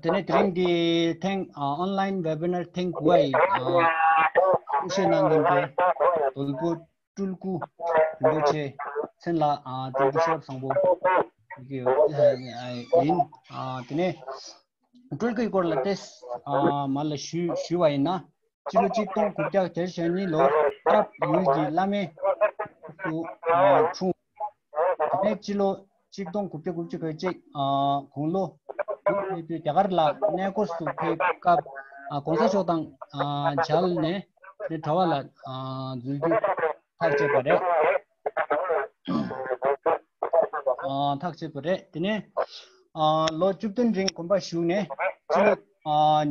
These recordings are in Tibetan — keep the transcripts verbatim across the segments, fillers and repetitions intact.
དེ་ནས་དེ་རིང་གི་ཐེངས་ཨ་ཨོན་ལའིན་ཝེ་བི་ནར་ཐེངས་དགུ་པ་ཡི་ཨ་གསུང་བཤད་གནང་མཁན་དེ་རྡོལ་པོ་སྤྲུལ་སྐུ་རིན་པོ་ཆེ་མཚན་ལ་ཨ་སྤྲུལ་སྐུ་ཤེས་རབ་བཟང་པོ་ཡིན། ཨ་དེ་ནས་སྤྲུལ་སྐུའི་སྐོར་ལ་ཏེས་ཨ་མ་ལ་ཞུ་ཞུ་བ་ཡིན་ན། སྤྱི་ལོ་གཅིག་སྟོང་དགུ་བརྒྱ་གྱ་གཉིས་ལོར་ཀྲབ་ཡུལ་གྱི་བླ་མའི་སྐུ་འཁྲུངས། དེ་ནས་སྤྱི་ལོ་གཅིག་སྟོང་དགུ་བརྒྱ་དགུ་བཅུ་གོ་གཅིག་དགུང་ལོ་རྒྱ་གར་ལ་གནས་སྐོར་དུ་ཕེབས་སྐབས་གོང་ས་མཆོག་དང་མཇལ་ནས་དེ་གྲྭ་པ་ལ་འཛུལ་རྒྱུ་ཐག་བཅད་པ་རེད། ཐག་བཅད་པ་རེད། དེ་ནས་ལོ་བཅུ་བདུན་རིང་དགོན་པ་བཞུགས་ནས་སྤྱི་ལོ་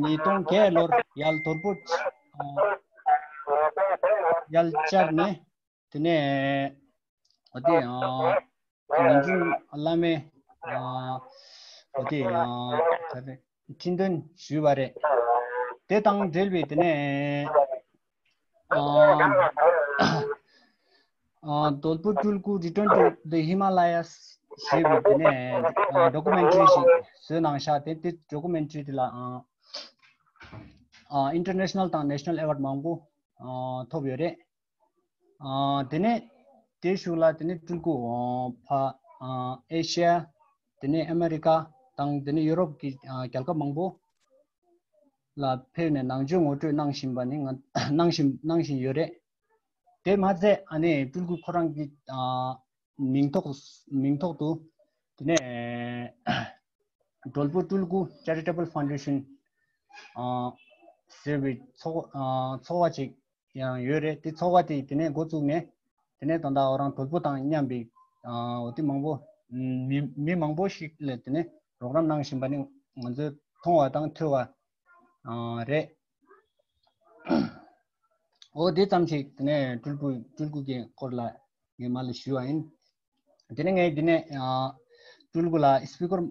ཉིས་སྟོང་བརྒྱད་ལོར་ཡར་རྡོལ་པོ་ཡར་བཅར་ནས། དེ་ནས་འོ་དེ་ནམ་རྒྱུན་བླ་མའི་འོ་དེ་ག་རེ་ཁྲི་འདོན་ཞུས་པ་རེད། དེ་དང་འབྲེལ་བའི་དེ་ནས་རྡོལ་པོ་སྤྲུལ་སྐུ་Return to the Himalayas ཞེས་པའི་དེ་ནས་ཌོ་ཀུ་མེན་ཊ་རི་ཞིག་བཟོས་གནང་ཤག་དེ་དེ་ཌོ་ཀུ་མེན་ཊ་རི་དེ་ལ་ཨིན་ཊར་ནེ་ཤ་ནལ་དང་ནེ་ཤ་ནལ་ཨེ་ཝརཌ་མང་པོ་ཐོབ་ཡོད་རེད། དེ་ནས་དེའི་གཞུག་ལ་དེ་ནས་སྤྲུལ་སྐུ་ཕ་ཨེ་ཤ་ཡ། དེ་ནས་ཨ་མེ་རི་ཀ་དང་དེ་ནས་ཡུ་རོབ་ཀྱི་རྒྱལ་ཁབ་མང་པོ་ལ་ཕེབས་ནས་ནང་ཆོས་ངོ་སྤྲོད་གནང་བཞིན་པ་ནི་ང་གནང་བཞིན་གནང་བཞིན་ཡོད་རེད། དེ་མ་ཚད་ཨ་ནི་སྤྲུལ་སྐུ་ཁོ་རང་གི་མིང་ཐོག་མིང་ཐོག་ཏུ་དེ་ནས་སྒྲོལ་པོ་སྤྲུལ་སྐུ་Charitable Foundation ཟེར་བའི་ཚོགས་ཚོགས་པ་ཅིག་ཡང་ཡོད་རེད། དེ་ཚོགས་པ་དེ་དེ་ནས་འགོ་བཙུགས་ནས་དེ་ནས་ད་ལྟ་ཨོ་རང་དོལ་པོ་དང་མཉམ་པའི་འོ་དེ་མང་པོ་མི་མི་མང་པོ་ཞིག་ལ་དེ་ནས་རོགས་རམ་གནང་བཞིན་པ་ནི་ང་ཚོས་མཐོང་བ་དང་ཐོས་པ་རེད། འོ་དེ་ཙམ་ཞིག་དེ་ནས་སྤྲུལ་སྐུ་སྤྲུལ་སྐུ་གི་སྐོར་ལ་ངས་མ་ལ་ཞུས་པ་ཡིན། དེ་ནས་ངས་འདི་ནས་སྤྲུལ་སྐུ་ལ་སྤི་ཀར་མ་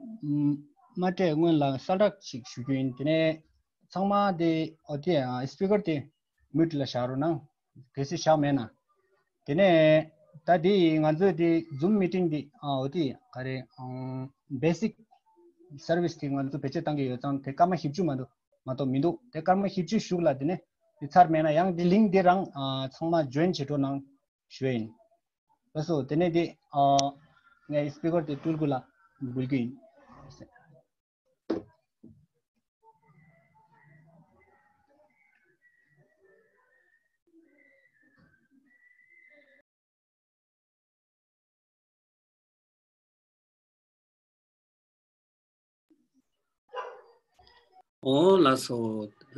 སྤྲད་སྔོན་ལ་གསལ་བསྒྲགས་ཤིག་ཞུ་རྒྱུ་ཡིན། དེ་ནས་ཚང་མ་དེ་འོ་དེ་སྤི་ཀར་དེ་མིའུ་ཊི་ལ་བཞག་རོགས་གནང་། གལ་སྲིད་བཞག་མེད་ན། དེ་ནས་ད་དེ་ང་ཚོས་དེ་ཛུམ་མི་ཊིང་དེ་འོ་དེ་ག་རེ་བེ་སིག་སར་བིས་དེ་ང་ཚོ་བེད་སྤྱོད་བཏང་གི་ཡོད་ཙང་དེ་སྐར་མ་བཞི་བཅུ་མ་གཏོགས་མ་གཏོགས་མི་འདུག་དེ་སྐར་མ་བཞི་བཅུ་གཞུག་ལ་དེ་ནས་དེ་ཚར་མེད་ན་ཡང་དེ་ལིང་ཀི་དེ་རང་ཚང་མ་ཇོ་ཡིན་བྱེད་རོགས་གནང་། ཞུ་ཡིན། ལགས་སོ། དེ་ནས་དེ་ངས་སྤི་ཀར་དེ་སྤྲུལ་སྐུ་ལ་འབུལ་རྒྱུ་ཡིན། འོ་ལགས་སོ།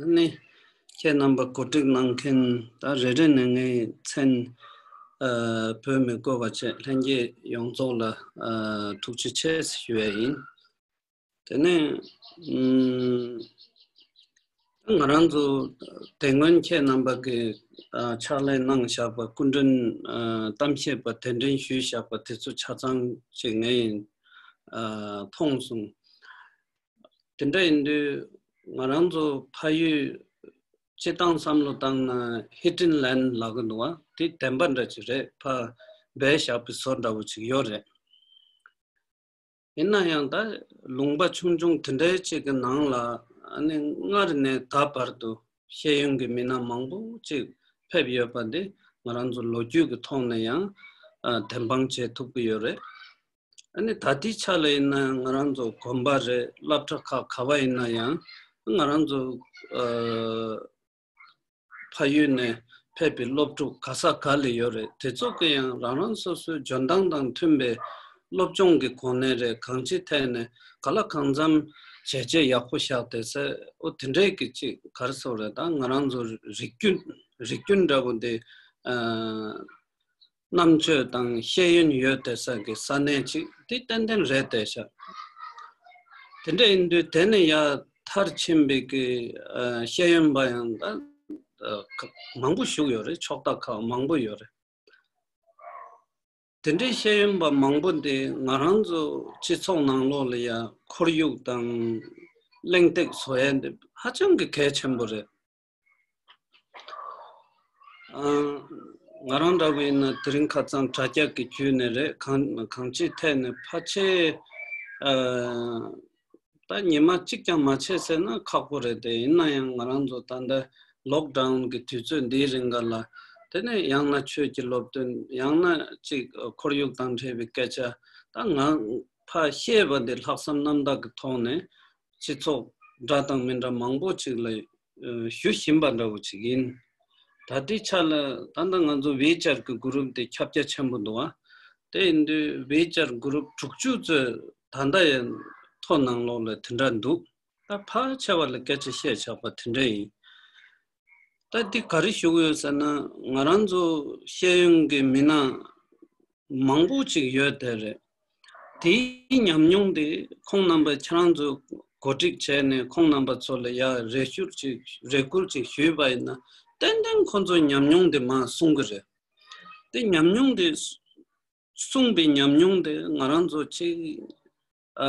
ཨ་ནི་ཁྱེད་རྣམ་པ་གོ་སྒྲིག་གནང་མཁན་ད་རེ་རེ་ནས་ངས་མཚན་ཨ་བོད་མི་བཀོད་པ་བཅས་ལྷན་རྒྱས་ཡོངས་རྫོགས་ལ་ཨ་ཐུགས་རྗེ་ཆེ་ཞུ་ཡས་ཡིན། དེ་ནས་ཨུམ་ང་རང་ཚོ་དེ་སྔོན་ཁྱེད་རྣམ་པ་གིས་ཨ་ཕྱག་ལས་གནང་བཞག་པ་སྐུ་མགྲོན་ཨ་གཏམ་བཤད་པ་གདན་འདྲེན་ཞུས་བཞག་པ་དེ་ཚོ་ཆ་ཚང་ཅིག་ངས་ཨ་མཐོང་སོང་། དེ་འདྲ་ཡིན་དུས་ང་རང་ཚོ་ཕ་ཡུལ་སྤྱི་བཏང་བསམ་བློ་བཏང་ན་ཧི་ཊིན་ལེན་ལབ་གི་འདུག་བ། དེ་བདེན་པ་འདྲ་ཅིག་རེད། ཕ་སྦས་བཞག་པའི་བཟོ་འདྲ་བོ་ཅིག་ཡོད་རེད། ཡིན་ན་ཡང་ད་ལུང་པ་ཆུང་ཆུང་དེ་འདྲའི་ཅིག་གི་ནང་ལ་ཨ་ནི་སྔར་ནས་ད་བར་དུ་ཤེས་ཡོན་གྱི་མི་སྣ་མང་པོ་ཅིག་ཕེབས་ཡོད་པ་འདི་ང་རང་ཚོ་ལོ་རྒྱུས་ཀྱི་ཐོག་ནས་ཡང་ཨ་བདེན་དཔང་བྱེད་ཐུབ་ཀྱི་ཡོད་རེད། ཨ་ནི་ད་ལྟའི་ཆ་ལ་ཡིན་ན་ཡང་ང་རང་ཚོ་དགོན་པ་རེད། སློབ་གྲྭ་ཁག་ག་བ་ཡིན་ན་ཡང་ང་རང་ཚོ་ཨ་ཕ་ཡུལ་ནས་ཕེབས་པའི་སློབ་ཕྲུག་ག་ས་ག་ལ་ཡོད་རེད། དེ་ཚོ་གི་ཡང་རང་རང་སོ་སོའི་འཇོན་ཐང་དང་མཐུན་པའི་སློབ་སྦྱོང་གི་གོ་གནས་རེད། གང་ཅིའི་ཐད་ནས་ག་ལ་གང་འཚམ་བྱས་རྗེས་ཡག་པོ་བཞག་བསྡད་ས། ཨོ་དེ་འདྲའི་གི་ཅིག་ག་རེ་ཟེར་དགོས་རེད། ད་ང་རང་ཚོ་རིགས་རྒྱུད་རིགས་རྒྱུད་འདྲ་བོ་འདི་ཨ་རྣམ་དཔྱོད་དང་ཤེས་ཡོན་ཡོད་བསྡད་ས་གི་ས་གནས་ཅིག་འདི་ཏན་ཏན་རེད་བསྡད་ཤག་དེ་འདྲ་ཡིན་དུས་དེ་ནས་ཡར་མཐར་ཕྱིན་པའི་གི་ཨ་ཤེས་ཡོན་པ་ཡང་ད་ཨ་མང་པོ་བཞུགས་ཡོད་རེད། ཕྱོགས་མཐའ་ཁག་མང་པོ་ཡོད་རེད། དེ་འདྲའི་ཤེས་ཡོན་པ་མང་པོ་འདི་ང་རང་ཚོ་སྤྱི་ཚོགས་ནང་ལོགས་ལ་ཡང་ཁོར་ཡུག་དང་གླེང་སྟེགས་བཟོ་ཡས་འདི་ཧ་ཅང་གི་གལ་ཆེན་པོ་རེད། ཨ་ང་རང་འདྲ་བོ་ཡིན་ན་དེ་རིང་ཁ་སང་དྲ་རྒྱ་གི་བརྒྱུད་ནས་རེད། གང་གང་ཅིའི་ཐད་ནས་ཕལ་ཆེར་ཨ་ ད་ཉི་མ་གཅིག་ཀྱང་མ་བྱས་ཟེར་ན་ཁག་པོ་རེད་དེ། ཡིན་ན་ཡང་ང་རང་ཚོ་ད་ལྟ་ལོག་ཌའུན་གྱི་དུས་ཚོད་འདིའི་རིང་ག་ལ། དེ་ནས་ཡང་ན་ཆོས་ཀྱི་སློབ་སྟོན། ཡང་ན་ཅིག་ཁོར་ཡུག་དང་འབྲེལ་བའི་སྐད་ཆ། ད་ང་ཕར་བཤད་པ་འདི་ལྷག་བསམ་རྣམ་དག་གི་ཐོག་ནས་སྤྱི་ཚོགས་འདྲ་དང་མི་འདྲ་མང་པོ་ཅིག་ལ་ཨ་ཞུ་བཞིན་པ་འདྲ་བོ་ཅིག་ཡིན། ད་ལྟའི་ཆ་ལ་ད་ལྟ་ང་ཚོ་ཝེ་ཅར་གྱི་གུ་རུབ་དེ་ཁྱབ་རྒྱ་ཆེན་པོ་འདུག་ཨ། དེ་ཡིན་དུས་ཝེ་ཅར་གུ་རུབ་དྲུག་ཅུ་ཙམ་ད་ལྟ་ཡང་ཐོ་ནང་ལོགས་ལ་དེ་འདྲ་འདུག་ད་ཕལ་ཆེ་བ་ལ་སྐད་ཆ་བཤད་ཆོག་པ་དེ་འདྲ་ཡིན། ད་འདི་ག་རེ་ཞུ་གི་ཡོད་ཟེར་ན། ང་རང་ཚོ་ཤེས་ཡོན་གྱི་མི་སྣ་མང་པོ་ཅིག་ཡོད་དེ་རེད། དེའི་ཉམས་མྱོང་དེ་ཁོང་རྣམ་པ་ཁྱེད་རང་ཚོ་གོ་སྒྲིག་བྱས་ནས་ཁོང་རྣམ་པ་ཚོ་ལ་ཡ་རེ་ཞུ་ཅིག་རེ་སྐུལ་ཅིག་ཞུས་པ་ཡིན་ན། ཏན་ཏན་ཁོང་ཚོའི་ཉམས་མྱོང་དེ་མར་གསུང་གི་རེད། དེ་ཉམས་མྱོང་དེ་གསུངས་པའི་ཉམས་མྱོང་དེ་ང་རང་ཚོ་ཅིག་ཨ་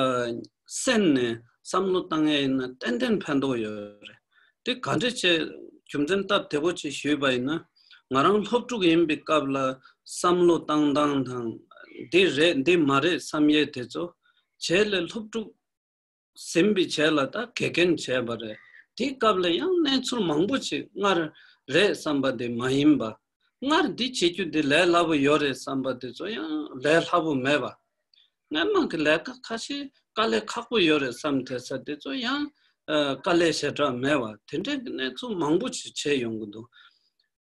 སེམས་ནས་བསམ་བློ་བཏང་ཡ་ཡིན་ན་ཏན་ཏན་ཕན་ཐོགས་ཡོད་རེད། དེ་ག་འདྲ་བྱས། རྒྱུ་མཚན་སྟབས་བདེ་པོ་ཅིག་ཞུས་པ་ཡིན་ན། ང་རང་སློབ་ཕྲུག་ཡིན་པའི་སྐབས་ལ་བསམ་བློ་བཏང་སྟངས་དང་། འདི་རེད་འདི་མ་རེད་བསམ་ཡས་དེ་ཚོ་རྗེས་ལ་སློབ་ཕྲུག་ཟིན་པའི་རྗེས་ལ་ད་དགེ་རྒན་བྱས་པ་རེད། དེའི་སྐབས་ལ་ཡང་གནས་ཚུལ་མང་པོ་ཅིག་སྔར་རེད་བསམ་པ་དེ་མ་ཡིན་པ། སྔར་འདི་བྱེད་རྒྱུ་འདི་ལས་སླ་པོ་ཡོད་རེད་བསམ་པ་དེ་ཚོ་ཡང་ལས་སླ་པོ་མེད་པ། སྔན་མ་གི་ལས་ཀ་ཁ་ཤས་དཀའ་ལས་ཁག་པོ་ཡོད་རེད་བསམ་ཐེབས་ས་དེ་ཚོ་ཡང་ཨ་དཀའ་ལས་ཞེ་དྲག་མེད་པ། དེ་འདྲའི་གི་གནས་ཚུལ་མང་པོ་ཅིག་བྱས་ཡོང་གི་འདུག་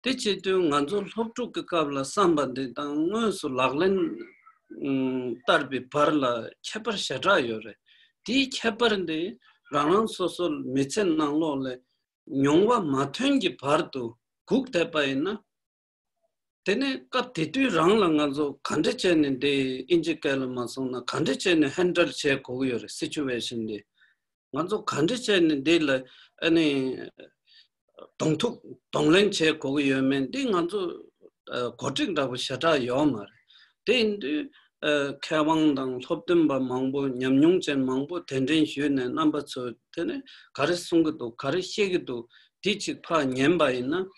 དེ་བྱེད་དུས་ང་ཚོ་སློབ་ཕྲུག་གི་སྐབས་ལ་བསམ་པ་འདི་དང་དངོས་སུ་ལག་ལེན་ཨུམ་བསྟར་བའི་བར་ལ་ཁྱད་པར་ཞེ་དྲག་ཡོད་རེད། དེའི་ཁྱད་པར་འདི་རང་རང་སོ་སོ་མི་ཚེ་ནང་ལོགས་ལ་མྱོང་བ་མ་ཐོན་གྱི་བར་དུ་སྒུག་བསྡད་པ་ཡིན་ན། དེ་ནས་སྐབས་དེ་དུས་རང་ལ་ང་ཚོ་ག་འདྲ་བྱས་ནས་འདི་ཨིན་ཇི་སྐད་ལ་མ་སོང་ན་ག་འདྲ་བྱས་ནས་ཧེན་ཌལ་བྱེད་དགོས་ཀྱི་ཡོད་རེད། སི་ཅུ་ཝེ་ཤན་འདི། ང་ཚོ་ག་འདྲ་བྱས་ནས་འདི་ལ་ཨ་ནི་གདོང་ཐུག་གདོང་ལེན་བྱེད་དགོས་ཀྱི་ཡོད་མེད་འདི་ང་ཚོ་ཨ་གོ་སྒྲིག་འདྲ་པོ་ཞེ་དྲག་ཡོད་མ་རེད། དེ་ཡིན་དུས་ཨ་མཁས་དབང་དང་སློབ་སྟོན་པ་མང་པོ་ཉམས་མྱོང་ཅན་མང་པོ་གདན་འདྲེན་ཞུས་ནས་རྣམ་པ་ཚོ་དེ་ནས་ག་རེ་གསུང་གི་འདུག་ག་རེ་བཤད་ཀྱི་འདུག་འདི་གཅིག་ཕར་ཉན་པ་ཡིན་ན།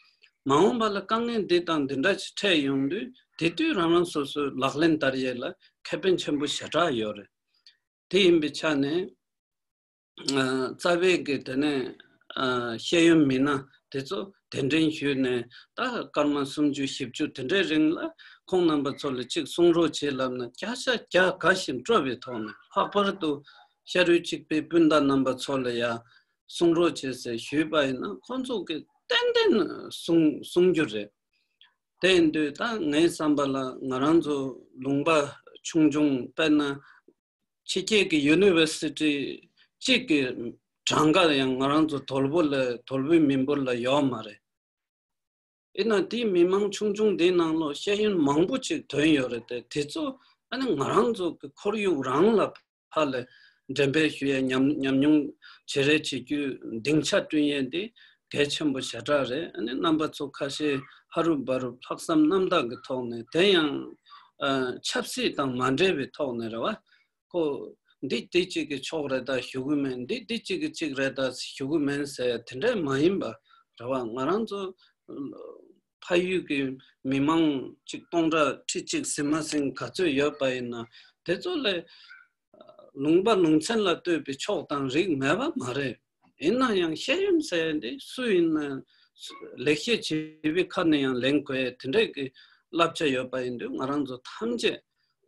མ་འོངས་པ་ལ་དཀའ་ངལ་འདི་དང་འདི་འདྲ་ཞིག་འཕྲད་ཡོང་དུས་དེ་དུས་རང་རང་སོ་སོའི་ལག་ལེན་བསྟར་ཡས་ལ་ཁེ་ཕན་ཆེན་པོ་ཞེ་དྲག་ཡོད་རེད། དེ་ཡིན་པའི་ཆ་ནས་ཨ་རྩ་བའི་གི་དེ་ནས་ཨ་ཤེས་ཡོན་མི་སྣ་དེ་ཚོ་གདན་འདྲེན་ཞུས་ནས་ད་སྐར་མ་སུམ་ཅུ་བཞི་བཅུ་དེ་འདྲའི་རིང་ལ་ཁོང་རྣམ་པ་ཚོ་ལ་གཅིག་གསུང་རོགས་བྱེད་ལབ་ན་བརྒྱ་ཆ་བརྒྱ་དགའ་ཞིང་སྤྲོ་བའི་ཐོག་ནས། ལྷག་པར་དུ་ཤ་རུས་གཅིག་པའི་སྤུན་ཟླ་རྣམ་པ་ཚོ་ལ་ཡ་གསུང་རོགས་བྱེད་ཟེར་ཞུས་པ་ཡིན་ན་ཁོང་ཚོ་གིས་ཏན་ཏན་གསུང་གསུང་རྒྱུ་རེད། དེ་ཡིན་དུས་ད་ངའི་བསམ་པ་ལ་ང་རང་ཚོ་ལུང་པ་ཆུང་ཆུང་དཔེར་ན་ཕྱི་རྒྱལ་གྱི་ཡུ་ནི་ཝར་སི་ཊི་གཅིག་གི་གྲངས་ཀ་ཡང་ང་རང་ཚོ་དོལ་པོ་ལ་དོལ་པོའི་མི་འབོར་ལ་ཡོད་མ་རེད། ཡིན་ན་དེའི་མི་མང་ཆུང་ཆུང་དེའི་ནང་ལོགས་ཤེས་ཡོན་མང་པོ་ཅིག་ཐོན་ཡོད་རེད་དེ། དེ་ཚོ་ཨ་ནི་ང་རང་ཚོ་གི་ཁོར་ཡུག་རང་ལ་ཕར་ལ་འགྲེམས་སྤེལ་ཞུ་ཡས་ཉམས་ཉམས་མྱོང་བརྗེ་རེས་བྱེད་རྒྱུའི་སྡིངས་ཆ་བསྐྲུན་ཡས་འདི་གལ་ཆེན་པོ་ཞེ་དྲག་རེད། ཨ་ནི་རྣམ་པ་ཚོ་ཁ་ཤས་ཧ་རུབ་བ་རུབ་ལྷག་བསམ་རྣམ་དག་གི་ཐོག་ནས། དེ་ཡང་ཨ་ཆབ་སྲིད་དང་མ་འབྲེལ་བའི་ཐོག་ནས་རེད་བ། ཁོ་འདི་འདི་གཅིག་གི་ཕྱོགས་རེད་ད་ཞུ་གི་མིན། འདི་འདི་གཅིག་གི་གཅིག་རེད་ད་ཞུ་གི་མིན་ཟེར་དེ་འདྲས་མ་ཡིན་པ་རེད་བ། ང་རང་ཚོ་ཕ་ཡུལ་གྱི་མི་མང་གཅིག་སྟོང་ཕྲག་ཁྲི་གཅིག་ཟིན་མ་ཟིན་ག་ཚོད་ཡོད་པ་ཡིན་ན་དེ་ཚོ་ལས་ལུང་པ་ལུང་ཚན་ལ་ལྟོས་པའི་ཕྱོགས་དང་རིགས་མེད་པ་མ་རེད། ཡིན་ན་ཡང་ཤེས་ཡོན་ཟེར་ཡ་འདི་སུ་ཡིན་ན་ལེགས་བཤད་བྱེད་པའི་ཁ་ནས་ཡང་ལེན་དགོས་ཡ་དེ་འདྲས་ཀྱི་བསླབ་བྱ་ཡོད་པ་ཡིན་དུས་ང་རང་ཚོ་ཐམས་ཅད་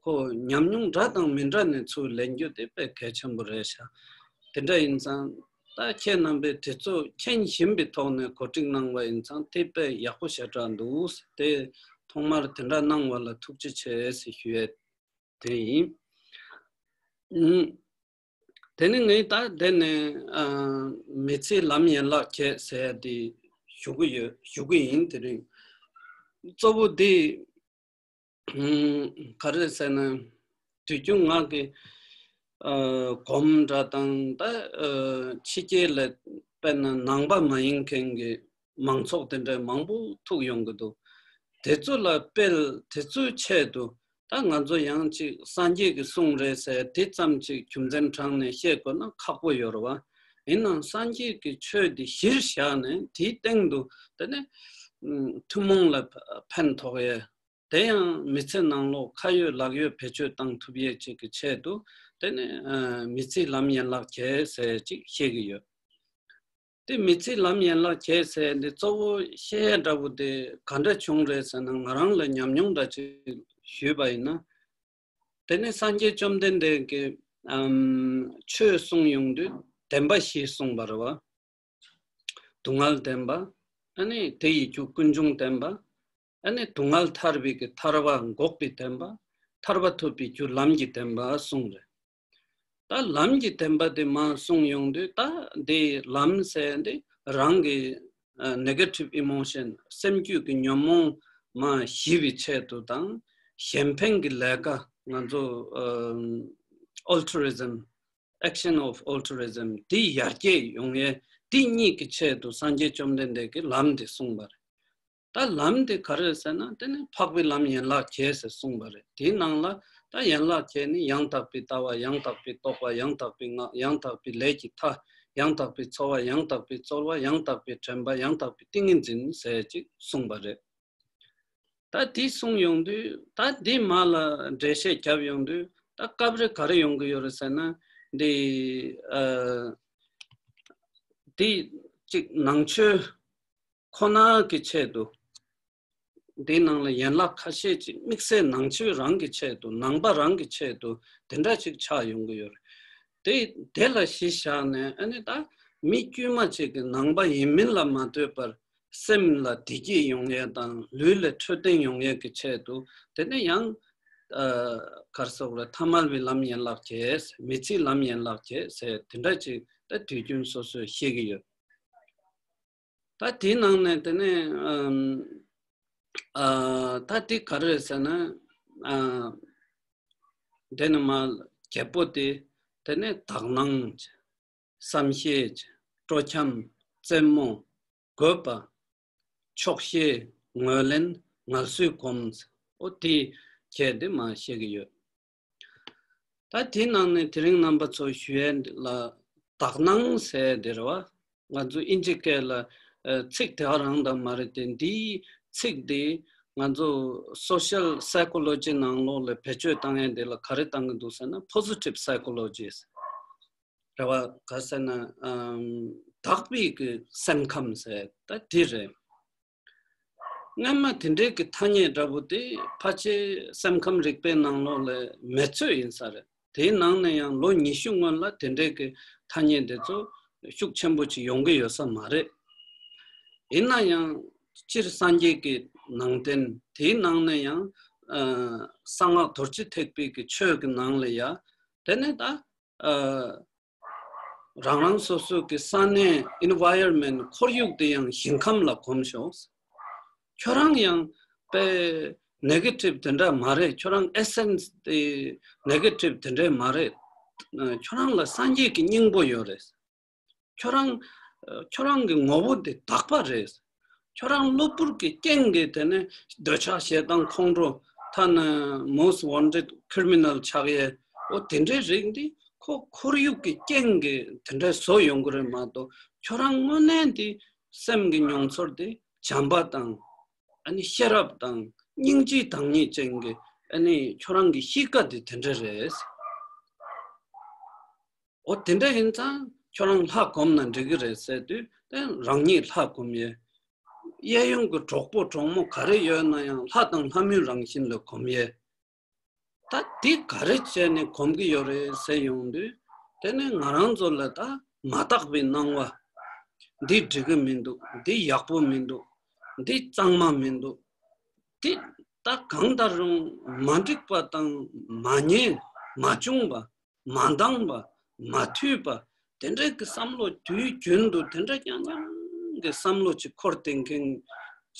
ཁོ་ཉམས་མྱོང་འདྲ་དང་མི་འདྲ་ནས་ཚུར་ལེན་རྒྱུ་དེ་དཔེ་གལ་ཆེན་པོ་རེད་ཤག་དེ་འདྲ་ཡིན་ཙང་ད་ཁྱེད་རྣམ་པས་དེ་ཚོ་མཁྱེན་བཞིན་པའི་ཐོག་ནས་གོ་སྒྲིག་གནང་བ་ཡིན་ཙང་དེ་དཔེ་ཡག་པོ་ཞེ་དྲག་འདུག་དེ་ཐོག་མར་དེ་འདྲ་གནང་བ་ལ་ཐུགས་རྗེ་ཆེ་ཟེར་ཞུ་ཡས་དེ་ཡིན། ཨུམ། དེ་ནི་ངས་ད་དེ་ནས་ཨ་མི་ཚེའི་ལམ་ཡན་ལག་བརྒྱད་ཟེར་ཡ་དེ་ཞུ་གི་ཡོད། ཞུ་གི་ཡིན། དེ་རིང་གཙོ་བོ་དེ་ཨུམ་ག་རེ་ཟེར་ན། དུས་རྒྱུན་ང་གི་ཨ་གོམ་འདྲ་དང་ད་ཨ་ཕྱི་རྒྱལ་ལ་དཔེར་ན་ནང་པ་མ་ཡིན་མཁན་གྱི་མང་ཚོགས་དེ་འདྲ་མང་པོ་ཐུག་ཡོང་གི་འདུག་དེ་ཚོ་ལ་དཔེ་དེ་ཚོའི་ཆེད་དུ་ད་ང་ཚོ་ཡང་ཅིག་སངས་རྒྱས་ཀྱི་གསུང་རེད་ཟེར་དེ་ཙམ་ཅིག་རྒྱུ་མཚན་དྲངས་ནས་བཤད་དགོས་ན་ཁག་པོ་ཡོད་རེད་བ། ཡིན་ནའང་སངས་རྒྱས་ཀྱི་ཆོས་འདི་གཞིར་བཞག་ནས་དེའི་སྟེང་དུ་དེ་ནས་ཨུམ་ཐུན་མོང་ལ་ཕན་ཐོགས་ཡས། དེ་ཡང་མི་ཚེ་ནང་ལོགས་ཁ་ཡོད་ལག་ཡོད་བེད་སྤྱོད་བཏང་ཐུབ་ཡས་ཅིག་གི་ཆེད་དུ་ དེ་ནས་ཨ་མི་ཚེའི་ལམ་ཡན་ལག་བརྒྱད་ཟེར་ཅིག་བཤད་ཀྱི་ཡོད། དེ་མི་ཚེའི་ལམ་ཡན་ལག་བརྒྱད་ཟེར་འདི་གཙོ་བོ་བཤད་ཡ་འདྲ་བོ་དེ་ག་འདྲ་བྱུང་རེད་ཟེར་ན། ང་རང་ལ་ཉམས་མྱོང་འདྲ་ཅིག་ཞུས་པ་ཡིན་ན། དེ་ནས་སངས་རྒྱས་བཅོམ་ལྡན་འདས་ཀྱིས་ཨམ་ཆོས་གསུངས་ཡོང་དུས་བདེན་པ་བཞི་གསུངས་པ་རེད་བ། སྡུག་བསྔལ་བདེན་པ། ཨ་ནི་དེ་ཡི་རྒྱུ་ཀུན་འབྱུང་བདེན་པ། ཨ་ནི་སྡུག་བསྔལ་ཐར་བའི་གི་ཐར་པ་འགོག་པའི་བདེན་པ། ཐར་པ་ཐོབ་པའི་རྒྱུ་ལམ་གྱི་བདེན་པ་གསུངས་རེད། ད་ལམ་གྱི་བདེན་པ་དེ་མར་གསུངས་ཡོང་དུས། ད་འདི་ལམ་ཟེར་འདི་རང་གི་ཨ་negative emotion, སེམས་རྒྱུད་ཀྱི་ཉོན་མོངས་མར་ཞི་བའི་ཆེད་དུ་དང་། གཞན་ཕན་གྱི་ལས་ཀ། ང་ཚོ་ཨ་altruism, action of altruism དེ་ཡར་རྒྱས་ཡོང་ཡས། དེ་གཉིས་ཀྱི་ཆེད་དུ་སངས་རྒྱས་བཅོམ་ལྡན་འདས་ཀྱིས་ལམ་དེ་གསུངས་པ་རེད། ད་ལམ་དེ་ག་རེ་ཟེར་ན། དེ་ནི་འཕགས་པའི་ལམ་ཡན་ལག་བརྒྱད་ཟེར་གསུངས་པ་རེད། དེའི་ནང་ལ་ད་ཡན་ལག་བརྒྱད་ནི། ཡང་དག་པའི་ལྟ་བ། ཡང་དག་པའི་རྟོག་པ། ཡང་དག་པའི་ངག་ཡང་དག་པའི་ལས་ཀྱི་མཐའ། ཡང་དག་པའི་འཚོ་བ། ཡང་དག་པའི་རྩོལ་བ། ཡང་དག་པའི་དྲན་པ། ཡང་དག་པའི་ཏིང་ངེ་འཛིན་ཟེར་ཅིག་གསུངས་པ་རེད། ད་འདི་གསུངས་ཡོང་དུས། ད་འདི་མ་ལ་འགྲེལ་བཤད་བརྒྱབ་ཡོང་དུས། ད་སྐབས་རེ་ག་རེ་ཡོང་གི་ཡོད་རེད་ཟེར་ན། འདི་ཨ་འདི་གཅིག་ནང་ཆོས་ཁོ་ན་གི་ཆེད་དུ། འདི་ནང་ལ་ཡན་ལག་ཁ་ཤས་ཅིག་དམིགས་བསལ་ནང་ཆོས་རང་གི་ཆེད་དུ། ནང་པ་རང་གི་ཆེད་དུ་དེ་འདྲ་ཅིག་ཆགས་ཡོང་གི་ཡོད་རེད། དེ་དེ་ལ་གཞི་བཞག་ནས། ཨ་ནི་ད་མི་དཀྱུས་མ་ཅིག་གི་ནང་པ་ཡིན་མིན་ལ་མ་ལྟོས་པར། སེམས་ལ་བདེ་སྐྱིད་ཡོང་ཡས་དང་། ལུས་ལ་འཕྲོད་བསྟེན་ཡོང་ཡས་ཀྱི་ཆེད་དུ། དེ་ནས་ཡང་ཨ་ག་རེ་ཟེར་དགོས་རེད། ཐ་མལ་པའི་ལམ་ཡན་ལག་བརྒྱད། མི་ཚེའི་ལམ་ཡན་ལག་བརྒྱད་ཟེར། དེ་འདྲ་ཅིག་ད་དུས་རྒྱུན་སོ་སོས་བཤད་ཀྱི་ཡོད། ད་དེའི་ནང་ནས་དེ་ནས་ཨམ་ཨ་ད་དེ་ག་རེ་རེད་ཟེར་ན། ཨ་དེ་ནས་མར་བརྒྱད་པོ་དེ། དེ་ནས་དག་སྣང་། བསམ་ཤེས། སྤྲོ་འཆམ། རྩེད་མོ། དགོད་པ། ཆོག་ཤེས། ངོས་ལེན། ངལ་གསོའི་གོམས། འོ་དེ་བརྒྱད་དེ་མར་བཤད་ཀྱི་ཡོད། ད་དེའི་ནང་ནས་དེ་རིང་རྣམ་པ་ཚོ་ཞུ་ཡས་ལ་དག་སྣང་ཟེར་དེ་རེད་བ། ང་ཚོ་ཨིན་ཇི་སྐད་ལ་ཨ་ཚིག་དེ་ག་རང་དང་མ་རེད་དེ། འདིའི་ཚིག་འདི་ང་ཚོ་social psychology ནང་ལོགས་ལ་བེད་སྤྱོད་བཏང་ཡས་འདི་ལ་ག་རེ་བཏང་གི་འདུག་ཟེར་ན། positive psychology རེད་བ། ག་ཟེར་ན་ཨམ་དག་པའི་གི་སེམས་ཁམས་ཟེར། ད་འདི་རེད། སྔན་མ་དེ་འདྲའི་གི་ཐ་སྙད་འདྲ་བོ་དེ་ཕལ་ཆེར་སེམས་ཁམས་རིག་པའི་ནང་ལོགས་ལ་མེད་ཚོད་ཡིན་ས་རེད། དེའི་ནང་ནས་ཡང་ལོ་ཉི་ཤུ་སྔོན་ལ་དེ་འདྲའི་གི་ཐ་སྙད་དེ་ཚོ་ཤུགས་ཆེན་པོ་ཅིག་ཡོང་གི་ཡོད་ས་མ་རེད། ཡིན་ན་ཡང་སྤྱིར་སངས་རྒྱས་ཀྱི་ནང་བསྟན། དེའི་ནང་ནས་ཡང་ཨ་གསང་སྔགས་རྡོ་རྗེ་ཐེག་པའི་གི་ཆོས་ཀྱི་ནང་ལ་ཡ། དེ་ནས་ད་ཨ་རང་རང་སོ་སོ་གི་ས་གནས་environment ཁོར་ཡུག་དེ་ཡང་ཞིང་ཁམས་ལ་གོམས་ཤོག། ཁྱོད་རང་ཡང་དཔེ་negative དེ་འདྲ་མ་རེད། ཁྱོད་རང་essence དེ་negative དེ་འདྲ་མ་རེད། ཁྱོད་རང་ལ་སངས་རྒྱས་ཀྱི་སྙིང་པོ་ཡོད་རེད། ཁྱོད་རང་ཁྱོད་རང་གི་ངོ་བོ་དེ་དག་པ་རེད། ཁྱོད་རང་གློ་བུར་གྱི་རྐྱེན་གྱིས་དེ་ནས་འདོད་ཆགས་ཞེ་སྡང་ཁོང་ཁྲོ། ཐ་ན་most wanted criminal ཆགས་ཡས། འོ་དེ་འདྲའི་རིགས་འདི་ཁོ་ཁོར་ཡུག་གི་རྐྱེན་གྱིས་དེ་འདྲ་བཟོ་ཡོང་གི་རེད་མ་གཏོགས། ཁྱོད་རང་དངོས་གནས་འདི་སེམས་ཀྱི་མྱོང་ཚོར་དེ་བྱམས་པ་དང་། ཨ་ནི་ཤེས་རབ་དང་། སྙིང་རྗེའི་བདག་ཉིད་ཅན་གྱི། ཨ་ནི་ཁྱོད་རང་གི་གཤིས་ཀ་དེ་དེ་འདྲ་རེད། འོ་དེ་འདྲ་ཡིན་ཙང་ཁྱོད་རང་ལྷ་གོམས་ན་འགྲིག་གི་རེད་ཟེར་དུས། དེ་རང་ཉིད་ལྷ་གོམས་ཡས། གཡས་གཡོན་གྱི་གྲོགས་པོ་གྲོགས་མོ་ག་རེ་ཡོད་ན་ཡང་ལྷ་དང་ལྷ་མིན་རང་བཞིན་ལ་གོམས་ཡས། ད་འདི་ག་རེ་བྱས་ནས་གོམས་ཀྱི་ཡོད་རེད་ཟེར་ཡོང་དུས། དེ་ནས་ང་རང་ཚོ་ལ་ད་མ་དག་པའི་སྣང་བ། འདི་འགྲིག་གི་མི་འདུག། འདི་ཡག་པོ་མི་འདུག། འདི་གཙང་མ་མི་འདུག། འདི་ད་གང་ལྟར་རུང་མ་འགྲིག་པ་དང་། མ་ཉན། མ་བྱུང་བ། མ་འདང་བ། མ་འཐུས་པ། དེ་འདྲའི་གི་བསམ་བློ་དུས་རྒྱུན་དུ་དེ་འདྲ་རྐྱང་རྐྱང་གི་བསམ་བློ་ཅིག་འཁོར་བསྡད་མཁན་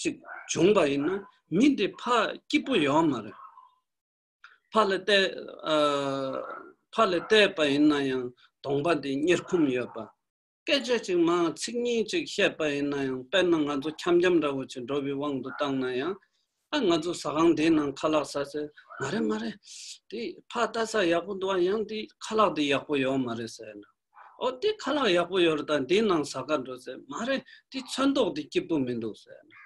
ཅིག་བྱུང་བ་ཡིན་ན། མི་འདི་ཕར་སྐྱིད་པོ་ཡོད་མ་རེད། ཕར་ལ་བལྟས། ཨ་ཕར་ལ་བལྟས་པ་ཡིན་ན་ཡང་གདོང་པ་འདི་གཉེར་ཁུམ་ཡོད་པ། སྐད་ཆ་ཅིག་མ་ཚིག་གཉིས་ཅིག་བཤད་པ་ཡིན་ན་ཡང་། དཔེར་ན་ང་ཚོ་འཁྱམ་འཁྱམ་འདྲ་བོ་ཅིག་འགྲོ་བའི་དབང་དུ་བཏང་ན་ཡང་། ཨ་ང་ཚོ་ཟ་ཁང་འདིའི་ནང་ཁ་ལག་ཟ་ཟེར། མ་རེད་མ་རེད། དེ་ཕར་ལྟ་ས་ཡག་པོ་འདུག་ཨ། ཡང་དེ་ཁ་ལག་དེ་ཡག་པོ་ཡོད་མ་རེད་ཟེར་ན། འོ་དེ་ཁ་ལག་ཡག་པོ་ཡོད་རེད། ད་འདིའི་ནང་ཟ་ག་འགྲོ་ཟེར། མ་རེད། དེ་ཚོན་མདོག་དེ་སྐྱིད་པོ་མི་འདུག་ཟེར་ན།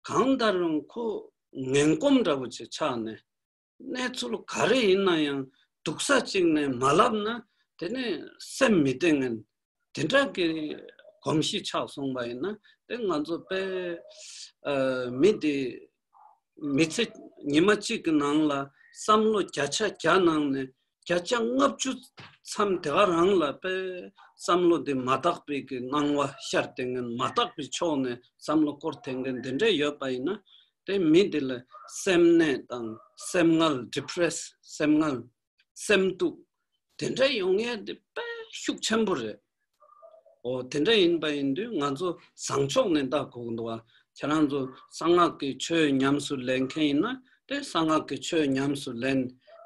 གང་ལྟར་རུང་ཁོ་ངན་གོམས་འདྲ་བོ་ཅིག་ཆགས་ནས། གནས་ཚུལ་ག་རེ་ཡིན་ན་ཡང་ སྡུག་ས་གཅིག་ནས་མ་ལབ་ན་དེ་ནས་སེམས་མི་བདེ་ངན་དེ་འདྲ་གི་གོམས་གཤིས་ཆགས་སོང་བ་ཡིན་ན། དེ་ང་ཚོ་དཔེ་ཨ་མི་དེ་མི་ཚེ་ཉི་མ་གཅིག་གི་ནང་ལ་བསམ་བློ་བརྒྱ་ཆ་བརྒྱ་ནང་ནས་བརྒྱ་ཆ་ལྔ་བཅུ་མཚམས་དེ་ག་རང་ལ་དཔེ་བསམ་བློ་དེ་མ་དག་པའི་གི་སྣང་བ་ཤར་དེ་ངན་མ་དག་པའི་ཕྱོགས་ནས་བསམ་བློ་སྐོར་དེ་ངན་དེ་འདྲ་ཡོད་པ་ཡིན་ན། དེ་མི་དེ་ལ་སེམས་ནད་དང་སེམས་ངལ། ཌི་པི་རེ་སི། སེམས་ངལ། སེམས་སྡུག་དེ་འདྲ་ཡོང་ཡས་དེ་དཔེ་ཤུགས་ཆེན་པོ་རེད། འོ་དེ་འདྲ་ཡིན་པ་ཡིན་དུས་ང་ཚོ་བཟང་ཕྱོགས་ནས་ལྟ་དགོས་ཀྱི་འདུག་བ། ཁྱེད་རང་ཚོ་གསང་སྔགས་ཀྱི་ཆོས་ཉམས་སུ་ལེན་མཁན་ཡིན་ན་དེ་གསང་སྔགས་ཀྱི་ཆོས་ཉམས་སུ་ལེན།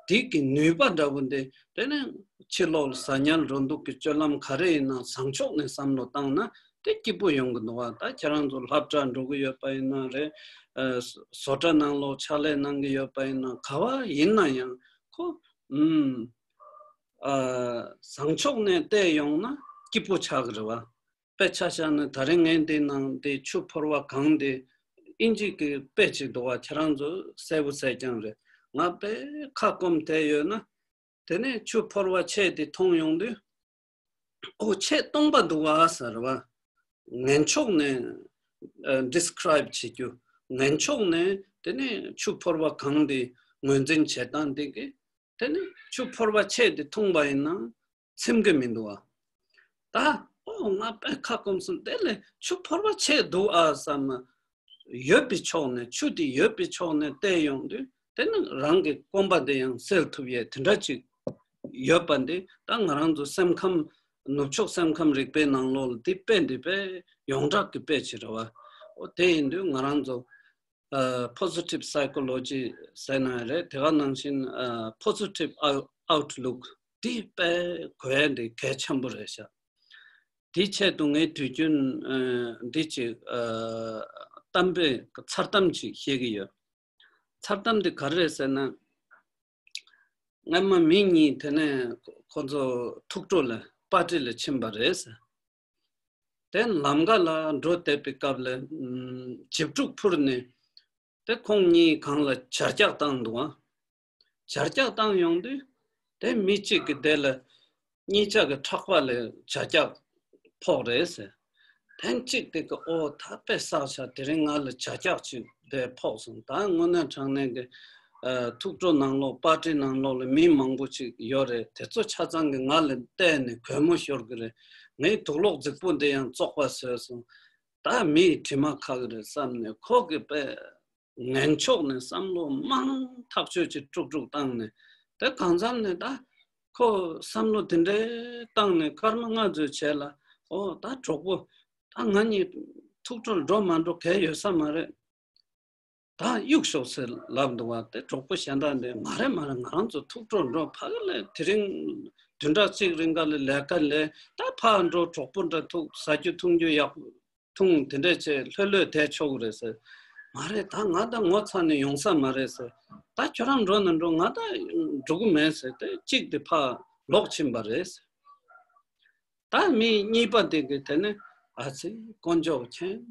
དེ་གི་ནུས་པ་འདྲ་བོ་འདི་དེ་ནས་ཕྱི་ལོགས་ལ་ཟ་ཉལ་རོ་འདུག་གི་སྤྱོད་ལམ་ག་རེ་ཡིན་ན་བཟང་ཕྱོགས་ནས་བསམ་བློ་བཏང་ན་དེ་སྐྱིད་པོ་ཡོང་གི་འདུག་བ། ད་ཁྱེད་རང་ཚོ་སློབ་གྲྭ་འགྲོ་གི་ཡོད་པ་ཡིན་ན་རེད། ཨ་བཟོ་གྲྭ་ནང་ལོགས་ཕྱག་ལས་གནང་གི་ཡོད་པ་ཡིན་ན་ག་བ་ཡིན་ན་ཡང་ཁོ་ཨུམ། ཨ་བཟང་ཕྱོགས་ནས་བལྟས་ཡོང་ན་སྐྱིད་པོ་ཆགས་ཀྱི་རེད་བ། དཔེ་ཆ་བཞག་ན་ད་རེས་ངས་འདི་ནང་འདི་ཆུ་ཕོར་བ་གང་འདི་ཨིན་ཇི་གི་དཔེ་ཅིག་འདུག་བ། ཁྱེད་རང་ཚོ་གསལ་པོ་གསལ་རྐྱང་རེད། ང་དཔེ་ཁ་སྐོམ་བསྡད་ཡོད་ན་དེ་ནས་ཆུ་ཕོར་བ་ཆེ་འདི་མཐོང་ཡོང་དུས། ཨོ་ཆེ་སྟོང་པ་འདུག་བ་ཟེར་བ། ངན་ཕྱོགས་ནས་ཨ་ཌི་སི་ཀི་རའིབ་བྱེད་རྒྱུ། ངན་ཕྱོགས་ནས་དེ་ནས་ཆུ་ཕོར་བ་གང་དེ་ངོས་འཛིན་བྱེད་སྟངས་དེ་གི་དེ་ནས་ཆུ་ཕོར་བ་ཆེ་དེ་འཐུང་བ་ཡིན་ན་ཚིམ་གི་མི་འདུག་བ། ད་ཨོ་ང་དཔེ་ཁ་སྐོམ་སོང་། དེ་ལས་ཆུ་ཕོར་བ་ཆེ་འདུག་ཨ་བསམ་ན། ཡོད་པའི་ཕྱོགས་ནས། ཆུ་དེ་ཡོད་པའི་ཕྱོགས་ནས་བལྟས་ཡོང་དུས་དེ་ནི་རང་གི་སྐོམ་པ་དེ་ཡང་སེལ་ཐུབ་ཡས་དེ་འདྲ་ཅིག་ཡོད་པ་འདི་ད་ང་རང་ཚོ་སེམས་ཁམས། ནུབ་ཕྱོགས་སེམས་ཁམས་རིག་པའི་ནང་ལོགས་ལ་འདི་དཔེ་འདི་དཔེ་ཡོངས་གྲགས་ཀྱི་དཔེ་ཅིག་རེད་བ། ཨོ་དེ་ཡིན་དུས་ང་རང་ཚོ་ཨ་པོ་སི་ཊིབ་སའི་ཀོ་ལོ་ཇི་ཟེར་ན་རེད། དེ་ག་ནང་བཞིན་ཨ་པོ་སི་ཊིབ་ཨའུ་ཊི་ལུག་འདི་དཔེ་དགོས་ཡས་འདི་གལ་ཆེན་པོ་རེད་ཤག་དེའི་ཆེད་དུ་ངས་དུས་རྒྱུན་ཨ་འདི་ཅིག་ཨ་གཏམ་དཔེ་མཚར་གཏམ་ཅིག་བཤད་ཀྱི་ཡོད། མཚར་གཏམ་འདི་ག་རེ་རེད་ཟེར་ན། སྔན་མ་མི་གཉིས་དེ་ནས་ཁོ་ཚོ་ཐུགས་སྤྲོ་ལ་པར་ཊི་ལ་ཕྱིན་པ་རེད་ཟེར། དེ་ལམ་ཁ་ལ་འགྲོ་བསྡད་པའི་སྐབས་ལ་ཨམ་ལྗིབ་ཕྲུག་འཕུར་ནས་དེ་ཁོང་གཉིས་སྒང་ལ་ཇ་རྒྱག་བཏང་འདུག་ཨ། ཇ་རྒྱག་བཏང་ཡོང་དུས་དེ་མི་གཅིག་གི་དེ་ལ་གཉིས་ཆ་གི་ཕྲག་པ་ལ་ཇ་རྒྱག་ཕོག་རེད་ཟེར། ཐེངས་གཅིག་དེ་གི་ཨོ་ད་དཔེ་བསགས་ཤག་དེ་རིང་ང་ལ་ཇ་རྒྱག་ཅིག་དེ་ཕོག་སོང་། ད་དངོས་གནས་དྲང་གནས་ཀྱི་ཨ་ཐུགས་སྤྲོ་ནང་ལོགས་པར་ཊི་ནང་ལོགས་ལ་མི་མང་པོ་ཅིག་ཡོད་རེད། དེ་ཚོ་ཆ་ཚང་གི་ང་ལ་བལྟས་ནས་གུས་མོ་ཤོར་གི་རེད། ངའི་དུག་ལོག་རྫིག་པོ་འདི་ཡང་བཙོག་པ་བཟོས་སོང་། ད་མིའི་དྲི་མ་ཁ་གི་རེད་བསམ་ནས་ཁོ་གི་དཔེ་ངན་ཕྱོགས་ནས་བསམ་བློ་མང་ཐག་ཆོད་ཅིག་དཀྲུག་དཀྲུག་བཏང་ནས། དེ་གང་འཚམ་ནས་ད་ཁོ་བསམ་བློ་དེ་འདྲའི་བཏང་ནས་སྐར་མ་ལྔ་ཙམ་བྱས་ལ། ཨོ་ད་གྲོགས་པོ་ད་ང་གཉིས་ཐུགས་སྤྲོ་འགྲོ་མ་འགྲོ་གལ་ཡོད་ས་མ་རེད། ད་གཡུག་ཤོག་ཟེར་ལབ་འདུག་བ། དེ་གྲོགས་པོ་གཞན་དག་འདི་མ་རེད་མ་རེད། ང་རང་ཚོ་ཐུགས་སྤྲོ་འགྲོ། ཕ་གི་ལས་དེ་རིང་བདུན་ཕྲག་གཅིག་རིང་ག་ལ་ལས་ཀ་ལས། ད་ཕར་འགྲོ། གྲོགས་པོ་འདྲ་ཐུག་ཟ་རྒྱུ་འཐུང་རྒྱུ་ཡག་པོ་འཐུང་། དེ་འདྲས་བྱས་ལྷོད་ལྷོད་བསྡད་ཆོག་གི་རེད་ཟེར། མ་རེད། ད་ང་ད་ངོ་ཚ་ནས་ཡོང་ས་མ་རེད་ཟེར། ད་ཁྱོད་རང་འགྲོ་ན་འགྲོ། ང་ད་འགྲོ་གི་མེད་ཟེར། དེ་གཅིག་དེ་ཕར་ལོག་ཕྱིན་པ་རེད་ཟེར། ད་མི་གཉིས་པ་དེ་གི་དེ་ནས་ཨ་ཙི་དཀོན་མཆོག་མཁྱེན།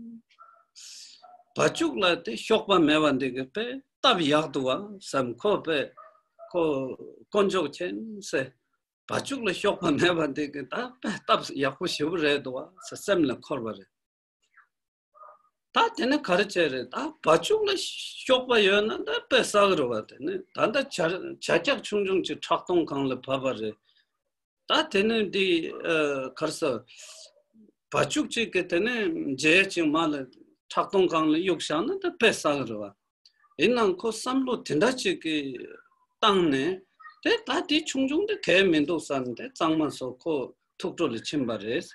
བ་ཕྱུགས་ལ་དེ་གཤོག་པ་མེད་པ་འདི་གི་དཔེ་སྟབས་ཡག་འདུག་བ་བསམ། ཁོ་དཔེ་ཁོ་དཀོན་མཆོག་མཁྱེན་ཟེར། བ་ཕྱུགས་ལ་གཤོག་པ་མེད་པ་འདི་གི་ད་དཔེ་སྟབས་ཡག་པོ་ཞེ་པོ་རེད་འདུག་བ་ཟེར་སེམས་ལ་འཁོར་བ་རེད། ད་དེ་ནས་ག་རེ་བྱས་རེད། ད་བ་ཕྱུགས་ལ་གཤོག་པ་ཡོད་ན་ད་དཔེ་བསགས་རེད་བ། དེ་ནས་ད་ལྟ་ཇ་ཇ་རྒྱག་ཆུང་ཆུང་ཅིག་ཁྲག་འཐུང་ཁང་ལ་བབས་པ་རེད། ད་དེ་ནས་འདི་ཨ་ག་རེ་ཟེར། བ་ཕྱུགས་གཅིག་གིས་དེ་ནས་མཇལ་ཅིག་མ་ལ་ཁྲག་འཐུང་ཁང་ལ་གཡུགས་བཞག་ན་ད་དཔེ་བསགས་རེད་བ། ཡིན་ནའང་ཁོ་བསམ་བློ་དེ་འདྲ་ཅིག་གི་བཏང་ནས་དེ་ད་དེ་ཆུང་ཆུང་དེ་གལ་མི་འདུག་བསམ་ནས་དེ་གཙང་མ་བཟོ་ཁོ་ཐུགས་སྤྲོ་ལ་ཕྱིན་པ་རེད།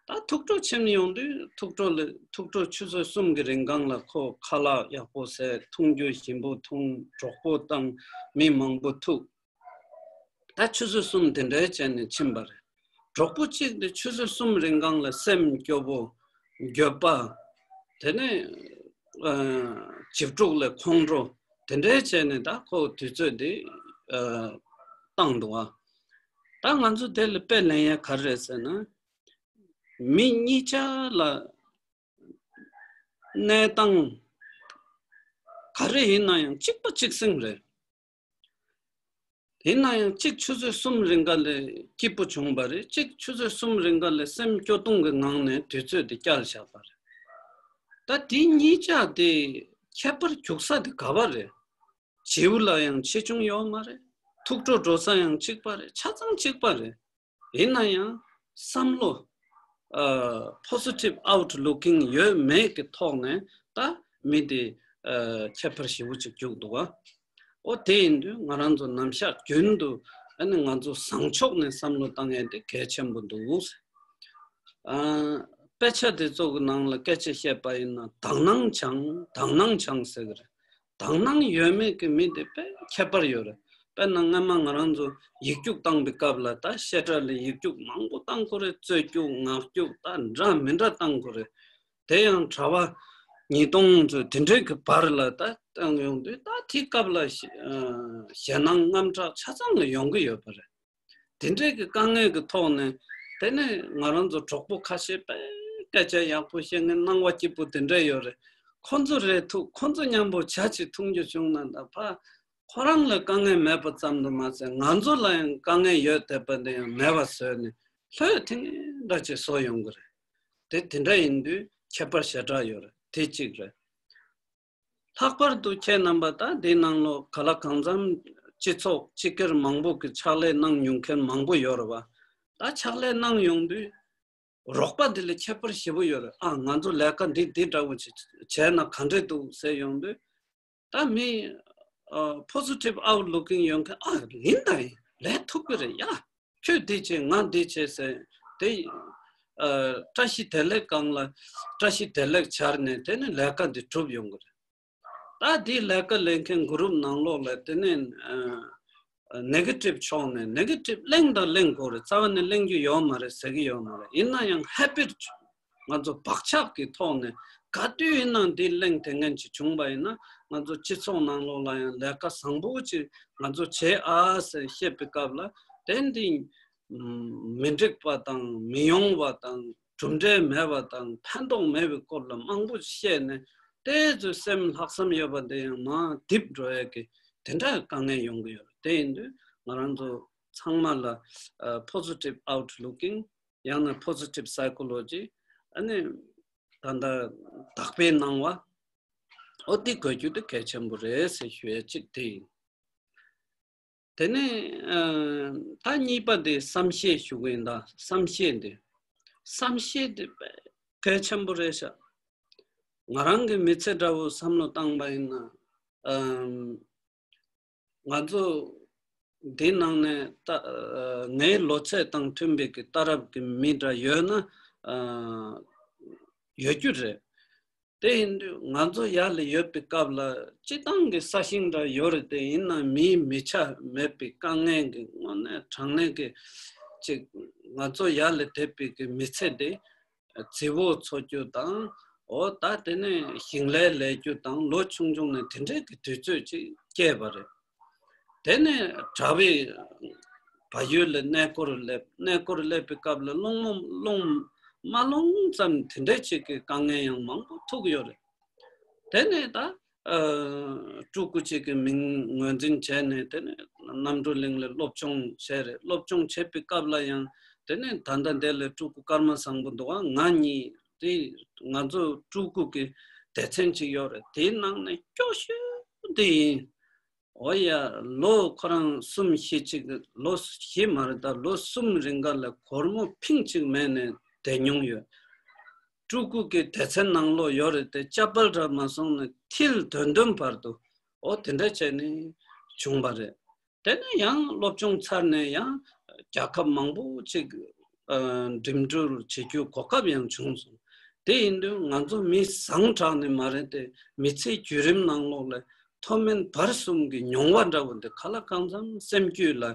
ད་ཐུགས་སྤྲོ་ཕྱིན་ཡོང་དུས་ཐུགས་སྤྲོ་ལ་ཐུགས་སྤྲོ་ཆུ་ཚོད་གསུམ་གྱི་རིང་གང་ལ་ཁོ་ཁ་ལག་ཡག་པོ་ཟས། འཐུང་རྒྱུ་ཞིམ་པོ་འཐུང་། གྲོགས་པོ་དང་མི་མང་པོ་ཐུག་ད་ཆུ་ཚོད་གསུམ་དེ་འདྲའི་བྱས་ནས་ཕྱིན་པ་རེད། གྲོགས་པོ་གཅིག་དེ་ཆུ་ཚོད་གསུམ་རིང་གང་ལ་སེམས་སྐྱོ་པོ། འགྱོད་པ། དེ་ནས་ཨ་ལྗིད་ཕྲུག་ལ་ཁོང་ཁྲོ་དེ་འདྲའི་བྱས་ནས་ད་ཁོ་དུས་ཚོད་དེ་ཨ་བཏང་འདུག་ཨ། ད་ང་ཚོ་དེ་ལ་དཔེ་ལེན་ཡ་ག་རེ་རེད་ཟེར་ན། མི་གཉིས་ཆ་ལ་གནས་སྟངས་ག་རེ་ཡིན་ན་ཡང་གཅིག་པ་གཅིག་སེང་རེད། ཡིན་ན་ཡང་གཅིག་ཆུ་ཚོད་གསུམ་རིང་ག་ལ་སྐྱིད་པོ་བྱུང་བ་རེད། གཅིག་ཆུ་ཚོད་གསུམ་རིང་ག་ལ་སེམས་སྐྱོ་གདུང་གི་ངང་ནས་དུས་ཚོད་དེ་བསྐྱལ་བཞག་པ་རེད། ད་དེ་གཉིས་ཆ་དེ་ཁྱད་པར་རྒྱུག་ས་དེ་ག་བ་རེད། བྱིའུ་ལ་ཡང་ཆེ་ཆུང་ཡོད་མ་རེད། ཐུགས་སྤྲོ་འགྲོ་ས་ཡང་གཅིག་པ་རེད། ཆ་ཚང་གཅིག་པ་རེད། ཡིན་ན་ཡང་བསམ་བློ་ཨ་positive outlooking ཡོད་མེད་ཀྱི་ཐོག་ནས་ད་མི་དེ་ཨ་ཁྱད་པར་ཞེ་པོ་ཅིག་རྒྱུག་འདུག་ག་འོ་དེ་ཡིན་དུས་ང་རང་ཚོ་ནམ་ཞག་རྒྱུན་དུ་ཨ་ནི་ང་ཚོ་བཟང་ཕྱོགས་ནས་བསམ་བློ་བཏང་ཡས་དེ་གལ་ཆེན་པོ་འདུག་ཨ་དཔེ་ཆ་དེ་ཚོ་གི་ནང་ལ་སྐད་ཆ་བཤད་པ་ཡིན་ན་དག་སྣང་སྦྱང་དག་སྣང་སྦྱང་ཟེར་གི་རེད། དག་སྣང་ཡོད་མེད་ཀྱི་མི་དེ་དཔེ་ཁྱད་པར་ཡོད་རེད། དཔེར་ན་སྔ་མ་ང་རང་ཚོ་ཡིག་རྒྱུགས་བཏང་པའི་སྐབས་ལ་ད་བཤད་གྲྭ་ལ་ཡིག་རྒྱུགས་མང་པོ་བཏང་དགོས་རེད། རྩོད་རྒྱུགས་ངག་རྒྱུགས་ད་འདྲ་མི་འདྲ་བཏང་དགོས་རེད། དེ་ཡང་གྲྭ་པ་ཉིས་སྟོང་ཚོ་དེ་འདྲའི་གི་བར་ལ་ད་བཏང་ཡོང་དུས་ད་དེའི་སྐབས་ལ་ཞེ་ཨ་ཞེད་སྣང་དངངས་སྐྲག་ཆ་ཚང་ལ་ཡོང་གི་ཡོད་པ་རེད། དེ་འདྲའི་གི་དཀའ་ངལ་གི་ཐོག་ནས་དེ་ནས་ང་རང་ཚོ་གྲོགས་པོ་ཁ་ཤས་དཔེ་སྐད་ཆ་ཡག་པོ་བཤད་མཁན་སྣང་བ་སྐྱིད་པོ་དེ་འདྲ་ཡོད་རེད། ཁོ་ཚོ་རེད་ཐུག་ཁོ་ཚོ་མཉམ་པོ་ཇ་ཅིག་འཐུང་རྒྱུ་བྱུང་ན་ད་ཕ་ཁོ་རང་ལ་དཀའ་ངལ་མེད་པ་ཙམ་དུ་མ་ཟད་ང་ཚོ་ལ་ཡང་དཀའ་ངལ་ཡོད་བསྡད་པ་འདི་ཡང་མེད་པ་བཟོས་ནས་ལྷོད་ཐེངས་འདྲ་ཅིག་བཟོ་ཡོང་གི་རེད། དེ་དེ་འདྲ་ཡིན་དུས་ཁྱད་པར་ཞེ་དྲག་ཡོད་རེད། དེ་གཅིག་རེད། ལྷག་པར་དུ་ཁྱེད་རྣམ་པ་ད་འདི་ནང་ལོགས་ག་ལ་གང་འཚམ་སྤྱི་ཚོགས་སྤྱི་སྒེར་མང་པོ་གི་ཕྱག་ལས་གནང་མྱོང་མཁན་མང་པོ་ཡོད་རེད་བ། ད་ཕྱག་ལས་གནང་ཡོང་དུས་རོགས་པ་འདི་ལ་ཁྱད་པར་ཞེ་པོ་ཡོད་རེད། ཨ་ང་ཚོ་ལས་ཀ་འདི་འདི་འདྲ་བོ་ཅིག་བྱས་ན་ག་འདྲས་འདུག་ཟེར་ཡོང་དུས་ད་མི་ཨ་positive outlooking ཡོང་མཁན་ཨ་ཡིན་ད་ཡིན་ལས་ཐུབ་ཀྱི་རེད་ཡ། ཁྱོད་འདི་བྱེད་ང་འདི་བྱེད་ཟེར་དེ་ཨ་བཀྲ་ཤིས་བདེ་ལེགས་སྒང་ལ་བཀྲ་ཤིས་བདེ་ལེགས་སྦྱར་ནས་དེ་ནི་ལས་ཀ་འདི་གྲུབ་ཡོང་གི་རེད། ད་འདི་ལས་ཀ་ལས་མཁན་གུ་རུབ་ནང་ལོགས་ལ་དེ་ནས་ཨ་negative་ཕྱོགས་ནས་negative་གླེང་དང་གླེང་དགོས་རེད། རྩ་བ་ནས་གླེང་རྒྱུ་ཡོད་མ་རེད་ཟེར་གི་ཡོད་མ་རེད། ཡིན་ན་ཡང་habit་ང་ཚོ་བག་ཆགས་ཀྱི་ཐོག་ནས་ག་དུས་ཡིན་ནའང་འདི་གླེང་དེ་ངན་ཅིག་བྱུང་པ་ཡིན་ན་ང་ཚོ་སྤྱི་ཚོགས་ནང་ལོགས་ལ་ཡང་ལས་ཀ་བཟང་པོ་ཅིག་ང་ཚོ་བྱེད་ཨ་ཟེར་བཤད་པའི་སྐབས་ལ་དེ་འདི་མི་འགྲིག་པ་དང་མི་ཡོང་བ་དང་གྲུབ་འབྲས་མེད་པ་དང་ཕན་ཐོགས་མེད་པའི་སྐོར་ལ་མང་པོ་བཤད་ནས་དེ་ཚོའི་སེམས་ལྷག་བསམ་ཡོད་པ་དེ་ཡང་མར་རྡིབ་འགྲོ་ཡས་ཀྱི་དེ་འདྲ་དཀའ་ངལ་ཡོང་གི་ཡོད་རེད། དེ་ཡིན་དུས་ང་རང་ཚོ་ཚང་མ་ལ་ཨ་positive outlooking ཡང་ན་positive psychology ཨ་ནི་ད་ལྟ་བདག་པོའི་སྣང་བ་ཨོ་དེ་དགོས་རྒྱུ་དེ་གལ་ཆེན་པོ་རེད་ཟེར་ཞུ་ཡས་གཅིག་དེ་ཡིན། དེ་ནས་ཨ་ད་གཉིས་པ་དེ་བསམ་ཤེས་ཞུ་གི་ཡིན། ད་བསམ་ཤེས་འདི་བསམ་ཤེས་འདི་དཔེ་གལ་ཆེན་པོ་རེད་ཤག་ང་རང་གི་མི་ཚེ་འདྲ་བོ་བསམ་བློ་བཏང་པ་ཡིན་ན་ཨམ་ང་ཚོ་འདི་ནང་ནས་ད་ཨ་ངའི་ལོ་ཚད་དང་མཐུན་པའི་གི་ལྟ་རབ་ཀྱི་མི་འདྲ་ཡོད་ན་ཨ་ཡོད་རྒྱུ་རེད། དེ་ཡིན་དུས་ང་ཚོ་ཡར་ལ་ཡོད་པའི་སྐབས་ལ་སྤྱི་བཏང་གི་ས་ཞིང་འདྲ་ཡོད་རེད། དེ་ཡིན་ན་མིའི་མི་ཆ་མེད་པའི་དཀའ་ངལ་གྱི་དངོས་གནས་དྲང་གནས་ཀྱི་ཅིག་ང་ཚོ་ཡར་ལ་དེད་པའི་གི་མི་ཚེ་དེ་རྫི་བོ་འཚོ་རྒྱུ་དང་འོ་ད་དེ་ནས་ཞིང་ལས་ལས་རྒྱུ་དང་ལོ་ཆུང་ཆུང་ནས་དེ་འདྲའི་གི་དུས་ཚོད་ཅིག་སྐྱེལ་བ་རེད། དེ་ནས་གྲྭ་པའི་བལ་ཡུལ་ལ་གནས་སྐོར་སླེབས། གནས་སྐོར་སླེབས་པའི་སྐབས་ལ་སློང་མོ་སློང་མ་སློང་ཙམ་དེ་འདྲའི་ཅིག་གི་དཀའ་ངལ་ཡང་མང་པོ་ཐུག་ཡོད་རེད། དེ་ནས་ད་ཨ་སྤྲུལ་སྐུ་ཅིག་གི་མིང་ངོས་འཛིན་བྱས་ནས་དེ་ནས་རྣམ་གྲོལ་གླིང་ལ་སློབ་སྦྱོང་བྱས་རེད། སློབ་སྦྱོང་བྱེད་པའི་སྐབས་ལ་ཡང་དེ་ནས་ད་ལྟ་འདི་ལ་སྤྲུལ་སྐུ་ཀརྨ་བཟང་པོ་འདུག་ག་ང་གཉིས་དེ་ང་ཚོ་སྤྲུལ་སྐུ་གི་སྡེ་ཚན་ཅིག་ཡོད་རེད། དེའི་ནང་ནས་སྐྱོ་ཤོས་དེ་ཡིན། འོ་ཡ། ལོ་ཁོ་རང་གསུམ་བཞི་ཅིག་ལོ་བཞི་མ་རེད་ད་ལོ་གསུམ་རིང་ག་ལ་སྒོར་མོ་ཕིང་གཅིག་མེད་ནས་བསྡད་མྱོང་ཡོད། སྤྲུལ་སྐུ་གི་སྡེ་ཚན་ནང་ལོགས་ཡོད་རེད་དེ་ལྕགས་པར་འདྲ་མ་སོང་ནས་མཐིལ་དོན་དོན་བར་དུ་འོ་དེ་འདྲ་བྱས་ནས་བྱུང་བ་རེད། དེ་ནས་ཡང་སློབ་སྦྱོང་ཚར་ནས་ཡང་རྒྱལ་ཁབ་མང་པོ་ཅིག་ཨ་འགྲིམ་འགྲུལ་བྱེད་རྒྱུའི་གོ་སྐབས་ཡང་བྱུང་སོང་། དེ་ཡིན་དུས་ང་ཚོ་མི་བཟང་དྲགས་ནས་མ་རེད་དེ་མི་ཚེའི་བརྒྱུད་རིམ་ནང་ལོགས་ལ་མཐོ་དམན་བར་གསུམ་གྱི་མྱོང་བ་འདྲ་བོ་འདི་ག་ལ་གང་འཚམ་སེམས་རྒྱུད་ལ་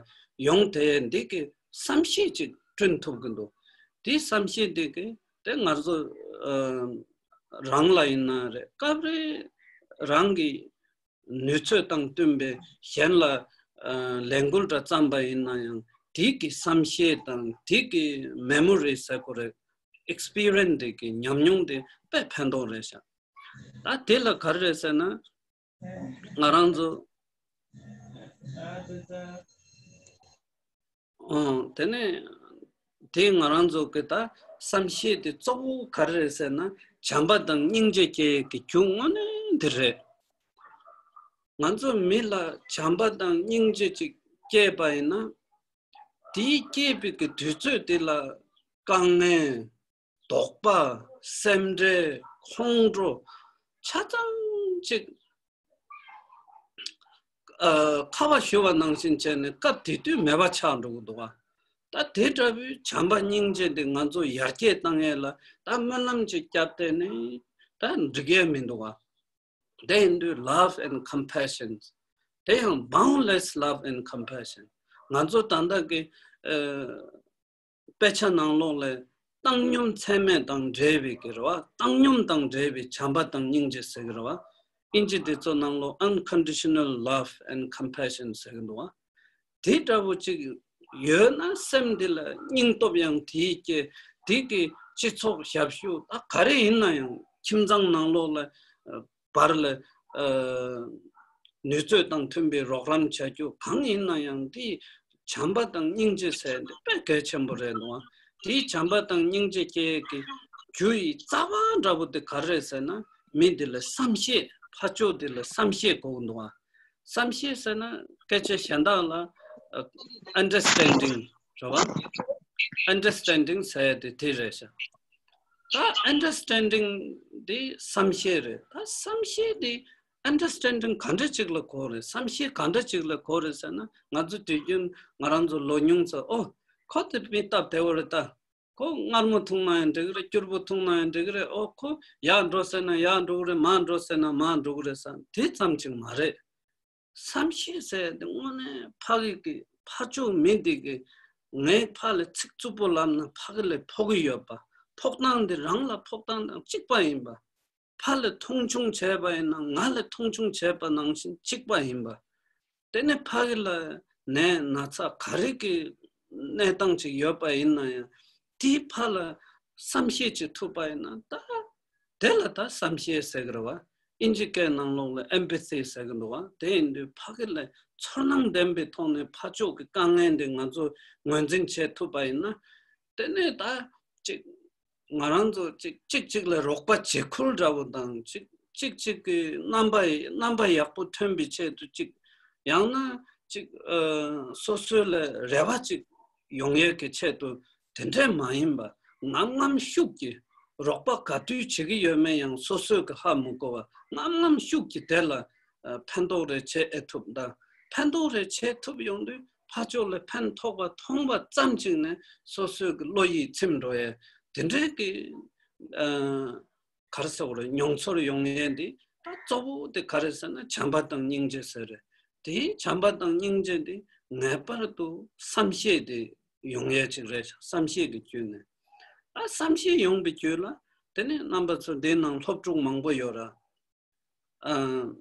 ཡོང་དེ་འདི་གི་བསམ་ཤེས་ཅིག་བསྐྲུན་ཐུབ་ཀྱི་འདུག་དེའི་བསམ་ཤེས་འདི་གི་དེ་ང་ཚོ་ཨ་རང་ལ་ཡིན་ན་རེད། སྐབས་རེ་རང་གི་ནུས་ཚོད་དང་བསྟུན་པའི་གཞན་ལ་ཨ་ལས་འགུལ་འདྲ་བརྩམས་པ་ཡིན་ན་ཡང་དེ་གི་བསམ་ཤེས་དང་དེ་གི་མེ་མོ་རི་ཟེར་དགོས་རེད། ཨེག་སི་པི་རི་ཡན་སི་དེ་གི་ཉམས་མྱོང་དེ་དཔེ་ཕན་ཐོགས་རེད་ཤག་ད་དེ་ལ་ག་རེ་རེད་ཟེར་ན། ང་རང་ཚོ་ ཨང་། དེ་ནས་དེ་ང་རང་ཚོ་གི་ད་བསམ་ཤེས་དེ་གཙོ་བོ་ག་རེ་རེད་ཟེར་ན། བྱམས་པ་དང་སྙིང་རྗེ་སྐྱེ་ཡས་ཀྱི་རྒྱུ་དངོས་གནས་འདི་རེད། ང་ཚོ་མི་ལ་བྱམས་པ་དང་སྙིང་རྗེ་ཅིག་སྐྱེས་པ་ཡིན་ན། དེའི་སྐྱེས་པའི་གི་དུས་ཚོད་དེ་ལ་དཀའ་ངལ། དོགས་པ། སེམས་ཁྲལ། ཁོང་ཁྲོ། ཆ་ཚང་ཅིག་ཨ། ཁ་བ་ཞུ་བ་ནང་བཞིན་བྱས་ནས་སྐབས་དེ་དུས་མེད་པ་ཆགས་འགྲོ་གི་འདུག་ག་ད་དེ་འདྲ་བོའི་བྱམས་པ་སྙིང་རྗེ་འདི་ང་ཚོ་ཡར་རྒྱས་བཏང་ཡས་ལ་ད་སྨོན་ལམ་ཅིག་བརྒྱབ་བསྡད་ནས་ད་འགྲིག་ཡས་མི་འདུག་ག་དེ་ཡིན་དུས་love and compassion། དེ་ཡང་boundless love and compassion། ང་ཚོ་ད་ལྟ་གི་ཨ། དཔེ་ཆ་ནང་ལོགས་ལ་བཏང་སྙོམས་ཚད་མེད་དང་འབྲེལ་བའི་གི་རེད་བ། བཏང་སྙོམས་དང་འབྲེལ་བའི་བྱམས་པ་དང་སྙིང་རྗེ་ཟེར་གི་རེད་བ། ཨིན་ཇི་དེ་ཚོ་ནང་ལོགས་unconditional love and compassion ཟེར་གི་འདུག་བ། དེ་འདྲ་བོ་ཅིག་ཡོད་ན་སེམས་འདི་ལ་སྙིང་སྟོབས་ཡང་དེའི་སྐྱེ། དེ་གི་སྤྱི་ཚོགས་ཞབས་ཞུ་ད་ག་རེ་ཡིན་ན་ཡང་ཁྱིམ་ཚང་ནང་ལོགས་ལ་ཨ། བར་ལ་ཨ། ནུས་ཚོད་དང་མཐུན་པའི་རོགས་རམ་བྱ་རྒྱུ་གང་ཡིན་ན་ཡང་དེ་བྱམས་པ་དང་སྙིང་རྗེ་ཟེར་འདི་དཔེ་གལ་ཆེན་པོ་རེད་འདུག་དེ་བྱམས་པ་དང་སྙིང་རྗེ་སྐྱེ་གི་རྒྱུ་ཡི་རྩ་བ་འདྲ་བོ་དེ་ག་རེ་རེད་ཟེར་ན། མི་འདི་ལ་བསམ་ཤེས། ཕར་ཕྱོགས་འདི་ལ་བསམ་ཤེས་དགོས་འདུག་བསམ་ཤེས་ཟེར་ན་སྐད་ཆ་གཞན་དག་ལ་ཨ། understanding རེད་བ། understanding ཟེར་ཡ་དེ་དེ་རེད་ཤག་ད་understanding འདི་བསམ་ཤེས་རེད། ད་བསམ་ཤེས་འདི་understanding ག་འདྲ་ཅིག་ལ་གོ་རེད། བསམ་ཤེས་ག་འདྲ་ཅིག་ལ་གོ་རེད་ཟེར་ན། ང་ཚོ་དུས་རྒྱུན་ང་རང་ཚོ་ལོ་ཉུང་ཙང་། ཨོ། ཁོ་དེ་མི་སྟབས་བདེ་བོ་རེད་ད། ཁོ་མངར་མོ་འཐུང་ན་ཡང་འགྲིག་གི་རེད། སྐྱུར་པོ་འཐུང་ན་ཡང་འགྲིག་གི་རེད། ཨོ། ཁོ་ཡར་འགྲོ་ཟེར་ན་ཡར་འགྲོ་གི་རེད། མར་འགྲོ་ཟེར་ན་མར་འགྲོ་གི་རེད་བསམ། དེ་ཙམ་ཅིག་མ་རེད། བསམ་ཤེས་ཟེར་དེ་དངོས་གནས་ཕ་གི་གི་ཕ་ཕྱོགས་མི་འདི་གི་ངའི་ཕ་ལ་ཚིག་རྩུབ་པོ་ལབ་ན་ཕ་གི་ལ་ཕོག་གི་ཡོད་པ། ཕོག་སྟངས་འདི་རང་ལ་ཕོག་སྟངས་དང་གཅིག་པ་ཡིན་པ། ཕ་ལ་མཐོང་ཆུང་བྱས་པ་ཡིན་ན་ང་ལ་མཐོང་ཆུང་བྱས་པ་ནང་བཞིན་གཅིག་པ་ཡིན་པ། དེ་ནས་ཕ་གི་ལ་ནད་ན་ཚ་ག་རེ་གི་གནས་སྟངས་ཅིག་ཡོད་པ་ཡིན་ན་ཡང་དེའི་ཕ་ལ་བསམ་ཤེས་ཅིག་ཐུབ་པ་ཡིན་ན་ད། དེ་ལ་ད་བསམ་ཤེས་ཟེར་གི་རེད་བ། ཨིན་ཇི་སྐད་ནང་ལོགས་ལ་empathy ཟེར་གི་འདུག་བ། དེ་ཡིན་དུས་ཕ་གི་ལ་ཚོར་སྣང་ལྡན་པའི་ཐོག་ནས་ཕ་ཕྱོགས་ཀྱི་དཀའ་ངལ་འདི་ང་ཚོ་ངོས་འཛིན་བྱེད་ཐུབ་པ་ཡིན་ན། དེ་ནས་ད་ཅིག་ང་རང་ཚོ་ཅིག་གཅིག་གཅིག་ལ་རོགས་པ་བྱེད་ཁུལ་འདྲ་བོ་དང་། ཅིག་གཅིག་གཅིག་གི་རྣམ་པ་རྣམ་པ་ཡག་པོ་ཐོན་པའི་ཆེད་དུ། ཅིག་ཡང་ན་ཅིག་ཨ། སོ་སོ་ལ་རེ་བ་ཅིག་ཡོང་ཡས་ཀྱི་ཆེད་དུ། དེ་འདྲས་མ་ཡིན་པ། ངམ་ངམ་ཤུགས་ཀྱིས་རོགས་པ་ག་དུས་བྱེད་ཀྱི་ཡོད་མེད་ཡང་སོ་སོས་ཀྱི་ཧ་མི་གོ་བ། ངམ་ངམ་ཤུགས་ཀྱིས་དེ་ལ་ཨ། ཕན་ཐོགས་རེ་བྱེད་ཨེ་ཐུབ་ད། ཕན་ཐོགས་རེ་བྱེད་ཐུབ་ཡོང་དུས་ཕར་ཕྱོགས་ལ་ཕན་ཐོགས་པ་མཐོང་བ་ཙམ་ཅིག་ནས་སོ་སོའི་གི་བློ་ཡིད་ཚིམ་འགྲོ་ཡས། དེ་འདྲའི་གི་ཨ། ག་རེ་ཟེར་དགོས་རེད། མྱོང་ཚོར་ཡོང་ཡས་འདི་ད་གཙོ་བོ་དེ་ག་རེ་ཟེར་ན་བྱམས་པ་དང་སྙིང་རྗེ་ཟེར་རེད། དེའི་བྱམས་པ་དང་སྙིང་རྗེ་འདི་ངེས་པར་དུ་བསམ་ཤེས་དེ་ཡོང་ཡས་ཅིག་རེད། བསམ་ཤེས་ཀྱི་བརྒྱུད་ནས། ད་བསམ་ཤེས་ཡོང་བའི་བརྒྱུད་ལ་དེ་ནས་རྣམ་པ་ཚོ་འདིའི་ནང་སློབ་ཕྲུག་མང་པོ་ཡོད་ར། ཨ།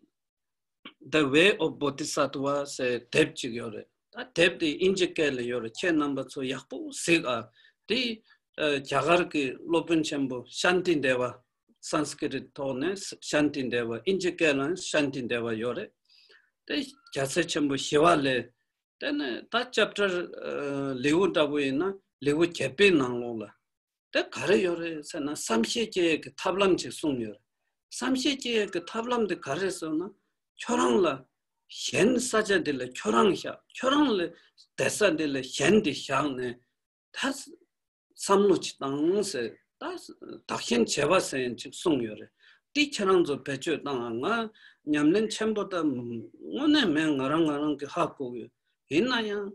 The Way of Bodhisattva ཟེར་དེབ་ཅིག་ཡོད་རེད། ད་དེབ་དེ་ཨིན་ཇི་སྐད་ལ་ཡོད་རེད། ཁྱེད་རྣམ་པ་ཚོ་ཡག་པོ་གཟིགས་ཨ། དེ་ཨ། རྒྱ་གར་གྱི་སློབ་དཔོན་ཆེན་པོ་ཤཱནྟི་དེ་ཝ། སཾ་སྐྲྀ་ཏ་ཐོག་ནས་ཤཱནྟི་དེ་ཝ། ཨིན་ཇི་སྐད་ལ་ཤཱནྟི་དེ་ཝ་ཡོད་རེད། དེ་རྒྱལ་སྲས་ཆེན་པོ་ཞི་བ་ལྷས། དེ་ནས་ད་ཅེབ་ཊར་ཨ། ལེའུ་འདྲ་བོ་ཡིན་ན་ལེའུ་བརྒྱད་པའི་ནང་ལོགས་ལ། དེ་ག་རེ་ཡོད་རེད་ཟེར་ན། བསམ་ཤེས་སྐྱེ་ཡས་ཀྱི་ཐབས་ལམ་ཅིག་གསུངས་ཡོད་རེད། བསམ་ཤེས་སྐྱེ་ཡས་ཀྱི་ཐབས་ལམ་དེ་ག་རེ་ཟེར་ན། ཁྱོད་རང་ལ་གཞན་ས་ཆ་འདི་ལ་ཁྱོད་རང་བཞག་ཁྱོད་རང་ལ་བསྡད་ས་འདི་ལ་གཞན་འདི་བཞག་ནས་ད་བསམ་བློ་ཅིག་བཏང་ཟེར། ད་བདག་གཞན་བརྗེ་བ་ཟེར་ཡས་ཅིག་གསུངས་ཡོད་རེད། དེ་ཁྱེད་རང་ཚོ་བེད་སྤྱོད་བཏང་ཨ། ང་ཉམས་ལེན་ཆེན་པོ་ད་དངོས་གནས་མེད། ང་རང་ང་རང་གིས་ཧ་གོ་གི་ཡོད། ཡིན་ན་ཡང་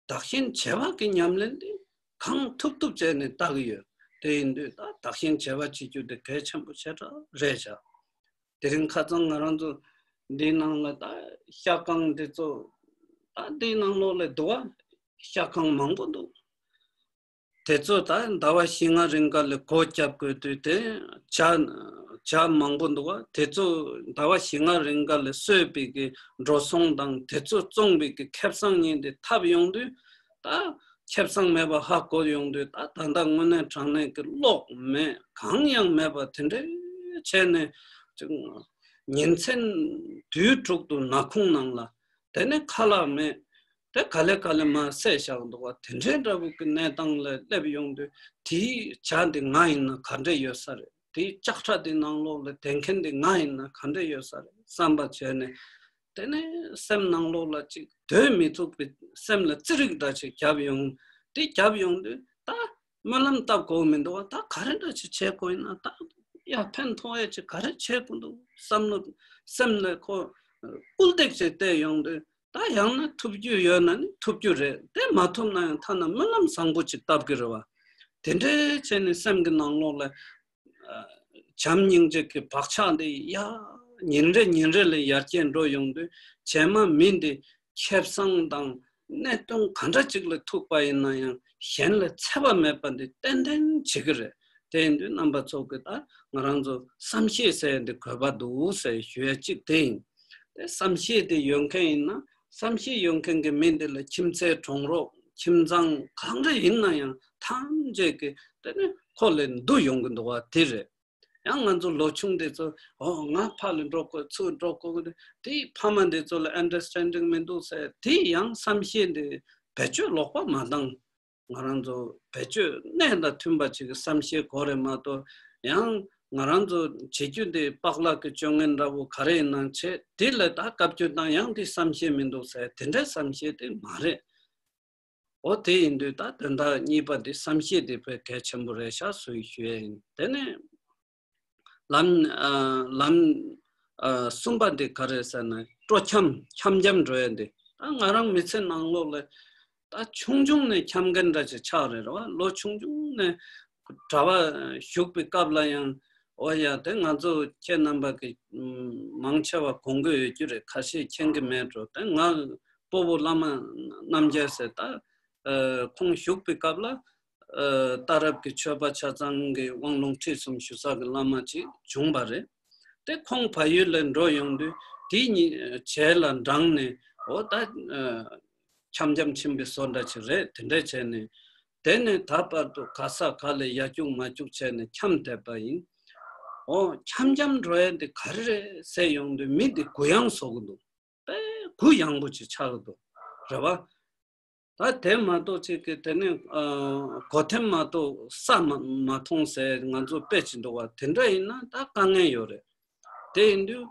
བདག་གཞན་བརྗེ་བ་གི་ཉམས་ལེན་དེ་གང་ཐུབ་ཐུབ་བྱས་ནས་ལྟ་གི་ཡོད། དེ་ཡིན་དུས་ད་བདག་གཞན་བརྗེ་བ་བྱེད་རྒྱུ་དེ་གལ་ཆེན་པོ་ཞེ་དྲག་རེད་བཞག་དེ་རིང་ཁ་སང་ང་རང་ཚོ་འདིའི་ནང་ལ་ད་ཤ་ཁང་འདི་ཚོ། ད་འདིའི་ནང་ལོགས་ལ་འདུག་བ། ཤ་ཁང་མང་པོ་འདུག་དེ་ཚོ་ད་ཟླ་བ་བཞི་ལྔ་རིང་ག་ལ་སྒོ་བརྒྱབ་དགོས་དུས་དེ་ཇ་ཇ་མང་པོ་འདུག་བ། དེ་ཚོ་ཟླ་བ་བཞི་ལྔ་རིང་ག་ལ་གསོས་པའི་གི་འགྲོ་སོང་དང་དེ་ཚོ་བཙོངས་པའི་གི་ཁེ་བཟང་ཉིན་དེ་ཐབས་ཡོང་དུས། ད་ཁེ་བཟང་མེད་པ་ཧ་གོ་ཡོང་དུས། ད་ད་ལྟ་དངོས་གནས་དྲང་གནས་ཀྱི་གློག་མེད། གང་ཡང་མེད་པ་དེ་འདྲ་བྱས་ནས་ཅིག་ཉིན་མཚན་དུས་དྲུག་ཏུ་ནག་ཁུང་ནང་ལ། དེ་ནས་ཁ་ལག་མེད། ཨེ་ག་ལེ་ག་ལེ་མར་བསད་བཞག་འདུག་བ། དེ་འདྲའི་འདྲ་བོ་གི་གནས་སྟངས་ལ་སླེབས་ཡོང་དུས་དེའི་ཇ་འདི་ང་ཡིན་ན་ག་འདྲ་ཡོད་ས་རེད། དེའི་ལྕགས་ཁྲ་དེ་ནང་ལོགས་ལ་བསྡད་མཁན་དེ་ང་ཡིན་ན་ག་འདྲ་ཡོད་ས་རེད་བསམ་པ་བྱས་ནས། དེ་ནས་སེམས་ནང་ལོགས་ལ་ཅིག་སྡོད་མི་ཚུགས་པའི་སེམས་ལ་ཙི་རིག་འདྲ་ཅིག་བརྒྱབ་ཡོང་། དེ་བརྒྱབ་ཡོང་དུས་ད་སྨོན་ལམ་བཏབ་དགོས་མི་འདུག་བ། ད་ག་རེ་འདྲ་ཅིག་བྱེད་དགོས་ཡིན་ན། ད་ཡ་ཕན་ཐོགས་ཡ་ཅིག་ག་རེ་བྱེད་དགོས་འདུག་བསམ་བློ་སེམས་ལ་ཁོ་ཨུལ་ཏེག་ཅིག་བལྟས་ཡོང་དུས། ད་ཡང་ན་ཐུབ་རྒྱུ་ཡོད་ན་ནི་ཐུབ་རྒྱུ་རེད། དེ་མ་ཐུབ་ན་ཡང་ཐ་ན་སྨོན་ལམ་བཟང་པོ་ཅིག་བཏབ་གི་རེད་བ། དེ་འདྲའི་བྱས་ནས་སེམས་ཀྱི་ནང་ལོགས་ལ་ཨ་བྱམས་སྙིང་རྗེ་གི་བག་ཆགས་འདི་ཡ་ཉིན་རེ་ཉིན་རེ་ལ་ཡར་རྒྱས་འགྲོ་ཡོང་དུས། རྗེས་མ་མི་འདི་ཁེ་བཟང་དང་གནད་དོན་ག་འདྲ་ཅིག་ལ་ཐུག་པ་ཡིན་ན་ཡང་གཞན་ལ་འཚེ་བ་མེད་པ་འདི་ཏན་ཏན་བྱེད་ཀྱི་རེད། དེ་ཡིན་དུས་རྣམ་པ་ཚོ་གི་ད་ང་རང་ཚོ་བསམ་ཤེས་ཟེར་ཡ་འདི་དགོས་པ་འདུག་ཟེར་ཞུ་ཡ་གཅིག་དེ་ཡིན། དེ་བསམ་ཤེས་དེ་ཡོད་མཁན་ཡིན་ན། བསམ་ཤེས་ཡོད་མཁན་གྱི་མི་འདི་ལ་ཁྱིམ་མཚེས་གྲོང་རོགས་ཁྱིམ་ཚང་གང་རེ་ཡིན་ན་ཡང་ཐམས་ཅད་ཀྱིས་དེ་ནི་ཁོ་ལ་འདུ་ཡོང་གི་འདུག་བ། དེ་རེད། ཡང་ང་ཚོ་ལོ་ཆུང་དེ་ཚོ། འོ་ང་ཕར་ལ་འགྲོ་དགོས། ཚུར་འགྲོ་དགོས། དེ་ཕ་མ་འདི་ཚོ་ལ་ཨན་ཌར་སི་ཊན་ཌིང་མི་འདུག་ཟེར། དེ་ཡང་བསམ་ཤེས་འདི་བེད་སྤྱོད་ལོག་པ་མ་བཏང་། ང་རང་ཚོ་བེད་སྤྱོད་གནད་དང་མཐུན་པ་ཅིག་གི་བསམ་ཤེས་དགོས་རེད་མ་གཏོགས། ཡང་ང་རང་ཚོ་བྱེད་རྒྱུ་དེ་པགས་ལག་གི་སྤྱོད་ངན་འདྲ་བོ་ག་རེ་ཡིན་ན་བྱེད། དེ་ལ་ད་བཀའ་བཀྱོན་བཏང་། ཡང་དེ་བསམ་ཤེས་མི་འདུག་ཟེར། དེ་འདྲའི་བསམ་ཤེས་དེ་མ་རེད། འོ་དེ་ཡིན་དུས་ད་དོན་དག་གཉིས་པ་དེ་བསམ་ཤེས་དེ་དཔེ་གལ་ཆེན་པོ་རེད་ཤག་ཟེར་ཞུ་ཡ་ཡིན། དེ་ནས་ལམ་ཨ་ལམ་ཨ་གསུམ་པ་འདི་ག་རེ་ཟེར་ན། སྤྲོ་འཆམ། འཆམ་འཆམ་འགྲོ་ཡ་འདི། ད་ང་རང་མི་ཚེ་ནང་ལོགས་ལ་ད་ཆུང་ཆུང་ནས་འཆམ་མཁན་འདྲ་ཅིག་ཆགས་རེད་རེད་བ། ལོ་ཆུང་ཆུང་ནས་གྲྭ་པ་བཞུགས་པའི་སྐབས་ལ་ཡང་། འོ་ཡ། དེ་ང་ཚོ་ཁྱེད་རྣམ་པ་གི་མང་ཆེ་བ་དགོངས་ཀྱི་ཡོད་རྒྱུ་རེད། ཁ་ཤས་མཁྱེན་གྱི་མེད་འགྲོ། དེ་ང་སྤོ་བོ་བླ་མ་རྣམ་རྒྱལ་ཟེར། ད་ཨ་ཁོང་བཞུགས་པའི་སྐབས་ལ་ཨ་ད་རབ་ཀྱི་ཆོས་པ་ཆ་ཚང་གི་དབང་ལུང་ཁྲིད་གསུམ་ཞུ་ས་གི་བླ་མ་ཅིག་བྱུང་བ་རེད། དེ་ཁོང་བལ་ཡུལ་ལ་འགྲོ་ཡོང་དུས་དེ་གཉིས་རྗེས་ལ་འབྲངས་ནས། འོ་ད་ཨ་འཆམ་འཆམ་ཕྱིན་པའི་བཟོ་འདྲ་ཅིག་རེད། དེ་འདྲ་བྱས་ནས་དེ་ནས་ད་བར་དུ་ག་ས་ག་ལ་ཡར་རྒྱུག་མར་རྒྱུག་བྱས་ནས་འཆམ་བསྡད་པ་ཡིན། འོ་འཆམ་འཆམ་འགྲོ་ཡ་འདི་ག་རེ་རེད་ཟེར་ཡོང་དུས། མི་འདི་གུ་ཡངས་བཟོ་གི་འདུག་དཔེ་གུ་ཡངས་པོ་ཅིག་ཆགས་ཀྱི་འདུག་རེད་བ། ད་དེ་མ་གཏོགས་ཅིག་གི་དེ་ནས་ཨ་སྒོ་ཐེམ་མ་གཏོགས་ས་མ་མ་མཐོང་ཟེར་ང་ཚོ་དཔེ་ཅིག་འདུག་བ། དེ་འདྲ་ཡིན་ན་ད་དཀའ་ངལ་ཡོད་རེད། དེ་ཡིན་དུས་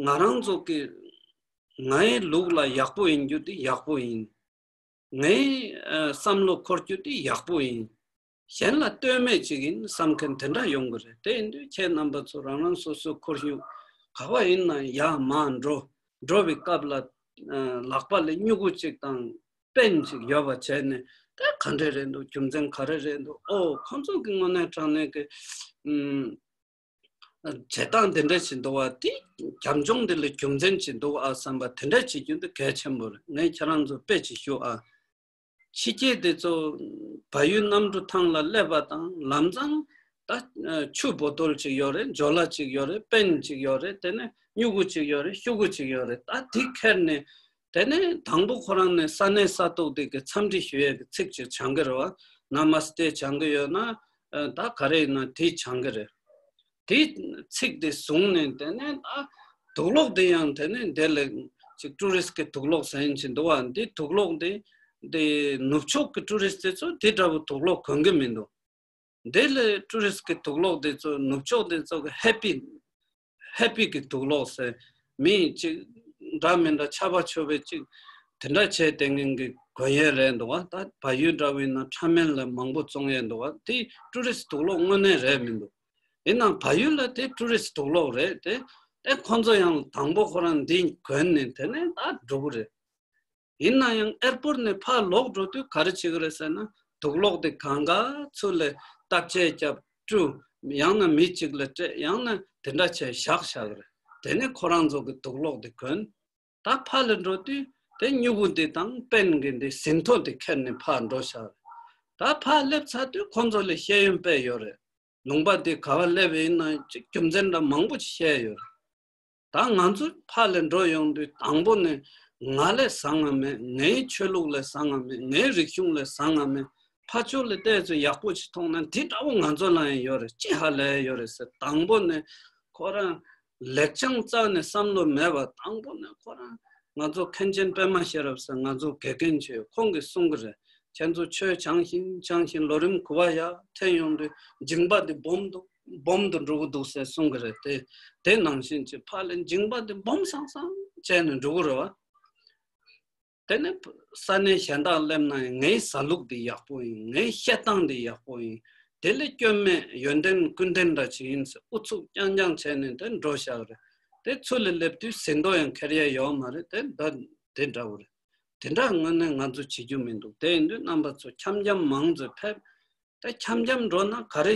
ང་རང་ཚོ་གི་ངའི་ལུགས་ལ་ཡག་པོ་ཡིན་རྒྱུ་དེ་ཡག་པོ་ཡིན། ངའི་ཨ་བསམ་བློ་འཁོར་རྒྱུ་དེ་ཡག་པོ་ཡིན། གཞན་ལ་ལྟོས་མེད་ཅིག་ཡིན་བསམ་མཁན་དེ་འདྲ་ཡོང་གི་རེད། དེ་ཡིན་དུས་ཁྱེད་རྣམ་པ་ཚོ་རང་རང་སོ་སོའི་ཁོར་ཡུག་ག་བ་ཡིན་ན་ཡར་མར་འགྲོ་འགྲོ་བའི་སྐབས་ལ་ཨ་ལག་པ་ལ་སྨྱུ་གུ་ཅིག་དང་པེན་ཅིག་ཡོད་པ་བྱས་ནས། དེ་ག་འདྲ་རེད་འདུག་རྒྱུ་མཚན་ག་རེ་རེད་འདུག་འོ་ཁོང་ཚོ་གི་དངོས་གནས་དྲང་གནས་ཀྱི་ཨུམ། བྱེད་སྟངས་དེ་འདྲ་ཞིག་འདུག་བ། དེ་རྒྱབ་ལྗོངས་དེ་ལ་རྒྱུ་མཚན་ཞིག་འདུག་ཨ་བསམ་པ་དེ་འདྲ་བྱེད་རྒྱུ་འདི་གལ་ཆེན་པོ་རེད། ངས་ཁྱེད་རང་ཚོ་དཔེ་ཅིག་ཞུ་ཨ། ཕྱི་རྒྱལ་དེ་ཚོ་བལ་ཡུལ་གནམ་གྲུ་ཐང་ལ་སླེབས་པ་དང་ལམ་སང་ད་ཆུ་བོ་ཏོལ་ཅིག་ཡོད་རེད། ཇོ་ལ་ཅིག་ཡོད་རེད། པེན་ཅིག་ཡོད་རེད། དེ་ནས་སྨྱུ་གུ་ཅིག་ཡོད་རེད། ཤུ་གུ་ཅིག་ཡོད་རེད། ད་དེ་ཁྱེར་ནས། དེ་ནས་དང་པོ་ཁོ་རང་ནས་ས་གནས་ས་ཐོག་དེ་གི་འཚམས་འདྲི་ཞུ་ཡས་ཀྱི་ཚིག་ཅིག་སྦྱང་གི་རེད་བ། ན་མ་སྟེ་སྦྱང་གི་ཡོད་ན། ཨ་ད་ག་རེ་ཡིན་ན་དེ་སྦྱང་གི་རེད། དེ་ཚིག་དེ་བཟུང་ནས། དེ་ནས་ད་དུག་ལོག་དེ་ཡང་དེ་ནས་དེ་ལ་ཅིག་ཊུ་རི་སི་གི་དུག་ལོག་ཟེར་ཡིན་ཅིག་འདུག་བ། འདི་དུག་ལོག་དེ་དེ་ནུབ་ཕྱོགས་ཀྱི་ཊུ་རི་སི་དེ་ཚོ་དེ་འདྲ་བོ་དུག་ལོག་གོན་གི་མི་འདུག་འདི་ལས་ཊུ་རི་སི་གི་དུག་ལོག་དེ་ཚོ་ནུབ་ཕྱོགས་དེ་ཚོ་གི་ཧེ་པི་ཧེ་པི་གི་དུག་ལོག་ཟེར། མི་ཅིག་འདྲ་མི་འདྲ་ཆབ་པ་ཆོ་བའི་ཅིག་དེ་འདྲ་བྱས་དེ་ངན་གི་གོན་ཡས་རེད་འདུག་བ། ད་བལ་ཡུལ་འདྲ་བོ་ཡིན་ན་ཁྲ་མེན་ལ་མང་པོ་བཙོང་ཡས་འདུག་བ། དེ་ཊུ་རི་སི་དུག་ལོག་དངོས་གནས་རེད་མི་འདུག་ཡིན་ནའང་བལ་ཡུལ་ལ་དེ་ཊུ་རི་སི་དུག་ལོག་རེད་དེ། དེ་ཁོང་ཚོ་ཡང་དང་པོ་ཁོ་རང་འདི་གོན་ནས་དེ་ནས་ད་འགྲོ་གི་རེད། ཡིན་ན་ཡང་ཨེར་པོར་ནས་ཕར་ལོག་འགྲོ་དུས་ག་རེ་བྱེད་ཀྱི་རེད་ཟེར་ན། དུག་ལོག་དེ་གང་ག་ཚུར་ལ་བརྟག་དཔྱད་བརྒྱབ་བཀྲུ། ཡང་ན་མི་གཅིག་ལ་སྤྲད། ཡང་ན་དེ་འདྲ་བྱས་བཞག་བཞག་གི་རེད། དེ་ནས་ཁོ་རང་ཚོ་གི་དུག་ལོག་དེ་གོན། ད་ཕར་ལ་འགྲོ་དུས་དེ་སྨྱུ་གུ་འདི་དང་པེན་གི་འདི་ཟིན་ཐོ་དེ་ཁྱེར་ནས་ཕར་འགྲོ་བཞག་རེད། ད་ཕར་སླེབས་ཚར་དུས་ཁོང་ཚོ་ལ་ཤེས་ཡོན་དཔེ་ཡོད་རེད། ལུང་པ་འདི་ག་བ་སླེབས་ཡིན་ན་ཅིག་རྒྱུ་མཚན་འདྲ་མང་པོ་ཅིག་བཤད་ཡོད་རེད། ད་ང་ཚོ་ཕར་ལ་འགྲོ་ཡོང་དུས་དང་པོ་ནས་ང་ལས་བཟང་ང་མེད། ངའི་ཆོས་ལུགས་ལས་བཟང་ང་མེད། ངའི་རིག་གཞུང་ལས་བཟང་ང་མེད། ཕར་ཕྱོགས་ལ་བལྟས་ཚོད་ཡག་པོ་ཅིག་མཐོང་ན་དེ་འདྲ་བོ་ང་ཚོ་ལ་ཡང་ཡོད་རེད། ཅི་ཧ་ལས་ཡོད་རེད་ཟེར། དང་པོ་ནས་ཁོ་རང་ལེགས་བྱང་རྩ་ནས་བསམ་བློ་མེད་པ། དང་པོ་ནས་ཁོ་རང་ ང་ཚོ་མཁན་ཆེན་པད་མ་ཤེས་རབ་ཟེར་ང་ཚོ་དགེ་རྒན་ཆེ་ཁོང་གིས་གསུང་གི་རེད། ཁྱེད་ཚོ་ཆོས་སྦྱང་བཞིན་སྦྱང་བཞིན་ལོ་རིམ་དགུ་པ་ཡར་ཐོན་ཡོང་དུས་མཇིང་པ་འདི་སྦོམ་འདུག་སྦོམ་དུ་འགྲོ་གི་འདུག་ཟེར་གསུང་གི་རེད་དེ། དེ་ནང་བཞིན་གྱི་ཕར་ལ་མཇིང་པ་འདི་སྦོམ་སང་སང་བྱས་ནས་འགྲོ་གི་རེད་བ། དེ་ནས་ས་གནས་གཞན་དག་སླེབས་ན་ཡང་ངའི་ཟ་ལུགས་འདི་ཡག་པོ་ཡིན། ངའི་བཤད་སྟངས་འདི་ཡག་པོ་ཡིན། དེ་ལས་སྐྱོན་མེད་ཡོན་ཏན་ཀུན་ལྡན་འདྲ་ཅིག་ཡིན་ཟེར་ཨུ་ཚུགས་རྐྱང་རྐྱང་བྱས་ནས་དེ་འགྲོ་བཞག་རེད། དེ་ཚུར་ལ་སླེབས་དུས་ཟིན་ཐོ་ཡང་འཁྱེར་ཡ་ཡོད་མ་རེད། དེ་འདྲ་དེ་འདྲ་བོ་རེད། དེ་འདྲ་དངོས་གནས་ང་ཚོ་བྱེད་རྒྱུ་མི་འདུག་དེ་ཡིན་དུས་རྣམ་པ་ཚོ་འཁྱམ་འཁྱམ་མང་ཚོད་ཕེབས། དེ་འཁྱམ་འཁྱམ་འགྲོ་ན་ག་རེ།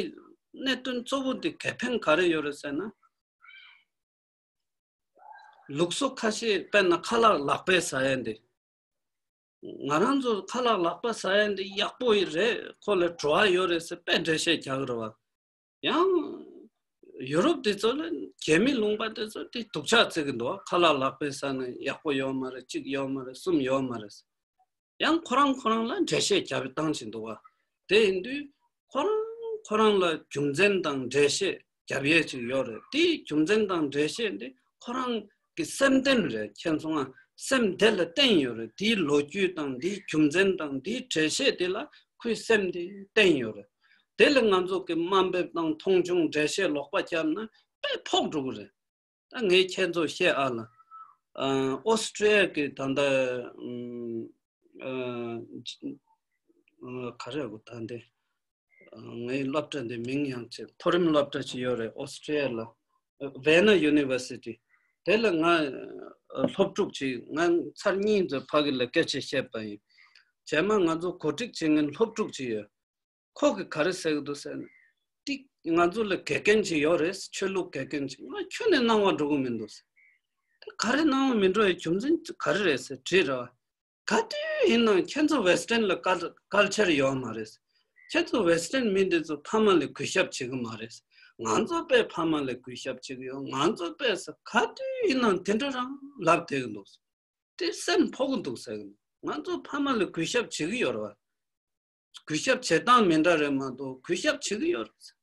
གནད་དོན་གཙོ་བོ་འདི་གལ་ཕན་ག་རེ་ཡོད་རེད་ཟེར་ན། ལུགས་སྲོལ་ཁ་ཤས་དཔེར་ན་ཁ་ལག་ལག་པས་ཟ་ཡ་འདི། ང་རང་ཚོ་ཁ་ལག་ལག་པས་ཟ་ཡ་འདི་ཡག་པོ་ཡི་རེད། ཁོ་ལ་བྲོ་བ་ཡོད་རེད་ཟེར་དཔེ་འགྲེལ་བཤད་རྒྱག་གི་རེད་བ། ཡང་ཡུ་རོབ་དེ་ཚོ་ལ་རྒྱལ་མི་ལུང་པ་དེ་ཚོ་དེ་སྡུག་ཅག་བརྩི་གི་འདུག་ཁ་ལག་ལག་པས་ཟ་ན་ཡག་པོ་ཡོད་མ་རེད། གཅིག་ཡོད་མ་རེད། གསུམ་ཡོད་མ་རེད། ཡང་ཁོ་རང་ཁོ་རང་ལ་འགྲེལ་བཤད་རྒྱབ་བཏང་བཞིན་འདུག་བ། དེ་ཡིན་དུས་ཁོ་རང་ཁོ་རང་ལ་རྒྱུ་མཚན་དང་འགྲེལ་བཤད་རྒྱབ་ཡས་ཅིག་ཡོད་རེད། དེའི་རྒྱུ་མཚན་དང་འགྲེལ་བཤད་འདི་ཁོ་རང་གི་སེམས་རྟེན་རེད། མཁྱེན་སོང་ང་། སེམས་དེ་ལ་བརྟེན་ཡོད་རེད། དེའི་ལོ་རྒྱུས་དང་དེའི་རྒྱུ་མཚན་དང་དེའི་འགྲེལ་བཤད་དེ་ལ་ཁོའི་སེམས་དེ་བརྟེན་ཡོད་རེད། དེ་ལ་ང་ཚོ་གི་དམའ་འབེབས་དང་མཐོང་ཆུང་འགྲེལ་བཤད་ལོག་པ་བརྒྱབ་ན་དཔེ་ཕོག་འགྲོ་གི་རེད། ད་ངས་ཁྱེད་ཚོ་བཤད་ཨ་ལ། ཨ། ཨོ་སི་ཀྲི་ཡ་གི་ད་ལྟ་ཨ། ཨ། ག་རེ་གོ་ད་འདི། ཨ། ངའི་སློབ་གྲྭ་འདི་མིང་ཡང་ཆེ་མཐོ་རིམ་སློབ་གྲྭ་ཅིག་ཡོད་རེད་ཨོ་སི་ཀྲི་ཡ་ལ། ཨ། Vienna University། དེ་ལ་ང་ཨ། སློབ་ཕྲུག་ཅིག་ང་ཚར་གཉིས་ཙམ་ཕ་གི་ལ་སྐད་ཆ་བཤད་པ་ཡིན། རྗེས་མ་ང་ཚོ་གོ་སྒྲིག་བྱེད་མཁན་སློབ་ཕྲུག་ཅིག་ཡོད། ཁོ་གིས་ག་རེ་ཟེར་གི་འདུག་ཟེར་ན། ཏིག་ང་ཚོ་ལ་དགེ་རྒན་ཅིག་ཡོད་རེད། ཆོས་ལུགས་དགེ་རྒན་ཅིག་ང་ཁྱོན་ནས་སྣང་བ་འགྲོ་གི་མི་འདུག་ཟེར། ད་ག་རེ་སྣང་བ་མི་འགྲོ་ཡའི་རྒྱུ་མཚན་ག་རེ་རེད་ཟེར་དྲིས་ར་བ། ག་དུས་ཡིན་ནའང་ཁྱེད་ཚོ་Western་ལ་ཀལ་ཀལ་ཆར་ཡོད་མ་རེད། ཁྱེད་ཚོ་Western་མི་འདི་ཚོ་ཕ་མ་ལ་གུས་ཞབས་བྱེད་གི་མ་རེད། ང་ཚོ་དཔེ་ཕ་མ་ལ་གུས་ཞབས་བྱེད་གི་ཡོད། ང་ཚོ་དཔེ་ཟེར་ག་དུས་ཡིན་ནའང་དེ་འདྲ་རང་ལབ་བསྡད་གི་འདུག་དེ་སེམས་ཕོག་གི་འདུག་ཟེར་གི་འདུག་ང་ཚོ་ཕ་མ་ལ་གུས་ཞབས་བྱེད་གི་ཡོད་རེད་བ། གུས་ཞབས་བྱེད་སྟངས་མི་འདྲ་རེད་མ་གཏོགས་གུས་ཞབས་བྱེད་གི་ཡོད་རེད།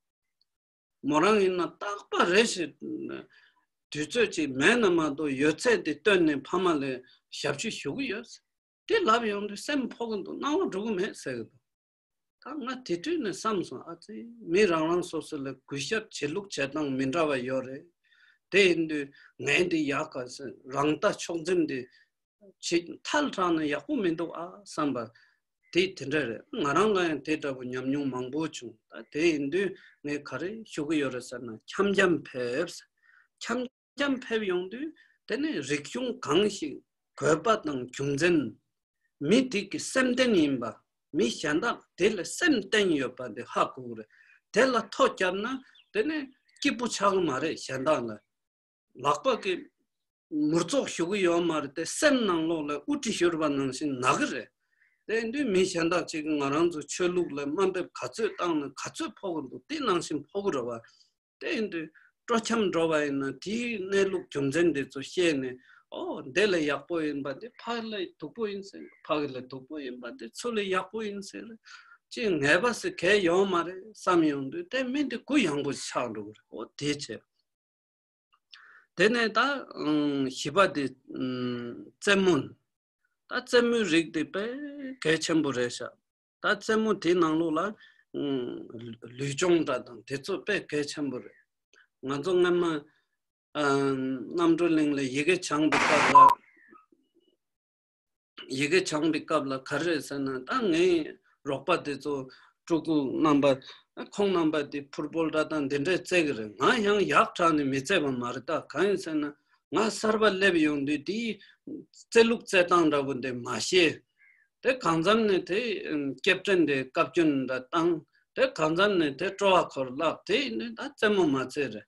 མོ་རང་ཡིན་ན་རྟག་པ་རེ་ཞིག་དུས་ཚོད་ཅིག་མེད་ན་མ་གཏོགས་ཡོད་ཚད་དེ་བཏོན་ནས་ཕ་མ་ལ་ཞབས་ཕྱི་ཞུ་གི་ཡོད། དེ་ལབ་ཡོང་དུས་སེམས་ཕོག་གི་འདུག་སྣང་བ་འགྲོ་གི་མེད་ཟེར་གི་འདུག་ད་ང་དེ་དུས་ནས་བསམ་སོང་། ཨ་ཙི། མི་རང་རང་སོ་སོ་ལ་གུས་ཞབས་བྱེད་ལུགས་བྱེད་སྟངས་མི་འདྲ་བ་ཡོད་རེད། དེ་ཡིན་དུས་ངས་འདི་ཡག་ག་ཟེར་རང་ལྟ་མཆོག་འཛིན་འདི་བྱེད་མཐར་དྲངས་ན་ཡག་པོ་མི་འདུག་ཨ་བསམ་པ་དེ་དེ་འདྲ་རེད། ང་རང་ལ་ཡང་དེ་འདྲ་བོ་ཉམས་མྱོང་མང་པོ་བྱུང་། ད་དེ་ཡིན་དུས་ངས་ག་རེ་ཞུ་གི་ཡོད་རེད་ཟེར་ན་འཁྱམ་འཁྱམ་ཕེབས། འཁྱམ་འཁྱམ་ཕེབས་ཡོང་དུས་དེ་ནས་རིག་གཞུང་གང་ཞིག་དགོས་པ་དང་རྒྱུ་མཚན། མི་དེ་གི་སེམས་རྟེན་ཡིན་པ། མི་གཞན་དག་དེ་ལ་སེམས་རྟེན་ཡོད་པ་དེ་ཧ་གོ་གི་རེད། དེ་ལ་ཐོ་བརྒྱབ་ན་དེ་ནས་སྐྱིད་པོ་ཆགས་གི་མ་རེད། གཞན་དག་ལ་ལག་པ་གི་མུར་ཙོག་ཞུ་གི་ཡོད་མ་རེད་དེ། སེམས་ནང་ལོགས་ལ་དབུ་ཁྲིད་ཞུ་བ་ནང་བཞིན་ན་གི་རེད། དེ་ཡིན་དུས་མི་གཞན་དག་ཅིག་གིས་ང་རང་ཚོ་ཆོས་ལུགས་ལ་དམའ་འབེབས་ག་ཚོད་བཏང་ན་ག་ཚོད་ཕོག་གི་འདུག་དེ་ནང་བཞིན་ཕོག་གི་རེད་བ། དེ་ཡིན་དུས་སྤྲོ་འཆམ་འགྲོ་བ་ཡིན་ན་དེའི་གནས་ལུགས་རྒྱུ་མཚན་དེ་ཚོ་ཤེས་ནས། ཨོ་འདི་ལ་ཡག་པོ་ཡིན་པ་དེ་ཕ་ལ་སྡུག་པོ་ཡིན་ཟེར། ཕ་གི་ལ་སྡུག་པོ་ཡིན་པ་དེ་ཚུར་ལ་ཡག་པོ་ཡིན་ཟེར། ཅིག་ངེས་པ་ཟེར་གལ་ཡོད་མ་རེད་བསམ་ཡོང་དུས་དེ་མི་འདི་གུ་ཡངས་པོ་ཆགས་འགྲོ་གི་རེད། ཨོ་དེ་བྱས། དེ་ནས་ད་ཨང་བཞི་པ་དེ་ཨང་རྩེད་མོ། ད་རྩེད་མོའི་རིགས་དེ་དཔེ་གལ་ཆེན་པོ་རེད་ཤག་ད་རྩེད་མོ་དེའི་ནང་ལོགས་ལ་ཨང་ལུས་སྦྱོང་འདྲ་དང་དེ་ཚོ་དཔེ་གལ་ཆེན་པོ་རེད། ང་ཚོ་སྔན་མ་ཨང་རྣམ་གྲོལ་གླིང་ལ་ཡི་གེ་སྦྱང་པའི་སྐབས་ལ། ཡི་གེ་སྦྱང་པའི་སྐབས་ལ་ག་རེ་རེད་ཟེར་ན། ད་ངའི་རོགས་པ་དེ་ཚོ་སྤྲུལ་སྐུ་རྣམ་པ། ཁོང་རྣམ་པ་དེ་ཕུཊ་བོལ་འདྲ་དང་འདི་འདྲས་རྩེ་གི་རེད། ང་ཡང་ཡག་དྲགས་ནས་མི་རྩེ་བ་མ་རེད། ད་གང་ཡིན་ཟེར་ན་ང་གསར་པ་སླེབས་ཡོང་དུས་དེའི་རྩེ་ལུགས་རྩེ་སྟངས་འདྲ་པོ་འདི་མ་ཤེས། དེ་གང་འཚམ་ནས་དེ་སྐེ་དྲན་དེ་བཀའ་བཀྱོན་འདྲ་བཏང་། དེ་གང་འཚམ་ནས་དེ་སྤྲོ་བ་འཁོར་བརླག་དེ་ཡིན་དུས་ད་རྩེད་མོ་མ་རྩེ་རེད།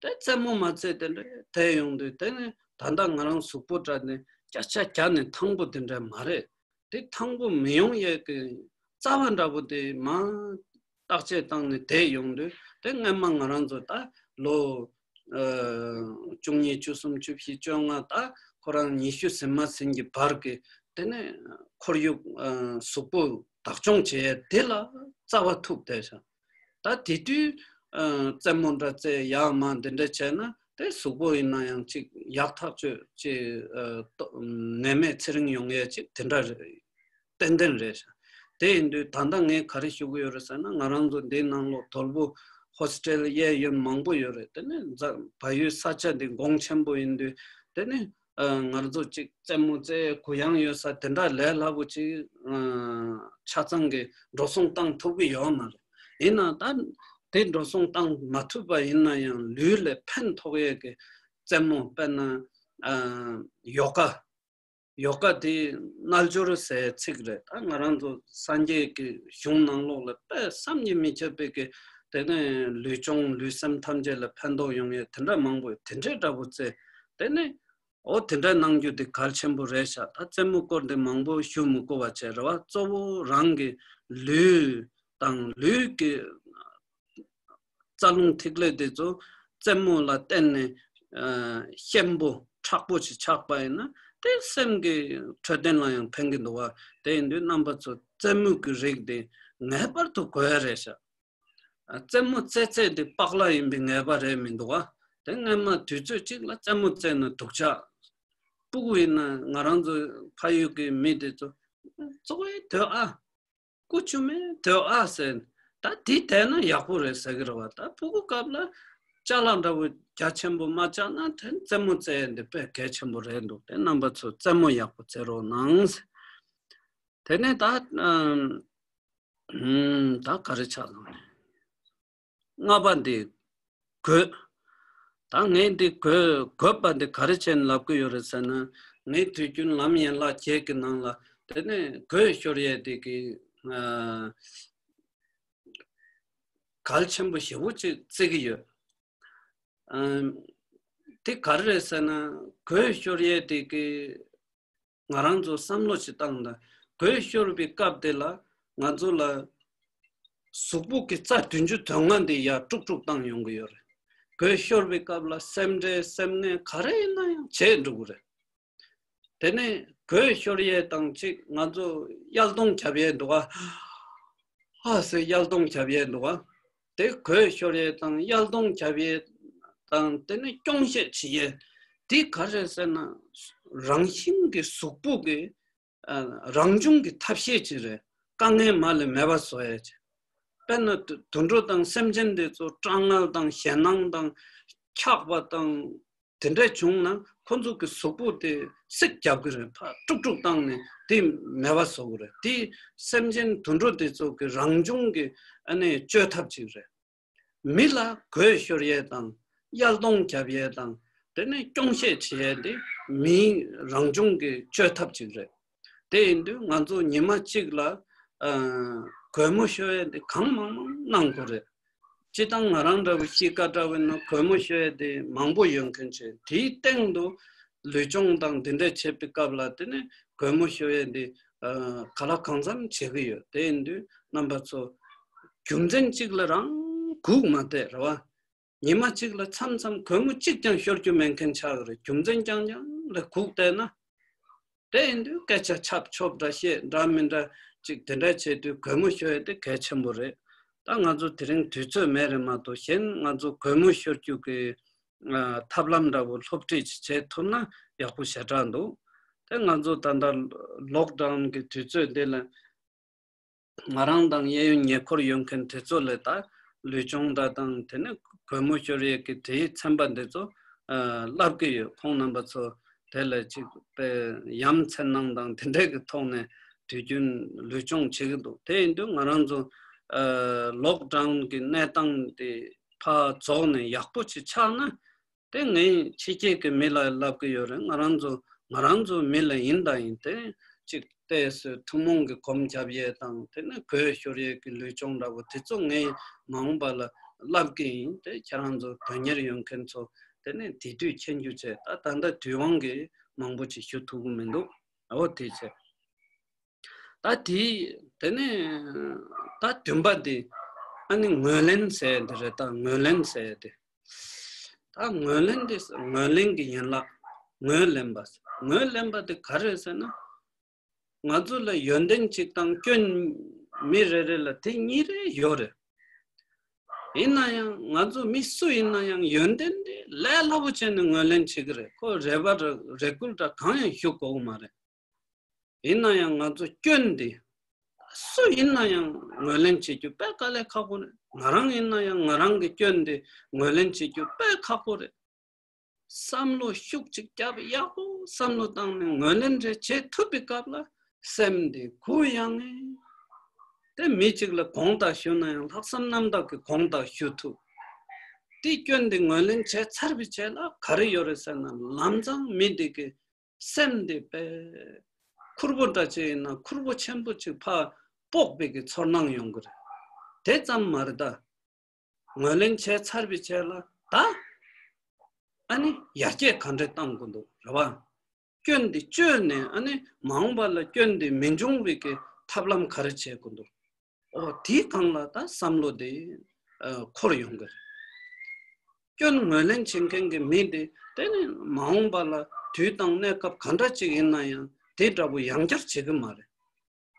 དེ་རྩེད་མོ་མ་རྩེ་དེ་འདྲ་དེ་ཡོང་དུས་དེ་ནི་ད་ལྟ་ང་རང་གཟུགས་པོ་འདྲ་ནས་སྐྱ་ཆ་རྒྱག་ནས་ཐང་པོ་དེ་འདྲ་མ་རེད། དེ་ཐང་པོ་མི་ཡོང་ཡས་ཀྱི་རྩ་བ་འདྲ་པོ་དེ་མ་བརྟག་དཔྱད་བཏང་ནས་དེ་ཡོང་དུས་དེ་སྔན་མ་ང་རང་ཚོ་ད་ལོ་ཨ་བཅུ་གཉིས་བཅུ་གསུམ་བཅུ་བཞི་བཅོ་ལྔ་ད་ཁོ་རང་ཉི་ཤུ་ཟིན་མ་ཟིན་གྱི་བར་གྱི་དེ་ནས་ཁོར་ཡུག་ཨ་གཟུགས་པོ་བདག་སྐྱོང་བྱེད་ཡས་དེ་ལ་རྩ་བ་ཐུག་བསྡད་བཞག་ད་དེ་དུས་ཨ་རྩེད་མོ་འདྲ་རྩེ་ཡག་མ་འདི་འདྲ་བྱས་ན་ དེ་གཟུགས་པོ་ཡིན་ན་ཡང་ཅིག་ཡག་ཐག་ཆོད་ཅིག་ནད་མེད་ཚེ་རིང་ཡོང་ཡས་ཅིག་དེ་འདྲ་རེད། ཏན་ཏན་རེད་ཤག་དེ་ཡིན་དུས་ད་ལྟ་ངས་ག་རེ་ཞུ་གི་ཡོད་རེད་ཟེར་ན། ང་རང་ཚོ་འདིའི་ནང་ལོགས་དོལ་པོ་ཧོ་སི་ཊེལ་གཡས་གཡོན་མང་པོ་ཡོད་རེད། དེ་ནས་འཛམ་བལ་ཡུལ་ས་ཆ་འདི་གོང་ཆེན་པོ་ཡིན་དུས། དེ་ནས་ང་རང་ཚོ་ཅིག་རྩེད་མོ་རྩེ་གུ་ཡངས་ཡོད་ས་དེ་འདྲ་ལས་སླ་པོ་ཅིག་ཆ་ཚང་གི་འགྲོ་སོང་བཏང་ཐུབ་ཀྱི་ཡོད་མ་རེད། ཡིན་ནའང་ད་དེ་འགྲོ་སོང་བཏང་མ་ཐུབ་པ་ཡིན་ན་ཡང་ལུས་ལ་ཕན་ཐོགས་ཡས་ཀྱི་རྩེད་མོ། དཔེར་ན་ཡོ་ག་ཡོ་ག་དེ་རྣལ་འབྱོར་ཟེར་ཚིག་རེད། ད་ང་རང་ཚོ་སངས་རྒྱས་ཀྱི་གཞུང་ནང་ལོགས་ལ་དཔེ་བསམ་གྱིས་མི་ཁྱབ་པའི་གི། དེ་ནས་ལུས་སྦྱོང་ལུས་སེམས་ཐམས་ཅད་ལ་ཕན་ཐོགས་ཡོང་ཡས་དེ་འདྲ་མང་པོ་དེ་འདྲའི་འདྲ་པོ་རྩེ། དེ་ནས་འོ་དེ་འདྲ་གནང་རྒྱུ་དེ་གལ་ཆེན་པོ་རེད་ཤག་ད་རྩེད་མོ་སྐོར་དེ་མང་པོ་ཞུ་མི་དགོས་པ་བྱས་རེད་བ། གཙོ་བོ་རང་གི་ལུས་དང་ལུས་ཀྱི་རྩ་རླུང་ཐིག་ལེ་དེ་ཚོ་རྩེད་མོ་ལ་བརྟེན་ནས་ཨ་གཤིན་པོ་མཁྲེགས་པོ་ཞིག་ཆགས་པ་ཡིན་ན་དེ་སེམས་ཀྱི་འཕྲོད་བསྟེན་ལ་ཡང་ཕན་གྱི་འདུག་བ། དེ་ཡིན་དུས་རྣམ་པ་ཚོ་རྩེད་མོ་གི་རིགས་དེ་ངེས་པར་དུ་དགོས་ཡ་རེད་ཤག་ཨ་རྩེད་མོ་རྩེ་རྩེ་དེ་པགས་ལ་ཡིན་པའི་ངེས་པ་རེད་མི་འདུག་བ། དེ་སྔན་མ་དུས་ཚོད་གཅིག་ལ་རྩེད་མོ་རྩེ་ན་སྡུག་ཅག་སྤུ་གུ་ཡིན་ན་ང་རང་ཚོ་ཕ་ཡུལ་གྱི་མི་དེ་ཚོ་གཙོ་བོའི་དོད་ཨ། སྐུ་ཆུང་མའི་དོད་ཨ་ཟེར། ད་དེ་བསྡད་ན་ཡག་པོ་རེད་ཟེར་གི་རེད་བ། ད་སྤུ་གུ་སྐབས་ལ་ཅ་ལག་འདྲ་བོ་རྒྱ་ཆེན་པོ་མ་བཅག་ན་དེ་རྩེད་མོ་རྩེ་ཡ་འདི་དཔེ་གལ་ཆེན་པོ་རེད་འདུག་དེ་རྣམ་པ་ཚོ་རྩེད་མོ་ཡག་པོ་རྩེ་རོགས་གནང་། དེ་ནས་ད་ཨམ། ཧུམ། ད་ག་རེ་ཆགས་སོང་ནས། ལྔ་པ་འདི་དགོས། ད་ངས་འདི་དགོས་དགོས་པ་འདི་ག་རེ་བྱས་ནས་ལབ་ཀྱི་ཡོད་རེད་ཟེར་ན། ངས་དུས་རྒྱུན་ལམ་ཡན་ལག་བརྒྱད་ཀྱི་ནང་ལ་དེ་ནས་སྒོས་ཤོར་ཡས་དེ་གི་ཨ་གལ་ཆེན་པོ་ཞེ་པོ་ཅིག་བརྩི་གི་ཡོད། ཨ་དེ་ག་རེ་རེད་ཟེར་ན། སྒོས་ཤོར་ཡས་དེ་གི་ང་རང་ཚོ་བསམ་བློ་ཞིག་བཏང་དང་། སྒོས་ཤོར་བའི་སྐབས་དེ་ལ་ང་ཚོ་ལ་གཟུགས་པོ་གི་རྩ་བདུན་ཅུ་དོན་ལྔ་འདི་ཡར་དཀྲུག་དཀྲུག་བཏང་ཡོང་གི་ཡོད་རེད། སྒོས་ཤོར་བའི་སྐབས་ལ་སེམས་ཁྲལ་སེམས་ངལ་ག་རེ་ཡིན་ན་ཡང་བྱས་འགྲོ་གི་རེད། དེ་ནས་སྒོས་ཤོར་ཡས་དང་གཅིག་ང་ཚོ་གཡལ་གདོང་རྒྱབ་ཡས་འདུག་ག་ཧ་ཟེར་གཡལ་གདོང་རྒྱབ་ཡས་འདུག་ག་དེ་སྒོས་ཤོར་ཡས་དང་གཡལ་གདོང་རྒྱབ་ཡས་དང་། དེ་ནས་རྐྱོང་བཤད་བྱེད་ཡས་འདི་ག་རེ་ཟེར་ན། རང་བཞིན་གྱི་གཟུགས་པོ་གི་ཨ་རང་བྱུང་གི་ཐབས་ཤེས་ཅིག་རེད། དཀའ་ངལ་མ་ལས་མེད་པ་བཟོ་ཡས་ཅིག་དཔེར་ན་དུ་དུད་འགྲོ་དང་སེམས་ཅན་དེ་ཚོ་སྐྲག་དངངས་དང་ཞེད་སྣང་དང་འཁྱག་པ་དང་དེ་འདྲ་བྱུང་ན་ཁོ་ཚོ་གི་གཟུགས་པོ་དེ་སིག་རྒྱབ་ཀྱི་རེད། ཕར་དཀྲུག་དཀྲུག་བཏང་ནས་དེ་མེད་པ་བཟོ་གི་རེད། དེ་སེམས་ཅན་དུད་འགྲོ་དེ་ཚོ་གི་རང་བྱུང་གི་ཨ་ནི་བཅོས་ཐབས་ཅིག་རེད། མི་ལ་སྒོས་ཤོར་ཡས་དང་གཡལ་གདོང་རྒྱབ་ཡས་དང་དེ་ནས་རྐྱོང་བཤད་བྱེད་ཡས་དེ་མིའི་རང་བྱུང་གི་བཅོས་ཐབས་ཅིག་རེད། དེ་ཡིན་དུས་ང་ཚོ་ཉི་མ་གཅིག་ལ་ཨ་གོས་མོ་ཤོར་ཡས་དེ་གང་མང་མང་གནང་དགོས་རེད། སྤྱིར་བཏང་ང་རང་འདྲ་བོ་གཤིས་ཀ་འདྲ་བོ་ཡིན་ན་གོས་མོ་ཤོར་ཡས་དེ་མང་པོ་ཡོད་མཁན་བྱས། དེའི་སྟེང་དུ་ལུས་སྦྱོང་དང་འདི་འདྲ་བྱེད་པའི་སྐབས་ལ་དེ་ནས་གོས་མོ་ཤོར་ཡས་དེ་ཨ་ག་ལ་གང་འཚམ་བྱེད་ཀྱི་ཡོད། དེ་ཡིན་དུས་རྣམ་པ་ཚོ་རྒྱུ་མཚན་གཅིག་ལ་རང་སྒུག་མ་བསྡད་རེད་བ། ཉི་མ་གཅིག་ལ་མཚམས་མཚམས་གོས་མོ་གཅིག་ཀྱང་ཤོར་རྒྱུ་མེད་མཁན་ཆགས་ཀྱི་རེད། རྒྱུ་མཚན་རྐྱང་རྐྱང་ལ་སྒུག་བསྡད་ན། དེ་ཡིན་དུས་སྐད་ཆ་ཆབ་ཆོབ་འདྲ་བཤད་འདྲ་མི་འདྲ་ཅིག་དེ་འདྲ་བྱེད་དུས་གོས་མོ་ཤོར་ཡས་དེ་གལ་ཆེན་པོ་རེད། ད་ང་ཚོ་དེ་རིང་དུས་ཚོད་མེད་རེད་མ་གཏོགས། གཞན་ང་ཚོ་གོས་མོ་ཤོར་རྒྱུ་གི་ཨ་ཐབས་ལམ་འདྲ་བོ་སློབ་ཁྲིད་ཅིག་བྱེད་ཐུབ་ན་ཡག་པོ་ཞེ་དྲག་འདུག་དེ་ང་ཚོ་ད་ལྟ་ལོག་ཌའུན་གི་དུས་ཚོད་འདི་ལ་ང་རང་དང་གཡས་གཡོན་ཉེ་འཁོར་ཡོད་མཁན་དེ་ཚོ་ལ་ད་ལུས་སྦྱོང་འདྲ་དང་དེ་ནས་གོས་མོ་ཤོར་ཡས་ཀྱི་དེའི་ཚན་པ་འདི་ཚོ་ཨ་བསླབ་ཀྱི་ཡོད། ཁོང་རྣམ་པ་ཚོ་དེ་ལ་ཅིག་དཔེ་ཡ་མཚན་སྣང་དང་དེ་འདྲས་ཀྱི་ཐོག་ནས་དུས་རྒྱུན་ལུས་སྦྱོང་བྱེད་ཀྱི་འདུག་དེ་ཡིན་དུས་ང་རང་ཚོ་ཨ་ལོག་ཌའུན་གྱི་གནས་སྟངས་དེ་ཕར་རྫོགས་ནས་ཡག་པོ་ཅིག་ཆགས་ན། དེ་ངས་ཕྱི་རྒྱལ་གྱི་མི་ལ་ལབ་ཀྱི་ཡོད་རེད། ང་རང་ཚོ་ང་རང་ཚོ་མི་ལ་ཡིན་དང་ཡིན་ཏེ་ཅིག་ཏོག་ཙམ་ཐུན་མོང་གི་སྒོམ་རྒྱབ་ཡས་དང་དེ་ནས་གོས་ཤོར་ཡས་ཀྱི་ལུས་སྦྱོང་འདྲ་བོ་དེ་ཚོ་ངས་མ་འོངས་པ་ལ་ལབ་ཀྱི་ཡིན། དེ་ཁྱེད་རང་ཚོ་དོན་གཉེར་ཡོད་མཁན་ཚོ་དེ་ནས་དེ་དུས་མཁྱེན་རྒྱུ་བྱས། ད་ད་ལྟ་དུས་དབང་གིས་མང་པོ་ཅིག་ཞུ་ཐུབ་ཀྱི་མི་འདུག་འོ་དེ་བྱས། ད་དེ་དེ་ནས་ད་བདུན་པ་དེ་ཨ་ནི་ངོས་ལེན་ཟེར་ཡ་དེ་རེད། ད་ངོས་ལེན་ཟེར་ཡ་དེ། ད་ངོས་ལེན་དེ་ངོས་ལེན་གྱི་ཡན་ལག་ངོས་ལེན་པ། ངོས་ལེན་པ་དེ་ག་རེ་རེད་ཟེར་ན། ང་ཚོ་ལ་ཡོན་ཏན་གཅིག་དང་སྐྱོན་མི་རེ་རེ་ལ་དེ་གཉིས་རེ་ཡོད་རེད། ཡིན་ན་ཡང་ང་ཚོ་མི་སུ་ཡིན་ན་ཡང་ཡོན་ཏན་དེ་ལས་སླ་པོ་བྱས་ནས་ངོས་ལེན་བྱེད་ཀྱི་རེད། ཁོ་རེ་བ་རེ་སྐུལ་འདྲ་གང་ཡང་ཞུ་དགོས་ཀྱི་མ་རེད། ཡིན་ན་ཡང་ང་ཚོ་སྐྱོན་འདི་སུ་ཡིན་ན་ཡང་ངོས་ལེན་བྱེད་རྒྱུ་དཔེ་དཀའ་ལས་ཁག་པོ་རེད། ང་རང་ཡིན་ན་ཡང་ང་རང་གི་སྐྱོན་འདི་ངོས་ལེན་བྱེད་རྒྱུ་དཔེ་ཁག་པོ་རེད། བསམ་བློ་ཤུགས་གཅིག་བརྒྱབ། ཡག་པོ་བསམ་བློ་བཏང་ནས་ངོས་ལེན་རེ་བྱེད་ཐུབ་པའི་སྐབས་ལ་སེམས་འདི་གུ་ཡངས་ངེས། དེ་མི་གཅིག་ལ་དགོངས་དག་ཞུ་ན་ཡང་ལྷག་བསམ་རྣམ་དག་གིས་དགོངས་དག་ཞུ་ཐུབ། དེ་སྐྱོན་འདི་ངོས་ལེན་བྱས་ཚར་བའི་རྗེས་ལ་ག་རེ་ཡོད་རེད་ཟེར་ན། ལམ་སང་མི་འདི་གི་སེམས་འདི་དཔེ་ཁུར་པོ་འདྲ་ཅིག་ཡིན་ན་ཁུར་པོ་ཆེན་པོ་ཅིག་ཕར་སྤོག་པའི་གི་ཚོར་སྣང་ཡོང་གི་རེད། དེ་ཙམ་མ་རེད་ད། ངོས་ལེན་བྱས་ཚར་བའི་རྗེས་ལ་ད་ཨ་ནི་ཡར་རྒྱས་ག་འདྲས་གཏང་དགོས་འདུག་རེད་བ། སྐྱོན་འདི་བཅོས་ནས་ཨ་ནི་མ་འོངས་པ་ལ་སྐྱོན་འདི་མི་འབྱུང་བའི་གི་ཐབས་ལམ་ག་རེ་བྱེད་དགོས་འདུག་འོ་དེའི་སྒང་ལ་ད་བསམ་བློ་དེ་ཨ་འཁོར་ཡོང་གི་རེད། སྐྱོན་ངོས་ལེན་བྱེད་མཁན་གྱི་མི་དེ་དེ་ནི་མ་འོངས་པ་ལ་དུས་དང་གནས་སྐབས་ག་འདྲ་ཅིག་ཡིན་ན་ཡང་དེ་འདྲ་པོ་ཡང་བསྐྱར་བྱེད་ཀྱི་མ་རེད།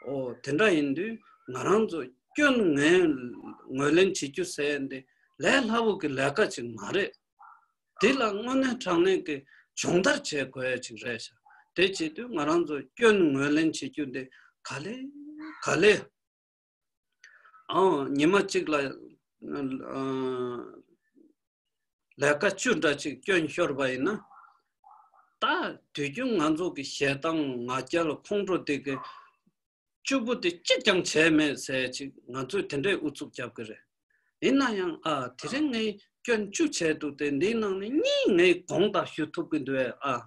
འོ་དེ་འདྲ་ཡིན་དུས་ང་རང་ཚོ་སྐྱོན་ངོས་ངོས་ལེན་བྱེད་རྒྱུ་ཟེར་ཡ་འདི་ལས་སླ་པོ་གི་ལས་ཀ་ཅིག་མ་རེད། དེ་ལ་དངོས་གནས་དྲང་གནས་ཀྱི་སྦྱོང་བརྡར་བྱེད་དགོས་ཡ་ཅིག་རེད་ཤག་དེ་བྱེད་དུས་ང་རང་ཚོ་སྐྱོན་ངོས་ལེན་བྱེད་རྒྱུ་འདི་ག་ལེ་ག་ལེ། ཨང་། ཉི་མ་གཅིག་ལ་ཨ་ལས་ཀ་བཅུ་འདྲ་ཅིག་སྐྱོན་ཤོར་བ་ཡིན་ན། ད་དུས་རྒྱུན་ང་ཚོ་གི་ཞེ་སྡང་ང་རྒྱལ་ཁོང་ཁྲོ་དེ་གི་བཅུ་པོ་དེ་གཅིག་ཀྱང་བྱས་མེད་ཟེར་ཅིག་ང་ཚོས་དེ་འདྲའི་ཨུ་ཚུགས་རྒྱབ་གི་རེད། ཡིན་ན་ཡང་ཨ་དེ་རིང་ངས་སྐྱོན་བཅུ་བྱས་འདུག་སྟེ་འདིའི་ནང་ནས་གཉིས་ངས་དགོངས་དག་ཞུ་ཐུབ་གི་འདུག་ཨ།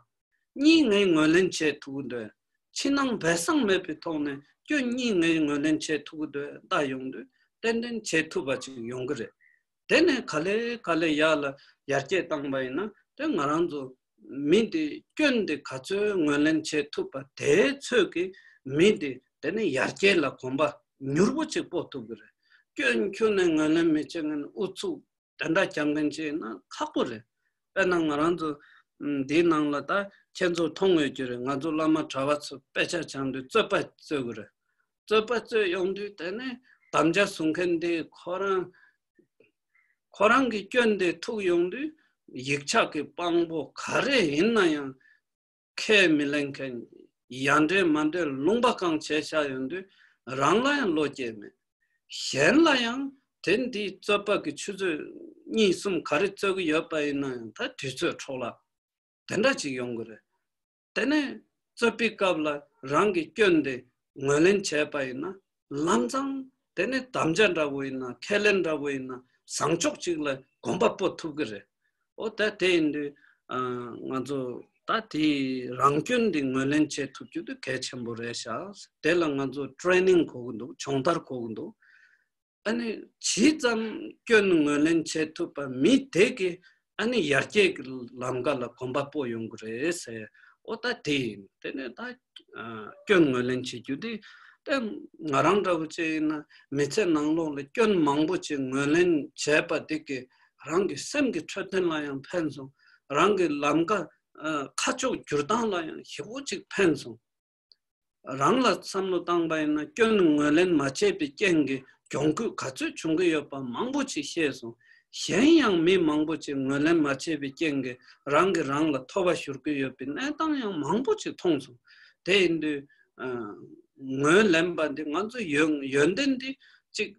གཉིས་ངས་ངོས་ལེན་བྱེད་ཐུབ་ཀྱི་འདུག་ཕྱི་ནང་སྦས་གསང་མེད་པའི་ཐོག་ནས་སྐྱོན་གཉིས་ངས་ངོས་ལེན་བྱེད་ཐུབ་ཀྱི་འདུག་ལྟ་ཡོང་དུས་ཏན་ཏན་བྱེད་ཐུབ་པ་ཅིག་ཡོང་གི་རེད། དེ་ནས་ག་ལེ་ག་ལེ་ཡར་ལ་ཡར་རྒྱས་བཏང་པ་ཡིན་ན་དེ་ང་རང་ཚོ་མི་འདི་སྐྱོན་འདི་ག་ཚོད་ངོས་ལེན་བྱེད་ཐུབ་པ་དེའི་ཚོད་ཀྱིས་མི་འདི་དེ་ནས་ཡར་རྒྱས་ལ་གོམ་པ་མྱུར་པོ་ཅིག་སྤོ་ཐུབ་ཀྱི་རེད། སྐྱོན་ཁྱོན་ནས་ངོས་ལེན་མི་བྱེད་མཁན་ཨུ་ཚུགས་དེ་འདྲ་རྒྱབ་མཁན་ཅིག་ཡིན་ན་ཁག་པོ་རེད། དཔེར་ན་ང་རང་ཚོ་ཨམ་འདིའི་ནང་ལ་ད་ཁྱེད་ཚོ་མཐོང་ཡོད་ཀྱི་རེད། ང་ཚོ་བླ་མ་གྲྭ་པ་ཚོ་དཔེ་ཆ་སྦྱང་དུས་རྩོད་པ་རྩོད་ཀྱི་རེད། རྩོད་པ་རྩོད་ཡོང་དུས་དེ་ནས་དམ་བཅའ་བཟུང་མཁན་དེ་ཁོ་རང་ཁོ་རང་གི་སྐྱོན་དེ་ཐུག་ཡོང་དུས་ཡིག་ཆ་གི་དཔང་པོ་ག་རེ་ཡིན་ན་ཡང་ཁས་མི་ལེན་མཁན། ཡ་འདྲེ་མ་འདྲེ་ལུང་པ་གང་བྱས་བཞག་ཡོང་དུས་རང་ལ་ཡང་བློ་སྐྱེས་མེད། གཞན་ལ་ཡང་དེ་འདིའི་རྩོད་པ་གི་ཆུ་ཚོད་གཉིས་གསུམ་ག་རེ་རྩོད་ཀྱི་ཡོད་པ་ཡིན་ན་ཡང་ད་དུས་ཚོད་འཕྲོ་བརླག་དེ་འདྲ་ཅིག་ཡོང་གི་རེད། དེ་ནས་རྩོད་པའི་སྐབས་ལ་རང་གི་སྐྱོན་དེ་ངོས་ལེན་བྱས་པ་ཡིན་ན་ལམ་སང་དེ་ནས་དམ་བཅའ་འདྲ་བོ་ཡིན་ན་ཁས་ལེན་འདྲ་བོ་ཡིན་ན་བཟང་ཕྱོགས་ཅིག་ལ་གོམ་པ་སྤོ་ཐུབ་ཀྱི་རེད། འོ་ད་དེ་ཡིན་དུས་ཨ་ང་ཚོ་ད་དེའི་རང་སྐྱོན་འདི་ངོས་ལེན་བྱེད་ཐུབ་རྒྱུ་དེ་གལ་ཆེན་པོ་རེད་ཤག་དེ་ལ་ང་ཚོ་ཊེ་རེ་ནིང་དགོས་ཀྱི་འདུག་སྦྱོང་བརྡར་དགོས་ཀྱི་འདུག་ཨ་ནི་ཇི་ཙམ་སྐྱོན་ངོས་ལེན་བྱེད་ཐུབ་པ་མི་དེ་གི་ཨ་ནི་ཡར་རྒྱས་ཀྱི་ལམ་ཁ་ལ་གོམ་པ་སྤོ་ཡོང་གི་རེད་ཟེར། འོ་ད་དེ་ཡིན། དེ་ནས་ད་ཨ་སྐྱོན་ངོས་ལེན་བྱེད་རྒྱུ་དེ་ད་ང་རང་འདྲ་བོ་ཅིག་ཡིན་ན་མི་ཚེ་ནང་ལོགས་ལ་སྐྱོན་མང་པོ་ཅིག་ངོས་ལེན་བྱས་པ་དེ་གི་རང་གི་སེམས་ཀྱི་འཕྲོད་བསྟེན་ལ་ཡང་ཕན་སོང་། རང་གི་ལམ་ཁ་ཨ་ཁ་ཕྱོགས་བསྒྱུར་སྟངས་ལ་ཡང་ཞེ་པོ་ཅིག་ཕན་སོང་། རང་ལ་བསམ་བློ་བཏང་པ་ཡིན་ན་སྐྱོན་ངོས་ལེན་མ་བྱས་པའི་རྐྱེན་གྱིས་གྱོང་གུད་ག་ཚོད་བྱུང་གི་ཡོད་པ་མང་པོ་ཅིག་ཤེས་སོང་། གཞན་ཡང་མི་མང་པོ་ཅིག་ངོས་ལེན་མ་བྱས་པའི་རྐྱེན་གྱིས་རང་གིས་རང་ལ་ཐོབ་པ་ཤོར་གྱི་ཡོད་པའི་གནས་སྟངས་ཡང་མང་པོ་ཅིག་མཐོང་སོང་། དེ་ཡིན་དུས་ཨ་ངོས་ལེན་པ་འདི་ང་ཚོ་ཡོན་ཡོན་ཏན་འདི་ཅིག་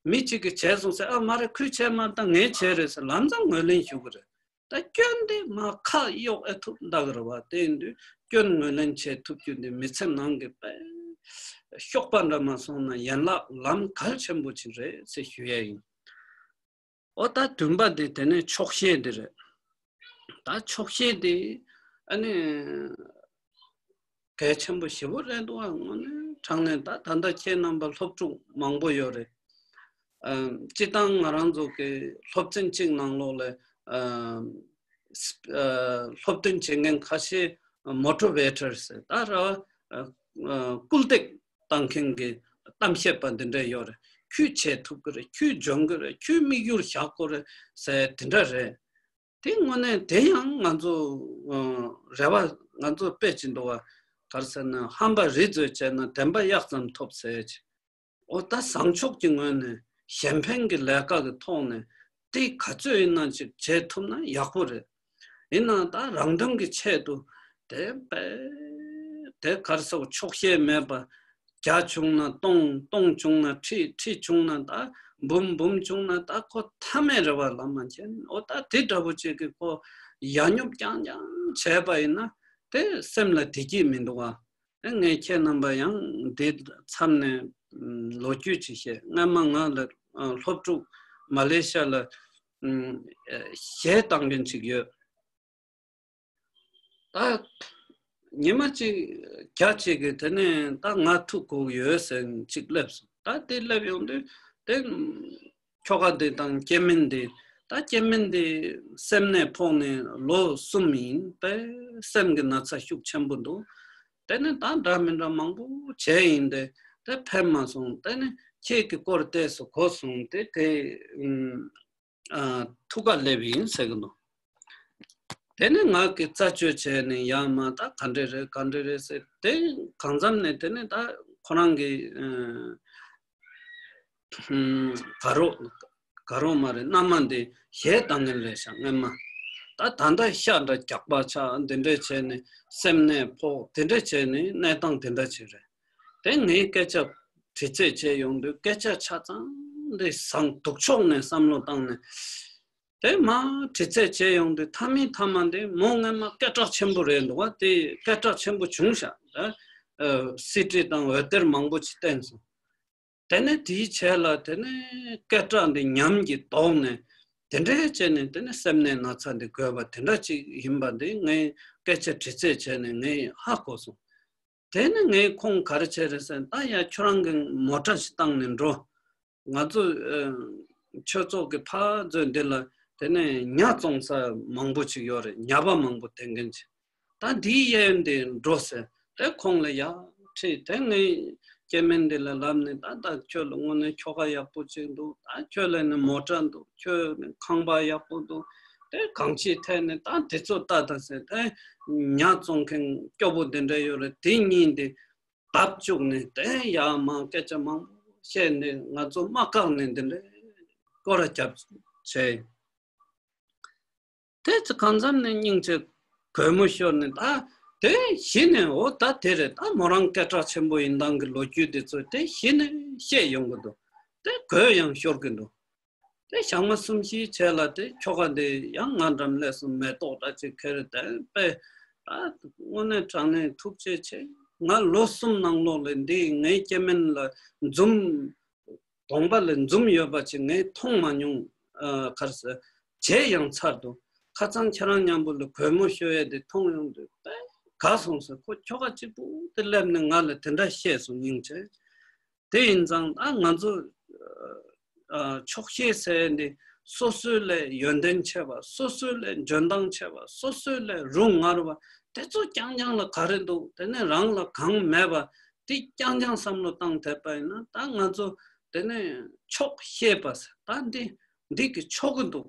མི་གཅིག་གིས་བྱས་སོང་ཟེར་ཨ་མ་རེད་ཁོས་བྱས་མ་རེད་ད་ངས་བྱས་རེད་ཟེར་ལམ་སང་ངོས་ལེན་ཞུ་གི་རེད། ད་སྐྱོན་དེ་མར་ཁ་གཡོག་ཨེ་ཐུབ་འདུག་རེད་བ། དེ་ཡིན་དུས་སྐྱོན་ངོས་ལེན་བྱེད་ཐུབ་རྒྱུ་འདི་མི་ཚེ་ནང་གི་དཔེ་གཤོག་པ་འདྲ་མ་སོང་ན་ཡན་ལག་ལམ་གལ་ཆེན་པོ་ཅིག་རེད་ཟེར་ཞུ་ཡ་ཡིན། འོ་ད་བདུན་པ་དེ་དེ་ནས་ཆོག་ཤེས་དེ་རེད། ད་ཆོག་ཤེས་དེ་ཨ་ནི་གལ་ཆེན་པོ་ཞེ་པོ་རེད་འདུག་ཨ། དངོས་གནས་དྲང་གནས་ད་ད་ལྟ་ཁྱེད་རྣམ་པ་སློབ་ཕྲུག་མང་པོ་ཡོད་རེད། ཨ་སྤྱིར་བཏང་ང་རང་ཚོ་གི་སློབ་ཚན་གཅིག་ནང་ལོགས་ལ་ཨ་སློབ་སྟོན་བྱེད་མཁན་ཁ་ཤས་མོ་ཊི་ཝེ་ཊར་ཟེར་ད་ར་བ་སྐུལ་འདེད་བཏང་མཁན་གྱི་གཏམ་བཤད་པ་འདི་འདྲ་ཡོད་རེད། ཁྱོད་བྱེད་ཐུབ་ཀྱི་རེད། ཁྱོད་འཇོན་གྱི་རེད། ཁྱོད་དམིགས་ཡུལ་བཞག་དགོས་རེད་ཟེར་དེ་འདྲ་རེད། དེ་དངོས་གནས་དེ་ཡང་ང་ཚོ་ཨ་རེ་བ་ང་ཚོ་དཔེ་ཅིག་འདུག་བ། ག་རེ་ཟེར་ན་ཧམ་པ་རི་རྩོད་བྱས་ན་བདེན་པ་གཡག་ཙམ་ཐོབ་ཟེར་ཅིག་འོ་ད་བཟང་ཕྱོགས་ཀྱི་ངོས་ནས་གཞན་ཕན་གྱི་ལས་ཀ་གི་ཐོག་ནས་ དེ་ག་ཚོད་ཡིན་ན་ཅིག་བྱེད་ཐུབ་ན་ཡག་པོ་རེད། ཡིན་ནའང་ད་རང་དོན་གྱི་ཆེད་དུ་དེ་དཔེ་དེ་གར་སོགས་ཆོག་ཤེས་མེད་པ། བརྒྱ་བྱུང་ན་སྟོང་། སྟོང་བྱུང་ན་ཁྲི། ཁྲི་བྱུང་ན་ད་འབུམ། འབུམ་བྱུང་ན་ད་ཁོ་མཐའ་མེད་རེད་བ། ལབ་མ་བྱས་ནས་འོ་ད་དེ་འདྲ་པོ་ཅིག་གི་ཁོ་ཡ་སྙོབ་རྐྱང་རྐྱང་བྱས་པ་ཡིན་ན་དེ་སེམས་ལ་བདེ་སྐྱིད་མི་འདུག་བ། ངས་ཁྱེད་རྣམ་པ་ཡང་འདི་མཚམས་ནས་ལོ་རྒྱུས་ཅིག་བཤད། སྔ་མ་ང་ལ་སློབ་ཕྲུག་མ་ལེ་ཤ་ལ་གཞས་བཏང་མཁན་ཅིག་ཡོད། ད་ཉི་མ་གཅིག་རྒྱ་གཅིག་གིས་དེ་ནས་ད་ང་ཐུག་དགོས་ཡོད་ཟེར་གཅིག་སླེབས་སོང་། ད་དེ་སླེབས་ཡོང་དུས་དེ་ཁྱོ་ག་དེ་དང་སྐྱེ་དམན་དེ། ད་སྐྱེ་དམན་དེ་སེམས་ནད་ཕོག་ནས་ལོ་གསུམ་ཡིན་པས། སེམས་ཀྱི་ན་ཚ་ཤུགས་ཆེན་པོ་འདུག་དེ་ནས་ད་འདྲ་མི་འདྲ་མང་པོ་བྱས་ཡིན་ཏེ་དེ་ཕན་མ་སོང་། དེ་ནས་ཁྱེད་ཀྱི་སྐོར་ཏོག་ཙམ་གོ་སོང་སྟེ་དེ་ཨ་ཐུག་ག་སླེབས་ཡིན་ཟེར་གི་འདུག་དེ་ནས་ང་གིས་རྩད་གཅོད་བྱས་ནས་ཡང་མ་ད་ག་འདྲ་རེད་ག་འདྲ་རེད་ཟེར། དེ་གང་འཚམ་ནས་དེ་ནས་ད་ཁོ་རང་གི་ཨ་ཨ་དགའ་རོགས་དགའ་རོགས་མ་རེད། མནའ་མ་འདི་གཞས་བཏང་མཁན་རེད་ཤག་སྔོན་མ། ད་ད་ལྟ་ཤ་འདྲ་རྒྱགས་པ་ཆགས། འདི་འདྲ་བྱས་ནས་སེམས་ནད་ཕོག་དེ་འདྲ་བྱས་ནས་གནས་སྟངས་དེ་འདྲ་ཅིག་རེད། དེ་ངའི་སྐད་ཆ་དྲི་རྩད་བྱས་ཡོང་དུས་སྐད་ཆ་ཆ་ཚང་འདི་བཟང་སྡུག་ཕྱོགས་ནས་བསམ་བློ་བཏང་ནས། དེ་མ་དྲི་རྩད་བྱས་ཡོང་དུས་མཐའ་མའི་མཐའ་མ་འདི་མོ་སྔོན་མ་སྐད་གྲགས་ཆེན་པོ་རེད་འདུག་བ། དེ་སྐད་གྲགས་ཆེན་པོ་བྱུང་ཤག་ད་ཨ་སི་ཌི་དང་འོད་སྡེར་མང་པོ་ཅིག་བསྟན་སོང་། དེ་ནས་དེའི་རྗེས་ལ་དེ་ནས་སྐད་གྲགས་འདི་ཉམས་ཀྱིས་དོགས་ནས་དེ་འདྲའི་བྱས་ནས་དེ་ནས་སེམས་ནད་ན་ཚ་འདི་འགོས་པ་དེ་འདྲ་ཅིག་ཡིན་པ་འདི་ངས་སྐད་ཆ་དྲི་རྩད་བྱས་ནས་ངས་ཧ་གོ་སོང་། དེ་ནས་ངས་ཁོང་ག་རེ་བྱས་རེད་ཟེར་ན། ད་ཡ་ཁྱོད་རང་གི་མོ་ཊ་ཞིག་བཏང་ནས་འགྲོ། ང་ཚོ་ཨ་ཆོས་ཚོགས་ཀྱི་ཕར་ཚོད་འདི་ལ་དེ་ནས་ཉ་བཙོང་ས་མང་པོ་ཅིག་ཡོད་རེད། ཉ་པ་མང་པོ་དེ་འགན་ཅིག་ད་འདིའི་གཡས་གཡོན་དེ་འགྲོ་ཟེར། དེ་ཁོང་ལ་ཡར་ཁྲིད། དེ་ངའི་སྐྱེ་དམན་འདི་ལ་ལབ་ནས། ད་ད་ཁྱོད་ལ་དངོས་གནས་ཁྱོ་ག་ཡག་པོ་ཅིག་འདུག་ད་ཁྱོད་ལ་ནི་མོ་ཊ་འདུག་ཁྱོད་ནི་ཁང་པ་ཡག་པོ་འདུག་དེ་གང་ཅིའི་ཐད་ནས་ད་དེ་ཚོ་ལྟ་ད་ཟེར། དེ་ཉ་བཙོང་མཁན་སྐྱོ་པོ་འདི་འདྲ་ཡོད་རེད། དེ་གཉིས་འདི་བརྡབ་བཅུག་ནས་དེ་ཡར་མར་སྐད་ཆ་མང་པོ་བཤད་ནས་ང་ཚོ་མ་བཀག་ནས་འདི་འདྲའི་སྐོར་ར་རྒྱབ་བྱས། དེ་ཚོ་གང་འཚམ་ནས་སྙིང་རྗེ་དགོད་མོ་ཤོར་ནས། ད་དེ་གཞི་ནས་འོ་ད་དེ་རེད། ད་མོ་རང་སྐད་གྲགས་ཆེན་པོ་ཡིན་སྟངས་ཀྱི་ལོ་རྒྱུས་དེ་ཚོ་དེ་གཞི་ནས་བཤད་ཡོང་གི་འདུག་དེ་དགོད་ཡང་ཤོར་གི་འདུག་དེ་ཞག་མ་གསུམ་བཞིའི་རྗེས་ལ་དེ་ཁྱོ་ག་དེ་ཡང་ང་འགྲམ་སླེབས་སོང་། མེ་ཏོག་འདྲ་ཅིག་ཁྱེར། དེ་དཔེ་ད་དངོས་གནས་དྲང་གནས་ཐུགས་རྗེ་ཆེ། ང་ལོ་གསུམ་ནང་ལོགས་ལ་འདི་ངའི་སྐྱེ་དམན་ལ་འཛུམ། གདོང་པ་ལ་འཛུམ་ཡོད་པ་ཅིག་ངས་མཐོང་མ་མྱོང་། ཨ་ག་རེ་ཟེར། བྱས་ཡང་ཚར་འདུག་ཁ་སང་ཁྱེད་རང་མཉམ་པོ་ལ་གུས་མོ་ཤོར་ཡས་དེ་མཐོང་ཡོང་དུས་དཔེ་དགའ་སོང་ཟེར། ཁོ་ཁྱོ་ག་གཅིག་པུ་དེ་སླེབས་ནས་ང་ལ་དེ་འདྲ་བཤད་སོང་། སྙིང་རྗེ། དེ་ཡིན་ཙང་ད་ང་ཚོ་ཨ་ཆོག་ཤེས་ཟེར་ཡས་འདི་སོ་སོའི་ལས་ཡོན་ཏན་ཆེ་བ། སོ་སོའི་ལས་འཇོན་ཐང་ཆེ་བ། སོ་སོའི་ལས་རུ་ངར་བ། དེ་ཚོ་རྐྱང་རྐྱང་ལ་ག་རེ་འདུག་དེ་ནས་རང་ལ་གང་མེད་པ་དེ་རྐྱང་རྐྱང་བསམ་བློ་བཏང་ཐུབ་པ་ཡིན་ན། ད་ང་ཚོ་དེ་ནས་ཆོག་ཤེས་པ་ཟེར། ད་འདི་འདི་གི་ཆོག་གི་འདུག་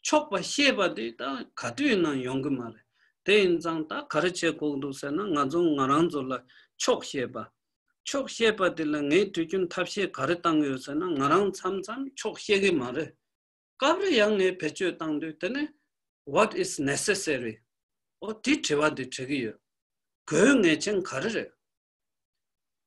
ཆོག་པ་ཤེས་པ་དེ་ད་ག་དུས་ཡིན་ན་ཡོང་གི་མ་རེད། དེ་ཡིན་ཙང་ད་ག་རེ་བྱེད་དགོས་འདུག་ཟེར་ན། ང་ཚོ་ང་རང་ཚོ་ལ་ཆོག་ཤེས་པ། ཆོག་ཤེས་པ་དེ་ལ་ངས་དུས་རྒྱུན་ཐབས་ཤེས་ག་རེ་བཏང་ཡོད་ཟེར་ན། ང་རང་མཚམས་མཚམས་ཆོག་ཤེས་གི་མ་རེད། སྐབས་རེ་ཡང་ངས་བེད་སྤྱོད་བཏང་དུས་དེ་ནས། What is necessary? འོ་དེ་དྲི་བ་དེ་དྲི་གི་ཡོད། དགོས་ངེས་ཅན་ག་རེ་རེད།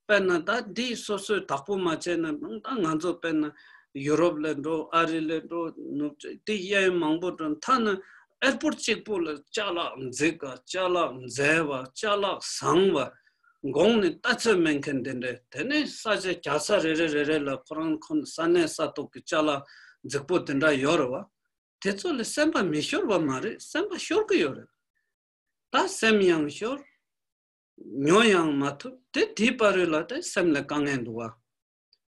དཔེར་ན་ད་འདི་སོ་སོས་བདག་པོ་མ་བྱས་ན། ད་ང་ཚོ་དཔེར་ན་ཡུ་རོབ་ལ་འགྲོ། ཨ་རི་ལ་འགྲོ། ནུབ་ཕྱོགས་དེ་གཡས་མང་པོ་འགྲོ། ཐ་ན་ཨེར་པོར་གཅིག་པོ་ལ་ཅ་ལག་འཛིན་ག་ཅ་ལག་མཛེས་པ། ཅ་ལག་བཟང་བ། གོང་ནས་ལྟ་ཚོད་མེད་མཁན་དེ་འདྲས། དེ་ནས་ས་ཆ་རྒྱག་ས་རེ་རེ་རེ་རེ་ལ་ཁོ་རང་ཁོ་ས་གནས་ས་ཐོག་གི་ཅ་ལག་རྫིག་པོ་དེ་འདྲ་ཡོད་རེད་བ། དེ་ཚོ་ལ་སེམས་པ་མི་ཤོར་བ་མ་རེད། སེམས་པ་ཤོར་གི་ཡོད་རེད། ད་སེམས་ཡང་ཤོར། ཉོ་ཡང་མ་ཐུབ། དེ་དེའི་བར་རོལ་ལ་དེ་སེམས་ལ་དཀའ་ངལ་འདུག་བ།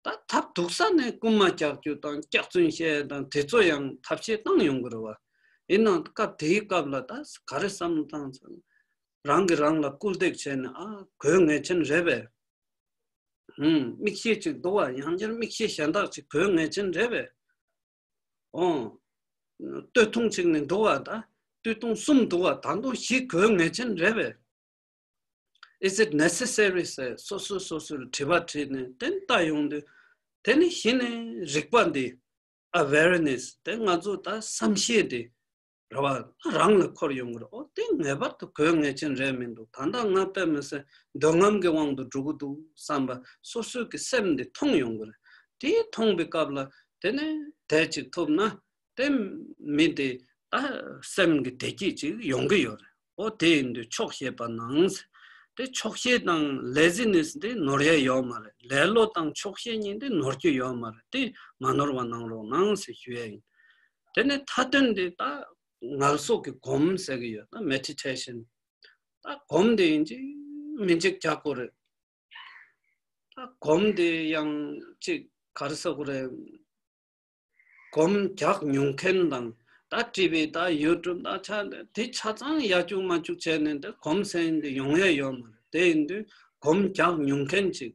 ད་ཐབས་སྡུག་ས་ནས་རྐུན་མ་རྒྱག་རྒྱུ་དང་སྐྱག་རྫུན་བཤད་དང་དེ་ཚོ་ཡང་ཐབས་ཤེས་བཏང་ཡོང་གི་རེད་བ། ཡིན་ནའང་སྐབས་དེའི་སྐབས་ལ་ད་ག་རེ་བསམ་བློ་བཏང་ཚར། རང་གིས་རང་ལ་སྐུལ་འདེད་བྱས་ནས། ཨ་དགོས་ངེས་ཅན་རེད་པས། ཧུམ། མིག་ཤེལ་གཅིག་འདུག་བ། ཡང་བསྐྱར་མིག་ཤེལ་གཞན་དག་ཅིག་དགོས་ངེས་ཅན་རེད་པས། ཨོ། སྟོད་ཐུང་གཅིག་ནི་འདུག་བ། ད་སྟོད་ཐུང་གསུམ་འདུག་བ། ད་དུང་བཞི་དགོས་ངེས་ཅན་རེད་པས། Is it necessary? ཟེར་སོ་སོས་སོ་སོར་དྲི་བ་དྲིས་ནས་དེ་ལྟ་ཡོང་དུས། དེ་ནི་གཞི་ནས་རིག་པ་འདི། awareness དེ་ང་ཚོ་ད་བསམ་ཤེས་དེ་རེད་བ། རང་ལ་འཁོར་ཡོང་གི་རེད། ཨོ་དེ་ངེས་པར་དུ་དགོས་ངེས་ཅན་རེད་མི་འདུག་ད་ལྟ་ང་དཔེ་མི་སྲིད་འདོད་རྔམ་གྱི་དབང་དུ་འགྲོ་གི་འདུག་བསམ་པ་སོ་སོའི་གི་སེམས་དེ་མཐོང་ཡོང་གི་རེད། དེ་མཐོང་པའི་སྐབས་ལ་དེ་ནས་དེ་ཅིག་ཐུབ་ན་དེ་མི་དེ་ད་སེམས་ཀྱི་བདེ་སྐྱིད་ཅིག་ཡོང་གི་ཡོད་རེད། ཨོ་དེ་ཡིན་དུས་ཆོག་ཤེས་པ་གནང་། དེ་ཆོག་ཤེས་དང་laziness དེ་ནོར་ཡ་ཡོད་མ་རེད། ལེ་ལོ་དང་ཆོག་ཤེས་གཉིས་དེ་ནོར་རྒྱུ་ཡོད་མ་རེད། དེ་མ་ནོར་བ་གནང་རོགས་གནང་ཟེར་ཞུ་ཡ་ཡིན། དེ་ནས་མཐའ་དོན་དེ་ད་ངལ་གསོ་གི་སྒོམ་ཟེར་གི་ཡོད་ད་meditation། ད་སྒོམ་དེ་ཡིན་གཅིག་མིན་གཅིག་རྒྱག་དགོས་རེད། ད་སྒོམ་དེ་ཡང་གཅིག་ག་རེ་ཟེར་དགོས་རེད། སྒོམ་རྒྱག་མྱོང་མཁན་དང་ད་ཊི་ཝི་ད་ཡུ་ཊུབ་ད་ཆ་དེ་ཆ་ཚང་ཡ་བཅུག་མ་བཅུག་བྱས་ནས་དེ་སྒོམ་ཟེར་ཡིན་དེ་ཡོང་ཡ་ཡོད་མ་རེད། དེ་ཡིན་དུས་སྒོམ་རྒྱག་མྱོང་མཁན་ཅིག་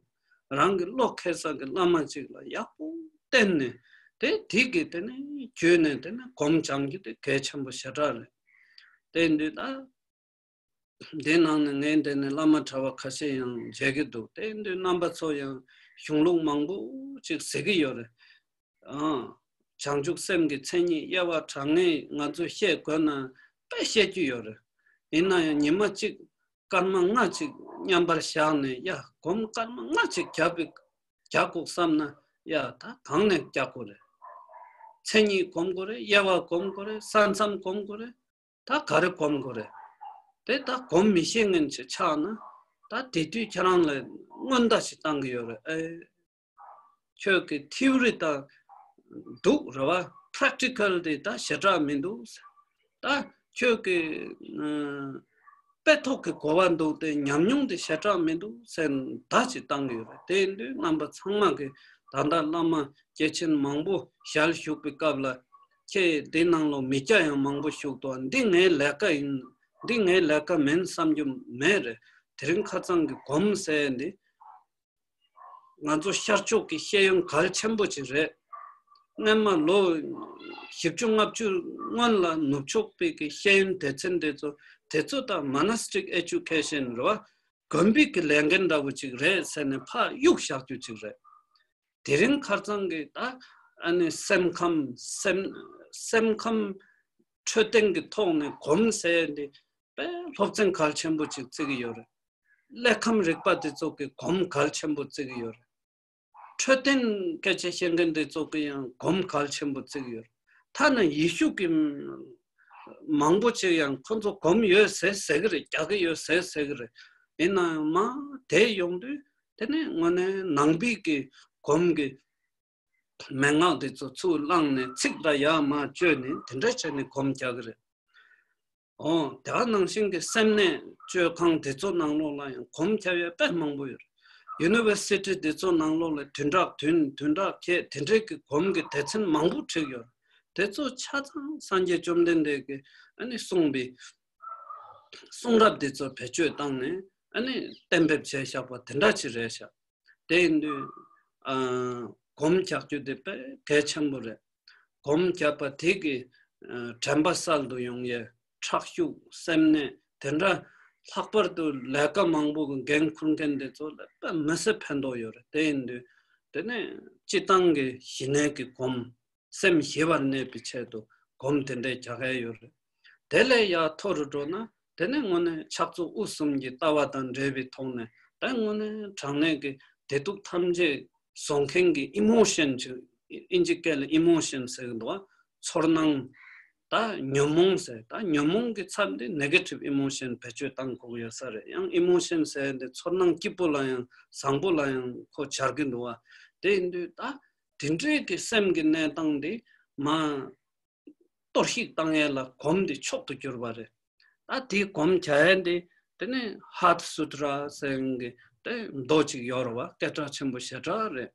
རང་གི་བློ་ཁེལ་ས་གི་བླ་མ་ཅིག་ལ་ཡག་པོ་བསྟེན་ནས་དེ་དེ་གི་དེ་ནས་བརྒྱུད་ནས་དེ་ནས་སྒོམ་སྦྱང་རྒྱུ་དེ་གལ་ཆེན་པོ་ཞེ་དྲག་རེད། དེ་ཡིན་དུས་ད། འདི་ནང་ནས་ངའི་འདི་ནས་བླ་མ་གྲྭ་བ་ཁ་ཤས་ཡང་མཇལ་གྱི་འདུག་དེ་འདི་རྣམ་པ་ཚོ་ཡང་གཞུང་ལུགས་མང་པོ་ཅིག་ཟེར་གྱི་ཡོད་རེད། ཨང་། བྱང་ཆུབ་སེམས་ཀྱི་མཚན་ཉིད་དབྱེ་བ་གྲངས་ངེས་ང་ཚོས་བཤད་དགོས་ན་དཔེ་བཤད་རྒྱུ་ཡོད་རེད། ཡིན་ན་ཡང་ཉི་མ་གཅིག་སྐར་མ་ལྔ་ཅིག་མཉམ་པར་བཞག་ནས་ཡ་སྒོམ་སྐར་མ་ལྔ་ཅིག་རྒྱབ་པའི་རྒྱག་དགོས་བསམ་ན་ཡ་ད་གང་ནས་རྒྱག་དགོས་རེད། མཚན་ཉིད་སྒོམ་དགོས་རེད། དབྱེ་བ་སྒོམ་དགོས་རེད། ས་མཚམས་སྒོམ་དགོས་རེད། ད་ག་རེ་སྒོམ་དགོས་རེད། དེ་ད་སྒོམ་མི་ཤེས་མཁན་ཅིག་ཆགས་ན་ད་དེ་དུས་ཁྱེད་རང་ལ་སྔོན་བརྡ་ཞིག་བཏང་གི་ཡོད་རེད། ཨེ། ཁྱོད་ཀྱི་ཐིའུ་རི་ད་འདུག་རེད་བ། པྲེག་ཊི་ཀལ་དེ་ད་ཞེ་དྲག་མི་འདུག་ད་ཁྱོད་ཀྱི་ཨ་དཔེ་ཐོག་གི་གོ་བ་འདུག་སྟེ་ཉམས་མྱོང་དེ་ཞེ་དྲག་མི་འདུག་ཟེར་བརྡ་ཅིག་བཏང་གི་ཡོད་རེད། དེ་ཡིན་དུས་རྣམ་པ་ཚང་མ་གི་ད་ལྟ་བླ་མ་སྐྱེས་ཆེན་མང་པོ་ཞལ་བཞུགས་པའི་སྐབས་ལ། ཁྱེད་འདི་ནང་ལོ་མི་སྐྱ་ཡང་མང་པོ་བཞུགས་འདུག་འདི་ངའི་ལས་ཀ་ཡིན། འདི་ངའི་ལས་ཀ་མིན་བསམ་རྒྱུ་མེད་རེད། དེ་རིང་ཁ་སང་གི་སྒོམ་ཟེར་འདི་ང་ཚོ་ཤར་ཕྱོགས་ཀྱི་ཤེས་ཡོན་གལ་ཆེན་པོ་ཅིག་རེད། སྔན་མ་ལོ་བཞི་བཅུ་ལྔ་བཅུ་སྔོན་ལ་ནུབ་ཕྱོགས་པའི་གི་ཤེས་ཡོན་སྡེ་ཚན་དེ་ཚོ་དེ་ཚོ་ད་monastic education རེད་བ། དགོན་པའི་གི་ལས་འགན་འདྲ་བོ་ཅིག་རེད་ཟེར་ནས་ཕར་གཡུག་བཞག་རྒྱུ་ཅིག་རེད། དེ་རིང་ཁ་སང་གི་ད་ཨ་ནི་སེམས་ཁམས་སེམས་སེམས་ཁམས་འཕྲོད་བསྟེན་གྱི་ཐོག་ནས་སྒོམ་ཟེར་འདི་དཔེ་སློབ་ཚན་གལ་ཆེན་པོ་ཅིག་བརྩི་གི་ཡོད་རེད། གླེགས་བམ་རིག་པ་དེ་ཚོ་གི་སྒོམ་གལ་ཆེན་པོ་བརྩི་གི་ཡོད་རེད། འཕྲོད་བསྟེན་སྐད་ཆ་བཤད་མཁན་དེ་ཚོ་གི་ཡང་སྒོམ་གལ་ཆེན་པོ་བརྩི་གི་ཡོད་རེད། ཐ་ན་ཡེ་ཤུ་གི་མང་པོ་ཅིག་ཡང་ཁོ་ཚོ་སྒོམ་ཡོད་ཟེར་ཟེར་གི་རེད། རྒྱག་གི་ཡོད་ཟེར་ཟེར་གི་རེད། ཡིན་ན་ཡང་མ་དེ་ཡོང་དུས་དེ་ནས་དངོས་གནས་ནང་པའི་གི་སྒོམ་གི་མན་ངག་དེ་ཚོ་ཚུར་བླངས་ནས་ཚིག་ལ་ཡར་མར་བཅོས་ནས་དེ་འདྲ་བྱས་ནས་སྒོམ་རྒྱག་གི་རེད། འོ་དེ་ག་ནང་བཞིན་གྱི་སེམས་ནད་བཅོས་ཁང་དེ་ཚོ་ནང་ལོགས་ལ་ཡང་སྒོམ་རྒྱག་ཡ་དཔེ་མང་པོ་ཡོད་རེད། ཡུ་ནི་ཝར་སི་ཊི་དེ་ཚོ་ནང་ལོགས་ལ་བདུན་ཕྲག་བདུན་བདུན་ཕྲག་བརྒྱད་དེ་འདྲའི་གི་སྒོམ་གྱི་སྡེ་ཚན་མང་པོ་བསྒྲིགས་ཡོད་རེད། དེ་ཚོ་ཆ་ཚང་སངས་རྒྱས་བཅོམ་ལྡན་འདས་ཀྱིས་ཨ་ནི་གསུངས་པའི་གསུང་རབ་དེ་ཚོ་བེད་སྤྱོད་བཏང་ནས་ཨ་ནི་གཏན་འབེབས་བྱས་བཞག་པ་དེ་འདྲ་ཅིག་རེད་ཤག་དེ་ཡིན་དུས་ཨ་སྒོམ་རྒྱག་རྒྱུ་དེ་དཔེ་གལ་ཆེན་པོ་རེད། སྒོམ་རྒྱག་པ་དེ་གིས་ཨ་དྲན་པ་གསལ་དུ་ཡོང་ཡས་ཁྲག་ཤུགས་སེམས་ནད་དེ་འདྲ་ལྷག་པར་དུ་ལས་ཀ་མང་པོ་གི་འགན་འཁུར་མཁན་དེ་ཚོ་ལ་དཔེ་མི་སྲིད་ཕན་ཐོགས་ཡོད་རེད། དེ་ཡིན་དུས་དེ་ནས་སྤྱི་བཏང་གི་ཞི་གནས་ཀྱི་སྒོམ། སེམས་ཞི་བར་གནས་པའི་ཆེད་དུ་སྒོམ་དེ་འདྲའི་རྒྱག་གི་ཡོད་རེད། དེ་ལས་ཡར་མཐོ་རུ་འགྲོ་ན་དེ་ནས་དངོས་གནས་ཕྱག་མཛུབ་དབུ་གསུམ་གྱི་ལྟ་བ་དང་འབྲེལ་བའི་ཐོག་ནས་ད་དངོས་གནས་དྲང་གནས་ཀྱི་བདེ་སྡུག་ཐམས་ཅད་བཟོ་མཁན་གྱི་ཨི་མོ་ཤན་ཅིག་ཨིན་ཇི་སྐད་ལ་ཨི་མོ་ཤན་ཟེར་གི་འདུག་བ། ཚོར་སྣང་། ད་ཉོན་མོངས་ཟེར། ད་ཉོན་མོངས་ཀྱི་ཚབ་འདི་ནེ་གེ་ཊིབ་ཨི་མོ་ཤན་བེད་སྤྱོད་བཏང་དགོས་ཀྱི་ཡོད་ས་རེད། ཡང་ཨི་མོ་ཤན་ཟེར་འདི་ཚོར་སྣང་སྐྱིད་པོ་ལ་ཡང་བཟང་པོ་ལ་ཡང་ཁོ་སྦྱར་གི་འདུག་བ། དེ་ཡིན་དུས་ད་དེ་འདྲའི་གི་སེམས་ཀྱི་གནས་སྟངས་འདི་མ་གཏོར་བཤིག་བཏང་ཡས་ལ་སྒོམ་འདི་མཆོག་ཏུ་གྱུར་པ་རེད། ད་དེའི་སྒོམ་བྱ་ཡས་འདི་དེ་ནས་ཧཱ་ཏི་སུ་ཏྲ་ཟེར་མཁན་གྱི་དེ་མདོ་ཅིག་ཡོད་རེད་བ། སྐད་གྲགས་ཆེན་པོ་ཞེ་དྲག་རེད།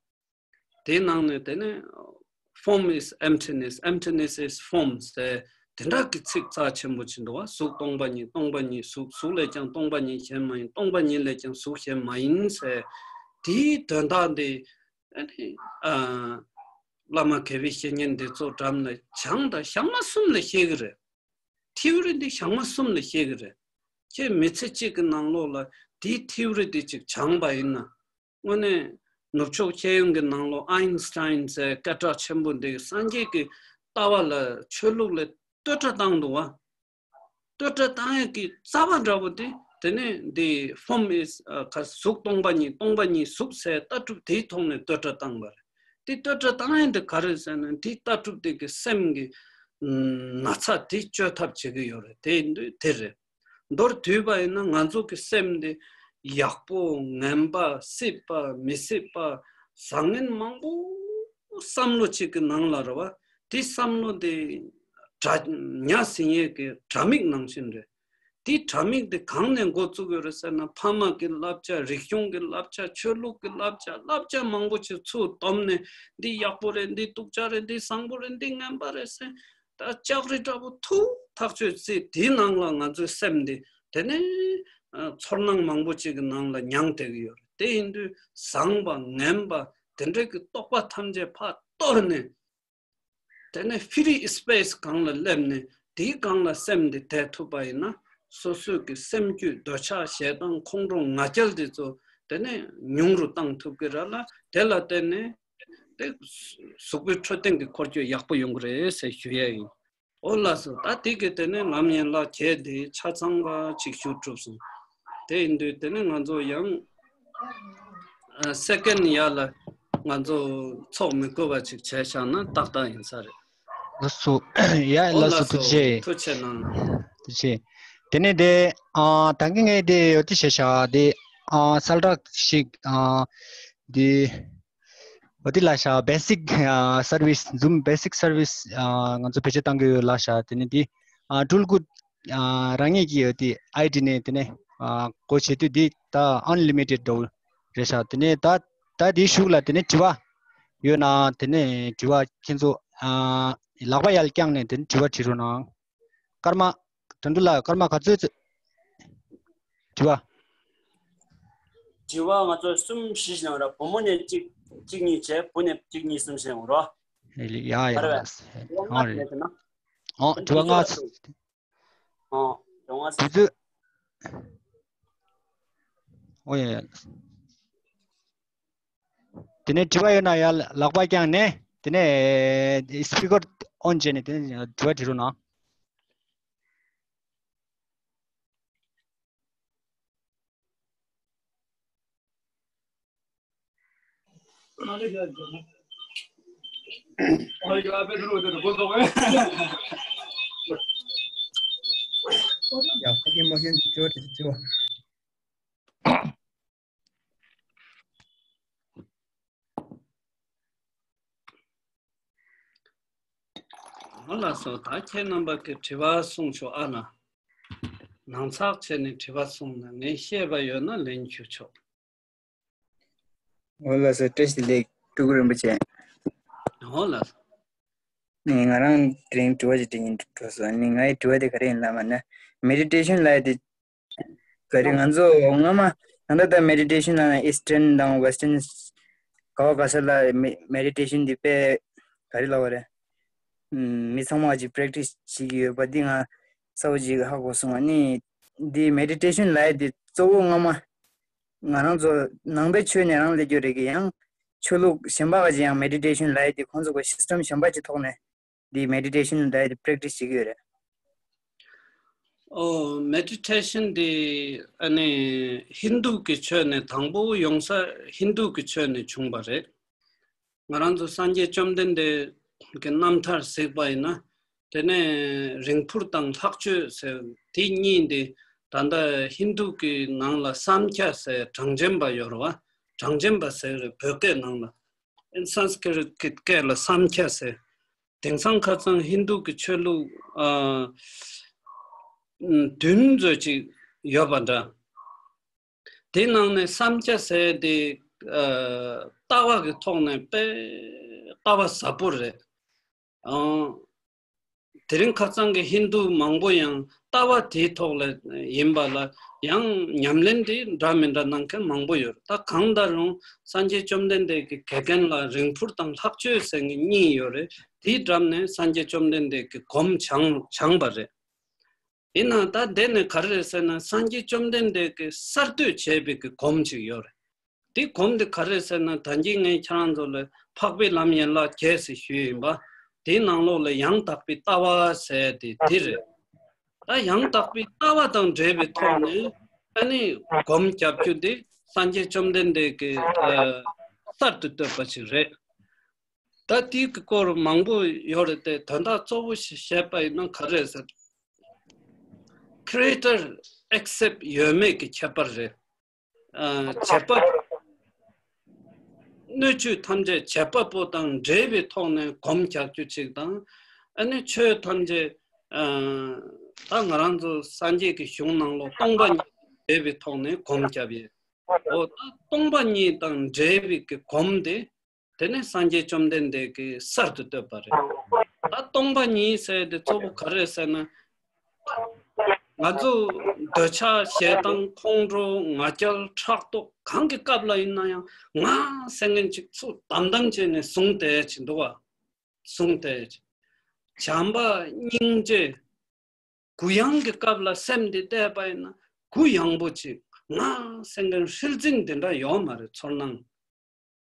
དེའི་ནང་ནས་དེ་ནས་form is emptiness, emptiness is form ཟེར་དེ་འདྲ་གི་ཚིག་རྩ་ཆེན་པོ་ཅིག་འདུག་བ། གཟུགས་སྟོང་པ་ཉིད། སྟོང་པ་ཉིད་གཟུགས། གཟུགས་ལས་ཀྱང་སྟོང་པ་ཉིད་གཞན་མ་ཡིན། སྟོང་པ་ཉིད་ལས་ཀྱང་གཟུགས་གཞན་མ་ཡིན་ཟེར། དེའི་དོན་དག་འདི་ཨ་ནི་ཨ་བླ་མ་དགེ་བའི་བཤེས་གཉེན་འདི་ཚོ་འགྲམ་ལ་སྦྱངས་དང་ཞག་མ་གསུམ་ལ་ཤེས་གི་རེད། ཐིའུ་རི་འདི་ཞག་མ་གསུམ་ལ་ཤེས་གི་རེད། ཁྱེད་མི་ཚེ་གཅིག་གི་ནང་ལོགས་ལ་དེའི་ཐིའུ་རི་འདི་གཅིག་སྦྱངས་པ་ཡིན་ན། དངོས་གནས་ ནུབ་ཕྱོགས་ཤེས་ཡོན་གྱི་ནང་ལོགས་ཨའིན་སི་ཊའིན་ཟེར་སྐད་གྲགས་ཆེན་པོ་འདི་སངས་རྒྱས་ཀྱི་ལྟ་བ་ལ་ཆོས་ལུགས་ལ་བསྟོད་སྒྲ་བཏང་འདུག་བ། བསྟོད་སྒྲ་བཏང་ཡག་གི་རྩ་བ་འདྲ་པོ་དེ་དེ་ནས་འདི་form is ག་གཟུགས་སྟོང་པ་ཉིད། སྟོང་པ་ཉིད་གཟུགས་ཟེར་ལྟ་གྲུབ་དེའི་ཐོག་ནས་བསྟོད་སྒྲ་བཏང་བ་རེད། དེ་བསྟོད་སྒྲ་བཏང་ཡག་འདི་ག་རེ་ཟེར་ན། དེ་ལྟ་གྲུབ་དེ་གི་སེམས་ཀྱི་ན་ཚ་དེ་བཅོས་ཐབས་བྱེད་ཀྱི་ཡོད་རེད། དེ་ཡིན་དུས་དེ་རེད། མདོར་བསྡུས་པ་ཡིན་ན་ང་ཚོ་གི་སེམས་འདི་ཡག་པོ་ངན་པ་སྲིད་པ་མི་སྲིད་པ་བཟང་ངན་མང་པོ་བསམ་བློ་གཅིག་གི་ནང་ལ་རེད་བ། དེ་བསམ་བློ་དེ་དྲ་ཉ་ཟིན་ཡས་ཀྱི་དྲ་མིག་ནང་བཞིན་རེད། དེ་དྲ་མིག་དེ་གང་ནས་འགོ་བཙུགས་ཡོད་རེད་ཟེར་ན། ཕ་མ་གི་བསླབ་བྱ། རིག་གཞུང་གི་བསླབ་བྱ། ཆོས་ལུགས་ཀྱི་བསླབ་བྱ། བསླབ་བྱ་མང་པོ་ཅིག་ཚུར་བསྡོམས་ནས་འདི་ཡག་པོ་རེད། འདི་སྡུག་ཅག་རེད། འདི་བཟང་པོ་རེད། འདི་ངན་པ་རེད་ཟེར། ད་ལྕགས་རི་འདྲ་པོ་ཐུག་ཐག་ཆོད་རྩིས། དེའི་ནང་ལ་ང་ཚོའི་སེམས་འདི་དེ་ནས་ཨ་ཚོར་སྣང་མང་པོ་ཅིག་གི་ནང་ལ་མྱངས་བསྡད་ཀྱི་ཡོད་རེད། དེ་ཡིན་དུས་བཟང་པ་ངན་པ་དེ་འདྲ་གི་རྟོག་པ་ཐམས་ཅད་ཕར་གཏོར་ནས། དེ་ནས་ཕི་རི་སི་པེ་སི་སྒང་ལ་སླེབས་ནས་དེའི་སྒང་ལ་སེམས་འདི་བསྡད་ཐུབ་པ་ཡིན་ན། སོ་སོའི་གི་སེམས་རྒྱུད་འདོད་ཆགས་ཞེ་སྡང་ཁོང་ཁྲོ་ང་རྒྱལ་འདི་ཚོ་དེ་ནས་ཉུང་རུ་བཏང་ཐུབ་ཀྱི་རེད་ལ། དེ་ལ་བརྟེན་ནས་དེ་གཟུགས་པོའི་འཕྲོད་བསྟེན་གྱི་འཁོར་སྐྱོད་ཡག་པོ་ཡོང་གི་རེད་ཟེར་ཞུ་ཡས་ཡིན། འོ་ལགས་སོ། ད་དེ་གི་དེ་ནས་ལམ་ཡན་ལག་བརྒྱད་དེ་ཆ་ཚང་བ་ཅིག་ཞུ་གྲུབ་སོང་། དེ་ཡིན་དུས་དེ་ནས་ང་ཚོ་ཡང་ཨ་སེ་ཀེན་ཡར་ལ་ང་ཚོ་ཚོགས་མི་དགོས་པ་ཅིག་བྱས་བཞག་ན་ཏག་ཏག་ཡིན་ས་རེད། ལགས་སོ། ཡ། འོ་ལགས་ལགས་སོ། ཐུགས་རྗེ་ཆེ། ཐུགས་རྗེ་གནང་། ཐུགས་རྗེ་ཆེ། དེ་ནས་དེ་ཨ་ད་གིན་ངས་དེ་འོ་དེ་བྱས་བཞག་དེ་ཨ་གསལ་བསྒྲགས་ཤིག་ཨ་དེ་འོ་དེ་ལ་བཞག་བེ་སིག་ཨ་སར་ཝིས། ཛུམ་བེ་སིག་སར་ཝིས་ཨ་ང་ཚོ་བེད་སྤྱོད་བཏང་གི་ཡོད་ལ་བཞག་དེ་ནས་དེ་ཨ་སྤྲུལ་སྐུ་ཨ་རང་ཉིད་ཀྱི་འོ་དེ་ཨའི་ཌི་ནས་དེ་ནས་ཨ་སྒོ་འབྱེད་དུས་དེ་ད་ཨན་ལི་མི་ཊེཌ་འདྲ་བོ་རེད་བཞག་དེ་ནས་ད་ད་དེའི་གཞུག་ལ་དེ་ནས་དྲི་བ་ཡོད་ན་དེ་ནས་དྲི་བ་ཁྱེད་ཚོ་ཨ་ལག་པ་ཡར་བརྐྱངས་ནས་དེ་ནས་དྲི་བ་དྲི་རོགས་གནང་། ཀརྨ། དོན་གྲུབ་ལགས། ཀརྨ་ག་ཚོད་ཚོད། དྲི་བ། དྲི་བ་ང་ཚོ་གསུམ་བཞི་ཞིག་གནང་ར། བུ་མོ་ནས་གཅིག་གཅིག་གཉིས་བྱས། བུ་ནས་གཅིག་གཉིས་གསུམ་ཞིག་གནང་རོགས། ཡ་ཡ་རེད་པས། ལགས་སེ། དྲི་བ་ལྔ་ཨང་རེད། ཞིག་གནང་། ཨང་། དྲི་བ་ལྔ་ཞིག་ཨང་། དྲི་བ་ལྔ་ཞིག་དུས་ཚོད། ཨོ་ཡ་ཡ། དེ་ནས་དྲི་བ་ཡོད་ན་ཡར་ལག་པ་བརྐྱངས་ནས་དེ་ནས་སི་པི་ཀར་ཨོན་བྱས་ནས་དེ་ནས་དྲི་བ་དྲི་རོགས་གནང་། ཡ། ཕ་གི་མ་གི་དྲི་བ་དྲི་དྲི་བ། ཨ་ལགས་སོ། ད་ཁྱེད་རྣམ་པ་གི་དྲི་བ་གསུངས་ཆོག་ཨ་ན། ནང་ཚགས་བྱས་ནས་དྲི་བ་གསུངས་ན་ངས་ཤེས་པ་ཡོད་ན་ལན་ཞུ་ཆོག་འོ་ལགས་སོ། བཀྲ་ཤིས་བདེ་ལེགས། སྤྲུལ་སྐུ་རིན་པོ་ཆེ། འོ་ལགས་སོ། ནས་ང་རང་དེ་རིང་དྲི་བ་ཅིག་དྲི་སྙིང་འདོད་སོང་། ནས་ངའི་དྲི་བ་དེ་ག་རེ་ཡིན་ལབ་ན། མེ་ཌི་ཊེ་ཤན་ལབ་ཡ་དེ་ག་རེ། ང་ཚོ་སྔོན་མ་ད་ལྟ་ད་མེ་ཌི་ཊེ་ཤན་ལབ་ན་ཨི་སི་ཊརན་དང་ཝེ་སི་ཊརན་ག་བ་ག་ས་ལ་མེ་མེ་ཌི་ཊེ་ཤན་འདི་དཔེ་ག་རེ་ལབ་པ་རེད། ཨམ། མི་ཚང་མ་ཅིག་པེ་རེག་ཊི་སི་བྱེད་ཀྱི་ཡོད་པ་འདི་ང་གསལ་པོ་ཅིག་ཧ་གོ་སོང་། ཨ་ནི་འདི་མེ་ཌི་ཊེ་ཤན་ལབ་ཡ་འདི་གཙོ་བོ་སྔོན་མ་ང་རང་ཚོ་ནང་པའི་ཆོས་ནས་རང་སླེབས་རྒྱུ་རེད་གི། ཡང་ཆོས་ལུགས་གཞན་པ་ག་ཅིག་ཡང་མེ་ཌི་ཊེ་ཤན་ལབ་ཡ་འདི་ཁོང་ཚོ་གི་སིས་ཊམ་གཞན་པ་ཅིག་ཐོག་ནས་འདི་མེ་ཌི་ཊེ་ཤན་ལབ་ཡ་འདི་པེ་རེག་ཊི་སི་བྱེད་ཀྱི་ཡོད་རེད། ཨོ། མེ་ཌི་ཊེ་ཤན་འདི་ཨ་ནི་ཧིན་དུ་གི་ཆོས་ནས་དང་པོ་ཡོང་ས་ཧིན་དུ་གི་ཆོས་ནས་བྱུང་བ་རེད། ང་རང་ཚོ་སངས་རྒྱས་བཅོམ་ལྡན་འདས་ཀྱི་རྣམ་ཐར་གཟིགས་པ་ཡིན་ན། དེ་ནས་རིང་འཕུར་དང་ལྷག་སྤྱོད་ཟེར་དེ་གཉིས་འདི་ད་ལྟ་ཧིན་དུ་གི་ནང་ལ་སཾ་ཁྱ་ཟེར་གྲངས་ཅན་པ་ཡོད་རེད་བ། གྲངས་ཅན་པ་ཟེར་རེད། བོད་སྐད་ནང་ལ། ཨིན་སཾ་སྐྲིཏ་གི་སྐད་ལ་སཾ་ཁྱ་ཟེར། དེང་སང་ཁ་སང་ཧིན་དུ་གི་ཆོས་ལུགས་ཨ་བདུན་ཙམ་ཅིག་ཡོད་པ་འདྲ། དེ་ནང་ནས་སཾ་ཁྱ་ཟེར་དེ་ཨ་ལྟ་བ་གི་ཐོག་ནས་དཔེ་ལྟ་བ་ཟབ་པོ་རེད། ཨང་། དེ་རིང་ཁ་སང་གི་ཧིན་དུ་མང་པོ་ཡང་ལྟ་བ་དེའི་ཐོག་ལ་ཡིན་པ་ལ་ཡང་ཉམས་ལེན་དེ་འདྲ་མི་འདྲ་གནང་མཁན་མང་པོ་ཡོད་རེད། ད་གང་ལྟར་རུང་སངས་རྒྱས་བཅོམ་ལྡན་འདས་ཀྱི་དགེ་རྒན་ལ་རིང་འཕུར་དང་ལྷག་སྤྱོད་ཟེར་མཁན་གཉིས་ཡོད་རེད། དེའི་འགྲམ་ནས་སངས་རྒྱས་བཅོམ་ལྡན་འདས་ཀྱི་སྒོམ་སྦྱངས་སྦྱངས་པ་རེད། ཡིན་ནའང་ད་འདི་ནས་ག་རེ་རེད་ཟེར་ན། སངས་རྒྱས་བཅོམ་ལྡན་འདས་ཀྱིས་གསར་གཏོད་བྱས་པའི་གི་སྒོམ་ཅིག་ཡོད་རེད། དེ་སྒོམ་དེ་ག་རེ་ཟེར་ན། ད་གིན་ངས་ཁྱེད་རང་ཚོ་ལ་འཕགས་པའི་ལམ་ཡན་ལག་བརྒྱད་ཟེར་ཞུས་ཡིན་པ། དེའི་ནང་ལོགས་ལ་ཡང་དག་པའི་ལྟ་བ་ཟེར་དེ་དེ་རེད། ད་ཡང་དག་པའི་ལྟ་བ་དང་འབྲེལ་བའི་ཐོག་ནས་ཨ་ནི་སྒོམ་རྒྱབ་རྒྱུ་དེ་སངས་རྒྱས་བཅོམ་ལྡན་འདས་ཀྱིས་ཨ་གསར་དུ་བཏོད་པ་ཞིག་རེད། ད་དེའི་གི་སྐོར་མང་པོ་ཡོད་རེད་དེ། དོན་དག་གཙོ་བོ་ཞིག་བཤད་པ་ཡིན་ན་ག་རེ་ཟེར། Creator accept ཡོད་མེད་ཀྱི་ཁྱད་པར་རེད། ཨ་བྱེད་པ་སྣོད་བཅུད་ཐམས་ཅད་བྱེད་པ་པོ་དང་འབྲེལ་བའི་ཐོག་ནས་སྒོམ་རྒྱག་རྒྱུ་གཅིག་དང་། ཨ་ནི་ཆོས་ཐམས་ཅད་ཨ་ད་ང་རང་ཚོ་སངས་རྒྱས་ཀྱི་གཞུང་ནང་ལོགས་སྟོང་པ་ཉིད་འབྲེལ་བའི་ཐོག་ནས་སྒོམ་རྒྱབ་ཡས། འོ་ད་སྟོང་པ་ཉིད་དང་འབྲེལ་བའི་གི་སྒོམ་དེ། དེ་ནས་སངས་རྒྱས་བཅོམ་ལྡན་འདས་ཀྱིས་གསར་དུ་བཏོད་པ་རེད། ད་སྟོང་པ་ཉིད་ཟེར་དེ་གཙོ་བོ་ག་རེ་ཟེར་ན། ང་ཚོ་འདོད་ཆགས་ཞེ་སྡང་ཁོང་ཁྲོ་ང་རྒྱལ་ཕྲག་དོག་གང་གི་སྐབས་ལ་ཡིན་ན་ཡང་ང་ཟེར་མཁན་ཅིག་ཚུར་དམ་དམ་བྱས་ནས་བཟུང་བསྡད་ཀྱི་འདུག་བ། བཟུང་བསྡད་ཀྱི། བྱམས་པ་སྙིང་རྗེ། གུ་ཡངས་ཀྱི་སྐབས་ལ་སེམས་འདི་གཏད་པ་ཡིན་ན་གུ་ཡངས་པོ་ཅིག་ང་ཟེར་མཁན་ཧྲིལ་འཛིན་དེ་འདྲ་ཡོད་མ་རེད། ཚོར་སྣང་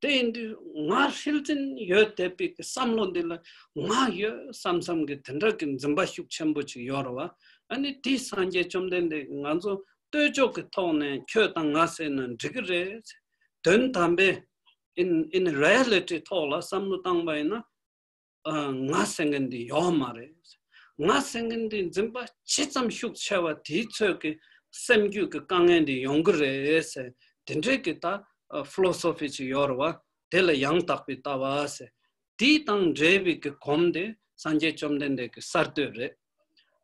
དེ་ཡིན་དུས་ང་ཧྲིལ་འཛིན་ཡོད་བསྡད་པའི་གི་བསམ་བློ་འདི་ལ་ང་ཡོད་བསམ་བསམ་གི་དེ་འདྲ་གི་འཛིན་པ་ཤུགས་ཆེན་པོ་ཅིག་ཡོད་རེད་བ། ཨ་ནི་དེ་སངས་རྒྱས་བཅོམ་ལྡན་འདས་ཀྱིས་ང་ཚོ་ལྟོས་འཇོག་གི་ཐོག་ནས་ཁྱོད་དང་ང་ཟེར་ན་འགྲིག་གི་རེད། དོན་དམ་པའི་in in reality ཐོག་ལ་བསམ་བློ་བཏང་པ་ཡིན་ན། ཨ་ང་ཟེར་མཁན་འདི་ཡོད་མ་རེད། ང་ཟེར་མཁན་འདི་འཛིན་པ་ཇི་ཙམ་ཤུགས་ཆེ་བ་དེའི་ཚོད་ཀྱི་སེམས་རྒྱུད་ཀྱི་དཀའ་ངལ་འདི་ཡོང་གི་རེད་ཟེར། དེ་འདྲའི་གི་ད་ཕི་ལོ་སོ་ཕི་ཅིག་ཡོད་རེད་བ། དེ་ལ་ཡང་དག་པའི་ལྟ་བ་ཟེར། དེ་དང་འབྲེལ་བའི་གི་སྒོམ་དེ་སངས་རྒྱས་བཅོམ་ལྡན་འདས་ཀྱི་གསར་གཏོད་རེད།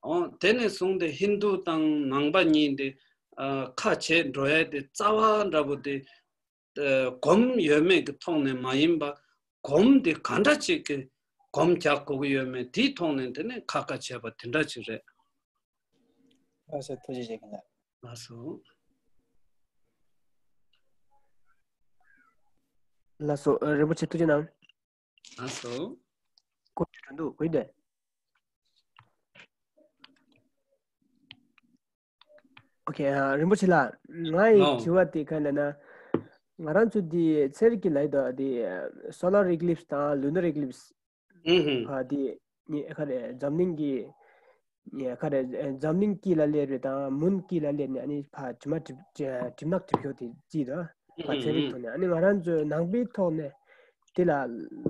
འོ་དེ་ནས་བཟུང་སྟེ་ཧིན་དུ་དང་ནང་པ་གཉིས་དེ་ཨ་ཁ་བྱེ་འགྲོ་ཡས་དེ་རྩ་བ་འདྲ་པོ་དེ། ཨ་སྒོམ་ཡོད་མེད་ཀྱི་ཐོག་ནས་མ་ཡིན་པ། སྒོམ་དེ་ག་འདྲ་ཅིག་གི་སྒོམ་རྒྱག་དགོས་ཀྱི་ཡོད་མེད་དེའི་ཐོག་ནས་དེ་ནས་ཁ་ཁ་བྱས་པ་དེ་འདྲ་ཅིག་རེད། ལགས་སོ། ཐུགས་རྗེ་ཆེ་གི་ལགས། ལགས་སོ། ལགས་སོ། ཨ་རིན་པོ་ཆེ་ཐུགས་རྗེ་གནང་། ལགས་སོ། ཀོ་ཊི་འགྲོ་འདུག་གོ་ཡི་དེ། ཨོ་ཁེ། ཨ་རིན་པོ་ཆེ་ལགས། ང་ཡི་ཨོ། དྲི་བ་དེ་ག་ལབ་ན། ང་རང་ཚོ་འདི་ཚན་རིག་གི་ལབ་ཡོད་དོ། འདི་solar eclipse དང་lunar eclipse ཨུ་ཧུ། ཨ་འདི་ནི་ག་རེ་འཛམ་གླིང་གི་ནི་ག་རེ་འཛམ་གླིང་དཀྱིལ་ལ་སླེབས་རེད་དང་མུན་དཀྱིལ་ལ་སླེབས་ནས་ཨ་ནི་ཕར་གྲིབ་མ་གྲིབ་གྲིབ་ནག་གྲིབ་ཤོག་དེ་བརྩིས་དོ། ཕར་ཚན་རིག་ཐོག་ནས་ཨ་ནི་ང་རང་ཚོའི་ནང་པའི་ཐོག་ནས་དེ་ལ་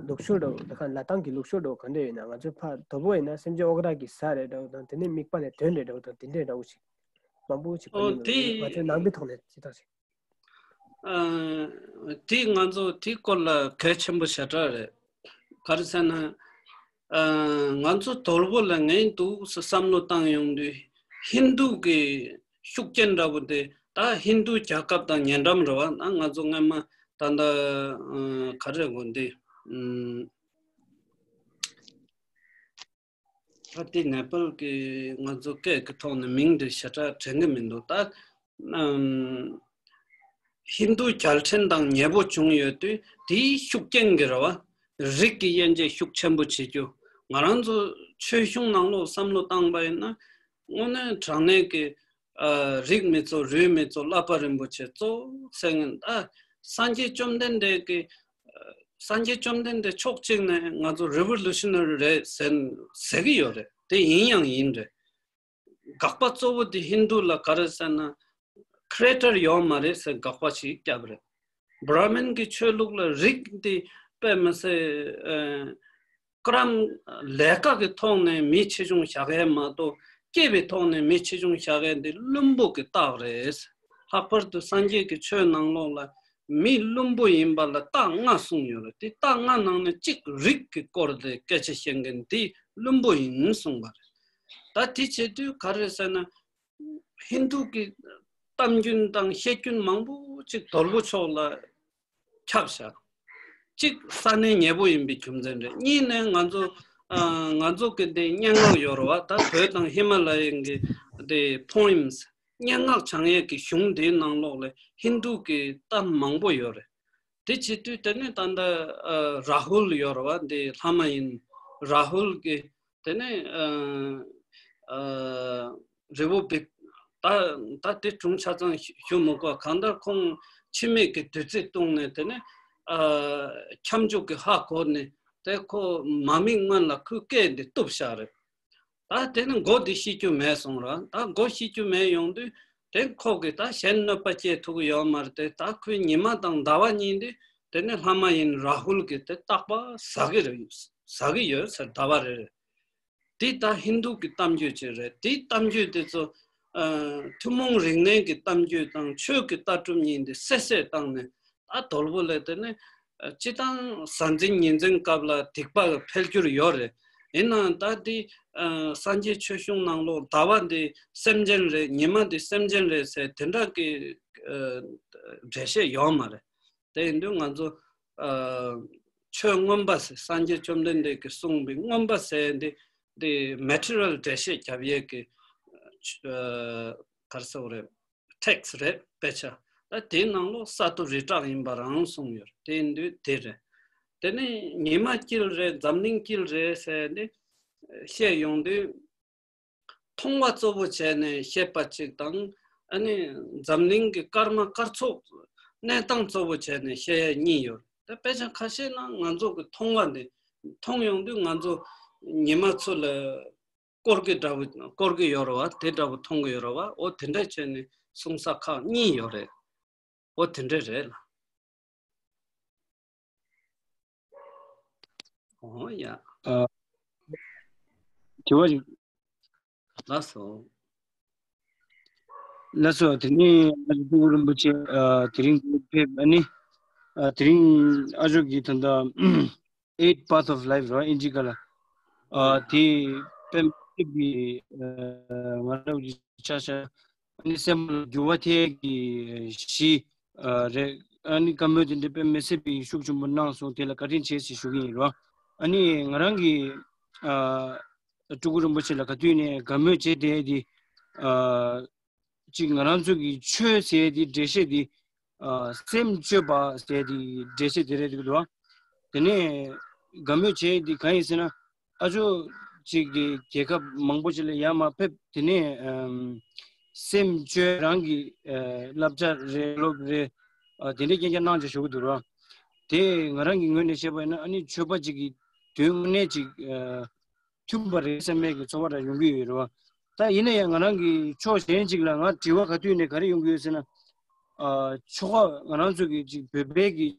ལུགས་སྲོལ་འདྲ་པོ་དེ་ག་ལ་དྭགས་ཀྱི་ལུགས་སྲོལ་འདྲ་པོ་ག་འདྲ་ཡོད་ན། ང་ཚོ་ཕར་དོལ་པོ་ཡིན་ན་སེམས་ཅན་ཨོ་ཀ་རག་གི་ཟ་རེད་འདྲ་པོ་དང་དེ་ནས་དམིགས་པ་ནས་དོན་རེད་འདྲ་པོ་དང་དེ་འདྲས་འདྲ་པོ་ཞིག་མང་པོ་ཞིག་གོ་ཨོ་ཡོང་འདུག་དེ་ང་ཚོའི་ནང་པའི་ཐོག་ནས་ཅི་ཐག་ཞིག་ཨ་དེ་ང་ཚོ་དེའི་སྐོར་ལ་གལ་ཆེན་པོ་ཞེ་དྲག་རེད། ག་རེ་ཟེར་ན། ཨ་ང་ཚོ་དོལ་པོ་ལ་ངན་འདུག་སེ་བསམ་བློ་བཏང་ཡོང་དུས་ཧིན་དུ་གི་ཤུགས་རྐྱེན་འདྲ་པོ་དེ་ད་ཧིན་དུ་རྒྱལ་ཁབ་དང་ཉེ་འགྲམ་རེད་བ། ན་ང་ཚོ་སྔོན་མ་ད་ལྟ་ཨ་ག་རེ་གོ་འདི་ཨུམ། ད་དེ་ནེ་པཱལ་གྱི་ང་ཚོ་སྐད་ཀྱི་ཐོག་ནས་མིང་དེ་ཞེ་དྲག་དྲན་གྱི་མི་འདུག་ད་ཨམ། ཧིན་རྡུ་རྒྱལ་ཕྲན་དང་ཉེ་པོ་བྱུང་ཡོད་དུས་དེའི་ཤུགས་རྐྱེན་གྱིས་རེད་བ། རིགས་ཀྱི་དབྱེ་འབྱེད་ཤུགས་ཆེན་པོ་བྱེད་རྒྱུ། ང་རང་ཚོ་ཆོས་གཞུང་ནང་ལོགས་བསམ་བློ་བཏང་པ་ཡིན་ན། དངོས་གནས་དྲང་གནས་ཀྱི་ཨ་རིགས་མི་གཙོ་རུས་མི་གཙོ་བསླབ་པ་རིན་པོ་ཆེ་གཙོ་བོ་ཟེར་མཁན་ད་སངས་རྒྱས་བཅོམ་ལྡན་འདས་ཀྱི། སངས་རྒྱས་བཅོམ་ལྡན་འདས་ཕྱོགས་གཅིག་ནས་ང་ཚོ་རི་ཝོ་ལུ་ཤི་ན་རི་རེད་ཟེར་ཟེར་གྱི་ཡོད་རེད། དེ་ཡིན་ཡང་ཡིན་རེད། དགག་པ་གཙོ་བོ་དེ་ཧིན་རྡུ་ལ་ག་རེ་ཟེར་ན། ཁི་རེ་ཊར་ཡོད་མ་རེད་ཟེར་དགག་པ་ཞིག་བརྒྱབ་རེད། བྷ་ར་མིན་གྱི་ཆོས་ལུགས་ལ་རིགས་འདི་དཔེ་མི་སྲིད་ཨ་ཀ་རམ་ལས་ཀ་གི་ཐོག་ནས་མི་ཆེ་ཆུང་བཞག་ཡས་མ་གཏོགས་སྐྱེས་པའི་ཐོག་ནས་མི་ཆེ་ཆུང་བཞག་ཡས་འདི་བླུན་པོ་གི་རྟགས་རེད། ལྷག་པར་དུ་སངས་རྒྱས་ཀྱི་ཆོས་ནང་ལོགས་ལ་མི་བླུན་པོ་ཡིན་པ་ལ་རྟགས་ལྔ་གསུངས་ཡོད་རེད། དེ་རྟགས་ལྔ་ནང་ནས་གཅིག་རིགས་ཀྱི་སྐོར་དེ་སྐད་ཆ་བཤད་མཁན་དེ་བླུན་པོ་ཡིན་གསུངས་པ་རེད། ད་དེ་བྱེད་དུས་ག་རེ་ཟེར་ན། ཧིན་རྡུ་གི་གཏམ་རྒྱུན་དང་བཤད་རྒྱུན་མང་པོ་ཅིག་དོལ་པོ་ཕྱོགས་ལ་ཁྱབ་བཞག་གཅིག་ས་གནས་ཉེ་པོ་ཡིན་པའི་རྒྱུ་མཚན་རེད། གཉིས་ནས་ང་ཚོ་ཨ་ང་ཚོ་གི་འདི་སྙན་ངག་ཡོད་རེད་བ། ད་བོད་དང་ཧི་མ་ལ་ཡའི་གི་འདི་པོ་ཨེམ་སི་སྙན་ངག་བྱང་ཡས་ཀྱི་གཞུང་འདིའི་ནང་ལོགས་ལ་ཧིན་རྡུ་གི་གཏམ་མང་པོ་ཡོད་རེད། དེ་བྱེད་དུས་དེ་ནས་ད་ལྟ་ཨ་རཱ་ཧུལ་ཡོད་རེད་བ། འདི་ལྷ་མ་ཡིན་རཱ་ཧུལ་གྱི་དེ་ནས་ཨ་ཨ་རི་པབ་ལིག་ད་ད་དེ་དྲུང་ཆ་ཚང་ཞུ་མི་དགོས། གང་ལྟར་ཁོང་ འཆི་མེད་ཀྱི་བདུད་རྩི་བཏུང་ནས་དེ་ནས་ཨ་ཁྱབ་འཇུག་གི་ཧ་གོ་ནས་དེ་ཁོ་མ་མིག་སྔོན་ལ་ཁོའི་སྐད་འདི་གཏུབ་བཞག་རེད། ད་དེ་ནི་མགོ་འདི་ཤི་རྒྱུ་མེད་སོང་ར། ད་མགོ་ཤི་རྒྱུ་མེད་ཡོང་དུས་དེ་ཁོ་གིས་ད་གཞན་གནོད་པ་སྐྱེལ་ཐུབ་ཀྱི་ཡོད་མ་རེད་དེ། ད་ཁོའི་ཉི་མ་དང་ཟླ་བ་གཉིས་འདི་དེ་ནི་ལྷ་མ་ཡིན་རཱ་ཧུལ་གྱིས་དེ་རྟག་པར་ཟ་གི་རེད། ཟ་གི་ཡོད་ཟེར། ཟླ་བ་རེ་རེ། འདི་ད་ཧིན་རྡུ་གི་གཏམ་རྒྱུད་ཅིག་རེད། དེའི་གཏམ་རྒྱུད་དེ་ཚོ་ཨ་ཐུན་མོང་རིག་གནས་ཀྱི་གཏམ་རྒྱུད་དང་ཆོས་ཀྱི་ལྟ་གྲུབ་གཉིས་འདི་བསྲེ་བསྲེ་བཏང་ནས། ད་དོལ་པོ་ལ་དེ་ནི་ཨ་སྤྱི་བཏང་གཟའ་འཛིན་ཉི་འཛིན་སྐབས་ལ་སྡིག་པ་འཕེལ་འགྱུར་ཡོད་རེད། ཡིན་ནའང་ད་འདི་ཨ་སངས་རྒྱས་ཆོས་གཞུང་ནང་ལོགས་ཟླ་བ་འདི་སེམས་ཅན་རེད། ཉི་མ་འདི་སེམས་ཅན་རེད་ཟེར་དེ་འདྲ་གི་ཨ་འགྲེལ་བཤད་ཡོད་མ་རེད། དེ་ཡིན་དུས་ང་ཚོ་ཨ་ཆོས་མངོན་པ་ཟེར། སངས་རྒྱས་བཅོམ་ལྡན་འདས་ཀྱིས་གསུངས་པའི་མངོན་པ་ཟེར་འདི་འདི་མེ་ཊི་རི་ཡལ་འགྲེལ་བཤད་རྒྱབ་ཡས་ཀྱི་ཨ་ག་རེ་ཟེར་དགོས་རེད། ཊེག་སི་རེད། དཔེ་ཆ། ད་དེའི་ནང་ལོགས་ས་ཏུ་རི་བྲག་ཡིན་པ་རང་གསུངས་ཡོད་རེད། དེ་ཡིན་དུས་དེ་རེད། དེ་ནས་ཉི་མ་དཀྱིལ་རེད། འཛམ་གླིང་དཀྱིལ་རེད་ཟེར་འདི་བཤད་ཡོང་དུས། མཐོང་བ་གཙོ་བོ་བྱས་ནས་བཤད་པ་གཅིག་དང་། ཨ་ནི་འཛམ་གླིང་གི་སྐར་མ་སྐར་ཚོགས་གནས་སྟངས་གཙོ་བོ་བྱས་ནས་བཤད་ཡ་གཉིས་ཡོད། ད་དཔེ་ཆ་ཁ་ཤས་ནང་ང་ཚོ་གི་མཐོང་བ་འདི་མཐོང་ཡོང་དུས་ང་ཚོ་ཉི་མ་ཚོ་ལ་སྐོར་གི་འདྲ་བོ་སྐོར་གི་ཡོད་རེད་བ། དེ་འདྲ་བོ་མཐོང་གི་ཡོད་རེད་བ། འོ་དེ་འདྲ་བྱས་ནས་གསུང་ས་ཁག་གཉིས་ཡོད་རེད། འོ་དེ་འདྲ་རེད་ལ། འོ་ཡ། ཨ། དྲི་བ་ཞིག་ལགས་སོ། ལགས་སོ། དེ་ནས་ཨ་ཅག་སྤྲུལ་སྐུ་རིན་པོ་ཆེ་ཨ་དེ་རིང་འདིར་ཕེབས། ཨ་ནི་ཨ་དེ་རིང་ཨ་ཅག་གིས་ད་ལྟ་Eight Path of Life ར་ཨིན་ཇི་སྐད་ལ། ཨ་དེ་དཔེ་མི་སྲིད་པའི་ཨ་ང་རང་གི་ཆ་བཞག་ཨ་ནི་སེམས་ལ་འགྱུར་བ་ཐེབས་ཀྱི་གཞི་ཨ་རེད། ཨ་ནི་བཀའ་མོལ་དེ་འདྲ་དཔེ་མི་སྲིད་པའི་ཤུགས་ཆེན་པོ་གནང་སོང་། དེ་ལ་བཀའ་དྲིན་ཆེ་ཞེས་ཞུ་གི་ཡིན་རོ། ཨ་ནི་ང་རང་གིས་ཨ་སྤྲུལ་སྐུ་རིན་པོ་ཆེ་ལ་ག་དུས་ནས་དགའ་མོས་བྱས་བསྡད་དེ། ཨ་གཅིག་ང་རང་ཚོ་གི་ཆོས་ཟེར་དེ་འགྲེལ་བཤད་དེ་ཨ་སེམས་བཅོས་པ་ཟེར་དེ་འགྲེལ་བཤད་དེ་རེད་འདུག་རོ། དེ་ནས་དགའ་མོས་བྱས་དེ་གང་ཡིན་ཟེར་ན། ཨ་ཅོ་གཅིག་གི་རྒྱལ་ཁབ་མང་པོ་ཅིག་ལ་ཡར་མར་ཕེབས། དེ་ནས་ཨམ་སེམས་བཅོས་རང་གི་ཨ་བསླབ་བྱ་རེད། སློབ་རེད། ཨ་དེ་འདྲའི་རྐྱང་རྐྱང་གནང་བྱས་བཞུགས་འདུག་རོ། དེ་ང་རང་གི་ངོས་ནས་བཤད་པ་ཡིན་ན། ཨ་ནི་ཆོས་པ་གཅིག་གི་དོན་དངོས་གནས་ཅིག་ཨ་མཐུན་པ་རེད་བསམ་མེད་ཀྱི་ཚོར་བ་རང་ཡོང་གི་ཡོད་རེད་བ། ད་ཡིན་ན་ཡང་ང་རང་གི་ཕྱོགས་གཞན་ཅིག་ལ་ང་དྲི་བ་ག་དུས་ནས་ག་རེ་ཡོང་གི་ཡོད་ཟེར་ན། ཨ་ཆོ་ག་ང་རང་ཚོ་གི་ཅིག་བོད་པའི་གི་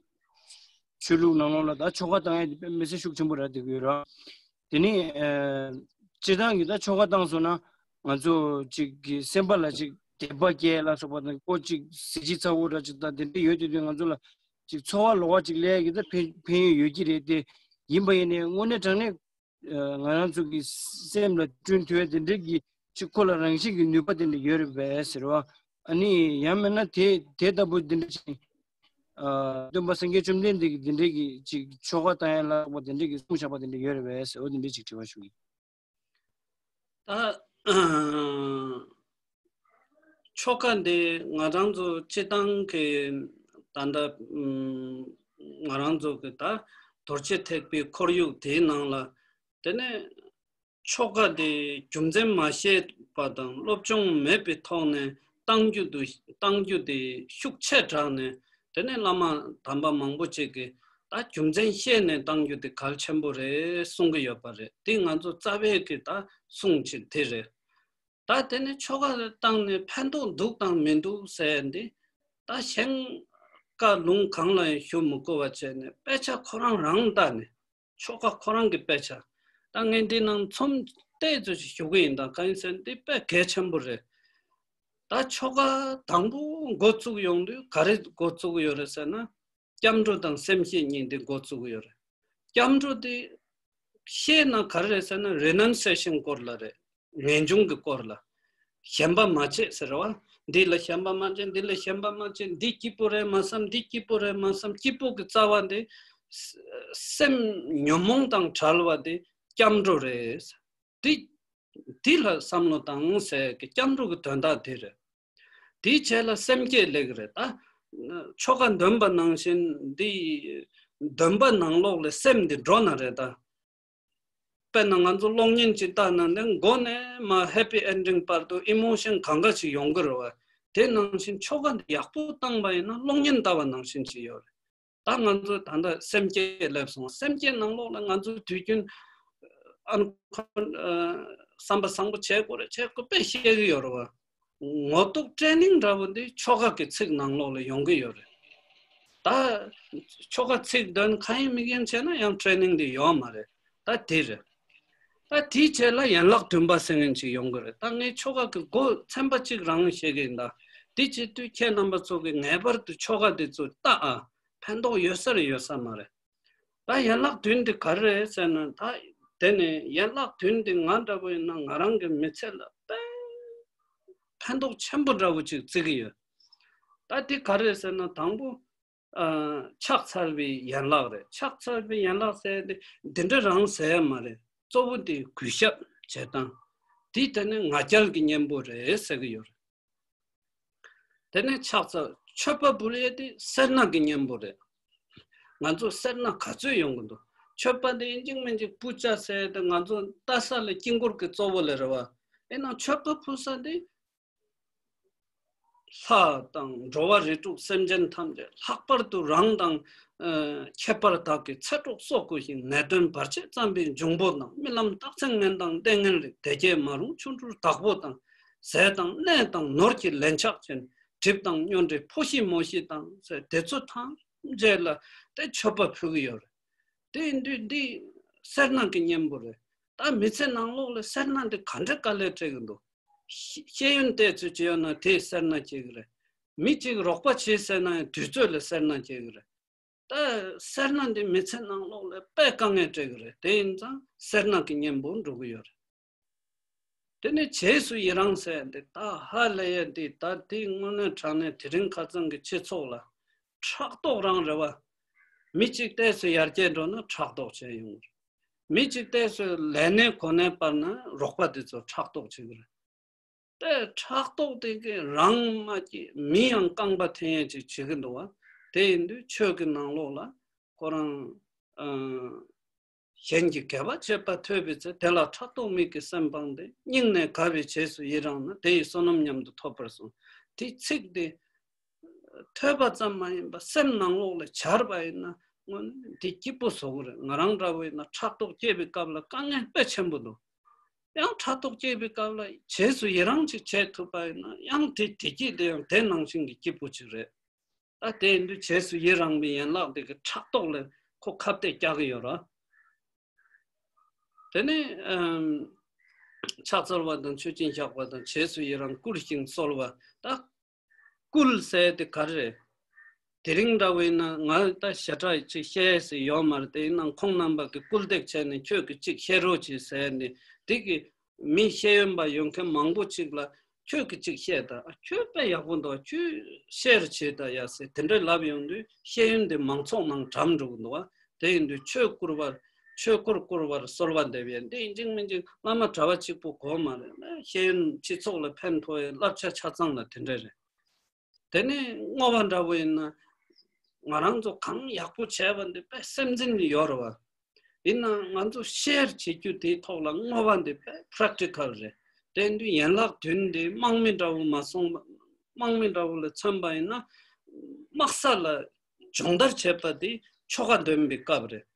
ཆོས་ལུགས་ནང་ལོགས་ལ་ད་ཆོ་ག་བཏང་ཡ་དེ་དཔེ་མི་སྲིད་ཤུགས་ཆེན་པོ་རག་བསྡད་ཀྱི་ཡོད་ར། དེ་ནས་ཨ་སྤྱིར་བཏང་གི་ད་ཆོ་ག་བཏང་སོང་ན་ང་ཚོ་ཅིག་གི་སེམས་པ་ལ་ཅིག་དད་པ་སྐྱེ་ལ་སོགས་པ་དང་། ཁོ་ཅིག་གཟི་བརྗིད་ཚ་བོ་འདྲ་ཅིག་དང་དེ་འདྲ་ཡོད་དུས་དུས་ང་ཚོ་ལ་ཅིག་ཚོར་བ་ལོགས་ཀ་ཅིག་སླེབས་ཡ་གི་ད་ཕན་ཕན་ཡོན་ཡོད་ཀྱི་རེད་དེ། ཡིན་པ་ཡིན་ནའི་དངོས་གནས་དྲང་གནས་ཨ་ང་རང་ཚོ་གི་སེམས་ལ་བསྐྲུན་ཐུབ་ཡ་དེ་འདྲའི་གི་ཅིག་ཁོ་ལ་རང་བཞིན་གྱི་ནུས་པ་དེ་འདྲ་ཡོད་རེད་པས་ཟེར་བ། ཨ་ནི་ཡང་མིན་ན་དེ་དེ་ལྟ་བུ་དེ་འདྲ་ཅིག་ཨ་སྟོན་པ་སངས་རྒྱས་བཅོམ་ལྡན་འདས་ཀྱིས་དེ་འདྲའི་གི་ཅིག་ཆོ་ག་བཏང་ཡ་ལ་སོགས་པ་དེ་འདྲའི་གི་གསུངས་བཞག་པ་དེ་འདྲ་ཡོད་རེད་པས་ཟེར་བ། དེ་འདྲའི་ཅིག་དྲི་བ་ཞུ་གི་ཡིན། ད་ཨ་ཆོ་ག་འདི་ང་རང་ཚོ་སྤྱིར་བཏང་གི་ད་ལྟ་ཨམ་ང་རང་ཚོ་གི་ད་རྡོ་རྗེ་ཐེག་པའི་ཁོར་ཡུག་དེའི་ནང་ལ། དེ་ནས་ཆོ་ག་དེ་རྒྱུ་མཚན་མ་ཤེས་པ་དང་སློབ་སྦྱོང་མེད་པའི་ཐོག་ནས་བཏང་རྒྱུ་དུ་བཏང་རྒྱུ་དེ་ཤུགས་ཆེ་དྲགས་ནས། དེ་ནས་བླ་མ་དམ་པ་མང་པོ་ཅིག་གིས་ད་རྒྱུ་མཚན་ཤེས་ནས་བཏང་རྒྱུ་དེ་གལ་ཆེན་པོ་རེད་གསུང་གི་ཡོད་པ་རེད། དེ་ང་ཚོ་རྩ་བའི་གི་ད་གསུང་ཅིག་དེ་རེད། ད་དེ་ནས་ཆོ་ག་བཏང་ནས་ཕན་ཐོགས་འདུག་དང་མི་འདུག་ཟེར་འདི་ད་གཞན་བཀའ་ལུང་གང་ལ་ཡང་ཞུ་མི་དགོས་པ་བྱས་ནས་དཔེ་ཆ་ཁོ་རང་རང་ལྟ་ནས། ཆོ་ག་ཁོ་རང་གི་དཔེ་ཆ། ད་ངས་འདི་ནང་ཚོམས་ཏོག་ཙམ་ཞིག་ཞུ་གི་ཡིན། ད་གང་ཡིན་ཟེར་ན་འདི་དཔེ་གལ་ཆེན་པོ་རེད། ད་ཆོ་ག་དང་པོ་འགོ་བཙུགས་ཡོང་དུས་ག་རེ་འགོ་བཙུགས་ཡོད་རེད་ཟེར་ན། སྐྱབས་འགྲོ་དང་སེམས་བསྐྱེད་གཉིས་འདི་འགོ་བཙུགས་ཡོད་རེད། སྐྱབས་འགྲོ་འདི་ཤེས་ན་ག་རེ་རེད་ཟེར་ན། རི་ནན་སེ་ཤན་སྐོར་ལ་རེད། ངེས་འབྱུང་གི་སྐོར་ལ། ཞེན་པ་མ་བྱེད་ཟེར་བ། འདི་ལ་ཞེན་པ་མ་བྱེད། འདི་ལ་ཞེན་པ་མ་བྱེད། འདི་སྐྱིད་པོ་རེད་མ་བསམ། འདི་སྐྱིད་པོ་རེད་མ་བསམ། སྐྱིད་པོ་གི་རྩ་བ་འདི་སེམས་ཉོན་མོངས་དང་བྲལ་བ་འདི་སྐྱབས་འགྲོ་རེད། འདི་འདི་ལ་བསམ་བློ་བཏང་ཟེར་གི་སྐྱབས་འགྲོ་གི་དོན་དག་དེ་རེད། དེའི་རྗེས་ལ་སེམས་བསྐྱེད་སླེབས་ཀྱི་རེད། ད་ཆོ་ག་འདོན་པ་ནང་བཞིན་འདི་འདོན་པ་ནང་ལོགས་ལ་སེམས་འདི་འགྲོ་ན་རེད་ད། དཔེར་ན་ང་ཚོ་གློག་བརྙན་ཅིག་བལྟས་ན་འདི་མགོ་ནས་མར་ཧེ་པི་ཨེན་ཌིང་བར་དུ་ཨི་མོ་ཤན་གང་ག་ཅིག་ཡོང་གི་རེད་བ། དེ་ནང་བཞིན་ཆོ་ག་འདི་ཡག་པོ་བཏང་པ་ཡིན་ན་གློག་བརྙན་ལྟ་བ་ནང་བཞིན་ཞིག་ཡོད་རེད། ད་ང་ཚོ་ད་ལྟ་སེམས་བསྐྱེད་སླེབས་སོང་། སེམས་བསྐྱེད་ནང་ལོགས་ལ་ང་ཚོ་དུས་རྒྱུན་ཨ་ཁོ་བསམ་པ་བཟང་པོ་བྱེད་དགོས་རེད། བྱེད་དགོས་དཔེ་བཤད་ཀྱི་ཡོད་རེད་བ། ངོ་ཐོག་ཊེ་ནིང་འདྲ་བོ་འདི་ཆོ་ག་གི་ཚིག་ནང་ལོགས་ལ་ཡོང་གི་ཡོད་རེད། ད་ཆོ་ག་ཚིག་དོན་གང་ཡིན་མིན་ཡིན་བྱས་ན་ཡང་ཊེ་ནིང་འདི་ཡོད་མ་རེད། ད་དེ་རེད། ད་དེའི་རྗེས་ལ་ཡན་ལག་བདུན་པ་ཟེར་མཁན་ཅིག་ཡོང་གི་རེད། ད་ངས་ཆོ་ག་གི་སྒོ་ཚན་པ་གཅིག་རང་བཤད་ཀྱི་ཡིན། ད་དེ་བྱེད་དུས་ཁྱེད་རྣམ་པ་ཚོ་གིས་ངེས་པར་དུ་ཆོ་ག་འདི་ཚོ་ལྟ་ཨ། ཕན་ཐོགས་ཡོད་ས་རེད་ཡོད་ས་མ་རེད། ད་ཡན་ལག་བདུན་འདི་ག་རེ་རེད་ཟེར་ན། ད་དེ་ནས་ཡན་ལག་བདུན་འདི་ང་འདྲ་པོ་ཡིན་ན་ང་རང་གི་མི་ཚེ་ལ་དཔེ་ཕན་ཐོགས་ཆེན་པོ་འདྲ་པོ་ཅིག་བརྩི་གི་ཡོད། ད་འདི་ག་རེ་རེད་ཟེར་ན། དང་པོ། ཨ། ཕྱག་འཚལ་བའི་ཡན་ལག་རེད། ཕྱག་འཚལ་བའི་ཡན་ལག་ཟེར་ཏེ་འདི་འདྲ་རང་ཟེར་ཡ་མ་རེད། གཙོ་བོ་འདི་གུས་ཞབས་བྱེད་སྟངས། འདི་དེ་ནི་ང་རྒྱལ་གྱི་གཉེན་པོ་རེད་ཟེར་གི་ཡོད་རེད། དེ་ནས་ཕྱག་འཚལ། མཆོད་པ་ཕུལ་ཡས་དེ་སེར་སྣ་གི་གཉེན་པོ་རེད། ང་ཚོ་སེར་སྣ་ག་ཚོད་ཡོང་གི་འདུག་མཆོད་པ་དེ་ཡིན་གཅིག་མིན་གཅིག་པུ་ཅ་ཟེར་ཏེ་ང་ཚོ་ལྟ་ས་ལ་དཀྱིལ་འཁོར་གྱི་གཙོ་བོ་ལ་རེད་བ། ཡིན་ནའང་མཆོད་པ་ཕུལ་ས་དེ་ལྷ་དང་འགྲོ་བ་རིགས་དྲུག་སེམས་ཅན་ཐམས་ཅད་ལྷག་པར་དུ་རང་དང་། ཨ། ཁྱད་པར་དག་གི་ཚེ་སྲོག་སྲོག་གོ་ཞིང་། ནད་གདོན་བར་ཆད་བརྩམས་པའི་འབྱུང་པོ་དང་། རྨི་ལམ་རྟགས་མཚན་ངན་དང་ལྟས་ངན་རིགས། བདེ་སྐྱིད་མ་རུངས་ཆོ་འཕྲུལ་བདག་པོ་དང་། ཟས་དང་གནས་དང་ནོར་གྱི་ལན་ཆགས་ཅན། གྲིབ་དང་སྨྱོ་འདྲེ་ཕོ་ཤི་མོ་ཤི་དང་ཟེར། དེ་ཚོ་ཐམས་ཅད་ལ་དེ་མཆོད་པ་ཕུལ་གྱི་ཡོད་རེད། དེ་ཡིན་དུས་འདི་སེར་སྣ་གི་གཉེན་པོ་རེད། ད་མི་ཚེ་ནང་ལོགས་ལ་སེར་སྣ་འདི་ག་འདྲ་དཀའ་ལས་སྤྲད་ཀྱི་འདུག་ཤེས་ཤེས་ཡོན་ཏོག་ཙམ་བྱས་ཡོད་ན་དེས་སེར་སྣ་སྐྱེ་གི་རེད། མི་གཅིག་རོགས་པ་བྱེད་ཟེར་ན་ཡང་དུས་ཚོད་ལ་སེར་སྣ་སྐྱེ་གི་རེད། ད་སེར་སྣ་འདི་མི་ཚེ་ནང་ལོགས་ལ་དཔེ་དཀའ་ངལ་སྤྲད་གི་རེད། དེ་ཡིན་ཙང་སེར་སྣ་གི་གཉེན་པོ་འགྲོ་གི་ཡོད་རེད། དེ་ནས་རྗེས་སུ་ཡི་རང་ཟེར་འདི་ད་ཧ་ལས་ཡ་འདི། ད་འདི་དངོས་གནས་དྲང་གནས་དེ་རིང་ཁ་སང་གི་སྤྱི་ཚོགས་ལ་ཕྲག་དོག་རང་རེད་བ། མི་གཅིག་ཏོག་ཙམ་ཡར་རྒྱས་འགྲོ་ན་ཕྲག་དོག་བྱས་ཡོང་གི་རེད། མི་གཅིག་ཏོག་ཙམ་ལས་གནས་གོ་གནས་སྤར་ན་རོགས་པ་དེ་ཚོ་ཕྲག་དོག་བྱེད་གི་རེད། དེ་ཕྲག་དོག་དེ་གིས་རང་མ་སྐྱིད་མི་ཡང་རྐང་པ་འཐེན་ཡས་ཅིག་བྱེད་ཀྱི་འདུག་བ། དེ་ཡིན་དུས་ཆོས་ཀྱི་ནང་ལོགས་ལ་ཁོ་རང་། ཨ། གཞན་གྱི་དགེ་བ་བྱེད་པ་ཐོས་པའི་ཚེ། དེ་ལ་ཕྲག་དོག་མིག་གི་སེམས་སྤངས་ཏེ། སྙིང་ནས་དགའ་བའི་རྗེས་སུ་ཡི་རང་ན། དེ་ཡི་བསོད་ནམས་མཉམ་དུ་ཐོབ་པར་གསུངས། དེ་ཚིག་དེ་ཐོས་པ་ཙམ་མ་ཡིན་པར་སེམས་ནང་ལོགས་ལ་འཆར་བ་ཡིན་ན་དངོས་གནས་འདི་སྐྱིད་པོ་བཟོ་གི་རེད། ང་རང་འདྲ་བོ་ཡིན་ན་ཕྲག་དོག་སྐྱེས་པའི་སྐབས་ལ་དཀའ་ངལ་དཔེ་ཆེན་པོ་འདུག་ཡང་ཕྲག་དོག་སྐྱེས་པའི་སྐབས་ལ་རྗེས་སུ་ཡི་རང་ཅིག་བྱེད་ཐུབ་པ་ཡིན་ན་ཡང་དེ་བདེ་སྐྱིད་དེ་ཡང་དེ་ནང་བཞིན་གྱི་སྐྱིད་པོ་ཅིག་རེད། ད་དེ་ཡིན་དུས་རྗེས་སུ་ཡི་རང་བའི་ཡན་ལག་དེ་གི་ཕྲག་དོག་ལ་ཁོ་ཁ་གཏད་རྒྱག་གི་ཡོད་ར། དེ་ནས་ཨམ། ཕྱག་འཚལ་བ་དང་མཆོད་སྦྱིན་བཤགས་པ་དང་རྗེས་སུ་ཡི་རང་བསྐུལ་ཞིང་གསོལ་བ། ད་བསྐུལ་ཟེར་དེ་ག་རེ་རེད། དེ་རིང་འདྲ་བོ་ཡིན་ན་ང་ད་ཞེ་དྲག་ཅིག་བཤད་ཟེར་ཡོད་མ་རེད། དེ་ཡིན་ནའང་ཁོང་རྣམ་པ་གི་བསྐུལ་འདེབས་བྱས་ནས་ཁྱོད་ཀྱིས་ཅིག་བཤད་རོགས་གྱིས་ཟེར་ནས་དེ་གི་མི་ཤེས་ཡོན་པ་ཡོད་མཁན་མང་པོ་ཅིག་ལ་ཁྱོད་ཀྱིས་ཅིག་བཤད་ད། ཨ། ཁྱོད་དཔེ་ཡག་པོ་འདུག་ཁྱོད་བཤད་རོགས་བྱེད་ད་ཡ་ཟེར་དེ་འདྲ་ལབ་ཡོང་དུས་ཤེས་ཡོན་དེ་མང་ཚོགས་ནང་གྲམ་འགྲོ་གི་འདུག་བ། དེ་ཡིན་དུས་ཆོས་བསྐུལ་བར་ཆོས་འཁོར་བསྐོར་བར་གསོལ་བ་འདེབས་ཡས་འདི་ཡིན་གཅིག་མིན་གཅིག་བླ་མ་གྲྭ་པ་གཅིག་པུ་དགོས་མ་རེད། ཤེས་ཡོན་སྤྱི་ཚོགས་ལ་ཕན་ཐོགས་ཡས་བསླབ་བྱ་ཆ་ཚང་ལ་དེ་འདྲ་རེད། དེ་ནས་བསྔོ་བ་འདྲ་བོ་ཡིན་ན་ང་རང་ཚོ་གང་ཡག་པོ་བྱས་པ་འདི་དཔེ་སེམས་འཛིན་ཡོད་རེད་བ། ཡིན་ནའང་ང་ཚོ་ཤེར་བྱེད་རྒྱུ་དེའི་ཐོག་ལ་བསྔོ་བ་འདི་དཔེ་པྲེག་ཊི་ཀལ་རེད། དེ་འདི་ཡན་ལག་བདུན་འདི་དམག་མི་འདྲ་བོ་མ་སོང་། དམག་མི་འདྲ་བོ་ལ་མཚོན་པ་ཡིན་ན་དམག་ས་ལ་སྦྱོང་བརྡར་བྱེད་པ་འདི་ཆོ་ག་འདོན་པའི་སྐབས་རེད།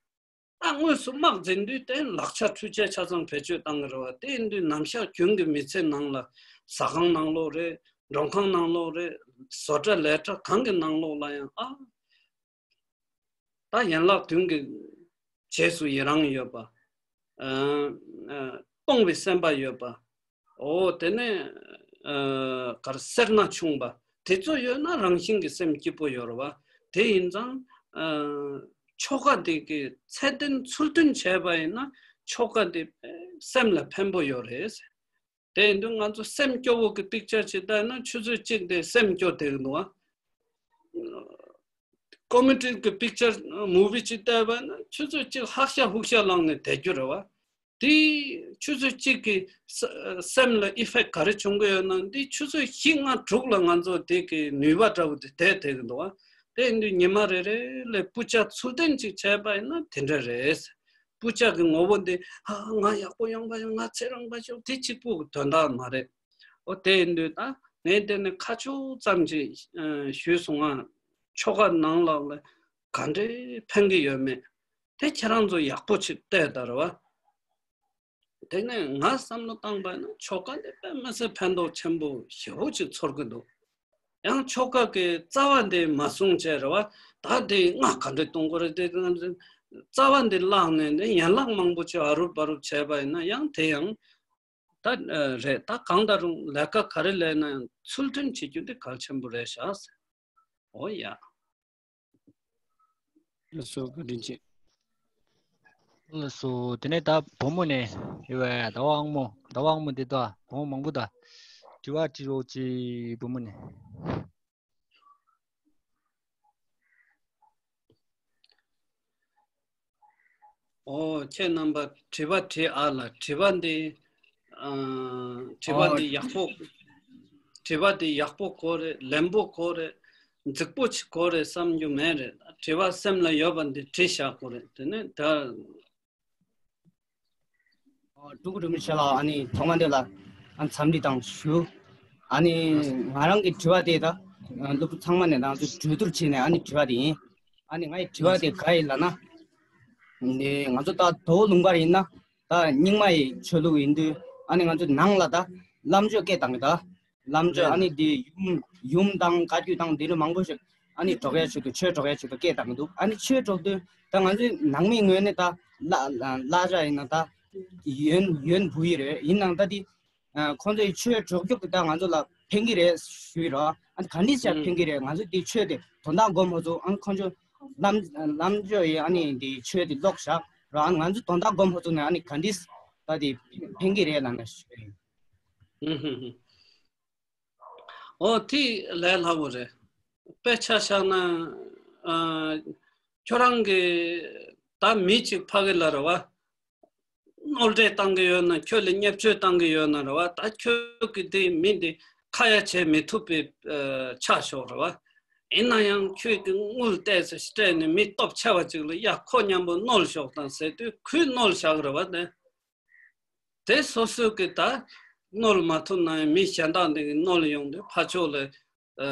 ད་དངོས་སུ་དམག་འཛིང་དུས་དེ་ལག་ཆ་འཕྲུལ་ཆས་ཆ་ཚང་བེད་སྤྱོད་བཏང་གི་རེད་བ། དེ་ཡིན་དུས་ནམ་ཞག་རྒྱུན་གྱི་མི་ཚེ་ནང་ལ་ཟ་ཁང་ནང་ལོགས་རེད། མགྲོན་ཁང་ནང་ལོགས་རེད། བཟོ་གྲྭ་ལས་གྲྭ་གང་གི་ནང་ལོགས་ལ་ཡང་ཨ། ད་ཡན་ལག་བདུན་གྱི་རྗེས་སུ་ཡི་རང་ཡོད་པ། ཨ། ཨ། སྤོང་བའི་སེམས་པ་ཡོད་པ། འོ་དེ་ནས་ཨ་གར་སེར་སྣ་ཆུང་བ་དེ་ཚོ་ཡོད་ན་རང་བཞིན་གྱི་སེམས་སྐྱིད་པོ་ཡོད་རེད་བ། དེ་ཡིན་ཙང་ཨ་ཆོ་ག་དེ་གི་ཚད་ལྡན་ཚུལ་མཐུན་བྱས་པ་ཡིན་ན་ཆོ་ག་དེ་སེམས་ལ་ཕན་པོ་ཡོད་རེད། དེ་ཡིན་དུས་ང་ཚོ་སེམས་སྐྱོ་བོ་གི་པིག་ཅར་ཅིག་བལྟས་ན་ཆུ་ཚོད་གཅིག་དེ་སེམས་སྐྱོ་བསྡད་ཀྱི་འདུག་བ། ཀོ་མེ་ཌི་གི་པིག་ཅར་མུ་བི་ཅིག་བལྟས་པ་ན་ཆུ་ཚོད་གཅིག་ཧག་ཤ་ཧུག་ཤ་ལངས་ནས་བསྡད་རྒྱུ་རེད་བ། དེ་ཆུ་ཚོད་གཅིག་གི་ས་སེམས་ལ་ཨི་ཕེག་ག་རེ་བྱུང་གི་ཡོད་ན་འདི་ཆུ་ཚོད་བཞི་ལྔ་དྲུག་ལ་ང་ཚོ་དེ་གི་ནུས་པ་འདྲ་བོ་དེ་བསྡད་བསྡད་ཀྱི་འདུག་བ། དེ་ཡིན་དུས་ཉི་མ་རེ་རེ་ལ་པུ་ཅ་ཚུལ་ལྡན་ཅིག་བྱས་པ་ཡིན་ན་དེ་འདྲ་རེད། པུ་ཅ་གི་ངོ་བོ་འདི་ཧ་ང་ཡག་པོ་ཡོང་པ་ཡོང་། ང་ཚེ་རིང་པ་ཡོང་། དེ་གཅིག་པུ་གི་དོན་དག་མ་རེད། འོ་དེ་ཡིན་དུས་ད་ ངས་དེ་ནས་ཁ་ཕྱོགས་ཙམ་ཅིག་ཨ་ཞུས་སོང་ང་། ཆོ་ག་ནང་ལོགས་ལ་ག་འདྲའི་ཕན་གྱི་ཡོད་མེད་དེ་ཁྱེད་རང་ཚོ་ཡག་པོ་ཅིག་བལྟས་དང་རེད་བ། དེ་ནས་ང་བསམ་བློ་བཏང་པ་ཡིན་ན་ཆོ་ག་འདི་དཔེ་མི་སྲིད་ཕན་ཐོགས་ཆེན་པོ་ཞེ་པོ་ཅིག་ཚོར་གི་འདུག། ཡང་ཆོ་ག་གི་རྩ་བ་འདི་མ་བཟུང་བྱས་རེད་བ། ད་འདི་སྔགས་ག་འདྲ་གཏོང་དགོས་རེད། དེ་རྩ་བ་འདི་བརླག་ནས་འདི་ཡན་ལག་མང་པོ་ཅིག་ཨ་རུབ་ཨ་རུབ་བྱས་པ་ཡིན་ན་ཡང་དེ་ཡང་ད་རེད། ད་གང་ལྟར་རུང་ལས་ཀ་ག་རེ་ལས་ན་ཡང་ཚུལ་ཁྲིམས་བྱེད་རྒྱུ་འདི་གལ་ཆེན་པོ་རེད་ཤག་ཟེར། འོ་ཡ། ལགས་སོ། བཀའ་དྲིན་ཆེ། ལགས་སོ། དེ་ནས་ད་བུ་མོ་ནས་ཡོད་པའི་ཟླ་བ་དབང་མོ། ཟླ་བ་དབང་མོ་འདི་ད་བུ་མོ་མང་པོ་ད་དྲི་བ་དྲི་རོགས་གྱིས་བུ་མོ་ནས། ཨོ་ཁྱེད་རྣམ་པ་དྲི་བ་དྲིས་ཨ་ལ། དྲི་བ་འདི་ཨ་དྲི་བ་ཨོ་འདི་ཡག་པོ། དྲི་བ་འདི་ཡག་པོ་གོ་རེད། ལན་པོ་གོ་རེད། རྫིག་པོ་ཅིག་གོ་རེད་བསམ་རྒྱུ་མེད་རེད། དྲི་བ་སེམས་ལ་ཡོད་པ་འདི་དྲིས་བཞག་དགོས་རེད། དེ་ནས་ད། ཨོ་ཀྲུང་གོ་འགྲོ་མི་ཆེ་ལ་ཨ་ནི་ཐོག་མ་འདི་ལ་ཨ་འཚམས་འདྲི་དང་ཞུ། ཨ་ནི་ང་རང་གི་དྲི་བ་དེ་ད་སློབ་ཕྲུག་ཚང་མ་ནས་ང་ཚོ་གྲོས་བསྡུར་བྱས་ནས་ཨ་ནི་དྲི་བ་དེ་ཡིན། ཨ་ནི་ངའི་དྲི་བ་དེ་ག་ཡིན་ལབ་ན། ནི་ང་ཚོ་ད་དོ་ལུང་པར་ཡིན་ན་ད་རྙིང་མ་ཡི་ཆོས་ལུགས་ཡིན་དུས་ཨ་ནི་ང་ཚོ་ནང་ལ་ད་ལམ་ཆོས་སྐད་བཏང་གི་ད། ལམ་ཆོས་ཨ་ནི་དེ་ཡུམ་ཡུམ་དང་བཀའ་བརྒྱུད་དང་དེ་འདྲ་མང་པོ་ཞིག་ཨ་ནི་སྒྲོག་ཡ་ཆེད་དུ་ཆོས་སྒྲོག་ཡ་ཆེད་དུ་སྐད་བཏང་གི་འདུག། ཨ་ནི་ཆོས་སྒྲོག་དུས་ད་ང་ཚོའི་ནང་མི་ངོས་ནས་ད་བླ་བླ་བླ་བྱ་ཡིན་ན་ད་ཡོན་ཡོན་བུ་ཡི་རེད། ཡིན་ནའང་ད་དེ་ཁོང་ཚོའི་ཆོས་སྒྲོག་རྒྱུ་གི་ད་ང་ཚོ་ལ་ཕན་གི་རེད་ཞུས་རོགས། ཨ་ནི་ག་འདྲ་ཞིག་ཕན་གི་རེད། ང་ཚོ་དེ་ཆོས་དེ་དོན་དག་སྒོམ་ཧོ་ཚོ་ཨ་ནི་ཁོང་ཚོ་ལམ་ལམ་ཆོས་ཡི་ཨ་ནི་དེ་ཆོས་དེ་ཀློག་བཞག་རོགས། ཨ་ནི་ང་ཚོ་དོན་དག་སྒོམ་ཧོ་ཚོ་ནས་ཨ་ནི་ག་འདྲ་ད་དེ་ཕན་གི་རེད་ལབ་ན་ཞུས་རེད། ཨོ་དེ་ལས་སླ་བོ་རེད། དཔེ་ཆ་བཞག་ན་ཨ་ཁྱོད་རང་གི་ད་མི་གཅིག་ཕ་གི་ལ་རེད་བ། རྣོ་འདྲེ་བཏང་གི་ཡོད་ན། ཁྱོད་ལ་བརྙས་བཅོས་བཏང་གི་ཡོད་ན་རེད་བ། ད་ཁྱོད་ཀྱི་དེ་མི་འདི་ཁ་ཡ་བྱེད་མི་ཐུབ་པའི་ཆགས་ཤོག་རེད་བ། ཡིན་ན་ཡང་ཁྱོད་ཀྱི་དངུལ་ཏོག་ཙམ་སྤྲད་ནས་མི་སྟོབས་ཆེ་བ་ཅིག་ལ་ཡ་ཁོ་མཉམ་པོ་གནོད་ཤོག་དང་ཟེར་དུས་ཁོས་གནོད་བཞག་རེད་བ་དེ། དེ་སོ་སོ་གི་ད་གནོད་མ་ཐུབ་ན་ཡང་མི་གཞན་དག་འདི་གི་གནོད་ཡོང་དུས་ཕར་ཕྱོགས་ལ་ཨ་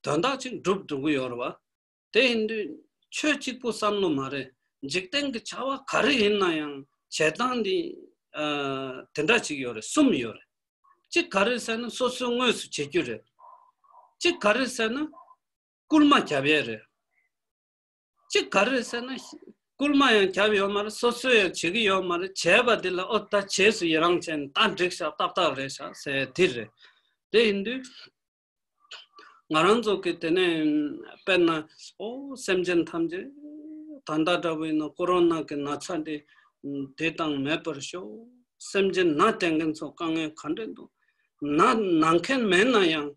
དོན་དག་ཅིག་འགྲུབ་འགྲོ་གི་ཡོད་རེད་བ། དེ་ཡིན་དུས་ཆོས་གཅིག་པུ་བསམ་བློ་མ་རེད། འཇིག་རྟེན་གྱི་བྱ་བ་ག་རེ་ཡིན་ན་ཡང་བྱེད་སྟངས་འདི་ཨ་དེ་འདྲ་ཅིག་ཡོད་རེད། གསུམ་ཡོད་རེད། གཅིག་ག་རེ་ཟེར་ན་སོ་སོས་དངོས་སུ་བྱེད་རྒྱུ་རེད། གཅིག་ག་རེ་ཟེར་ན་སྐུལ་མ་རྒྱབ་ཡས་རེད། གཅིག་ག་རེ་ཟེར་ན་སྐུལ་མ་ཡང་རྒྱབ་ཡོད་མ་རེད། སོ་སོས་ཡང་བྱེད་ཀྱི་ཡོད་མ་རེད། བྱས་པ་འདི་ལ་ཨོ་ད་རྗེས་སུ་ཡི་རང་བྱས་ནས་ད་འགྲིག་ཤག་ཏག་ཏག་རེད་ཤག་ཟེར་དེ་རེད། དེ་ཡིན་དུས་ང་རང་ཚོ་གི་དེ་ནས་དཔེར་ན་ཨོ་སེམས་ཅན་ཐམས་ཅད་ད་ལྟ་འདྲ་བོ་ཡིན་ན་ཀོ་རོ་ན་གི་ན་ཚ་འདི་དེ་དང་མེད་པར་ཤོག། སེམས་ཅན་ན་དེ་མཁན་ཚོ་དཀའ་ངལ་ག་འདྲ་འདུག། ན་ན་མཁན་མེད་ན་ཡང་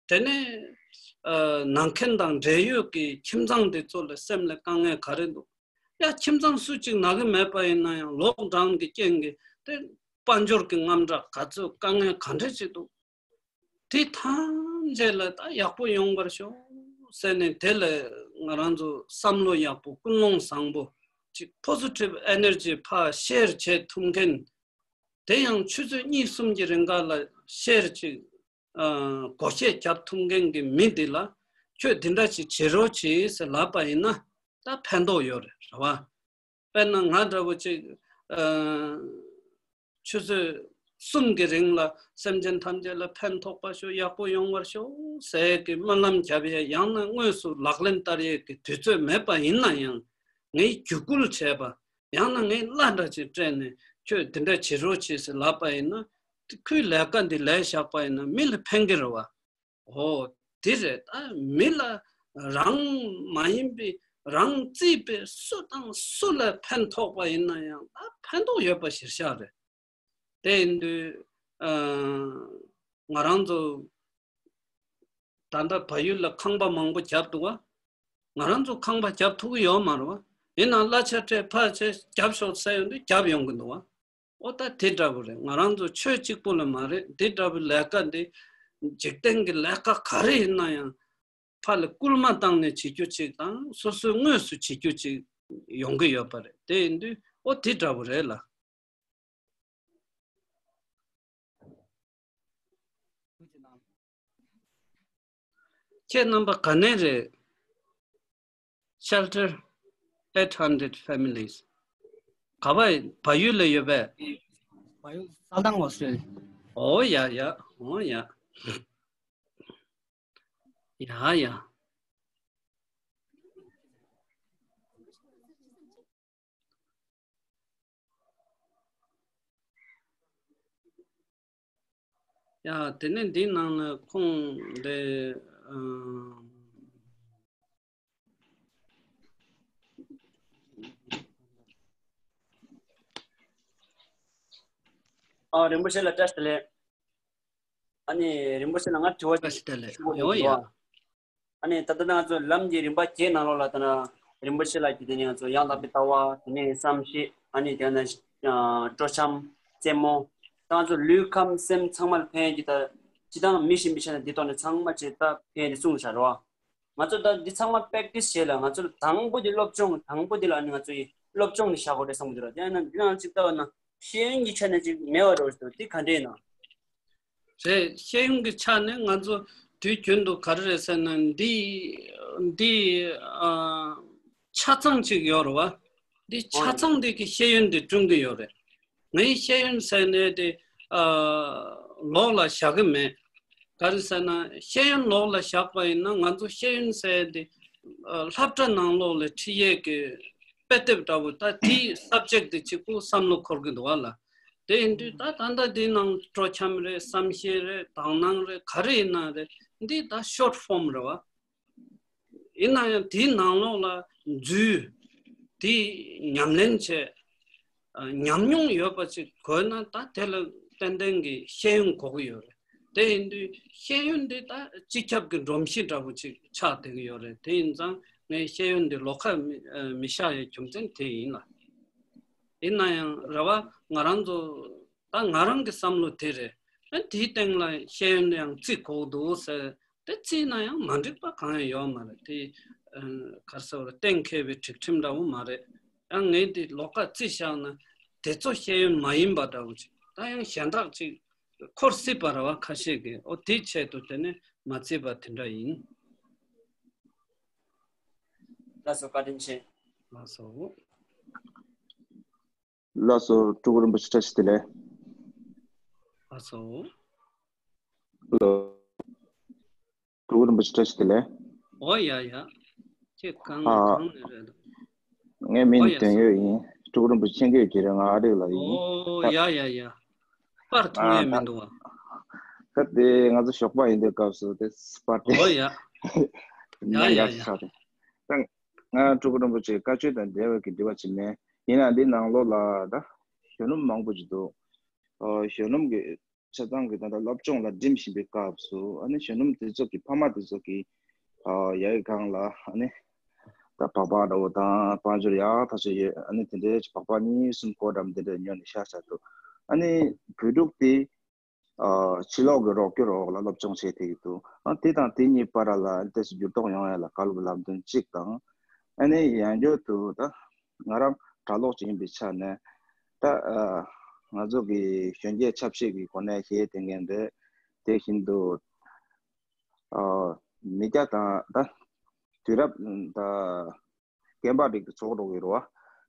དེ་ནས་ཨ་ནང་ཁེན་དང་འབྲེལ་ཡོད་ཀྱི་ཁྱིམ་ཚང་དེ་ཚོ་ལ་སེམས་ལ་དཀའ་ངལ་ག་རེ་འདུག། ཡ་ཁྱིམ་ཚང་སུ་གཅིག་ན་གི་མེད་པ་ཡིན་ན་ཡང་ལོག་གྲངས་ཀྱི་རྐྱེན་གྱིས་དེ་དཔལ་འབྱོར་གྱི་དངངས་སྐྲག་ག་ཚོད་དཀའ་ངལ་ག་འདྲ་ཅིག་འདུག། དེ་ཐམས་ཅད་ལ་ད་ཡག་པོ་ཡོང་བར་ཤོག་ཟེར་ནས་དེ་ལ་ང་རང་ཚོ་བསམ་བློ་ཡག་པོ་ཀུན་སློང་བཟང་པོ་ཅིག་པོ་སི་ཊིབ་ཨེ་ནར་ཇི་ཕར་ཤེར་བྱེད་ཐུབ་མཁན། དེ་ཡང་ཆུ་ཚོད་གཉིས་གསུམ་གྱི་རིང་ག་ལ་ཤེར་ཅིག་ཨ་བགོ་བཤའ་རྒྱབ་ཐུབ་མཁན་གྱི་མི་འདི་ལ་ཁྱོད་འདི་འདྲ་ཅིག་བྱེད་རོགས་གྱིས་ཟེར་ལབ་པ་ཡིན་ན་ད་ཕན་ཐོགས་ཡོད་རེད། རེད་བ། དཔེར་ན་ང་འདྲ་བོ་ཅིག་ཨ་ཆུ་ཚོད་གསུམ་གྱི་རིང་ལ་སེམས་ཅན་ཐམས་ཅད་ལ་ཕན་ཐོགས་པ་ཤོག། ཡག་པོ་ཡོང་བར་ཤོག་ཟེར་གྱི་སྨོན་ལམ་རྒྱབ་ཡས་ཡང་ན་དངོས་སུ་ལག་ལེན་བསྟར་ཡས་ཀྱི་དུས་ཚོད་མེད་པ་ཡིན་ན་ཡང་ངས་བརྒྱུད་སྐུལ་བྱས་པ། ཡང་ན་ངས་གླ་འདྲ་ཅིག་སྤྲད་ནས་ཁྱོད་འདི་འདྲ་བྱེད་རོགས་བྱེད་ཟེར་ལབ་པ་ཡིན་ན། ཁོའི་ལས་ཀ་འདི་ལས་བཞག་པ་ཡིན་ན་མི་ལ་ཕན་གི་རེད་བ། འོ་དེ་རེད། ད་མི་ལ་རང་མ་ཡིན་པའི་རང་བརྩིས་པའི་སུ་དང་སུ་ལ་ཕན་ཐོགས་པ་ཡིན་ན་ཡང་ད་ཕན་ཐོགས་ཡོད་པ་གཞིར་བཞག་རེད། དེ་ཡིན་དུས་ཨ་ང་རང་ཚོ་ད་ལྟ་བལ་ཡུལ་ལ་ཁང་པ་མང་པོ་བརྒྱབ་འདུག་བ། ང་རང་ཚོ་ཁང་པ་བརྒྱབ་ཐུབ་ཀྱི་ཡོད་མ་རེད་བ། ཡིན་ནའང་གླ་ཆ་སྤྲད་ཕར་ཆེ་བརྒྱབ་ཤོག་ཟེར་ཡོང་དུས་བརྒྱབ་ཡོང་གི་འདུག་བ། ཨོ་ད་དེ་འདྲ་བོ་རེད། ང་རང་ཚོ་ཆོས་གཅིག་པོ་ལ་མ་རེད། དེ་འདྲ་བོའི་ལས་ཀ་འདི་འཇིག་རྟེན་གྱི་ལས་ཀ་ག་རེ་ཡིན་ན་ཡང་ཕར་ལ་སྐུལ་མ་བཏང་ནས་བྱེད་རྒྱུ་གཅིག་དང་སོ་སོའི་དངོས་སུ་བྱེད་རྒྱུ་གཅིག་ཡོང་གི་ཡོད་པ་རེད། དེ་ཡིན་དུས་ཨོ་དེ་འདྲ་བོ་རེད་ལ། ཁྱེད་རྣམ་པ་ག་ནས་རེད། Shelter eight hundred families. ག་པར་བལ་ཡུལ་ལ་ཡོད་པས། བལ་ཡུལ་གསལ་ཐང་ཨོ་སི་ཀྲི་ལི་ཡ། ཨོ་ཡ་ཡ། ཨོ་ཡ། ཡ་ཡ། ཡ། དེ་ནས་འདི་ནང་ལ་ཁོང་འདི། ཨ། ཨ། རིན་པོ་ཆེ་ལ་བཀྲ་ཤིས་བདེ་ལེགས། ཨ་ནི་རིན་པོ་ཆེ་ལ་ང་དྲི་བ་བཀྲ་ཤིས་བདེ་ལེགས། ཞུ་དགོས་ཡོད་ཡོད་ཡ། ཨ་ནི་ད་ལྟ་ང་ཚོ་ལམ་གྱི་རིམ་པ་བརྒྱད་ནང་ལོགས་ལ་ད་ན་རིན་པོ་ཆེ་ལགས་ཀྱིས་དེ་ནས་ང་ཚོ་ཡང་དག་པའི་ལྟ་བ། དེ་ནས་བསམ་ཤེས། ཨ་ནི་དེ་ནས་སྤྲོ་འཆམ། རྩེད་མོ། ད་ང་ཚོ་ལུས་ཁམས་སེམས་ཚང་མ་ལ་ཕན་གྱི་ད་སྤྱི་བཏང་མི་གཞན་པའི་ཆ་ནས་འདི་ཐོག་ནས་ཚང་མ་ཅིག་ད་ཕན་གྱི་གསུངས་བཞག་རེད་བ། ང་ཚོ་ད་འདི་ཚང་མ་པེག་ཊི་སི་བྱས་ལ་ང་ཚོ་ལ་དང་པོ་དེ་སློབ་སྦྱོང་། དང་པོ་དེ་ལ་ཨ་ནི་ང་ཚོ་ཡི་སློབ་སྦྱོང་ནས་བཞག་དགོས་རེད་བསམ་གྱི་འདུག་ར། དེ་ཡང་ན་འདི་ནང་ཅིག་ལྟ་བ་ན་ཤེས་ཡོན་གྱི་ཆ་ནས་ཅིག་མེད་པ་འདྲ་བོ་ཞིག་འདུག་དེ་ག་འདྲས་ཡིན་ན། རེད། ཤེས་ཡོན་གྱི་ཆ་ནས་ང་ཚོ་དུས་རྒྱུན་དུ་ག་རེ་རེད་ཟེར་ན། འདི་འདི་ཨ། ཆ་ཚང་ཅིག་ཡོད་རེད་བ། འདི་ཆ་ཚང་འདི་གི་ཤེས་ཡོན་འདི་བསྐྲུན་གྱི་ཡོད་རེད། ངའི་ཤེས་ཡོན་ཟེར་ནས་དེ་ཨ། ལོགས་ལ་བཞག་གི་མེད། ག་རེ་ཟེར་ན་ཤེས་ཡོན་ལོགས་ལ་བཞག་པ་ཡིན་ན་ང་ཚོ་ཤེས་ཡོན་ཟེར་དེ་ཨ། སློབ་གྲྭ་ནང་ལོགས་ལ་ཁྲིད་ཡས་ཀྱི་དཔེ་དེབ་འདྲ་བོ། ད་དེའི་སབ་ཇེག་དེ་གཅིག་པུ་བསམ་བློ་འཁོར་གྱི་འདུག་བ་ལ། དེ་ཡིན་དུས་ད་ད་ལྟ་འདི་ནང་སྤྲོ་འཆམ་རེད། བསམ་ཤེས་རེད། དག་སྣང་རེད། ག་རེ་ཡིན་ན་རེད། འདི་ད་ཤོཊ་ཕོམ་རེད་བ། ཡིན་ན་ཡང་དེའི་ནང་ལོགས་ལ་འཛུལ། དེ་ཉམས་ལེན་བྱས། ཨ། ཉམས་མྱོང་ཡོད་པ་ཅིག་དགོས་ན་ད་དེ་ལ་ཏན་ཏན་གྱི་ཤེས་ཡོན་དགོས་ཀྱི་ཡོད་རེད། དེ་ཡིན་དུས་ཤེས་ཡོན་འདི་ད་སྤྱི་ཁྱབ་ཀྱི་སྒྲོམ་གཞི་འདྲ་བོ་ཅིག་ཆགས་བསྡད་ཀྱི་ཡོད་རེད། དེ་ཡིན་ཙང་ངས་ཤེས་ཡོན་འདི་ལོགས་ཀ་མི་ཨ། མི་བཞག་ཡའི་རྒྱུ་མཚན་དེ་ཡིན་ལ། ཡིན་ན་ཡང་རེད་བ། ང་རང་ཚོ་ད་ང་རང་གི་བསམ་བློ་དེ་རེད། ཨ། དེའི་སྟེང་ལ་ཤེས་ཡོན་ཡང་བརྩི་དགོས་འདུག་ཟེར། དེ་བརྩིས་ན་ཡང་མ་འགྲིག་པ་གང་ཡང་ཡོད་མ་རེད། དེ་ཨ། ག་རེ་ཟེར་བ་རེད། གཏན་འཁེལ་བའི་སྒྲིག་ཁྲིམས་འདྲ་བོ་མ་རེད། ཡང་ངས་དེ་ལོགས་ཀ་བརྩིས་བཞག་ན་དེ་ཚོ་ཤེས་ཡོན་མ་ཡིན་པ་འདྲ་བོ་ཅིག་ད་ཡང་གཞན་དག་ཅིག་འཁོར་སྲིད་པ་རེད་བ། ཁ་ཤས་ཀྱིས། ཨོ་དེའི་ཆེད་དུ་དེ་ནས་མ་བརྩིས་པ་དེ་འདྲ་ཡིན། ལགས་སོ། བཀའ་དྲིན་ཆེ། ལགས་སོ། ལགས་སོ། སྤྲུལ་སྐུ་རིན་པོ་ཆེ་བཀྲ་ཤིས་བདེ་ལེགས། ལགས་སོ། ལགས། སྤྲུལ་སྐུ་རིན་པོ་ཆེ་བཀྲ་ཤིས་བདེ་ལེགས། ཨོ་ཡ་ཡ། ཁྱེད་གང་ཨ། གང་ནས་རེད། ངའི་མིང་ཨོ་ཡ་དོན་ཡོད་ཡིན། སྤྲུལ་སྐུ་རིན་པོ་ཆེ་མཁྱེན་གྱི་ཡོད་ཀྱི་རེད། ང་ཨ་རིག་ལ་ཡིན། ཨོ་ད་ཡ་ཡ་ཡ། པར་མཐོང་ཨ་ཡ་ད་མི་འདུག་ཨ། ད་དེ་ང་ཚོ་ཞོགས་པ་ཡིན་དུས་སྐབས་སུ་དེ་པར་དེ། ཨོ་ཡ། ཡ་ཡ་ཡ། ཆགས་ཏེ། ད་ང་སྤྲུལ་སྐུ་རིན་པོ་ཆེ་བཀའ་ཆོས་དང་འབྲེལ་བའི་གི་འདྲི་བ་ཅིག་མེད། ཡིན་ན་འདི་ནང་ལོགས་ལ་ད་གཞོན་ནུ་མང་པོ་ཅིག་འདུག་ཨོ། གཞོན་ནུ་གི་ཆ་ཚང་གི་ད་ལྟ་སློབ་སྦྱོང་ལ་འགྲིམ་བཞིན་པའི་སྐབས་སུ། ཨ་ནི་གཞོན་ནུ་དེ་ཚོ་གི་ཕ་མ་དེ་ཚོ་གི་ཨ། ཡ་གི་སྒང་ལ་ཨ་ནི་ད་སྦག་སྦག་འདྲ་བོ་དང་དཔལ་འབྱོར་ཡག་ཐག་ཆོད་ཡོད། ཨ་ནི་དེ་འདྲའི་སྦག་སྦག་གཉིས་གསུམ་སྐོར་འདྲ་མི་དེ་འདྲ་ཉོས་ནས་བཞག་བཞག་འདུག་ཨ་ནི་བོད་ཕྲུག་དེ་ཨ། ཕྱི་ལོགས་ཀྱི་རོགས་སྐྱོར་འོག་ལ་སློབ་སྦྱོང་བྱེད་བསྡད་ཀྱི་འདུག་ཨ། དེ་དང་དེ་གཉིས་བར་ལ་ཨ་ནི་ཏོག་ཙམ་འགྱུར་ལྡོག་ཡོང་ཡ་ལ་བཀའ་སློབ་ལམ་སྟོན་གཅིག་དང་། ཨ་ནི་ཡང་བསྐྱར་དུ་ད་ང་རང་གྲྭ་ལོག་ཅིག་ཡིན་པའི་ཆ་ནས། ད་ཨ། ང་ཚོ་གི་གཞོན་སྐྱེས་ཆབ་སྲིད་ཀྱི་གོ་གནས་བཞེས་བསྡད་མཁན་རེད། དེ་བཞིན་དུ་ཨ། མི་སྐྱ་དང་ད་དུས་རབས་ད་རྐང་པ་རིགས་དེ་ཚོགས་འགྲོ་གི་རེད་བ།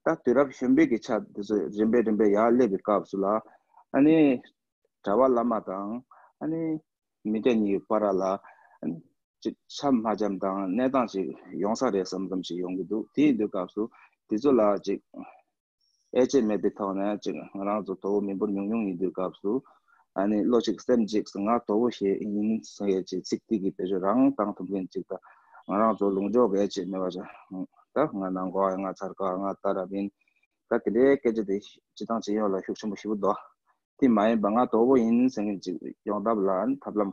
ད་དུས་རབས་གཞོན་པའི་གི་ཆ་དེ་ཚོ་རིམ་པས་རིམ་པས་ཡར་སླེབས་པའི་སྐབས་སུ་ལ། ཨ་ནི་གྲྭ་པ་བླ་མ་དང་ཨ་ནི་མི་སྐྱ་གཉིས་ཀྱི་བར་ལ་ཨ་ནི་ཅིག་ཆ་མ་འཆམ་དང་གནས་སྟངས་ཅིག་ཡོང་ས་རེད་བསམ་བསམ་ཞིག་ཡོང་གི་འདུག་དེ་ཡིན་དུས་སྐབས་སུ་དེ་ཚོ་ལ་ཅིག་དབྱེ་འབྱེད་མེད་པའི་ཐོག་ནས་ཅིག་ང་རང་ཚོ་དོ་པོ་མི་འབོར་ཉུང་ཉུང་ཡིན་དུས་སྐབས་སུ། ཨ་ནི་བློ་གཅིག་སེམས་གཅིག་ང་དོ་པོ་ཞིག་ཡིན་ཟེར་ཡས་ཅིག་ཚིག་དེ་གི་བེད་སྤྱོད་རང་བཏང་ཐུབ་མཁན་ཅིག་དང་། ང་རང་ཚོ་ལུང་ཕྱོགས་དབྱེ་འབྱེད་མེད་པ་ཅིག་ད་ང་ནང་གོ་ང་མཚར་ཁ་ང་ཏཱ་ར་བིན། ད་དེ་འདྲའི་སྐད་ཆ་དེ་སྤྱི་བཏང་སྤྱི་ཡོངས་ལ་ཤུགས་ཆེན་པོ་ཞེ་པོ་འདུག་དེ་མ་ཡིན་པ་ང་དོ་པོ་ཡིན་ཟེར་མཁན་ཅིག་ཡོང་ཐབས་ལ་ཨ་ནི་ཐབས་ལམ་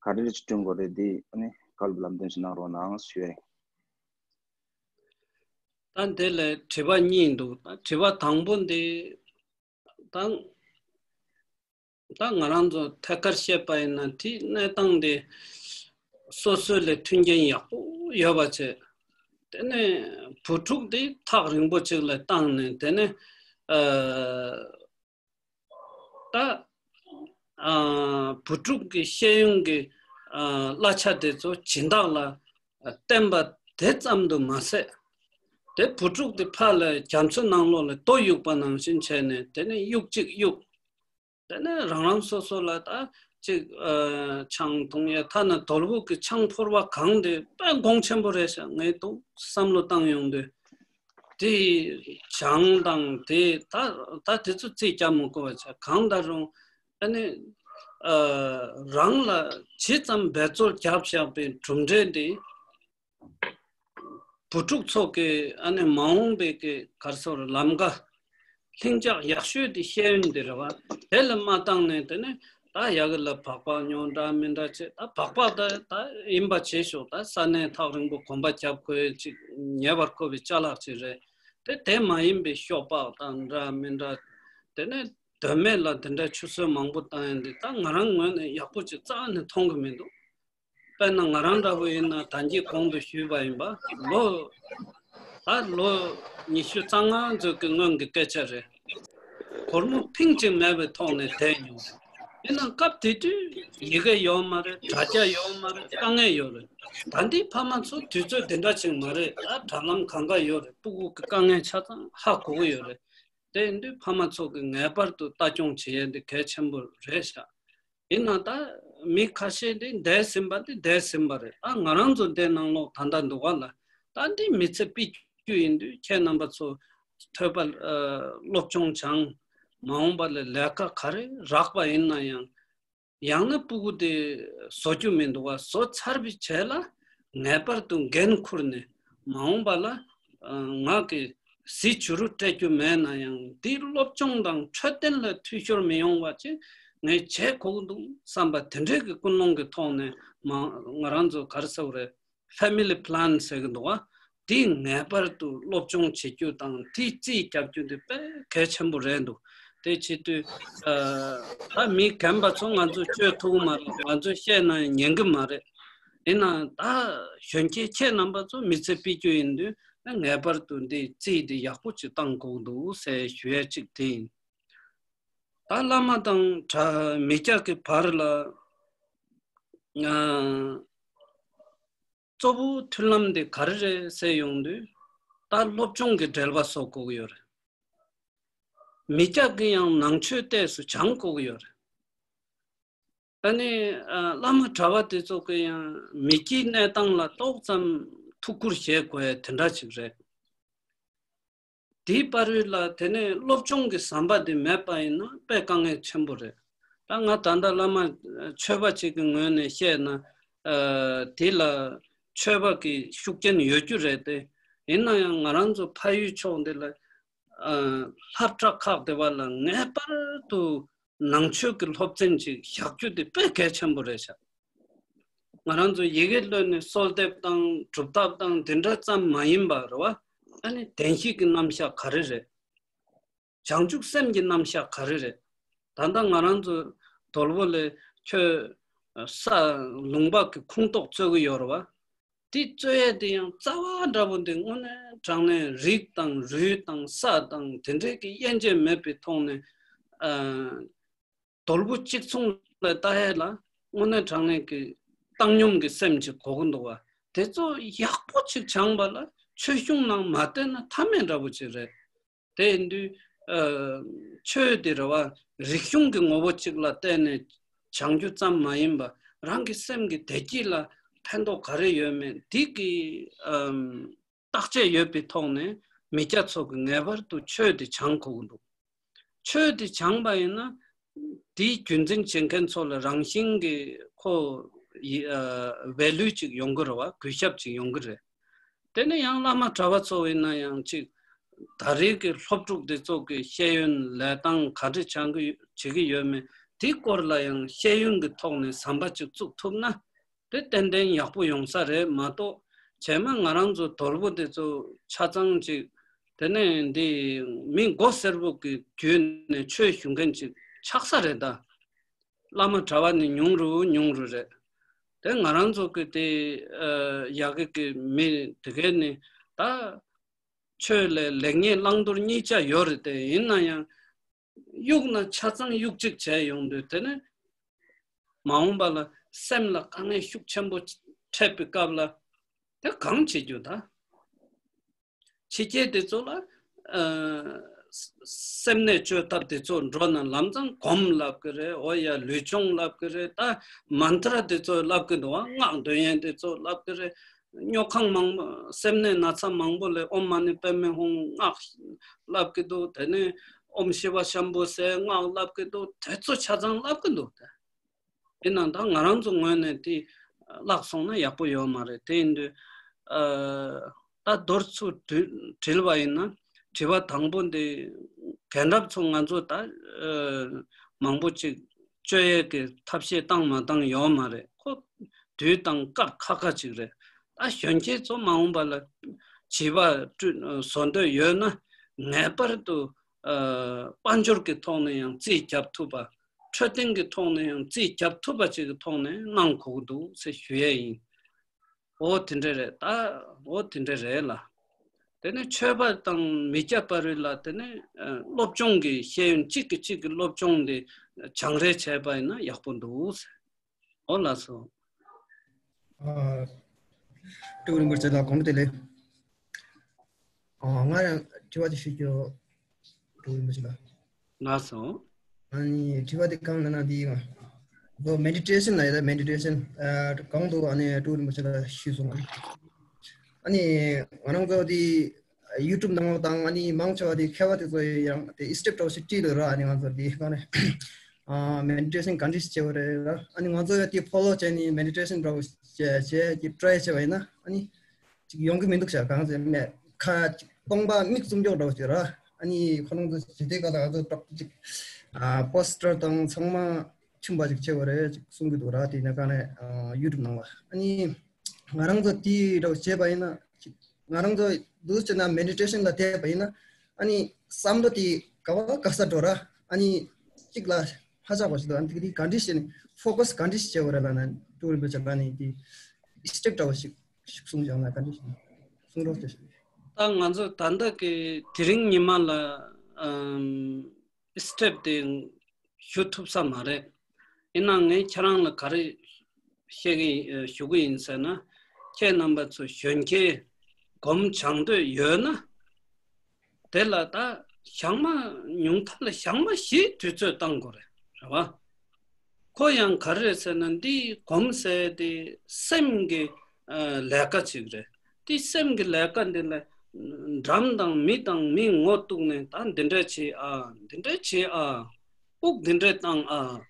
ག་རེ་ཅིག་བསྐྲུན་དགོས་རེད། འདི་ཨ་ནི་བཀའ་སློབ་ལམ་སྟོན་ཞིག་གནང་རོགས་གནང་ཞུ་ཡ་ཡིན། ད་འདི་ལ་དྲི་བ་གཉིས་འདུག་ད་དྲི་བ་དང་པོ་འདི། ད་ད་ང་རང་ཚོ་ཐད་ཀར་བཤད་པ་ཡིན་ན་དེའི་གནས་སྟངས་དེ་སོ་སོ་ལ་མཐུན་རྐྱེན་ཡག་པོ་ཡོད་པ་བྱས། དེ་ནས་བུ་ཕྲུག་དེ་ཐག་རིང་པོ་ཅིག་ལ་བཏང་ནས། དེ་ནས་ཨ། ད་ཨ། བུ་ཕྲུག་གི་ཤེས་ཡོན་གྱི་ ཨ་གླ་ཆ་དེ་ཚོ་སྦྱིན་བདག་ལ་བརྟེན་པ་དེ་ཙམ་དུ་མ་ཟད། དེ་བུ་ཕྲུག་དེ་ཕར་ལ་རྒྱ་མཚོའི་ནང་ལོགས་ལ་རྡོ་གཡུག་པ་ནང་བཞིན་བྱས་ནས། དེ་ནས་གཡུག་གཅིག་གཡུག་དེ་ནས་རང་རང་སོ་སོ་ལ་ད་ཅིག་ཨ་ཆང་འཐུང་ཡས། ཐ་ན་དོལ་པོ་གི་ཆང་ཕོར་པ་གང་དེ་དཔེ་གོང་ཆེན་པོ་རེད་ཤག་ངས་འདུག་བསམ་བློ་བཏང་ཡོང་དུས། དེ་ཆང་དང་དེ་ད་ད་དེ་ཚོ་རྩིས་རྒྱག་མི་དགོས་པ་བྱས། གང་ལྟར་རུང་ཨ་ནི་ཨ་རང་ལ་ཇི་ཙམ་འབད་རྩོལ་བརྒྱབ་བཞག་པའི་གྲུབ་འབྲས་དེ། བུ་ཕྲུག་ཚོ་གི་ཨ་ནི་མ་འོངས་པའི་གི་ག་རེ་ཟེར་ལམ་ཀ་ལྷིང་འཇགས་ཡག་ཤོས་དེ་ཤེས་ཡོན་དེ་རེད་བ། དེ་ལ་མ་བཏང་ནས་དེ་ནས་ད་ཡ་གི་ལ་སྦག་སྦག་ཉོ་འདྲ་མི་འདྲ་བྱེད། ད་སྦག་སྦག་ད་ད་ཡིན་པ་བྱེད་ཤོག་ད་ས་གནས་ཐག་རིང་པོ་གོམ་པ་རྒྱབ་དགོས་ཅིག་ཉེ་བར་མཁོ་བའི་ཅ་ལག་ཅིག་རེད། དེ་དེ་མ་ཡིན་པའི་ཤོག་སྦག་དང་འདྲ་མི་འདྲ། དེ་ནས་དོན་མེད་ལ་དེ་འདྲ་ཆུད་ཟོས་མང་པོ་བཏང་ཡ་འདི་ད་ང་རང་ངོས་ནས་ཡག་པོ་ཅིག་རྩ་བ་ནས་མཐོང་གི་མི་འདུག་དཔེར་ན་ང་རང་འདྲ་བོ་ཡིན་ན། ད་གིན་གོང་དུ་ཞུས་པ་ཡིན་པ། ལོ་ད་ལོ་ཉི་ཤུ་རྩ་ལྔ་ཙམ་གྱི་སྔོན་གྱི་སྐད་ཆ་རེད། སྒོར་མོ་ཕིང་གཅིག་མེད་པའི་ཐོག་ནས་བསྡད་མྱོང་། ཡིན་ནའང་སྐབས་དེ་དུས་ཡི་གེ་ཡོད་མ་རེད། དྲ་རྒྱ་ཡོད་མ་རེད། དཀའ་ངལ་ཡོད་རེད། ད་འདི་ཕ་མ་ཚོ་དུས་ཚོད་དེ་འདྲ་ཅིག་མ་རེད། ད་དྲ་ལམ་གང་ག་ཡོད་རེད། སྤུ་གུ་གི་དཀའ་ངལ་ཆ་ཚང་ཧ་གོ་གི་ཡོད་རེད། དེ་ཡིན་དུས་ཕ་མ་ཚོ་གི་ངེས་པར་དུ་ལྟ་སྐྱོང་བྱེད་ཡས་འདི་གལ་ཆེན་པོ་རེད་ཤག་ཡིན་ན་ད་མི་ཁ་ཤས་འདི་འདས་ཟིན་པ་འདི་འདས་ཟིན་པ་རེད། ད་ང་རང་ཚོ་འདི་ནང་ལོགས་ད་ལྟ་འདུག་ག་ལ། ད་འདི་མི་ཚེ་ཕྱི་རྒྱུ་ཡིན་དུས་ཁྱེད་རྣམ་པ་ཚོ་ཐོས་པ་ཨ་སློབ་སྦྱོང་སྦྱངས། མ་འོངས་པ་ལ་ལས་ཀ་ག་རེ་རག་པ་ཡིན་ན་ཡང་། ཡང་ན་སྤུ་གུ་དེ་བཟོ་རྒྱུ་མི་འདུག་ག་བཟོ་ཚར་བའི་རྗེས་ལ་ངེས་པར་དུ་འགན་འཁུར་ནས། མ་འོངས་པ་ལ་ཨ་ང་གི་གཟི་བྱུ་རུ་སྤྲད་རྒྱུ་མེད་ན་ཡང་། འདིའི་སློབ་སྦྱོང་དང་འཕྲོད་བསྟེན་ལ་འཐུས་ཤོར་མི་ཡོང་བ་ཅིག་ངས་བྱེད་དགོས་ཀྱི་འདུག་བསམ་པ་དེ་འདྲའི་གི་ཀུན་སློང་གི་ཐོག་ནས། མ་ང་རང་ཚོ་ག་རེ་ཟེར་དགོས་རེད། Family Plan ཟེར་གི་འདུག་ག་དེ་ངེས་པར་དུ་སློབ་སྦྱོང་བྱེད་རྒྱུ་དང་དེ་རྩིས་རྒྱག་རྒྱུ་དེ་དཔེ་གལ་ཆེན་པོ་རེད་འདུག་དེ་བྱེད་དུས་ཨ་ད་མི་རྒན་པ་ཚོ་ང་ཚོ་བཅོས་ཐུབ་ཀྱི་མ་རེད། ང་ཚོ་བཤད་ན་ཉན་གྱི་མ་རེད། ཡིན་ནའང་ད་གཞོན་སྐྱེས་ཁྱེད་རྣམ་པ་ཚོ་མི་ཚེ་ཕྱི་རྒྱུ་ཡིན་དུས། ངེས་པར་དུ་འདི་རྩིས་འདི་ཡག་པོ་ཅིག་བཏང་དགོས་འདུག་ཟེར་ཞུ་ཡ་གཅིག་དེ་ཡིན། ད་བླ་མ་དང་གྲྭ་མི་སྐྱ་གི་བར་ལ་ང་གཙོ་བོ་མཐུན་ལམ་འདི་ག་རེ་རེད་ཟེར་ཡོང་དུས། ད་སློབ་སྦྱོང་གི་འབྲེལ་བ་བཟོ་དགོས་ཀྱི་ཡོད་རེད། མི་སྐྱ་གི་ཡང་ནང་ཆོས་ཏོག་ཙམ་སྦྱང་དགོས་ཀྱི་ཡོད་རེད། ཨ་ནི་ཨ་བླ་མ་གྲྭ་བ་དེ་ཚོ་གི་ཡང་མི་སྐྱའི་གནས་སྟངས་ལ་ཏོག་ཙམ་ཐུགས་ཁུར་བཞེས་དགོས་ཡ་དེ་འདྲ་ཅིག་རེད། དེའི་བར་ལ་དེ་ནས་སློབ་སྦྱོང་གི་ཟམ་པ་དེ་མེད་པ་ཡིན་ན་དཔེ་དཀའ་ངལ་ཆེན་པོ་རེད། ད་ང་ད་ལྟ་བླ་མ་ཆོས་པ་ཅིག་གི་ངོས་ནས་བཤད་ན། ཨ་དེ་ལ་ཆོས་པ་གི་ཤུགས་རྐྱེན་ཡོད་རྒྱུ་རེད་དེ། ཡིན་ན་ཡང་ང་རང་ཚོ་ཕ་ཡུལ་ཕྱོགས་འདི་ལ་ཨ་སློབ་གྲྭ་ཁག་དེ་བ་ལ་ངེས་པར་དུ་ནང་ཆོས་ཀྱི་སློབ་ཚན་ཅིག་བཞག་རྒྱུ་དེ་དཔེ་གལ་ཆེན་པོ་རེད་ཤག་ང་རང་ཚོ་ཡི་གེ་ཀློག་ནས་གསོལ་འདེབས་དང་སྒྲུབ་ཐབས་དང་དེ་འདྲ་ཙམ་མ་ཡིན་པ་རེད་བ། ཨ་ནི་བདེན་བཞི་གི་རྣམ་གཞག་ག་རེ་རེད། བྱང་ཆུབ་སེམས་ཀྱི་རྣམ་གཞག་ག་རེ་རེད། ད་ལྟ་ང་རང་ཚོ་དོལ་པོ་ལ་ཁྱོད་ས་ལུང་པ་གི་ཁོངས་གཏོགས་རྩོད་ཀྱི་ཡོད་རེད་བ། དེ་རྩོད་ཡས་དེ་ཡང་རྩ་བ་འདྲ་པོ་འདི་དངོས་གནས་དྲང་གནས་རིགས་དང་རུས་དང་ས་དང་དེ་འདྲའི་གི་དབྱེ་འབྱེད་མེད་པའི་ཐོག་ནས་ཨ་དོལ་པོ་གཅིག་མཚུངས་ལ་ལྟ་ཡས་ལ་དངོས་གནས་དྲང་གནས་ཀྱི་བཏང་སྙོམས་ཀྱི་སེམས་ཅིག་དགོས་ཀྱི་འདུག་བ། དེ་ཚོ་ཡག་པོ་ཅིག་སྦྱངས་པ་ལ་ཆོས་གཞུང་ནང་མ་བལྟས་ན་མཐའ་མེད་འདྲ་པོ་ཅིག་རེད། དེ་ཡིན་དུས་ཨ་ཆོས་དེ་རེད་བ། རིག་གཞུང་གི་ངོ་བོ་གཅིག་ལ་བལྟས་ནས་སྦྱང་རྒྱུ་ཙམ་མ་ཡིན་པ། རང་གི་སེམས་ཀྱི་བདེ་སྐྱིད་ལ་ཕན་ཐོགས་ག་རེ་ཡོད་མེད་འདི་གི་ཨམ་བརྟག་དཔྱད་ཡོད་པའི་ཐོག་ནས་མི་སྐྱ་ཚོ་གི་ངེས་པར་དུ་ཆོས་དེ་སྦྱང་དགོས་ཀྱི་འདུག་ཆོས་དེ་སྦྱངས་པ་ཡིན་ན། དེའི་རྒྱུན་འཛིན་བྱེད་མཁན་ཚོ་ལ་རང་བཞིན་གྱི་ཁོ་ཡི་ཨ་ཝེ་ལུ་ཅིག་ཡོང་གི་རེད་བ། གུས་ཞབས་ཅིག་ཡོང་གི་རེད། དེ་ནས་ཡང་བླ་མ་གྲྭ་བ་ཚོ་ཡིན་ན་ཡང་ཅིག་ད་རེས་ཀྱི་སློབ་ཕྲུག་འདི་ཚོ་གི་ཤེས་ཡོན་ལས་སྟངས་ག་འདྲ་སྦྱང་གི་ཡོད་བྱེད་ཀྱི་ཡོད་མེད་དེའི་སྐོར་ལ་ཡང་ཤེས་ཡོན་གྱི་ཐོག་ནས་ཟམ་པ་ཅིག་བཙུགས་ཐུབ་ན། དེ་ཏན་ཏན་ཡག་པོ་ཡོང་ས་རེད་མ་གཏོགས། རྗེས་མ་ང་རང་ཚོ་དོལ་པོ་དེ་ཚོ་ཆ་ཚང་ཅིག་དེ་ནས་འདི་མི་མགོ་སེར་པོ་གི་བརྒྱུད་ནས་ཆོས་ཞུ་མཁན་ཅིག་ཆགས་ས་རེད་ད། བླ་མ་གྲྭ་བ་ནི་ཉུང་རུ་ཉུང་རུ་རེད། དེ་ང་རང་ཚོ་གི་དེ་ཨ་ཡ་གི་གི་མི་དེ་གས་ནི་ད་ཆོས་ལས་ལེགས་ཉེས་བླང་དོར་གཉིས་ཆ་ཡོད་རེད་དེ། ཡིན་ན་ཡང་གཡུག་ན་ཆ་ཚང་གཡུག་གཅིག་བྱས་ཡོང་དུས། དེ་ནས་མ་འོངས་པ་ལ་ སེམས་ལ་དཀའ་ངལ་ཤུགས་ཆེན་པོ་འཕྲད་པའི་སྐབས་ལ་དེ་གང་བྱེད་རྒྱུ་ད། ཕྱི་རྒྱལ་དེ་ཚོ་ལ་ཨ་སེམས་ནད་བཅོས་ཐབས་དེ་ཚོ་འགྲོ་ན་ལམ་སང་སྒོམ་ལབ་ཀྱི་རེད། འོ་ཡ་ལུས་སྦྱོང་ལབ་ཀྱི་རེད། ད་མན་ཏྲ་དེ་ཚོ་ལབ་ཀྱི་འདུག་བ། སྔགས་འདོན་ཡས་དེ་ཚོ་ལབ་ཀྱི་རེད། སྨྱོ་ཁང་མང་པོ་སེམས་ནད་ན་ཚ་མང་པོ་ལ་ཨོཾ་མ་ཎི་པདྨེ་ཧཱུྃ་སྔགས་ལབ་ཀྱི་འདུག་དེ་ནས་ཨོཾ་ཤི་ཝ་ཤམ་བྷུ་ཟེར་སྔགས་ལབ་ཀྱི་འདུག་དེ་ཚོ་ཆ་ཚང་ལབ་ཀྱི་འདུག་ཡིན་ནའང་ད་ང་རང་ཚོ་ངོས་ནས་དེ་བརླག་སོང་ན་ཡག་པོ་ཡོད་མ་རེད། དེ་ཡིན་དུས་ཨ་ད་མདོར་ཚུར་དྲིལ་དྲིལ་བ་ཡིན་ན། དྲི་བ་དང་པོ་འདི་རྒན་རབས་ཚོ་ང་ཚོ་ད་ཨ་མང་པོ་ཅིག་བཅོས་ཡས་ཀྱི་ཐབས་ཤེས་བཏང་མ་བཏང་ཡོད་མ་རེད། ཁོ་དུས་དང་སྐབས་ཁག་ཁག་ཅིག་རེད། ད་གཞོན་སྐྱེས་ཚོ་མ་འོངས་པ་ལ་བྱིས་པ་བསྐྲུན་བཟོ་འདོད་ཡོད་ན་ངེས་པར་དུ་ཨ་དཔལ་འབྱོར་གྱི་ཐོག་ནས་ཡང་རྩིས་རྒྱབ་ཐུབ་པ། འཕྲོད་བསྟེན་གྱི་ཐོག་ནས་ཡང་རྩིས་རྒྱབ་ཐུབ་པ་ཅིག་གི་ཐོག་ནས་གནང་དགོས་ཀྱི་འདུག་ཟེར་ཞུ་ཡས་ཡིན། འོ་དེ་འདྲ་རེད། ད་འོ་དེ་འདྲ་རེད་ལ། དེ་ནས་ཆོས་པ་དང་མི་སྐྱ་བར་ལ་དེ་ནས་ཨ་སློབ་སྦྱོང་གི་ཤེས་ཡོན་གཅིག་གིས་གཅིག་གི་སློབ་སྦྱོང་དེ་སྦྱང་རེས་བྱས་པ་ཡིན་ན་ཡག་པོ་འདུག་ཟེར། འོ་ལགས་སོ། ཨ། སྤྲུལ་སྐུ་རིན་པོ་ཆེ་ལ་དགོངས་པ་བདེ་ལེགས། ཨ། ང་ཡང་དྲི་བ་ཅིག་ཞུ་རྒྱུ། སྤྲུལ་སྐུ་རིན་པོ་ཆེ་ལ། ལགས་སོ། ཨ་ནི་དྲི་བ་དེ་གང་ལབ་ན་འདི་ང་ཚོ་མེ་ཌི་ཊེ་ཤན་ལབ་ཡ་ད། མེ་ཌི་ཊེ་ཤན་ཨ་གོང་དུ་ཨ་ནི་སྤྲུལ་སྐུ་རིན་པོ་ཆེ་ལ་ཞུས་སོང་། ཨ་ནི་ང་རང་ཚོ་དེ་ཡུ་ཊུབ་ནང་ལོགས་དང་ཨ་ནི་མང་ཆེ་བ་དེ་མཁས་པ་དེ་ཚོ་ཡང་དེ་སི་ཊེབ་འདྲ་བོ་ཞིག་བྲིས་འདུག་ར། ཨ་ནི་ང་ཚོ་དེ་ག་ནས་ཨ་མེ་ཌི་ཊེ་ཤན་ག་འདྲ་ཞིག་བྱེད་དགོས་རེད་ར། ཨ་ནི་ང་ཚོ་ཡང་དེ་ཕོ་ལོ་བྱས་ནས་མེ་ཌི་ཊེ་ཤན་འདྲ་བོ་བྱས་བྱས་ཀྱི་ཊ་རའི་བྱས་པ་ཡིན་ན་ཨ་ནི་ཅིག་ཡོང་གི་མི་འདུག་ཤག་གང་ཟེར་མེད་ཁ་ཅིག་སྟོང་པ་མིག་བཙུམ་ཀྱོག་འདྲ་བོ་ཞིག་ར། ཨ་ནི་ཁོ་རང་ཚོ་ཇི་སྟེ་ག་ལ་ང་ཚོ་ཏོག་ཅིག་ཨ་པོ་སི་ཊར་དང་ཚང་མ་མཐུན་པ་ཅིག་བྱེད་དགོས་རེད་ཅིག་གསུང་གི་འདུག་ར། དེ་ནས་ག་ནས་ཨ་ཡུ་ཊུབ་ནང་ལ་ཨ་ནི། ང་རང་ཚོ་དེ་འདྲ་བོ་བྱས་པ་ཡིན་ན་ཅིག་ང་རང་ཚོ་འདུག་བྱས་ན་མེ་ཌི་ཊེ་ཤན་ལ་བསྡད་པ་ཡིན་ན་ཨ་ནི་བསམ་བློ་དེ་ག་བ་ག་ས་འགྲོ་ར། ཨ་ནི་གཅིག་ལ་ཧ་ཅག་པ་ཞིག་འདུག་ཨ་ནི་དེ་ག་དེ་ག་འདྲ་ཞིག་ནི་ཕོ་ཀ་སི་ག་འདྲ་ཞིག་བྱེད་དགོས་རེད་ལབ་ན་ཏུ་རིན་པོ་ཆེ་ལ་ནི་དེ་སི་ཊེབ་འདྲ་བོ་ཞིག་ཞིག་གསུང་བྱུང་ན་ག་འདྲ་ཞིག་གསུང་རོགས་བྱེད་ཞིག་ད་ང་ཚོ་ད་ལྟ་གི་དེ་རིང་ཉི་མ་ལ་ཨམ། སི་ཊེབ་དེ་ཞུ་ཐུབ་ས་མ་རེད། ཡིན་ནའང་ངས་ཁྱེད་རང་ལ་ག་རེ་བཤད་གི་ཞུ་གི་ཡིན་ཟེར་ན། ཁྱེད་རྣམ་པ་ཚོ་གཞོན་སྐྱེས་སྒོམ་སྦྱང་འདོད་ཡོད་ན། དེ་ལ་ད་ཞག་མ་ཉུང་མཐའ་ལ་ཞག་མ་བཞི་དུས་ཚོད་བཏང་དགོས་རེད། རེད་བ། ཁོ་ཡང་ག་རེ་རེད་ཟེར་ན་འདི་སྒོམ་ཟེར་དེ་སེམས་ཀྱི་ཨ་ལས་ཀ་ཅིག་རེད། དེ་སེམས་ཀྱི་ལས་ཀ་འདི་ལ་འགྲམ་དང་མི་དང་མི་ངོ་གཏུགས་ནས་ད་འདི་འདྲ་བྱེད་ཨ། འདི་འདྲ་བྱེད་ཨ། དབུགས་འདི་འདྲ་བཏང་ཨ།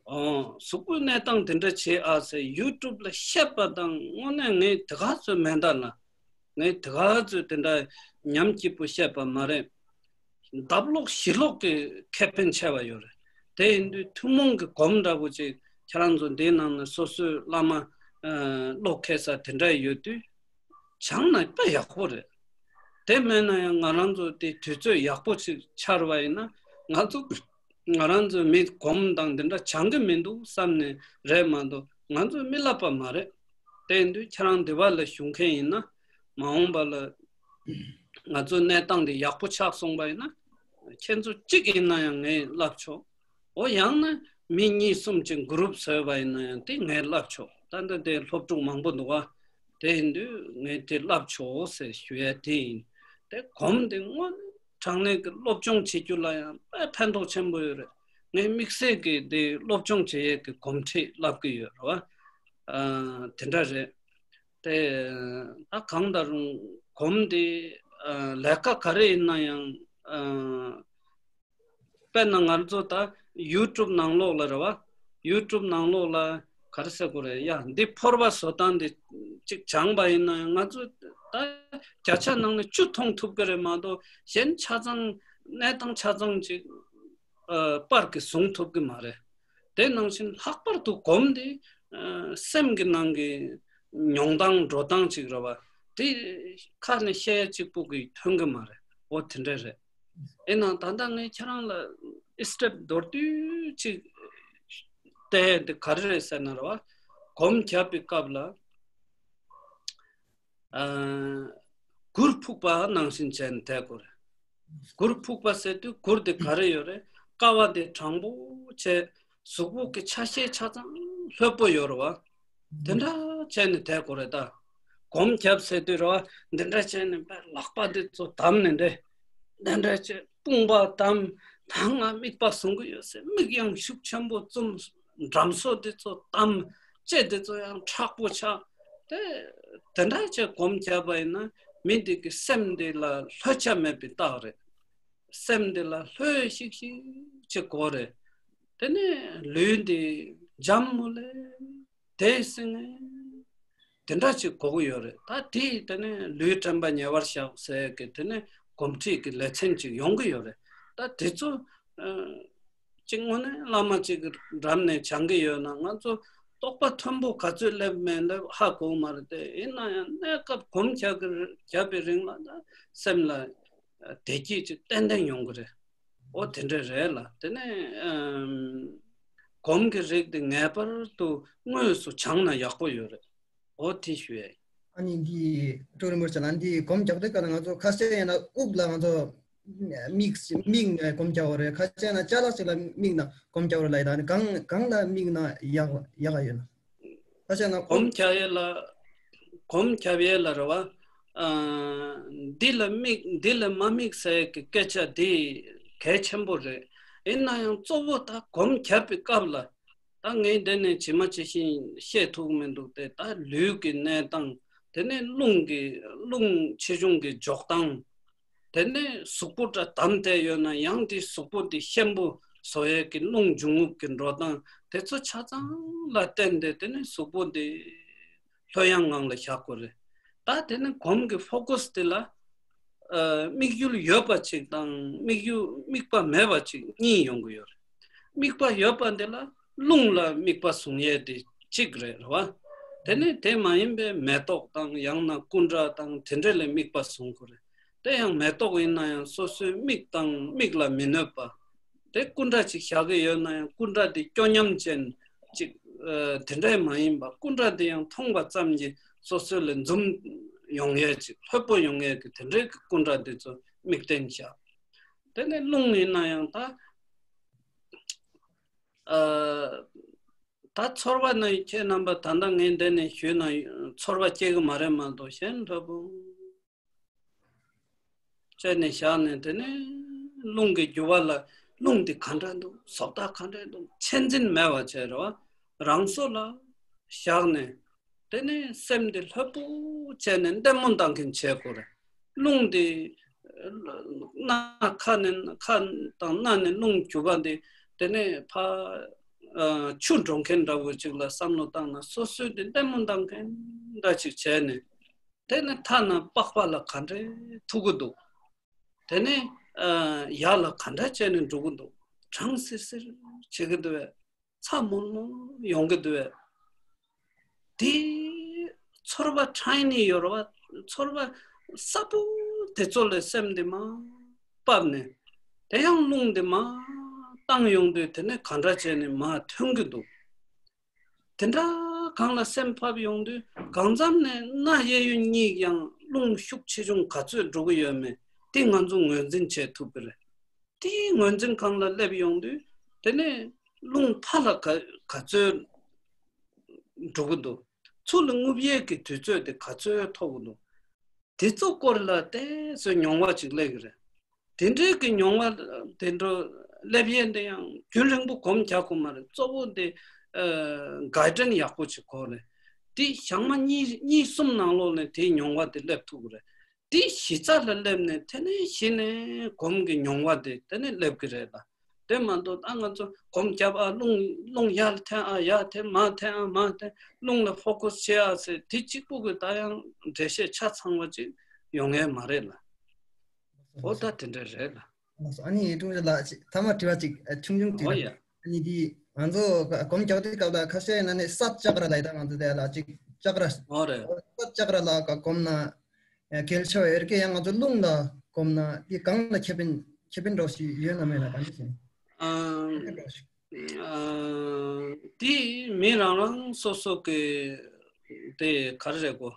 ཨོ། གཟུགས་པོའི་གནས་སྟངས་འདི་འདྲ་བྱེད་ཨ་ཟེར་ཡུ་ཊུབ་ལ་བཤད་པ་དང་དངོས་གནས་ངས་དེ་ག་ཚོད་མེད་ད་ལ། ངས་དེ་ག་ཚོད་དེ་འདྲ་ཉམས་སྐྱིད་པོ་བཤད་པ་མ་རེད། ལྡབ་ལོག་ཞི་ལོག་གི་ཁེ་ཕན་ཆེ་བ་ཡོད་རེད། དེ་ཡིན་དུས་ཐུན་མོང་གི་སྒོམ་འདྲ་པོ་ཅིག་ཁྱེད་རང་ཚོ་འདིའི་ནང་ན་སོ་སོའི་བླ་མ་ཨ་བློ་ཁེལ་ས་དེ་འདྲ་ཡོད་དུས་སྦྱང་ན་དཔེ་ཡག་པོ་རེད། དེ་མེད་ན་ཡང་ང་རང་ཚོ་དེ་དུས་ཚོད་ཡག་པོ་ཅིག་འཆར་བ་ཡིན་ན་ང་ཚོ་ང་རང་ཚོའི་མི་སྒོམ་དང་འདི་འདྲ་སྦྱང་གི་མི་འདུག་བསམ་ནས་རེད་མ་གཏོགས་ང་ཚོ་མི་བསླབ་པ་མ་རེད། དེ་ཡིན་དུས་ཁྱེད་རང་འདི་བ་ལ་བཞུགས་མཁན་ཡིན་ན་མ་འོངས་པ་ལ་ང་ཚོའི་གནས་སྟངས་འདི་ཡག་པོ་ཆགས་སོང་པ་ཡིན་ན་ཁྱེད་ཚོ་གཅིག་ཡིན་ན་ཡང་ངས་བསླབ་ཆོག་འོ་ཡང་ན་མི་གཉིས་གསུམ་ཅིག་གུ་རུབ་བཟོས་པ་ཡིན་ན་ཡང་དེ་ངས་བསླབ་ཆོག་ད་ལྟ་དེ་སློབ་ཕྲུག་མང་པོ་འདུག་བ། དེ་ཡིན་དུས་ངས་དེ་བསླབ་ཆོག་ཟེར་ཞུ་ཡ་དེ་ཡིན། དེ་སྒོམ་དེ་དངོས་གནས་དྲང་གནས་ཀྱི་སློབ་སྦྱོང་བྱེད་རྒྱུ་ལ་ཡང་དཔེ་ཕན་ཐོགས་ཆེན་པོ་ཡོད་རེད། ངས་དམིགས་བསལ་གྱི་དེ་སློབ་སྦྱོང་བྱེད་ཡས་ཀྱི་སྒོམ་ཁྲིད་བསླབ་ཀྱི་ཡོད་རེད་བ། ཨ་དེ་འདྲ་རེད། དེ་ད་གང་ལྟར་སྒོམ་དེ་ཨ་ལས་ཀ་ག་རེ་ཡིན་ན་ཡང་ཨ། དཔེར་ན་ང་ཚོ་ད་ཡུ་ཊུབ་ནང་ལོགས་ལ་རེད་བ། ཡུ་ཊུབ་ནང་ལོགས་ལ་ག་རེ་ཟེར་དགོས་རེད་ཡ། འདི་ཕོར་པ་བཟོ་སྟངས་འདི་གཅིག་སྦྱངས་པ་ཡིན་ན་ཡང་ང་ཚོ་ད་བརྒྱ་ཆ་ནང་ནས་བཅུ་མཐོང་ཐུབ་ཀྱི་རེད་མ་གཏོགས་གཞན་ཆ་ཚང་གནས་སྟངས་ཆ་ཚང་ཅིག་ཨ་པར་གྱིས་བཟུང་ཐུབ་ཀྱི་མ་རེད། དེ་ནང་བཞིན་ལྷག་པར་དུ་སྒོམ་འདི་ཨ་སེམས་ཀྱི་ནང་གི་མྱོང་སྟངས་འགྲོ་སྟངས་ཅིག་རེད་བ། དེ་ཁ་ནས་བཤད་ཡ་གཅིག་པུ་གིས་ཐོན་གྱི་མ་རེད། འོ་དེ་འདྲ་རེད། ཡིན་ནའང་ད་ལྟ་ངས་ཁྱེད་རང་ལ་ཨི་སི་ཊེབ་མདོར་བསྡུས་ཅིག་བལྟས་ཏེ་ག་རེ་རེད་ཟེར་ན་རེད་བ། སྒོམ་རྒྱབ་པའི་སྐབས་ལ་ཨ་གུར་ཕུབ་པ་ནང་བཞིན་བྱས་ནས་བསྡད་དགོས་རེད། གུར་ཕུབ་པ་ཟེར་དུས་གུར་དེ་ག་རེ་ཡོད་རེད། ཀ་བ་དེ་དྲང་པོ་བྱས་གཟུགས་པོ་གི་ཆ་ཤས་ཆ་ཚང་ ལྷོད་པོ་ཡོད་རེད་བ། དེ་འདྲ་བྱས་ནས་བསྡད་དགོས་རེད་ད། སྒོམ་རྒྱབ་ཟེར་དུས་རེད་བ། འདི་འདྲ་བྱས་ནས་པ་ལག་པ་འདི་ཚོ་བསྡམས་ནས་འདྲེ། འདི་འདྲ་བྱས་དཔུང་པ་བསྡམས། ད་ང་མིག་པ་བཟུང་གི་ཡོད་ཟེར། མིག་ཡང་ཤུགས་ཆེན་པོ་བཙུམས། འགྲམ་སོ་འདི་ཚོ་བསྡམས། ལྕེ་འདི་ཚོ་ཡང་མཁྲེགས་པོ་ཆགས། དེ་དེ་འདྲ་བྱས་སྒོམ་རྒྱབ་པ་ཡིན་ན། མི་འདི་གི་སེམས་འདི་ལ་ལྷོད་ཆ་མེད་པའི་རྟགས་རེད། སེམས་འདི་ལ་ལྷོད་ཤིག་ཤིག་ཅིག་དགོས་རེད། དེ་ནས་ལུས་འདི་འཇམ་མོ་ལེ་བདེ་སིང་ངེ་དེ་འདྲ་ཅིག་དགོས་ཀྱི་ཡོད་རེད། ད་དེ་དེ་ནས་ལུས་དྲན་པ་ཉེ་བར་བཞག་ཟེར་གི་དེ་ནས་སྒོམ་ཁྲིད་ཀྱི་ལེ་ཚན་ཅིག་ཡོང་གི་ཡོད་རེད། ད་དེ་ཚོ་ཨ་ཅིག་དངོས་གནས་བླ་མ་ཅིག་གི་འགྲམ་ནས་སྦྱང་གི་ཡོད་ན། ང་ཚོ་རྟོགས་པ་མཐོན་པོ་ག་ཚོད་སླེབས་མེད་སླེབས་ཧ་གོ་གི་མ་རེད་དེ། ཡིན་ན་ཡང་གནས་སྐབས་སྒོམ་རྒྱག་གི་རྒྱབ་པའི་རིང་ལ་ད་སེམས་ལ་བདེ་སྐྱིད་ཅིག་ཏན་ཏན་ཡོང་གི་རེད། ཨོ་དེ་འདྲ་རེད་ལ། དེ་ནས་ཨམ་སྒོམ་གྱི་རིགས་དེ་ངེས་པར་དུ་དངོས་སུ་སྦྱངས་ན་ཡག་པོ་ཡོད་རེད། ཨོ་དེ་ཞུ་ཡས། ཨ་ནི་འདི་ཀྲོ་རིན་པོ་ཆེ་ལ་འདི་སྒོམ་རྒྱག་དུས་ག་ལ་ང་ཚོ་ཁ་ཤས་ཡིན་ན་དབུགས་ལ་ང་ཚོ་མིག་མིག་ནས་སྒོམ་རྒྱག་པ་རེད། ཁ་ཤས་ཡིན་ན་ཅ་ལག་ཅིག་ལ་མིག་ནས་སྒོམ་རྒྱག་པ་རེད་ལ། ཡིན་ད་ནི་གང་གང་ལ་མིག་ན་ཡག་ཡག་ཡོད་ན། ཁ་ཤས་ན་སྒོམ་རྒྱག་ཡས་ལ། སྒོམ་རྒྱབ་ཡས་ལ་རེད་བ། ཨ་འདི་ལ་དམིགས་འདི་ལ་མ་དམིགས་ཟེར་གྱི་སྐད་ཆ་འདི་གལ་ཆེན་པོ་རེད། ཡིན་ན་ཡང་གཙོ་བོ་ད་སྒོམ་རྒྱབ་པའི་སྐབས་ལ། ད་ངས་འདི་ནས་ཇི་མ་ཇི་བཞིན་བཤད་ཐུབ་མི་འདུག་སྟེ། ད་ལུས་ཀྱི་གནས་སྟངས། དེ་ནས་རླུང་གི་རླུང་ཆེ་ཆུང་གི་འཇོག་སྟངས། དེ་ནས་གཟུགས་པོ་འདྲ་བསྡམས་བསྡད་ཡོད་ན་ཡང་དེ་གཟུགས་པོ་འདི་ཤན་པོ་བཟོ་ཡས་ཀྱི་རླུང་འབྱུང་རྔུབ་ཀྱི་འགྲོ་སྟངས་དེ་ཚོ་ཆ་ཚང་ལ་བརྟེན་ཏེ། དེ་ནས་གཟུགས་པོ་འདི་ལྷོད་ཡངས་ངང་ལ་བཞག་དགོས་རེད། ད་དེ་ནས་སྒོམ་གྱི་ཕོ་ཀ་སི་དེ་ལ་ཨ་དམིགས་ཡུལ་ཡོད་པ་ཅིག་དང་དམིགས་ཡུལ་དམིགས་པ་མེད་པ་ཅིག་གཉིས་ཡོང་གི་ཡོད་རེད། དམིགས་པ་ཡོད་པ་འདི་ལ་རླུང་ལ་དམིགས་པ་བཟུང་ཡས་དེ་གཅིག་རེད། རེད་བ། དེ་ནས་དེ་མ་ཡིན་པའི་མེ་ཏོག་དང་ཡང་ན་སྐུ་འདྲ་དང་དེ་འདྲ་ལ་དམིགས་པ་བཟུང་དགོས་རེད། དེ་ཡང་མེ་ཏོག་ཡིན་ན་ཡང་སོ་སོའི་མིག་དང་མིག་ལ་མི་གནོད་པ། དེ་སྐུ་འདྲ་ཅིག་བཞག་གི་ཡོད་ན་ཡང་སྐུ་འདྲ་དེ་སྐྱོ་ཉམས་ཅན་ཅིག་ཨ་དེ་འདྲ་མ་ཡིན་པ། སྐུ་འདྲ་དེ་ཡང་མཐོང་བ་ཙམ་གྱིས་སོ་སོ་ལ་འཛུམ་ཡོང་ཡས་ཅིག་ལྷོད་པོ་ཡོང་ཡས་ཀྱི་དེ་འདྲའི་གི་སྐུ་འདྲ་དེ་ཚོ་དམིགས་རྟེན་བཞག་དེ་ནས་རླུང་ཡིན་ན་ཡང་ད་ཨ་ད་ཚོར་བ་ནི་ཁྱེད་རྣམ་པ་ད་ལྟ་ངས་འདི་ནས་ཞུས་ན་ཚོར་བ་སྐྱེ་གི་མ་རེད་མ་གཏོགས། གཞན་འདྲ་པོ་བྱས་ནས་བཞག་ནས། དེ་ནས་རླུང་གི་རྒྱུ་བ་ལ་རླུང་འདི་ག་འདྲ་འདུག་བཟོ་ལྟ་ག་འདྲ་འདུག་ཆེད་འཛིན་མེད་པ་བྱས་རེད་བ། རང་སོ་ལ་བཞག་ནས། དེ་ནས་སེམས་འདི་ལྷོད་པོ་བྱས་ནས་ལྟད་མོ་ལྟ་མཁན་བྱེད་དགོས་རེད། རླུང་འདི་སྣ་ཁ་ནས་ཁ་དང་སྣ་ནས་རླུང་རྒྱུ་བ་འདི་དེ་ནས་ཕ་ཨ་ཆུ་འགྲོ་མཁན་འདྲ་བོ་ཅིག་ལ་བསམ་བློ་བཏང་ན། སོ་སོའི་འདི་ལྟད་མོ་ལྟ་མཁན་འདྲ་ཅིག་བྱས་ནས། དེ་ནས་ཐ་ན་པགས་པ་ལ་ག་འདྲས་ཐུག་གི་འདུག་དེ་ནས་ཨ་ཡག་ལ་ག་འདྲ་བྱས་ནས་འགྲོ་གི་འདུག་གྲང་སིར་སིར་བྱེད་ཀྱི་འདུག་བས། ཚ་མོལ་མོལ་ཡོང་གི་འདུག་བས། དེ་ཚོར་བ་ཊའི་ནི་ཡོད་རེད་བ། ཚོར་བ་སྲབ་པོ་དེ་ཚོ་ལ་སེམས་འདི་མར་ཕབ་ནས། དེ་ཡང་རླུང་འདི་མར་བཏང་ཡོང་དུས་དེ་ནས་ག་འདྲ་བྱས་ནས་མར་ཐོན་གྱི་འདུག་དེ་འདྲ་གང་ལ་སེམས་ཕབ་ཡོང་དུས་གང་འཚམ་ནས་སྣ་གཡས་གཡོན་གཉིས་ཀྱང་རླུང་ཤུགས་ཆེ་ཆུང་ག་ཚོད་འགྲོ་གི་ཡོད་མེད་དེ་ང་ཚོ་ངོས་འཛིན་བྱེད་ཐུབ་ཀྱི་རེད། དེའི་ངོས་འཛིན་སྒང་ལ་སླེབས་ཡོང་དུས་དེ་ནས་རླུང་ཕར་ལ་ག་ག་ཚོད་འགྲོ་གི་འདུག་ཚུར་ལ་རྔུབ་ཡས་ཀྱི་དུས་ཚོད་དེ་ག་ཚོད་ཐོགས་ཀྱི་འདུག་དེ་ཚོ་སྐོར་ལ་ཏོག་ཙམ་མྱོང་བ་ཅིག་སླེབས་ཀྱི་རེད། དེ་འདྲའི་གི་མྱོང་བ་དེ་འདྲ་སླེབས་ཡས་དེ་ཡང་རྒྱུན་རིང་པོ་སྒོམ་རྒྱག་དགོས་མ་རེད། གཙོ་བོ་དེ་ཨ་གའི་ཌན་ཡག་པོ་ཅིག་དགོས་རེད། དེ་ཞག་མ་གཉིས་གཉིས་གསུམ་ནང་ལོགས་ནས་དེའི་མྱོང་བ་དེ་སླེབས་ཐུབ་ཀྱི་རེད། དེ་གཞི་རྩ་ལ་སླེབས་ནས་དེ་ནས་གཞི་ནས་སྒོམ་གྱི་མྱོང་བ་དེ་དེ་ནས་སླེབས་ཀྱི་རེད་ལ། དེ་མ་གཏོགས་ད་ང་ཚོ་སྒོམ་རྒྱབ་ཨ་རླུང་རླུང་ཡར་འཐེན་ཨ་ཡར་འཐེན་མར་འཐེན་ཨ་མར་འཐེན་རླུང་ལ་ཕོ་ཀ་སི་བྱེད་ཨ་ཟེར་དེ་གཅིག་པུ་གི་ད་ཡང་འགྲེལ་བཤད་ཆ་ཚང་བ་ཅིག་ཡོང་ཡས་མ་རེད་ལ། ཨོ་ད་དེ་འདྲ་རེད་ལ། ལགས་སོ། ཨ་ནི་ཀྲུང་ཞི་ལགས་ཅིག་ཐ་མ་དྲི་བ་ཅིག་ཨ་ཆུང་ཆུང་དྲི་ཨོ་ཡ། ཨ་ནི་འདི་ང་ཚོ་སྒོམ་རྒྱག་དུས་སྐབས་ལ་ཁ་ཤས་ན་ནི་སད་ཅ་ཀ་ར་ལ་ཡི་ད་ང་ཚོ་དེ་ལ་ཅིག་ཅ་ཀ་ར་ཨོ་རེད། སད་ཅ་ཀ་ར་ལ་ཀ་སྒོམ་ན་གལ་ཆེ་བ་ཡོད་ཀྱི། ཡང་ང་ཚོ་རླུང་ལ་སྒོམ་ན་འདི་གང་ལ་ཁེ་ཕན་ཁེ་ཕན་འདྲ་ཞིག་ཡོད་ན་མེད་ན་ག་འདྲ་ཞིག་ཨམ་ཁེ་ཕན་འདྲ་ཞིག་ཨམ་འདི་མི་རང་རང་སོ་སོ་གི་དེ་ག་རེ་རེད་གོ།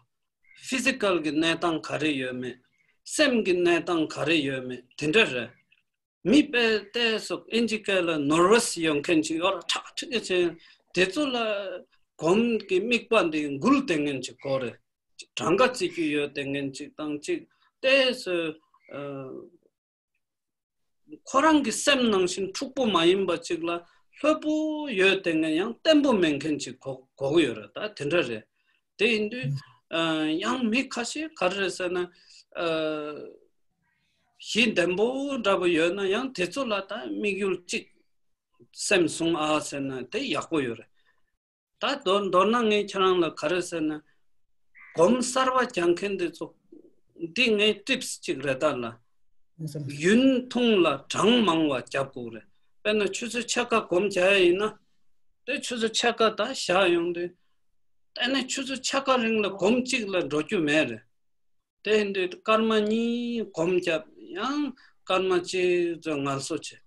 ཕི་ཟི་ཀལ་གྱི་གནས་སྟངས་ག་རེ་ཡོད་མེད། སེམས་ཀྱི་གནས་སྟངས་ག་རེ་ཡོད་མེད་དེ་འདྲ་རེད། མི་དཔེ་ཏོག་ཙམ་ཨིན་ཇི་སྐད་ལ་ནར་ཝས་ཡོང་མཁན་ཅིག་ཡོད་ར། ཁྲག་ཁྲིག་གེ་ཅིག་ དེ་ཚོ་ལ་སྒོམ་གྱི་དམིགས་པ་འདི་འགུལ་བསྡད་མཁན་ཅིག་དགོས་རེད། གྲངས་ཀ་བརྩི་རྒྱུ་ཡོད་བསྡད་མཁན་ཅིག་དང་གཅིག་དེ་སོ། ཁོ་རང་གི་སེམས་ནང་བཞིན་འཁྲུག་པོ་མ་ཡིན་པ་ཅིག་ལ་ལྷོད་པོ་ཡོད་དེ་ངས་ཡང་བརྟན་པོ་མེད་མཁན་ཅིག་གོ་གོ་གི་ཡོད་རེད། ད་དེ་འདྲ་རེད། དེ་ཡིན་དུས་ཨ་ཡང་མི་ཁ་ཤས་ག་རེ་རེད་ཟེར་ན། ཨ་གཞི་ལྡན་པོ་འདྲ་པོ་ཡོད་ན་ཡང་དེ་ཚོ་ལ་ད་དམིགས་ཡུལ་གཅིག་སེམས་བཟུང་ཨ་ཟེར་ན་དེ་ཡག་པོ་ཡོད་རེད། ད་མདོར་མདོར་ན་ངས་ཁྱེད་རང་ལ་ག་རེ་ཟེར་ན། སྒོམ་གསར་བ་སྦྱང་མཁན་དེ་ཚོ། འདི་ངའི་ཊིབ་སི་གཅིག་རེད་ད་ལ། ཡུན་ཐུང་ལ་གྲངས་མང་བ་རྒྱབ་དགོས་རེད། དཔེར་ན་ཆུ་ཚོད་ཕྱེད་ཀ་སྒོམ་རྒྱག་ཡ་ཡིན་ན། དེ་ཆུ་ཚོད་ཕྱེད་ཀ་ད་བཞག་ཡོང་དུས། དེ་ནས་ཆུ་ཚོད་ཕྱེད་ཀ་རིང་ལ་སྒོམ་གཅིག་ལ་འགྲོ་རྒྱུ་མེད་རེད། དེ་ཡིན་དུས་སྐར་མ་གཉིས་སྒོམ་བརྒྱབ། ཡང་སྐར་མ་གཅིག་ཚོད་ངལ་གསོ་བྱེད།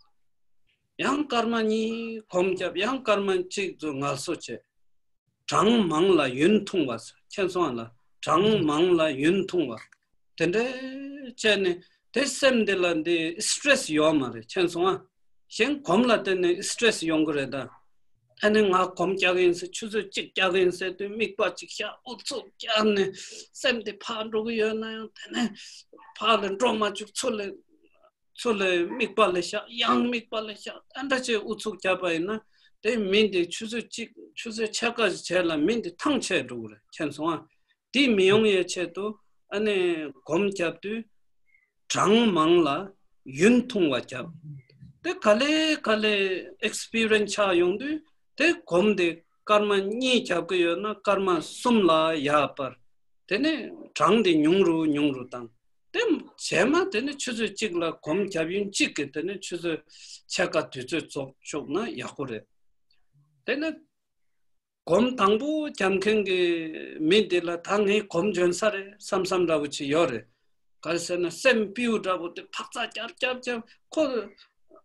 ཡང་སྐར་མ་གཉིས་སྒོམ་བརྒྱབ། ཡང་སྐར་མ་གཅིག་ཚོད་ངལ་གསོ་བྱེད། གྲངས་མང་ལ་ཡུན་ཐུང་བ། མཁྱེན་སོང་ང་། གྲངས་མང་ལ་ཡུན་ཐུང་བ། དེ་འདྲ་བྱས་ནས་དེ་སེམས་འདི་ལ་འདི་སི་ཊེ་རེ་སི་ཡོད་མ་རེད། མཁྱེན་སོང་ང་། གཞན་སྒོམ་ལ་བརྟེན་ནས་སི་ཊེ་རེ་སི་ཡོང་གི་རེད་ད། ཨ་ནི་ང་སྒོམ་རྒྱག་གི་ཡིན་ཟེར། ཆུ་ཚོད་གཅིག་རྒྱག་གི་ཡིན་ཟེར་དུས་དམིགས་པ་གཅིག་བཞག་ཨུ་ཚུགས་རྒྱག་ནས་སེམས་དེ་ཕར་འགྲོ་གི་ཡོད་ན་ཡང་དེ་ནས་ཕར་ལ་འགྲོ་མ་བཅུག་ཚུར་ལ་ཚུར་ལ་དམིགས་པ་ལ་བཞག་ཡང་དམིགས་པ་ལ་བཞག་ཨ་འདྲ་བྱས་ཨུ་ཚུགས་རྒྱབ་པ་ཡིན་ན་དེ་མི་འདི་ཆུ་ཚོད་གཅིག་ཆུ་ཚོད་ཕྱེད་ཀ་ཞིག་བྱས་ལ་མི་འདི་ཐང་ཆད་འགྲོ་གི་རེད། མཁྱེན་སོང་ང་། དེ་མི་ཡོང་ཡའི་ཆེད་དུ་ཨ་ནི་སྒོམ་རྒྱབ་དུས་གྲངས་མང་ལ་ཡུན་ཐུང་བ་རྒྱབ། དེ་ག་ལེ་ག་ལེ་ཨེག་སི་པི་རི་ཡན་སི་ཆགས་ཡོང་དུས་དེ་སྒོམ་དེ་སྐར་མ་གཉིས་རྒྱབ་ཀྱི་ཡོད་ན་སྐར་མ་གསུམ་ལ་ཡར་སྤར། དེ་ནས་གྲངས་དེ་ཉུང་རུ་ཉུང་རུ་བཏང་། དེ་རྗེས་མ་དེ་ནས་ཆུ་ཚོད་གཅིག་ལ་སྒོམ་རྒྱབ་ཡུན་གཅིག་གི་དེ་ནས་ཆུ་ཚོད་ཕྱེད་ཀ་དུས་ཚོད་རྫོགས་བཅུག་ན་ཡག་པོ་རེད། དེ་ནས་སྒོམ་དང་པོ་རྒྱབ་མཁན་གྱི་མི་འདི་ལ་ད་ངས་སྒོམ་འཇོན་ས་རེད་བསམ་བསམ་འདྲ་པོ་ཅིག་ཡོད་རེད། ག་རེ་ཟེར་ན་སེམས་པིའུ་འདྲ་པོ་དེ་འཕག་འཚག་རྒྱབ་རྒྱབ་རྒྱབ་ཁོ་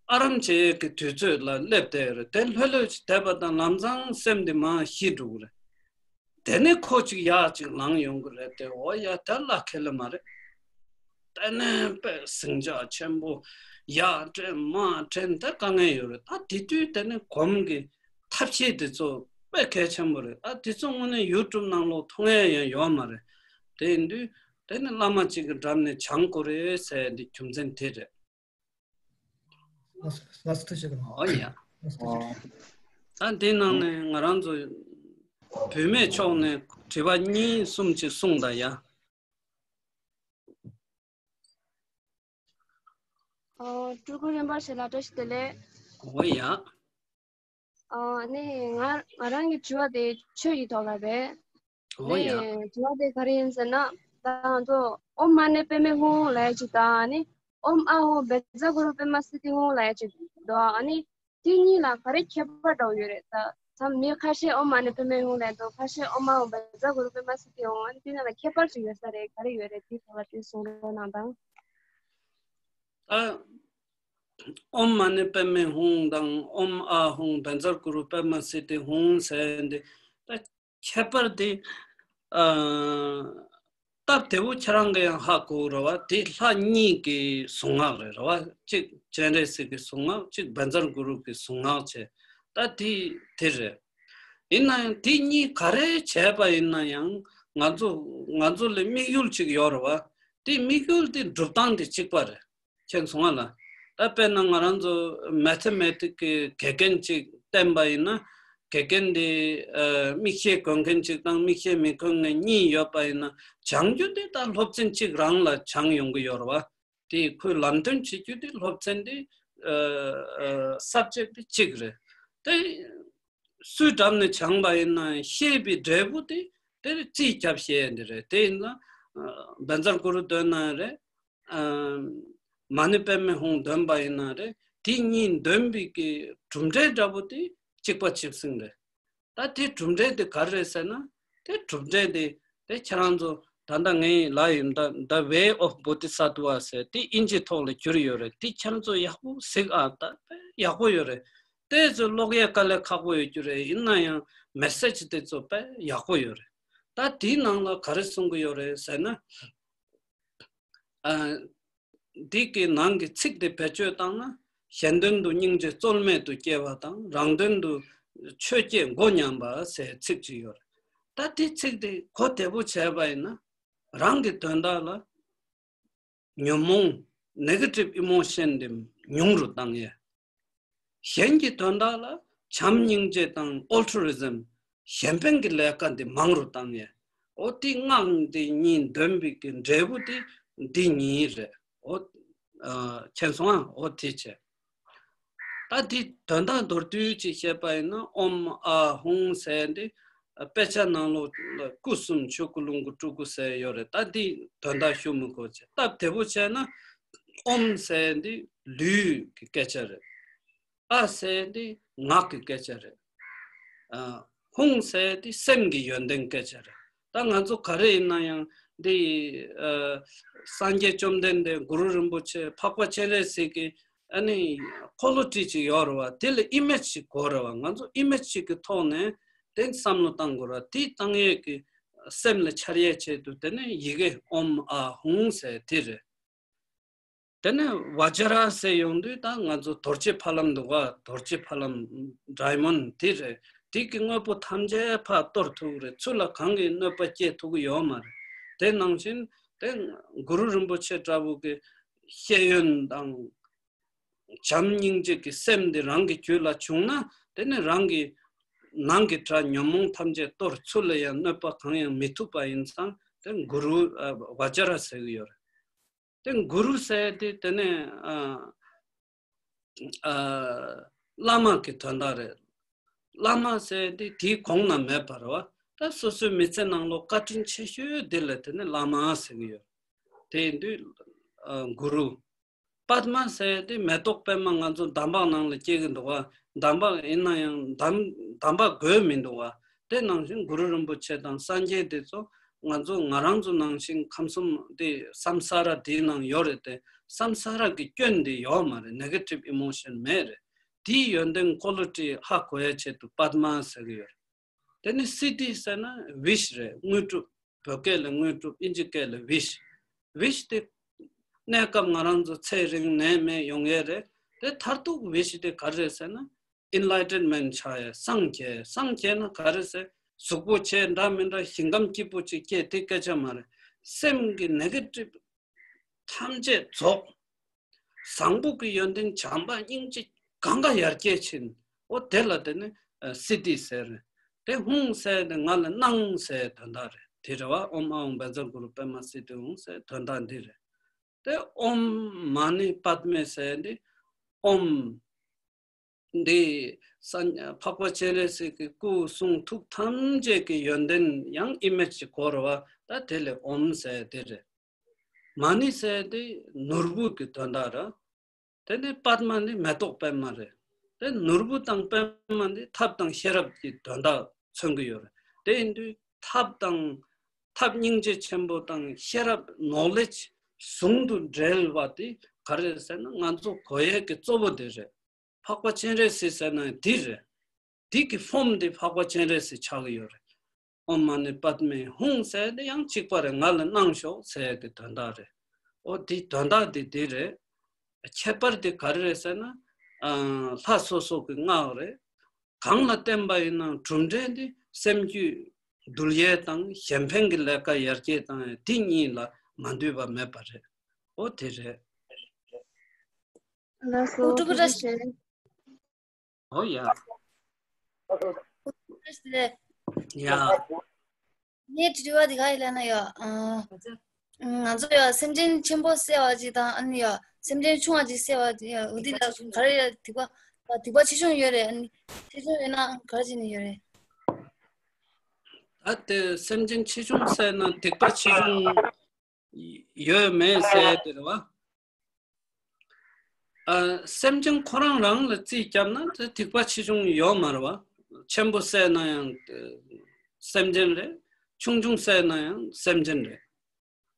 ཨ་རམ་བྱེད་ཀྱི་དུས་ཚོད་ལ་སླེབས་བསྡད་ཡོད་རེད། དེ་ལྷོད་ལྷོད་ཅིག་བསྡད་པ་དང་ལམ་སང་སེམས་དེ་མར་ཞི་འགྲོ་གི་རེད། དེ་ནས་ཁོ་གཅིག་ཡར་གཅིག་ལངས་ཡོང་གི་རེད་དེ། འོ་ཡ་དེ་ལ་ཁེ་ལེ་མ་རེད། དེ་ནས་དཔེ་ཟིང་ཆ་ཆེན་པོ་ཡར་དྲན་མར་དྲན་དེ་དཀའ་ངལ་ཡོད་རེད། ད་དེ་དུས་དེ་ནས་སྒོམ་གྱི་ཐབས་ཤེས་དེ་ཚོ་དཔེ་གལ་ཆེན་པོ་རེད། ད་དེ་ཚོ་དངོས་གནས་ཡུ་ཊུབ་ནང་ལོགས་མཐོང་ཡ་ཡང་ཡོད་མ་རེད། དེ་ཡིན་དུས་དེ་ནས་བླ་མ་གཅིག་གི་འགྲམ་ནས་སྦྱང་དགོས་རེད་ཟེར་ཡ་འདི་རྒྱུ་མཚན་དེ་རེད། ལགས་སོ་ལགས་སོ་ཐུགས་རྗེ་ཆེ། ཨོ་ཡ། ལགས་སོ་ཐུགས་རྗེ་ཆེ། ད་འདི་ནང་ནས་ང་རང་ཚོ་བུད་མེད་ཕྱོགས་ནས་དྲི་བ་གཉིས་གསུམ་ཅིག་གསུངས་དང་ཡ། ཨོ། སྤྲུལ་སྐུ་རིན་པོ་ཆེ་ལ་བཀྲ་ཤིས་བདེ་ལེགས། ཨོ་ཡ། ཨ་ནི་ང་ང་རང་གི་དྲི་བ་དེ་ཆོས་ཀྱི་ཐོག་ལ་རེད། ཨོ་ཡ། ནི་དྲི་བ་དེ་ག་རེ་ཡིན་ཟེར་ན། ད་ང་ཚོ་ཨོཾ་མ་ཎི་པདྨེ་ཧཱུྃ་ལབ་ཡ་ཅིག་དང་ནི་ཨོཾ་ཨཱཿཧཱུྃ་བཛྲ་གུ་རུ་པདྨ་སིདྡྷི་ཧཱུྃ་ལབ་ཡ་ཅིག་འདུག་ཨ་ནི་དེ་གཉིས་ལ་ག་རེ་ཁྱད་པར་འདྲ་བོ་ཡོད་རེད། ད་ད་མི་ཁ་ཤས་ཨོཾ་མ་ཎི་པདྨེ་ཧཱུྃ་ལབ་འདུག་ཁ་ཤས་ཨོཾ་ཨཱཿཧཱུྃ་བཛྲ་གུ་རུ་པདྨ་སིདྡྷི་ཧཱུྃ་ཨ་ནི་དེ་གཉིས་ལ་ཁྱད་པར་ཅིག་ཡོད་ས་རེད། ག་རེ་ཡོད་རེད། དེའི་ཐོག་ལ་དེ་གསུང་རོགས་གནང་དང་། ཨ། ཨོཾ་མ་ཎི་པདྨེ་ཧཱུྃ་དང་ཨོཾ་ཨཱཿཧཱུྃ་བཛྲ་གུ་རུ་པདྨ་སིདྡྷི་ཧཱུྃ་ཟེར་འདི། ད་ཁྱད་པར་དེ་ཨ། སྟབས་བདེ་བོ་ཁྱེད་རང་གིས་ཡང་ཧ་གོ་རེད་བ། དེ་ལྷ་གཉིས་ཀྱི་གཟུངས་སྔགས་རེད་རེད་བ། གཅིག་སྤྱན་རས་གཟིགས་ཀྱི་གཟུངས་སྔགས། གཅིག་བཛྲ་གུ་རུ་གི་གཟུངས་སྔགས་བྱས། ད་དེ་དེ་རེད། ཡིན་ན་ཡང་དེ་གཉིས་ག་རེ་བྱས་པ་ཡིན་ན་ཡང་ང་ཚོ་ང་ཚོ་ལ་དམིགས་ཡུལ་ཅིག་ཡོད་རེད་བ། དེ་དམིགས་ཡུལ་དེ་སྒྲུབ་སྟངས་དེ་གཅིག་པ་རེད། མཁྱེན་སོང་ང་ལ། ད་དཔེར་ན་ང་རང་ཚོ་མེ་ཐེ་མེ་ཊིག་གི་དགེ་རྒན་ཅིག་བསྟེན་པ་ཡིན་ན། དགེ་རྒན་དེ་ཨ། མིག་ཤེལ་གོན་མཁན་ཅིག་དང་མིག་ཤེལ་མི་གོན་མཁན་གཉིས་ཡོད་པ་ཡིན་ན། སྦྱང་རྒྱུ་དེ་ད་སློབ་ཚན་གཅིག་རང་ལ་སྦྱང་ཡོང་གི་ཡོད་རེད་བ། དེ་ཁོས་ལམ་སྟོན་བྱེད་རྒྱུ་དེ་སློབ་ཚན་དེ་ཨ། ཨ། སབ་ཇེག་དེ་གཅིག་རེད། དེ་སུའི་འགྲམ་ནས་སྦྱངས་པ་ཡིན་ན་ཤེས་པའི་འབྲས་བུ་དེ་དེར་རྩིས་རྒྱབ་བཤད་ཡ་འདི་རེད། དེ་ཡིན་ན་ཨ། བཛྲ་གུ་རུ་འདོན་ན་རེད། ཨ། མ་ཎི་པདྨེ་ཧཱུྃ་འདོན་པ་ཡིན་ན་རེད། དེ་གཉིས་འདོན་པའི་གི་གྲུབ་འབྲས་འདྲ་པོ་དེ་གཅིག་པ་གཅིག་མཚུངས་རེད། ད་དེ་གྲུབ་འབྲས་དེ་ག་རེ་རེད་ཟེར་ན། དེ་གྲུབ་འབྲས་དེ་དེ་ཁྱེད་རང་ཚོ་ད་ལྟ་ངས་ལབ་ཡིན། ད་The Way of Bodhisattva ཟེར་དེ་ཨིན་ཇི་ཐོག་ལ་བསྒྱུར་ཡོད་རེད། དེ་ཁྱེད་རང་ཚོ་ཡག་པོ་གཟིགས་ཨ། ད་དཔེ་ཡག་པོ་ཡོད་རེད། དེ་ཚོ་ཀློག་ཡས་དཀའ་ལས་ཁག་པོ་ཡོད་རྒྱུ་རེད། ཡིན་ན་ཡང་མེ་སེ་ཇི་དེ་ཚོ་དཔེ་ཡག་པོ་ཡོད་རེད། ད་དེའི་ནང་ལ་ག་རེ་གསུང་གི་ཡོད་རེད་ཟེར་ན། ཨ། འདི་གི་ནང་གི་ཚིག་དེ་བེད་སྤྱོད་བཏང་ན། གཞན་དོན་དུ་སྙིང་རྗེ་རྩོལ་མེད་དུ་སྐྱེ་བ་དང་། རང་དོན་དུ་ ཆོས་བརྒྱད་མགོ་མཉམ་པ་ཟེར་ཚིག་ཅིག་ཡོད་རེད། ད་དེ་ཚིག་དེ་གོ་བདེ་པོ་བྱས་པ་ཡིན་ན། རང་གི་དོན་དག་ལ་ཉོན་མོངས་negative emotion་དེ་ཉུང་རུ་བཏང་ཡས། གཞན་གྱི་དོན་དག་ལ་བྱམས་སྙིང་རྗེ་དང་altruism་གཞན་ཕན་གྱི་ལས་ཀ་འདི་མང་རུ་བཏང་ཡས། འོ་དེ་སྔགས་འདི་གཉིས་འདོན་པའི་གི་འབྲས་བུ་དེ་འདི་གཉིས་རེད། འོ་ཨ་མཁྱེན་སོང་ཨ། འོ་དེ་བྱས། ད་འདི་དོན་དག་མདོར་བསྡུས་ཅིག་བཤད་པ་ཡིན་ན། ཨོཾ་ཨཱཿཧཱུྃ་ཟེར་འདི་དཔེ་ཆ་ནང་ལོགས་ལ་སྐུ་གསུམ་ཆོས་སྐུ་ལོངས་སྐུ་སྤྲུལ་སྐུ་ཟེར་ཡོད་རེད། ད་འདི་དོན་དག་ཞུ་མི་དགོས་བྱས། སྟབས་བདེ་པོ་བྱས་ན་ཨོཾ་ཟེར་འདི་ལུས་ཀྱི་སྐད་ཆ་རེད། ཨཱཿཟེར་འདི་ངག་གི་སྐད་ཆ་རེད། ཨ་ཧཱུྃ་ཟེར་འདི་སེམས་ཀྱི་ཡོན་ཏན་སྐད་ཆ་རེད། ད་ང་ཚོ་ག་རེ་ཡིན་ན་ཡང་འདི་ཨ་སངས་རྒྱས་བཅོམ་ལྡན་འདས་གུ་རུ་རིན་པོ་ཆེ་འཕགས་པ་སྤྱན་རས་གཟིགས་ཀྱི་ཨ་ནི་ཀོ་ལི་ཊི་ཅིག་ཡོད་རེད་བ། དེ་ལ་ཨི་མེཇ་ཅིག་དགོས་རེད་བ། ང་ཚོ་ཨི་མེཇ་ཅིག་གི་ཐོག་ནས་དེ་བསམ་བློ་བཏང་དགོས་རེད་བ། དེ་བཏང་ཡས་ཀྱི་སེམས་ལ་འཆར་ཡས་ཆེད་དུ་དེ་ནས་ཡི་གེ་ཨོཾ་ཨཱཿཧཱུྃ་ཟེར་དེ་རེད། དེ་ནས་བཛྲ་ཟེར་ཡོང་དུས་ད་ང་ཚོ་རྡོ་རྗེ་ཕ་ལམ་འདུག་ག་རྡོ་རྗེ་ཕ་ལམ་ཌའི་མོན་ཌི་དེ་རེད། དེ་གི་དངོས་པོ་ཐམས་ཅད་ཕར་གཏོར་ཐུབ་ཀྱི་རེད། ཚུར་ལ་གང་གིས་གནོད་པ་སྐྱེལ་ཐུབ་ཀྱི་ཡོད་མ་རེད། དེ་ནང་བཞིན་དེ་གུ་རུ་རིན་པོ་ཆེ་འདྲ་བོ་གི་ཤེས་ཡོན་དང་བྱམས་སྙིང་རྗེ་གི་སེམས་འདི་རང་གི་རྒྱུད་ལ་བྱུང་ན། དེ་ནས་རང་གི་ནང་གི་དགྲ་ཉོན་མོངས་ཐམས་ཅད་གཏོར། ཚུར་ལ་ཡང་གནོད་པ་གང་ཡང་མི་ཐུབ་པ་ཡིན་ཙང་དེ་གུ་རུ་ཨ་བཛྲ་ཟེར་གྱི་ཡོད་རེད། དེ་གུ་རུ་ཟེར་དེ་དེ་ནས་ཨ་ཨ་བླ་མ་གི་དོན་དག་རེད། བླ་མ་ཟེར་དེ་དེའི་གོང་ན་མེད་པ་རེད་བ། ད་སོ་སོའི་མི་ཚེ་ནང་ལོགས་བཀའ་དྲིན་ཆེ་ཤོས་དེ་ལ་དེ་ནས་བླ་མ་ཟེར་གྱི་ཡོད། དེ་ཡིན་དུས་ཨ་གུ་རུ། པདྨ་ཟེར་དེ་མེ་ཏོག་པདྨ། ང་ཚོ་འདམ་བག་ནང་ལ་སྐྱེ་གི་འདུག་བ། འདམ་བག་ཡིན་ན་ཡང་འདམ་འདམ་བག་དགོས་མི་འདུག་བ། དེ་ནང་བཞིན་གུ་རུ་རིན་པོ་ཆེ་དང་སངས་རྒྱས་དེ་ཚོ་ང་ཚོ་ང་རང་ཚོ་ནང་བཞིན་ཁམས་གསུམ་དེ་སམ་ས་ར་དེའི་ནང་ཡོད་རེད་དེ། སམ་ས་ར་གི་སྐྱོན་དེ་ཡོད་མ་རེད། negative emotion་མེད་རེད། དེའི་ཡོན་ཏན་ཀོ་ལི་ཊི་ཧ་གོ་ཡ་ཆེད་དུ་པདྨ་ཟེར་གི་ཡོད་རེད། དེ་ནི་སིདྡྷི་ཟེར་ན་ཝིཤ་རེད། དངོས་གྲུབ། བོད་སྐད་ལ་དངོས་གྲུབ། ཨིན་ཇི་སྐད་ལ་ཝིཤ། ཝིཤ་དེ་གནས་སྐབས་ང་རང་ཚོ་ཚེ་རིང་ནད་མེད་ཡོང་ཡས་རེད། དེ་མཐར་ཐུག་ཝིཤ་དེ་ག་རེ་རེད་ཟེར་ན་ཨེན་ལའི་ཊེན་མེན་ཊི་ཆགས་ཡས། སངས་རྒྱས། སངས་རྒྱས་ན་ག་རེ་ཟེར། གཟུགས་པོ་ཆེ་འདྲ་མི་འདྲ་ཞིང་ཁམས་སྐྱིད་པོ་ཅིག་སྐྱེ། དེ་སྐད་ཆ་མ་རེད། སེམས་ཀྱི་negative་ཐམས་ཅད་རྫོགས། བཟང་པོ་གི་ཡོན་ཏན་བྱམས་པ་སྙིང་རྗེ་གང་ག་ཡར་སྐྱེད་ཕྱིན། འོ་དེ་ལ་དེ་ནི་ཨ་སིདྡྷི་ཟེར། དེ་ཧཱུྃ་ཟེར་དེ་ང་ལ་གནང་ཟེར་དོན་དག་རེད། དེ་རེད་བ། ཨོཾ་ཨཱཿཧཱུྃ་བཛྲ་གུ་རུ་པདྨ་སིདྡྷི་ཧཱུྃ་ཟེར་དོན་དག་འདི་རེད། དེ་ཨོཾ་མ་ཎི་པདྨེ་ཟེར་འདི་ཨོཾ་འདི་ས་འཕགས་པ་སྤྱན་རས་གཟིགས་ཀྱི་སྐུ་གསུང་ཐུགས་ཐམས་ཅད་ཀྱི་ཡོན་ཏན་ཡང་ཨི་མེཇ་ཅིག་གོ་རེད་བ། ད་དེ་ལས་ཨོཾ་ཟེར་དེ་རེད། མ་ཎི་ཟེར་དེ་ནོར་བུ་གི་དོན་དག་རེད། དེ་ནས་པདྨ་ནི་མེ་ཏོག་པདྨ་རེད། དེ་ནོར་བུ་དང་པདྨ་འདི་ཐབས་དང་ཤེས་རབ་ཀྱི་དོན་དག་མཚོན་གྱི་ཡོད་རེད། དེ་ཡིན་དུས་ཐབས་དང་ཐབས་སྙིང་རྗེ་ཆེན་པོ་དང་ཤེས་རབ་knowledge་ཟུང་དུ་འབྲེལ་བ་དེ་ག་རེ་རེད་ཟེར་ན་ང་ཚོ་གོ་ཡས་ཀྱི་གཙོ་བོ་དེ་རེད། འཕགས་པ་སྤྱན་རས་གཟིགས་ཟེར་ན་འདི་རེད། འདི་གི་ཕོམ་འདི་འཕགས་པ་སྤྱན་རས་གཟིགས་ཆགས་ཀྱི་ཡོད་རེད། ཨོཾ་མ་ཎི་པདྨེ་ཧཱུྃ་ཟེར་དེ་ཡང་གཅིག་པ་རེད། ང་ལ་གནང་ཤོག་ཟེར་གྱི་དོན་དག་རེད། ཨོ་འདི་དོན་དག་འདི་འདི་རེད། ཁྱད་པར་འདི་ག་རེ་རེད་ཟེར་ན་ཨ་ལྷ་སོ་སོ་གི་སྔགས་རེད། གང་ལ་བརྟེན་པ་ཡིན་ནའང་གྲུབ་འབྲས་འདི་སེམས་རྒྱུད་འདུལ་ཡས་དང་གཞན་ཕན་གྱི་ལས་ཀ་ཡར་རྒྱས་བཏང་ཡས་འདི་གཉིས་ལ་མ་འདུས་པ་མེད་པ་རེད། ཨོ་དེ་རེད། ལགས་སོ། ཨོ་ཐུགས་རྗེ་ཆེ། ཨོ་ཡ། ཐུགས་རྗེ་ཆེ། ཡ། ངའི་དྲི་བ་འདི་ག་ཡིན་ལབ་ན་ཡ། ཨ་ང་ཚོ་ཡ་སེམས་ཅན་ཆེན་པོ་བསད་པ་ཅིག་དང་ཨ་ནི་ཡ་སེམས་ཅན་ཆུང་བ་ཅིག་བསད་པ་ཡ་འོ་འདི་ལ་ག་རེ་ཡ་སྡིག་པ་སྡིག་པ་ཆེ་ཆུང་ཡོད་རེད། ཨ་ནི་ཆེ་ཆུང་ཡོད་ན་ག་རེ་བྱས་ནས་ཡོད་རེད། ད་དེ་སེམས་ཅན་ཆེ་ཆུང་བསད་ན་སྡིག་པ་ཆེ་ཆུང་ཡོད་མེད་ཟེར་དེ་རེད་བ། ཨ་སེམས་ཅན་ཁོ་རང་རང་ལ་རྩིས་བརྒྱབ་ན་དེ་སྡིག་པ་ཆེ་ཆུང་ཡོད་མ་རེད་བ། ཆེན་པོ་བསད་ན་ཡང་སེམས་ཅན་རེད། ཆུང་ཆུང་བསད་ན་ཡང་སེམས་ཅན་རེད།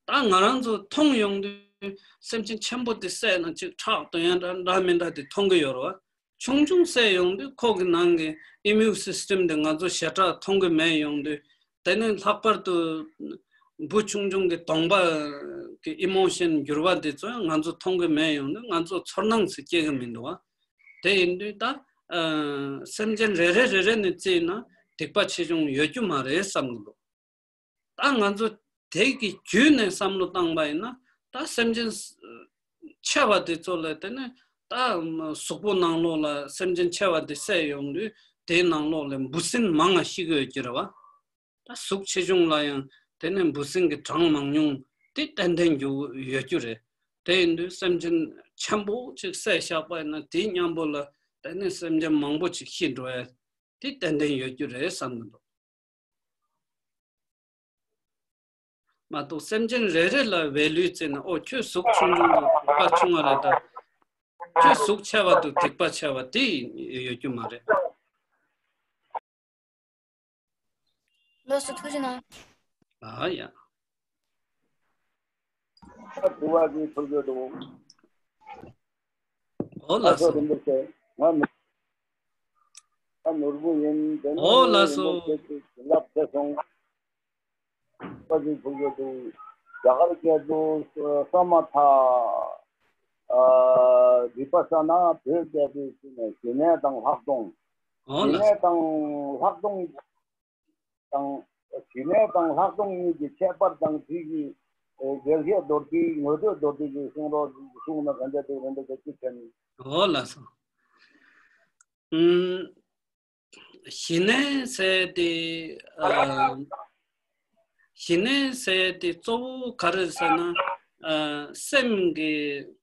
ད་ང་རང་ཚོ་མཐོང་ཡོང་དུས་སེམས་ཅན་ཆེན་པོ་དེ་བསད་ན་ཅིག་ཁྲག་འདོན་ཡ་འདྲ་འདྲ་མི་འདྲ་དེ་མཐོང་གི་ཡོད་རེད་བ། ཆུང་ཆུང་བསད་ཡོང་དུས་ཁོ་གི་ནང་གི་ཨི་མིའུན་སིས་ཊེམ་དེ་ང་ཚོ་ཞེ་དྲག་མཐོང་གི་མེད་ཡོང་དུས། དེ་ནི་ལྷག་པར་དུ་བུ་ཆུང་ཆུང་གི་གདོང་པ་གི་ཨི་མོ་ཤན་འགྱུར་བ་དེ་ཚོ་ཡང་ང་ཚོ་མཐོང་གི་མེད་ཡོང་དུས་ང་ཚོ་ཚོར་སྣང་ཞིག་སྐྱེ་གི་མི་འདུག་བ། དེ་ཡིན་དུས་ད་ ཨ་སེམས་ཅན་རེ་རེ་རེ་རེ་ནས་བརྩིས་ན་སྡིག་པ་ཆེ་ཆུང་ཡོད་རྒྱུ་མ་རེད་བསམ་གི་འདུག་ད་ང་ཚོ་དེ་གི་བརྒྱུད་ནས་བསམ་བློ་བཏང་པ་ཡིན་ན། ད་སེམས་ཅན་ཆེ་བ་དེ་ཚོ་ལ་དེ་ནས་ད་གཟུགས་པོ་ནང་ལོགས་ལ་སེམས་ཅན་ཆེ་བ་དེ་བསད་ཡོང་དུས་དེའི་ནང་ལོགས་ལ་འབུ་སྲིན་མང་ང་ཤི་གི་ཡོད་ཀྱི་རེད་བ། ད་གཟུགས་ཆེ་ཆུང་ལ་ཡང་དེ་ནས་འབུ་སྲིན་གྱི་གྲངས་མང་ཉུང་དེ་ཏན་ཏན་རྒྱུ་ཡོད་རྒྱུ་རེད། དེ་ཡིན་དུས་སེམས་ཅན་ཆེན་པོ་ཅིག་བསད་བཞག་པ་ཡིན་ན་དེའི་མཉམ་པོ་ལ་དེ་ནས་སེམས་ཅན་མང་པོ་ཅིག་ཤི་འགྲོ་ཡ་དེ་ཏན་ཏན་ཡོད་རྒྱུ་རེད་བསམ་གི་འདུག་མ་གཏོགས་སེམས་ཅན་རེ་རེ་ལ་value་བརྩིས་ན། ཨོ་ཁྱོད་གཟུགས་ཆུང་ཆུང་འདུག་སྡིག་པ་ཆུང་བ་རེད། ད་ཁྱོད་གཟུགས་ཆེ་བ་འདུག་སྡིག་པ་ཆེ་བ་དེ་ཡོད་རྒྱུ་མ་རེད། ལགས་སོ། ཐུགས་རྗེ་གནང་། ཨ་ཡ། ཨ་དུ་བ་གི་ཐུགས་རྗེ་དུ། ཨོ་ལགས་སོ། རིན་པོ་ཆེ། ང་མི་ཨ་ནོར་བུ་ཡིན། དེ་ནས་ཨོ་ལགས་སོ། རིན་པོ་ཆེ་གི་བྱིན་རླབས་ཆེ་སོང་། པ་ཅིག་ཕུལ་དགོས་འདུག་རྒྱ་གར་སྐད་དུ་ས་མ་ཐ། ཨ་བི་པ་ས་ན། བོད་སྐད་དུ་ཞི་གནས་དང་ལྷག་མཐོང་། ཨོ་ཞི་ལགས་གནས་དང་ལྷག་མཐོང་དང་། ཞི་གནས་དང་ལྷག་མཐོང་གཉིས་ཀྱི་ཁྱད་པར་དང་དེ་གི་རྒྱས་བཤད་མདོར་བསྡུས། ངོ་སྤྲོད་མདོར་བསྡུས་ཀྱི་གསུང་རོགས་གསུངས་ན་ག་འདྲ་འདུག་རེད་འདུག་ག་ཅིག་དྲན། ཨོ་ལགས་སོ། ཨུམ། ཞི་གནས་ཟེར་དེ། ཨ་ཞི་གནས་ཟེར་དེ་གཙོ་བོ་ག་རེ་ཟེར་ན། ཨ་སེམས་ཀྱི་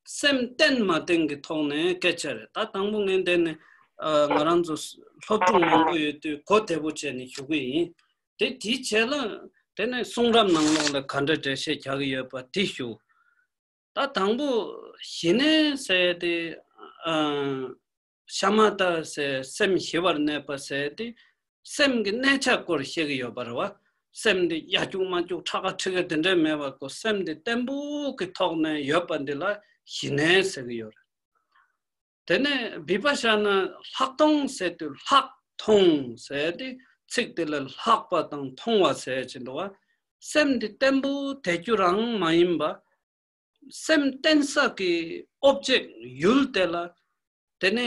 སེམས་བརྟན་མ་བརྟན་གྱི་ཐོག་ནས་སྐད་ཆ་རེད། ད་དང་པོ་ངས་འདི་ནས་ཨ་ང་རང་ཚོ་སློབ་ཕྲུག་མང་པོ་ཡོད་དུས་གོ་བདེ་པོ་བྱས་ནས་ཞུ་གི་ཡིན། དེ་དེའི་རྗེས་ལ་དེ་ནས་གསུང་རབ་ནང་ལོགས་ལ་ག་འདྲ་འགྲེལ་བཤད་རྒྱག་གི་ཡོད་པ་དེ་ཞུ། ད་དང་པོ་ཞི་གནས་ཟེར་དེ། ཨ་ཤ་མ་ཏ་ཟེར་སེམས་ཞི་བར་གནས་པ་ཟེར་དེ་སེམས་ཀྱི་གནས་ཆ་སྐོར་བཤད་ཀྱི་ཡོད་པ་རེད་བ། སེམས་དེ་ཡ་རྒྱུག་མ་རྒྱུག་ཁྲ་ཁ་ཁྲི་ཁ་དེ་འདྲས་མེད་པ་ཁོ་སེམས་དེ་བརྟན་པོ་གི་ཐོག་ནས་ཡོད་པ་འདི་ལ་ཞི་གནས་ཟེར་གྱི་ཡོད་རེད། དེ་ནས་བི་པ་ཤ་ན་ལྷག་མཐོང་ཟེར་དུས་ལྷག་མཐོང་ཟེར་དེ་ཚིག་དེ་ལ་ལྷག་པ་དང་མཐོང་བ་ཟེར་གྱི་འདུག་བ། སེམས་དེ་བརྟན་པོ་བསྡད་རྒྱུ་རང་མ་ཡིན་པ། སེམས་བརྟན་ས་གི་ཨོབ་ཇེག་ཡུལ་དེ་ལ་དེ་ནས་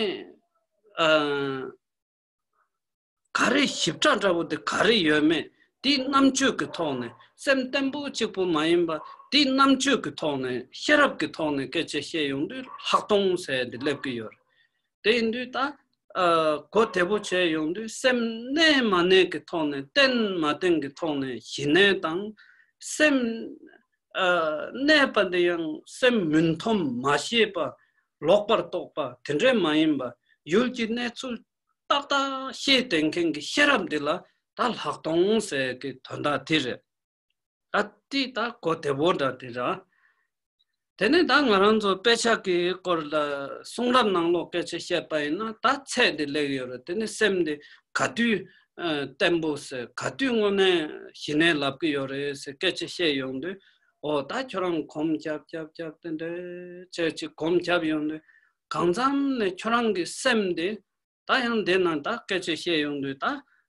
ཨ་ག་རེ་ཞིབ་ཕྲ་འདྲ་པོ་དེ་ག་རེ་ཡོད་མེད་དེའི་རྣམ་དཔྱོད་ཀྱི་ཐོག་ནས། སེམས་བརྟན་པོ་གཅིག་པུ་མ་ཡིན་པ་དེའི་རྣམ་དཔྱོད་ཀྱི་ཐོག་ནས། ཤེས་རབ་ཀྱི་ཐོག་ནས་སྐད་ཆ་བཤད་ཡོང་དུས་ལྷག་མཐོང་ཟེར་དེ་སླེབས་ཀྱི་ཡོད་རེད། དེ་ཡིན་དུས་ད་ཨ་གོ་བདེ་པོ་བྱས་ཡོང་དུས་སེམས་གནས་མ་གནས་ཀྱི་ཐོག་ནས། བརྟན་མ་བརྟན་གྱི་ཐོག་ནས་ཞི་གནས་དང་། སེམས་ཨ་གནས་པ་འདི་ཡང་སེམས་མུན་འཐོམས་མ་ཤེས་པ། ལོག་པར་རྟོག་པ་དེ་འདྲས་མ་ཡིན་པ། ཡུལ་གྱི་གནས་ཚུལ་ཏག་ཏག་ཤེས་བསྡད་མཁན་གྱི་ཤེས་རབ་འདི་ལ་ད་ལྷག་མཐོང་ཟེར་གྱི་དོན་དག་དེ་རེད། ད་དེ་ད་གོ་བདེ་པོ་འདྲ་དེ་ར། དེ་ནས་ད་ང་རང་ཚོ་དཔེ་ཆ་གི་སྐོར་ལ་གསུང་རབ་ནང་ལོགས་སྐད་ཆ་བཤད་པ་ཡིན་ན་ད་ཚད་དེ་སླེབས་ཡོད་རེད། དེ་ནས་སེམས་དེ་ག་དུས་ཨ་བརྟན་པོ་ཟེར། ག་དུས་དངོས་གནས་ཞི་གནས་ལབ་ཀྱི་ཡོད་རེད་ཟེར་སྐད་ཆ་བཤད་ཡོང་དུས། འོ་ད་ཁྱོད་རང་གོམ་རྒྱབ་རྒྱབ་རྒྱབ་དེ་འདྲ་བྱས་ཅིག་གོམ་རྒྱབ་ཡོང་དུས་གང་འཚམ་ནས་ཁྱོད་རང་གི་སེམས་དེ་ད་ཡང་འདི་ན་ད་སྐད་ཆ་བཤད་ཡོང་དུས་ད་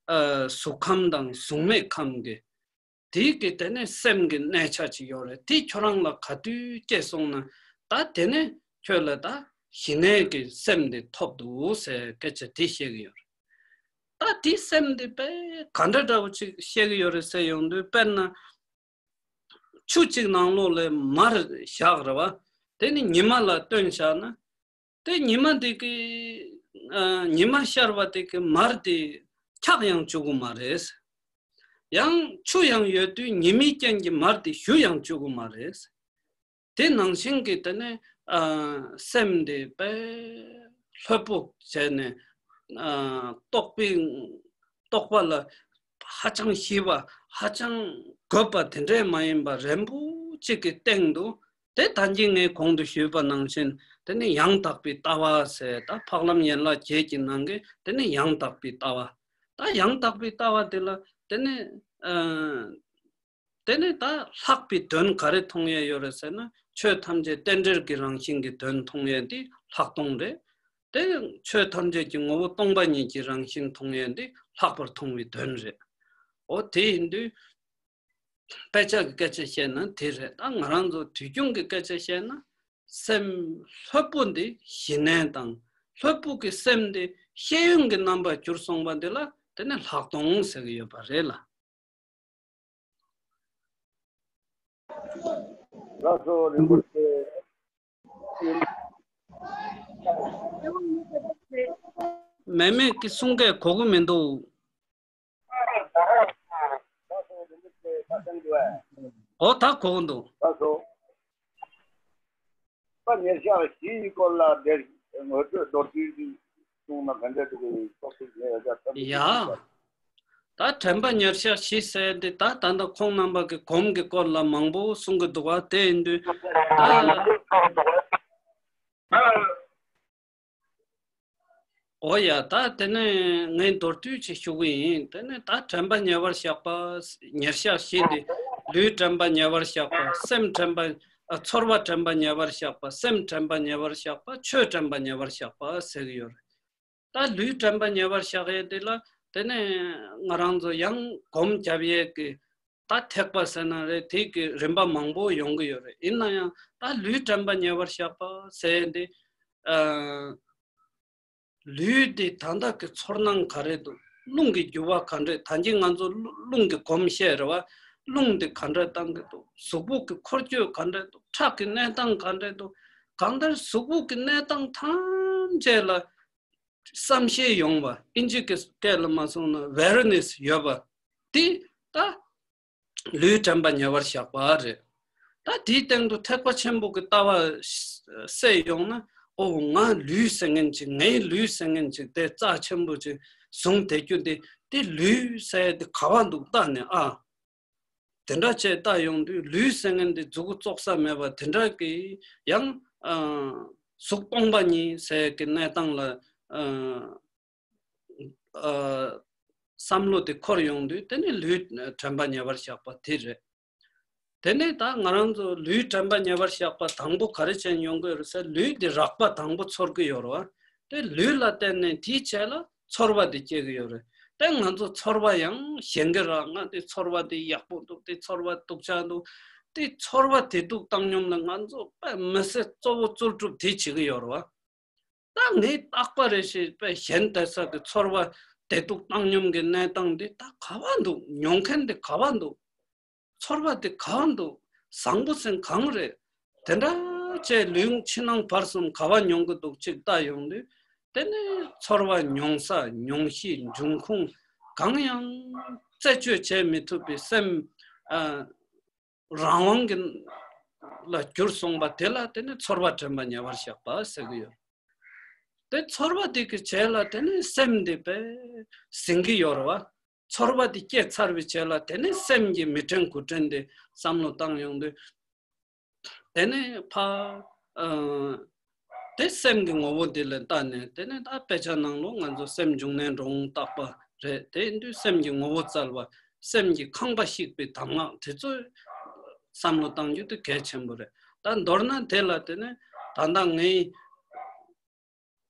ཨ་གཟུགས་ཁམས་དང་གཟུགས་མེད་ཁམས་ཀྱི་དེའི་གི་དེ་ནས་སེམས་ཀྱི་གནས་ཆ་ཅིག་ཡོད་རེད། དེ་ཁྱོད་རང་ལ་ག་དུས་སྐྱེས་སོང་ན་ད་དེ་ནས་ཁྱོད་ལ་ད་ཞི་གནས་ཀྱི་སེམས་དེ་ཐོབ་འདུག་ཟེར་སྐད་ཆ་དེ་བཤད་ཀྱི་ཡོད་རེད། ད་དེ་སེམས་དེ་དཔེ་ག་འདྲ་འདྲ་བོ་ཅིག་བཤད་ཀྱི་ཡོད་རེད་ཟེར་ཡོང་དུས། དཔེར་ན་ཆུ་གཅིག་ནང་ལོགས་ལ་མར་བཞག་རེད་བ། དེ་ནི་ཉི་མ་ལ་བཏོན་བཞག་ན། དེ་ཉི་མ་འདི་གི་ཨ་ཉི་མ་ཤར་བ་དེ་གི་མར་དེ་འཁྱག་ཡང་བཅུག་གི་མ་རེད། ཡང་ཆུ་ཡང་ཡོད་དུས་ཉི་མའི་རྐྱེན་གྱིས་མར་དེ་བཞུ་ཡང་བཅུག་གི་མ་རེད། དེ་ནང་བཞིན་གྱི་དེ་ནས་ཨ་སེམས་དེ་དཔེ་ལྷོད་པོ་བྱས་ནས་ཨ་རྟོགས་པའི་རྟོགས་པ་ལ་ཧ་ཅང་ཞིབ་པ། ཧ་ཅང་རྒོད་པ་དེ་འདྲས་མ་ཡིན་པ་རན་པོ་གཅིག་གི་སྟེང་དུ། དེ་ད་གིན་ངས་གོང་དུ་ཞུས་པ་ནང་བཞིན་དེ་ནི་ཡང་དག་པའི་ལྟ་བ་ཟེར། ད་འཕགས་ལམ་ཡན་ལག་བརྒྱད་ཀྱི་ནང་གི་དེ་ནི་ཡང་དག་པའི་ལྟ་བ། ད་ཡང་དག་པའི་ལྟ་བ་དེ་ལ་དེ་ནི་ཨ་དེ་ནི་ད་ལྷག་པའི་དོན་ག་རེ་མཐོང་ཡས་ཡོད་རེད་ཟེར་ན། ཆོས་ཐམས་ཅད་རྟེན་འབྲེལ་གྱི་རང་བཞིན་གྱི་དོན་མཐོང་ཡས་འདི་ལྷག་མཐོང་རེད། དེ་ཆོས་ཐམས་ཅད་ཀྱི་ངོ་བོ་སྟོང་པ་ཉིད་ཀྱི་རང་བཞིན་མཐོང་ཡས་འདི་ལྷག་པར་མཐོང་བའི་དོན་རེད། འོ་དེ་ཡིན་དུས་དཔེ་ཆ་གི་སྐད་ཆ་བཤད་ན་དེ་རེད། ད་ང་རང་ཚོ་དུས་རྒྱུན་གྱི་སྐད་ཆ་བཤད་ན་སེམས་ལྷོད་པོ་འདི་ཞི་གནས་དང་། ལྷོད་པོ་གི་སེམས་འདི་ ཤེས་ཡོན་གྱི་རྣམ་པར་གྱུར་སོང་བ་འདི་ལ་དེ་ནི་ལྷག་མཐོང་ཟེར་གྱི་ཡོད་པ་རེད་ལ། ལགས་སོ། རིན་པོ་ཆེ། མེ་མེ་གི་གསུང་སྐད་གོ་གི་མི་འདུག་ཨོ་ད་གོ་གི་འདུག་ལགས་སོ། ད་ཉེར་ཞག་བཞིའི་སྐོར་ལ་དེར་ངོ་སྤྲོད་མདོར་བསྡུས་ཤིག་གསུངས་ན་ག་འདྲ་འདུག་གི་ཚོགས་ཞིག་ཉེ་བ་ཅག་ཐབས་ཤེས་ཡ། ད་དྲན་པ་ཉེར་ཞག་བཞི་ཟེར་འདི་ད་ད་ལྟ་ཁོང་རྣམ་པ་གི་གོམས་ཀྱི་སྐོར་ལ་མང་པོ་གསུང་གི་འདུག་བ། དེ་ཡིན་དུས་ད། ཨོ་ཡ། ད་དེ་ནས་ངས་མདོར་བསྡུས་ཅིག་ཞུ་གི་ཡིན། དེ་ནས་ད་དྲན་པ་ཉེ་བར་བཞག་པ། ཉེར་ཞག་བཞི་འདི་ལུས་དྲན་པ་ཉེ་བར་བཞག་པ། སེམས་དྲན་པ། ཨ། ཚོར་བ་དྲན་པ་ཉེ་བར་བཞག་པ། སེམས་དྲན་པ་ཉེ་བར་བཞག་པ། ཆོས་དྲན་པ་ཉེ་བར་བཞག་པ་ཟེར་གི་ཡོད་རེད། ད་ལུས་དྲན་པ་ཉེ་བར་བཞག་ཡས་དེ་ལ་དེ་ནས་ང་རང་ཚོ་ཡང་སྒོམ་རྒྱབ་ཡས་ཀྱི་ད་ཐེག་པ་ཟེར་ན་རེད། དེ་གི་རིམ་པ་མང་པོ་ཡོང་གི་ཡོད་རེད། ཡིན་ན་ཡང་ད་ལུས་དྲན་པ་ཉེ་བར་བཞག་པ་ཟེར་ཡས་དེ། ཨ། ལུས་དེ་ད་ལྟ་གི་ཚོར་སྣང་ག་རེ་འདུག་རླུང་གི་རྒྱུ་བ་ག་འདྲ། ད་གིན་ང་ཚོ་རླུང་གི་སྒོམ་བཤད་རེད་བ། རླུང་དེ་ག་འདྲ་བཏང་གི་འདུག་གཟུགས་པོ་གི་འཁོར་སྐྱོད་ག་འདྲ་འདུག་ཁྲག་གི་གནས་སྟངས་ག་འདྲ་འདུག་གང་ལྟར་གཟུགས་པོ་གི་གནས་སྟངས་ཐམས་ཅད་ལ་བསམ་ཤེས་ཡོང་བ། ཨིན་ཇི་གི་སྐད་ལ་མ་སོང་ན་ཝེར་ནེ་སི་ཡོད་པ་དེ་ད་ལུས་དྲན་པ་ཉེ་བར་བཞག་པ་རེད། ད་དེའི་སྟེང་དུ་ཐེག་པ་ཆེན་པོ་གི་ལྟ་བ་གསལ་ཡོང་ན། ཨོ་ང་ལུས་ཟེར་མཁན་ཅིག་ངའི་ལུས་ཟེར་མཁན་ཅིག་དེ་རྩ་ཆེན་པོ་ཅིག་བཟུང་བསྡད་རྒྱུ་དེ། དེ་ལུས་ཟེར་དེ་ག་བ་འདུག་ལྟ་ནས། ཨ། དེ་འདྲ་བྱས་ལྟ་ཡོང་དུས་ལུས་ཟེར་མཁན་དེ་མཛུབ་གུ་བཙུགས་ས་མེད་པ་དེ་འདྲ་གི་ཡང་། ཨ། གཟུགས་སྟོང་པ་ཉིད་ཟེར་གི་གནས་སྟངས་ལ། ཨ། ཨ། བསམ་བློ་དེ་འཁོར་ཡོང་དུས་དེ་ནི་ལུས་དྲན་པ་ཉེ་བར་བཞག་པ་དེ་རེད། དེ་ནས་ད་ང་རང་ཚོ་ལུས་དྲན་པ་ཉེ་བར་བཞག་པ་དང་པོ་ག་རེ་བྱས་ཡོང་གི་ཡོད་རེད་ཟེར། ལུས་འདི་རགས་པ་དང་པོ་ཚོར་གི་ཡོད་རེད་བ། དེ་ལུས་ལ་བརྟེན་ནས་དེའི་རྗེས་ལ་ཚོར་བ་དེ་སྐྱེ་གི་ཡོད་རེད། དེ་ང་ཚོ་ཚོར་བ་ཡང་ཞེན་གི་ར། ང་དེ་ཚོར་བ་དེ་ཡག་པོ་འདུག་དེ་ཚོར་བ་སྡུག་ཅག་འདུག་དེ་ཚོར་བ་དེ་སྡུག་བཏང་སྙོམས་ལ་ང་ཚོ་དཔེ་མི་སྲིད་གཙོ་བོ་རྩོལ་སྒྲུབ་དེ་བྱེད་གི་ཡོད་རེད་བ། ད་ངས་རྟག་པ་རེ་ཞིག་དཔེ་གཞན་དེ་ས་གི་ཚོར་བ་བདེ་སྡུག་བཏང་སྙོམས་ཀྱི་གནས་སྟངས་འདི་ད་ག་བ་འདུག་མྱོང་མཁན་དེ་ག་བ་འདུག་ཚོར་བ་དེ་གང་འདུག་བཟང་པོ་ཟེར་གང་རེད། དེ་འདྲ་བྱས་ལུས་ཕྱི་ནང་བར་གསུམ་ག་བ་མྱོང་གི་འདུག་ཅིག་ལྟ་ཡོང་དུས། དེ་ནི་ཚོར་བ་མྱོང་ས་མྱོང་གཞི་འབྱུང་ཁུངས་གང་ཡང་རྩད་གཅོད་བྱེད་མི་ཐུབ་པའི་སེམས། ཨ། རང་དབང་གི་ལ་གྱུར་སོང་བ་དེ་ལ་དེ་ནི་ཚོར་བ་དྲན་པ་ཉེ་བར་བཞག་པ་ཟེར་གི་ཡོད། དེ་ཚོར་བ་དེ་གི་རྗེས་ལ་དེ་ནི་སེམས་དེ་དཔེ་ཟིན་གི་ཡོད་རེད་བ། ཚོར་བ་དེ་སྐྱེས་ཚར་བའི་རྗེས་ལ་དེ་ནི་སེམས་ཀྱི་མི་དྲན་དགུ་དྲན་དེ་བསམ་བློ་བཏང་ཡོང་དུས། དེ་ནས་ཕ། ཨ། དེ་སེམས་ཀྱི་ངོ་བོ་འདི་ལ་ལྟ་ནས། དེ་ནས་ད་དཔེ་ཆ་ནང་ལོགས་ང་ཚོ་སེམས་བྱུང་གནས་འགྲོ་འོང་བརྟག་པ་རེད། དེ་ཡིན་དུས་སེམས་ཀྱི་ངོ་བོ་བཙལ་བ། སེམས་ཀྱི་ཁང་པ་བཤིག་པའི་གདམས་ངག་དེ་ཚོ་བསམ་བློ་བཏང་རྒྱུ་དེ་གལ་ཆེན་པོ་རེད། ད་མདོར་ན་དེ་ལ་དེ་ནས་ད་ལྟ་ངའི་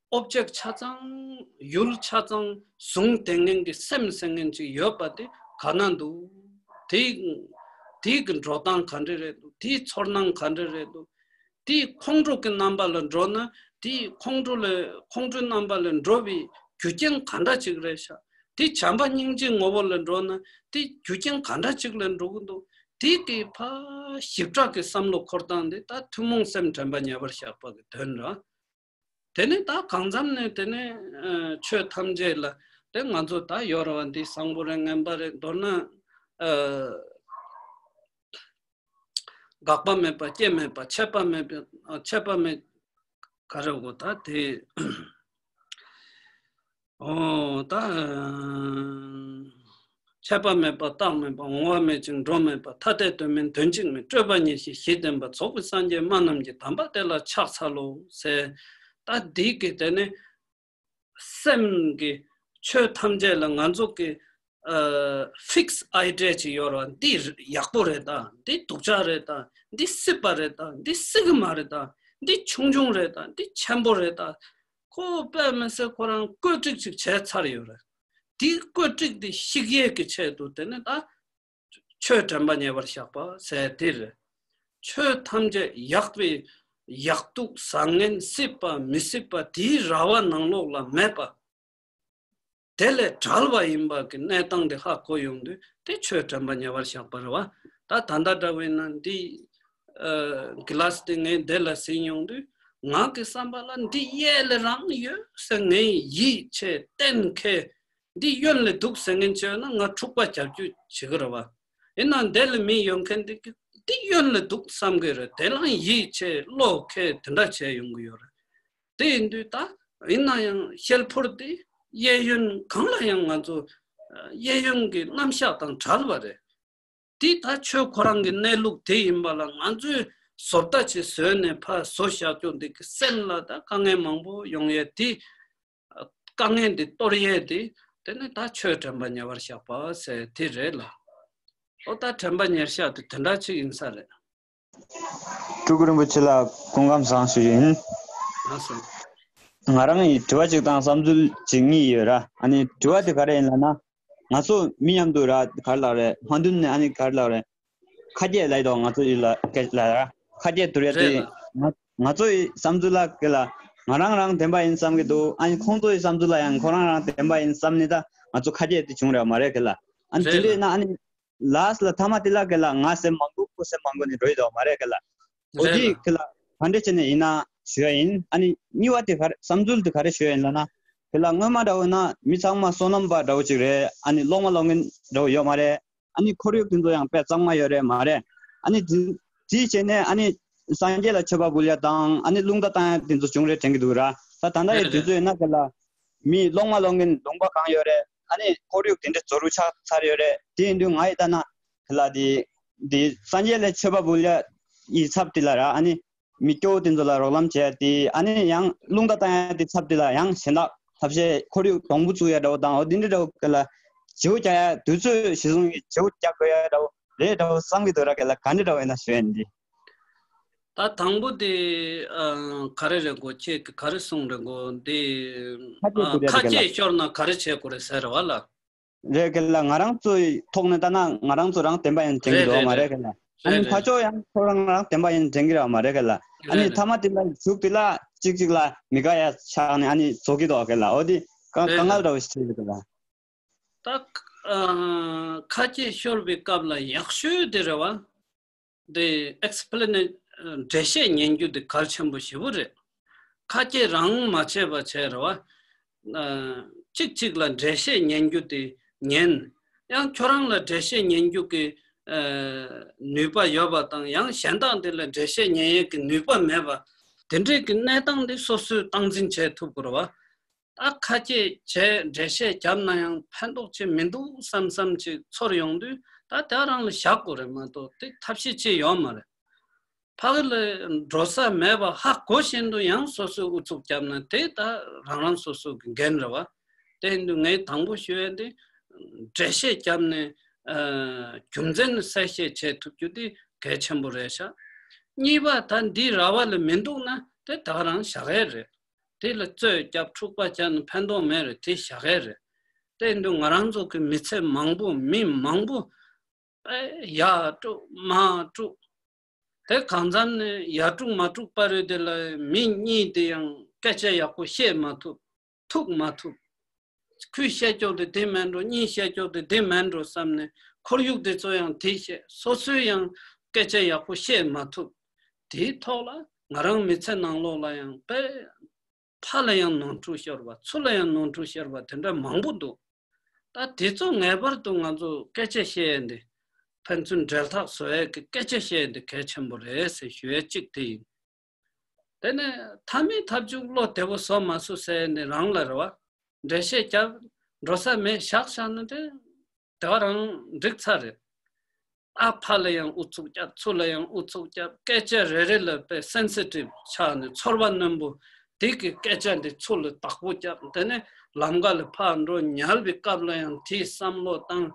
ཨོབ་ཇེག་ཆ་ཚང་། ཡུལ་ཆ་ཚང་བཟུང་བསྡད་མཁན་གྱི་སེམས་ཟེར་མཁན་ཅིག་ཡོད་པ་དེ་ག་ན་འདུག་དེའི་དེའི་གི་འགྲོ་སྟངས་ག་འདྲ་རེད་འདུག་དེའི་ཚོར་སྣང་ག་འདྲ་རེད་འདུག་དེའི་ཁོང་ཁྲོ་གི་རྣམ་པ་ལ་འགྲོ་ན། དེའི་ཁོང་ཁྲོ་ལ་ཁོང་ཁྲོའི་རྣམ་པ་ལ་འགྲོ་བའི་རྒྱུ་རྐྱེན་ག་འདྲ་ཅིག་རེད་ཤག་དེ་བྱམས་པ་སྙིང་རྗེའི་ངོ་བོ་ལ་འགྲོ་ན་དེ་རྒྱུ་རྐྱེན་ག་འདྲ་ཅིག་ལ་འགྲོ་གི་འདུག་དེ་གི་ཕ་ཞིབ་ཕྲ་གི་བསམ་བློ་འཁོར་སྟངས་དེ་ད་ཐུན་མོང་སེམས་དྲན་པ་ཉེ་བར་བཞག་པ་གི་དོན་རེད། དེ་ནས་ད་གང་འཚམ་ནས་དེ་ནས་ཨ་ཆོས་ཐམས་ཅད་ལ་དེ་ང་ཚོ་ད་ཡོད་རེད་བ། འདི་བཟང་པོ་རེད་ངན་པ་རེད། མདོར་ན་ཨ་འགག་པ་མེད་པ་སྐྱེ་མེད་པ། ཆད་པ་མེད་པ། ཨ་ཆད་པ་མེད་ག་རེ་གོ་ད་དེ། ཨོ་ད། ཆད་པ་མེད་པ། རྟག་མེད་པ། འོང་བ་མེད་ཅིང་འགྲོ་མེད་པ། ཐ་དད་དོན་མིན་དོན་གཅིག་མིན། སྤྲོས་པ་ཉེར་ཞི་གཞི་བརྟན་པ། རྫོགས་པའི་སངས་རྒྱས་སྨྲ་རྣམས་ཀྱི། དམ་པ་དེ་ལ་ཕྱག་འཚལ་ལོ་ཟེར། ད་འདི་གི་དེ་ནི་སེམས་ཀྱི་ཆོས་ཐམས་ཅད་ལ་ང་ཚོ་གི་ཨ་ཕིགས་ཨའི་ཌི་ཡ་ཅིག་ཡོད་རེད་བ། འདི་ཡག་པོ་རེད་ད། འདི་སྡུག་ཅག་རེད་ད། འདི་སྲིད་པ་རེད་ད། འདི་སྲིད་གི་མ་རེད་ད། འདི་ཆུང་ཆུང་རེད་ད། འདི་ཆེན་པོ་རེད་ད། ཁོ་དཔེ་མི་སྲིད་ཁོ་རང་བཀོད་སྒྲིག་ཅིག་བྱས་ཚར་ཡོད་རེད། དེའི་བཀོད་སྒྲིག་དེ་བཤིག་ཡས་ཀྱི་ཆེད་དུ་དེ་ནི་ད་ཆོས་དྲན་པ་ཉེ་བར་བཞག་པ་ཟེར་དེ་རེད། ཆོས་ཐམས་ཅད་ཡག་པའི་ཡག་སྡུག་བཟང་ངན་སྲིད་པ་མི་སྲིད་པ་དེའི་ར་བ་ནང་ལོགས་ལ་མེད་པ། དེ་ལས་བྲལ་བ་ཡིན་པ་གི་གནས་སྟངས་དེ་ཧ་གོ་ཡོང་དུས་དེ་ཆོས་དྲན་པ་ཉེ་བར་བཞག་པ་རེད་བ། ད་ད་ལྟ་འདྲ་བས་ན་འདི་ཨ་གི་ལ་སི་དེ་ངས་དེ་ལ་ཟིན་ཡོང་དུས་ང་གི་བསམ་པ་ལ་འདི་གཡས་ལ་རང་ཡོད་ཟེར། ངས་ཡིད་ཆེས་གཏན་འཁེལ། འདི་གཡོན་ལ་འདུག་ཟེར་མཁན་བྱས་ན་ང་འཁྲུག་པ་རྒྱབ་རྒྱུ་བྱེད་ཀྱི་རེད་བ། ཡིན་ནའང་དེ་ལ་མི་ཡོད་མཁན་འདི་གི་འདི་གཡོན་ལ་འདུག་བསམ་གི་རེད། དེ་ལའང་ཡིད་ཆེས་བློ་འཁེལ་དེ་འདྲ་བྱས་ཡོང་གི་ཡོད་རེད། དེ་ཡིན་དུས་ད་ཡིན་ན་ཡང་ཤེལ་ཕོར་དེ་གཡས་གཡོན་གང་ལ་ཡང་ང་ཚོ་གཡས་གཡོན་གྱི་རྣམ་གཞག་དང་བྲལ་བ་རེད། དེ་ད་ཆོས་ཁོ་རང་གི་གནས་ལུགས་དེ་ཡིན་པ་ལ་ང་ཚོས་བཟོ་ལྟ་ཅིག་བཟོས་ནས་ཕར་བཟོ་བཞག་རྒྱུ་འདི་གི་སེམས་ལ་ད་དཀའ་ངལ་མང་པོ་ཡོང་ཡས་དེ། དཀའ་ངལ་འདི་གཏོར་ཡས་དེ། དེ་ནི་ད་ཆོས་དྲན་པ་ཉེ་བར་བཞག་པ་ཟེར་དེ་རེད་ལ། ཨོ་ད་དྲན་པ་ཉེར་བཞག་དེ་དེ་འདྲ་ཅིག་ཡིན་ས་རེད། སྤྲུལ་སྐུ་རིན་པོ་ཆེ་ལ་སྐུ་ཁམས་བཟང་ཞུ་རྒྱུ་ཡིན། ལགས་སོ། ང་རང་ཡི་དྲི་བ་གཅིག་དང་བསམ་ཚུལ་གཅིག་གཉིས་ཡོད་ར། ཨ་ནི་དྲི་བ་དེ་ག་རེ་ཡིན་ལབ་ན། ང་ཚོ་མི་མཉམ་དུ་ར་ག་རེ་ལབ་རེད། མ་མཐུན་ནས་ཨ་ནི་ག་རེ་ལབ་རེད། ཁ་གྱེས་ལབ་ཡི་འདུག་ང་ཚོ་ཡིད་ལ་སྐད་ལ་ར། ཁ་གྱེས་དུ་རེད་དེ། རེད་ལ། ང་ང་ཚོ་ཡི་བསམ་ཚུལ་ལ་ག་ལ། ང་རང་རང་བདེན་པ་ཡིན་བསམ་གི་འདུག་ཨ་ནི་ཁོང་ཚོ་ཡི་བསམ་ཚུལ་ལ་ཡང་ཁོ་རང་རང་བདེན་པ་ཡིན་བསམ་ནི་ད་ང་ཚོ་ཁ་གྱེས་དེ་བྱུང་རེད་མ་རེད་ག་ལ། ཨ་ནི་དེ་རེད་འདྲས་ལ། ན་ཨ་ནི་ལཱསི་ལ་མཐའ་མ་དེ་ལ་ག་ལ་ང་སེམས་མང་པོ་ཁོ་སེམས་མང་པོ་ནི་འགྲོ་ཡི་འདུག་མ་རེད་ག་ལ། འོ་རེད་དེ་ལ། ག་ལ་ག་འདྲས་བྱས་ནས་ཡིན་ན་ཞུ་ཡ་ཡིན། ཨ་ནི་གཉིས་པ་དེ་ག་རེ་བསམ་ཚུལ་དེ་ག་རེ་ཞུ་ཡ་ཡིན་ལབ་ན། ག་ལ་སྔོན་མ་འདྲ་བོ་ན་མི་ཚང་མ་བསོད་ནམས་པ་འདྲ་བོ་ཅིག་རེད། ཨ་ནི་སློབ་མ་སློབ་གཉེར་འདྲ་བོ་ཡོད་མ་རེད། ཨ་ནི་ཁོར་ཡུག་དེ་ཚོ་ཡང་དཔེ་གཙང་མ་ཡོད་རེད་མ་རེད། ཨ་ནི་དེ་དེ་བྱས་ནས་ཨ་ནི་སངས་རྒྱས་ལ་མཆོད་པ་འབུལ་ཡ་དང་ཨ་ནི་རླུང་རྟ་བཏང་ཡ་དེ་ཚོ་བྱུང་རེད་དྲན་གི་འདུག་ར། ད་ད་ལྟ་ཡི་རེད་དུས་ཚོད་ཡིན་ན་ག་ལ་མི་སློབ་མ་སློབ་གཉེར་ལུང་པ་གང་ཡོད་རེད། ཨ་ནི་ཁོར་ཡུག་དེ་འདྲ་རྫོགས་རུ་ཆགས་ཚར་ཡོད་རེད། དེ་ཡིན་དུས་ང་ཡི་ལྟ་ན་ག་ལ་དེ་དེ་སངས་རྒྱས་ལ་མཆོད་པ་འབུལ་ཡ་ཡི་ཚབ་དེ་ལ་ར། ཨ་ནི་མི་སྐྱོ་བོ་དེ་ཚོ་ལ་རོགས་རམ་བྱས་ཏེ། ཨ་ནི་ཡང་རླུང་རྟ་བཏང་ཡ་དེ་ཚབ་དེ་ལ་ཡང་གཞན་དག་ཐབས་ཤེས་ཁོར་ཡུག་སྡོང་པོ་བཙུགས་ཡ་འདྲ་བོ་དང་། འོ་འདི་འདྲ་འདྲ་བོ་ག་ལ་བྱིའུ་རྒྱག་ཡ་དུས་ཚོད་གཞི་བཟུང་གི་བྱིའུ་རྒྱག་དགོས་ཡ་འདྲ་བོ་རེད་འདྲ་བོ་བསམ་གི་འདུག་ར། ག་ལ་ག་འདྲ་འདྲ་བོ་ཡིན་ན་ཞུ་ཡ་འདི། ད་དང་པོ་དེ་ཨ་ག་རེ་རེད་གོ། ཁྱེད་ཀྱིས་ག་རེ་གསུངས་རེད་གོ། འདི་ཁ་གྱེས་ཨ་དུ་རེད་ཁ་ག་ལ་གྱེས་ཤོར་ན་ག་རེ་བྱེད་དགོས་རེད་ཟེར་བ་ལ། རེད་ག་ལ། ང་རང་ཚོའི་ཐོག་ནས་ལྟ་ན་ང་རང་ཚོ་རང་བདེན་པ་ཡིན་དྲན་གྱི་རེད་འདུག་རེད་མ་རེད་རེད། ག་ལ། ཨ་རེད་ནི་ཕ་རེད། ཕྱོགས་ཡང་ཁོ་རང་རང་བདེན་པ་ཡིན་དྲན་གྱི་རེད་མ་རེད་ག་ལ། ཨ་རེད་ནི་རེད། མཐའ་མ་དེ་ལ་མཇུག་དེ་ལ་གཅིག་གཅིག་ལ་མི་དགའ་ཡ་ཆགས་ནས་ཨ་ནི་བཟོ་གི་འདུག་ག་ལ། འོ་དེ་དཀའ་རེད་དཀའ་ངལ་རེད། འདྲ་བོ་ཞིག་རེད་ག་ལ། ད་ཨ་ཁ་གྱེས་ཤོར་བའི་སྐབས་ལ་ཡག་ཤོས་དེ་རེད་བ། དེ་ཨེག་སི་པི་ལེ་ནེ་འགྲེལ་བཤད་ཉན་རྒྱུ་དེ་གལ་ཆེན་པོ་ཞེ་པོ་རེད། ཁ་གྱེས་རང་མ་བྱས་པ་བྱས་རེད་བ། ཨ་གཅིག་གཅིག་ལ་འགྲེལ་བཤད་ཉན་རྒྱུ་དེ་ཉན། ཡང་ཁྱོད་རང་ལ་འགྲེལ་བཤད་ཉན་རྒྱུ་གི་ཨ་ནུས་པ་ཡོད་པ་དང་། ཡང་གཞན་དག་དེ་ལ་འགྲེལ་བཤད་ཉན་ཡས་ཀྱི་ནུས་པ་མེད་པ། དེ་འདྲས་ཀྱི་གནས་སྟངས་དེ་སོ་སོས་སྟངས་འཛིན་བྱེད་ཐུབ་དགོས་རེད་བ། ད་ཁ་གྱེས་བྱས་འགྲེལ་བཤད་བརྒྱབ་ན་ཡང་ཕན་ཐོགས་ཅིག་མི་འདུག་བསམ་བསམ་ཅིག་ཚོར་ཡོང་དུས་ད་དེ་རང་ལ་བཞག་དགོས་རེད་མ་གཏོགས་དེ་ཐབས་ཤེས་ཅིག་ཡོད་མ་རེད། ཕ་གི་ལ་འགྲོ་ས་མེད་པ་ཧ་གོ་བཞིན་དུ་ཡང་སོ་སོས་ཨུ་ཚུགས་བརྒྱབ་ན་དེ་ད་རང་རང་སོ་སོ་གི་འགན་རེད་བ། དེ་ཡིན་དུས་ངས་དང་པོ་ཞུ་ཡས་དེ་འགྲེལ་བཤད་བརྒྱབ་ནས་ཨ་རྒྱུ་མཚན་གསལ་བཤད་བྱེད་ཐུབ་རྒྱུ་དེ་གལ་ཆེན་པོ་རེད་ཤག་གཉིས་པ་ད་འདི་ར་བ་ལ་མི་འདུག་ན་དེ་ད་རང་བཞག་ཡས་རེད། དེ་ལ་རྩོད་རྒྱབ་འཁྲུག་པ་རྒྱབ་ན་ཕན་ཐོགས་མེད་རེད། དེ་བཞག་ཡས་རེད། དེ་འདུག་ང་རང་ཚོ་གི་མི་ཚེ་མང་པོ་མི་མང་པོ་ཨེ་ཡར་དཀྲུག་མར་དཀྲུག་དེ་གང་འཚམ་ནས་ཡར་དཀྲུག་མར་དཀྲུག་པ་རེད། དེ་ལ་མི་གཉིས་དེ་ཡང་སྐད་ཆ་ཡག་པོ་བཤད་མ་ཐུབ། ཐུག་མ་ཐུབ། ཁོས་བཤད་ཀྱོག་དེ་དེ་མིན་འགྲོ། གཉིས་བཤད་ཀྱོག་དེ་དེ་མིན་འགྲོ་བསམ་ནས་ཁོར་ཡུག་དེ་ཚོ་ཡང་དེ་བཤད། སོ་སོས་ཡང་སྐད་ཆ་ཡག་པོ་བཤད་མ་ཐུབ། དེའི་ཐོག་ལ་ང་རང་མི་ཚེ་ནང་ལོགས་ལ་ཡང་དཔེ་ཕ་ལ་ཡང་ནོར་འཁྲུལ་ཤོར་བ། ཚུར་ལ་ཡང་ནོར་འཁྲུལ་ཤོར་བ་དེ་འདྲ་མང་པོ་འདུག་ད་དེ་ཚོ་ངེས་པར་དུ་ང་ཚོ་སྐད་ཆ་བཤད་ཡས་འདི། ཕན་ཚུན་འབྲེལ་ཐག་བཟོ་ཡས་ཀྱི་སྐད་ཆ་བཤད་ཡས་འདི་གལ་ཆེན་པོ་རེད་ཟེར་ཞུ་ཡས་གཅིག་དེ་ཡིན། དེ་ནས་མཐའ་མའི་མཐའ་མཇུག་བློ་བདེ་པོ་བཟོ་མ་བཟོ་ཟེར་ནས་རང་ལ་རེ་བ། འགྲེལ་བཤད་རྒྱབ། འགྲོ་ས་མེད་བཞག་བཞག་ན་དེ་དེ་ག་རང་འགྲིག་ཚར་རེད། ཨ་ཕ་ལ་ཡང་ཨུ་ཚུགས་རྒྱབ། ཚུར་ལ་ཡང་ཨུ་ཚུགས་རྒྱབ། སྐད་ཆ་རེ་རེ་ལ་དཔེ་སེན་སི་ཊིབ་ཆགས་ནས་ཚོར་བ་རྣོན་པོ་དེ་གི་སྐད་ཆ་འདི་ཚུར་ལ་བདག་པོ་རྒྱབ། དེ་ནས་ལམ་ཁ་ལ་ཕར་འགྲོ་ཉལ་བའི་སྐབས་ལ་ཡང་དེའི་བསམ་བློ་བཏང་།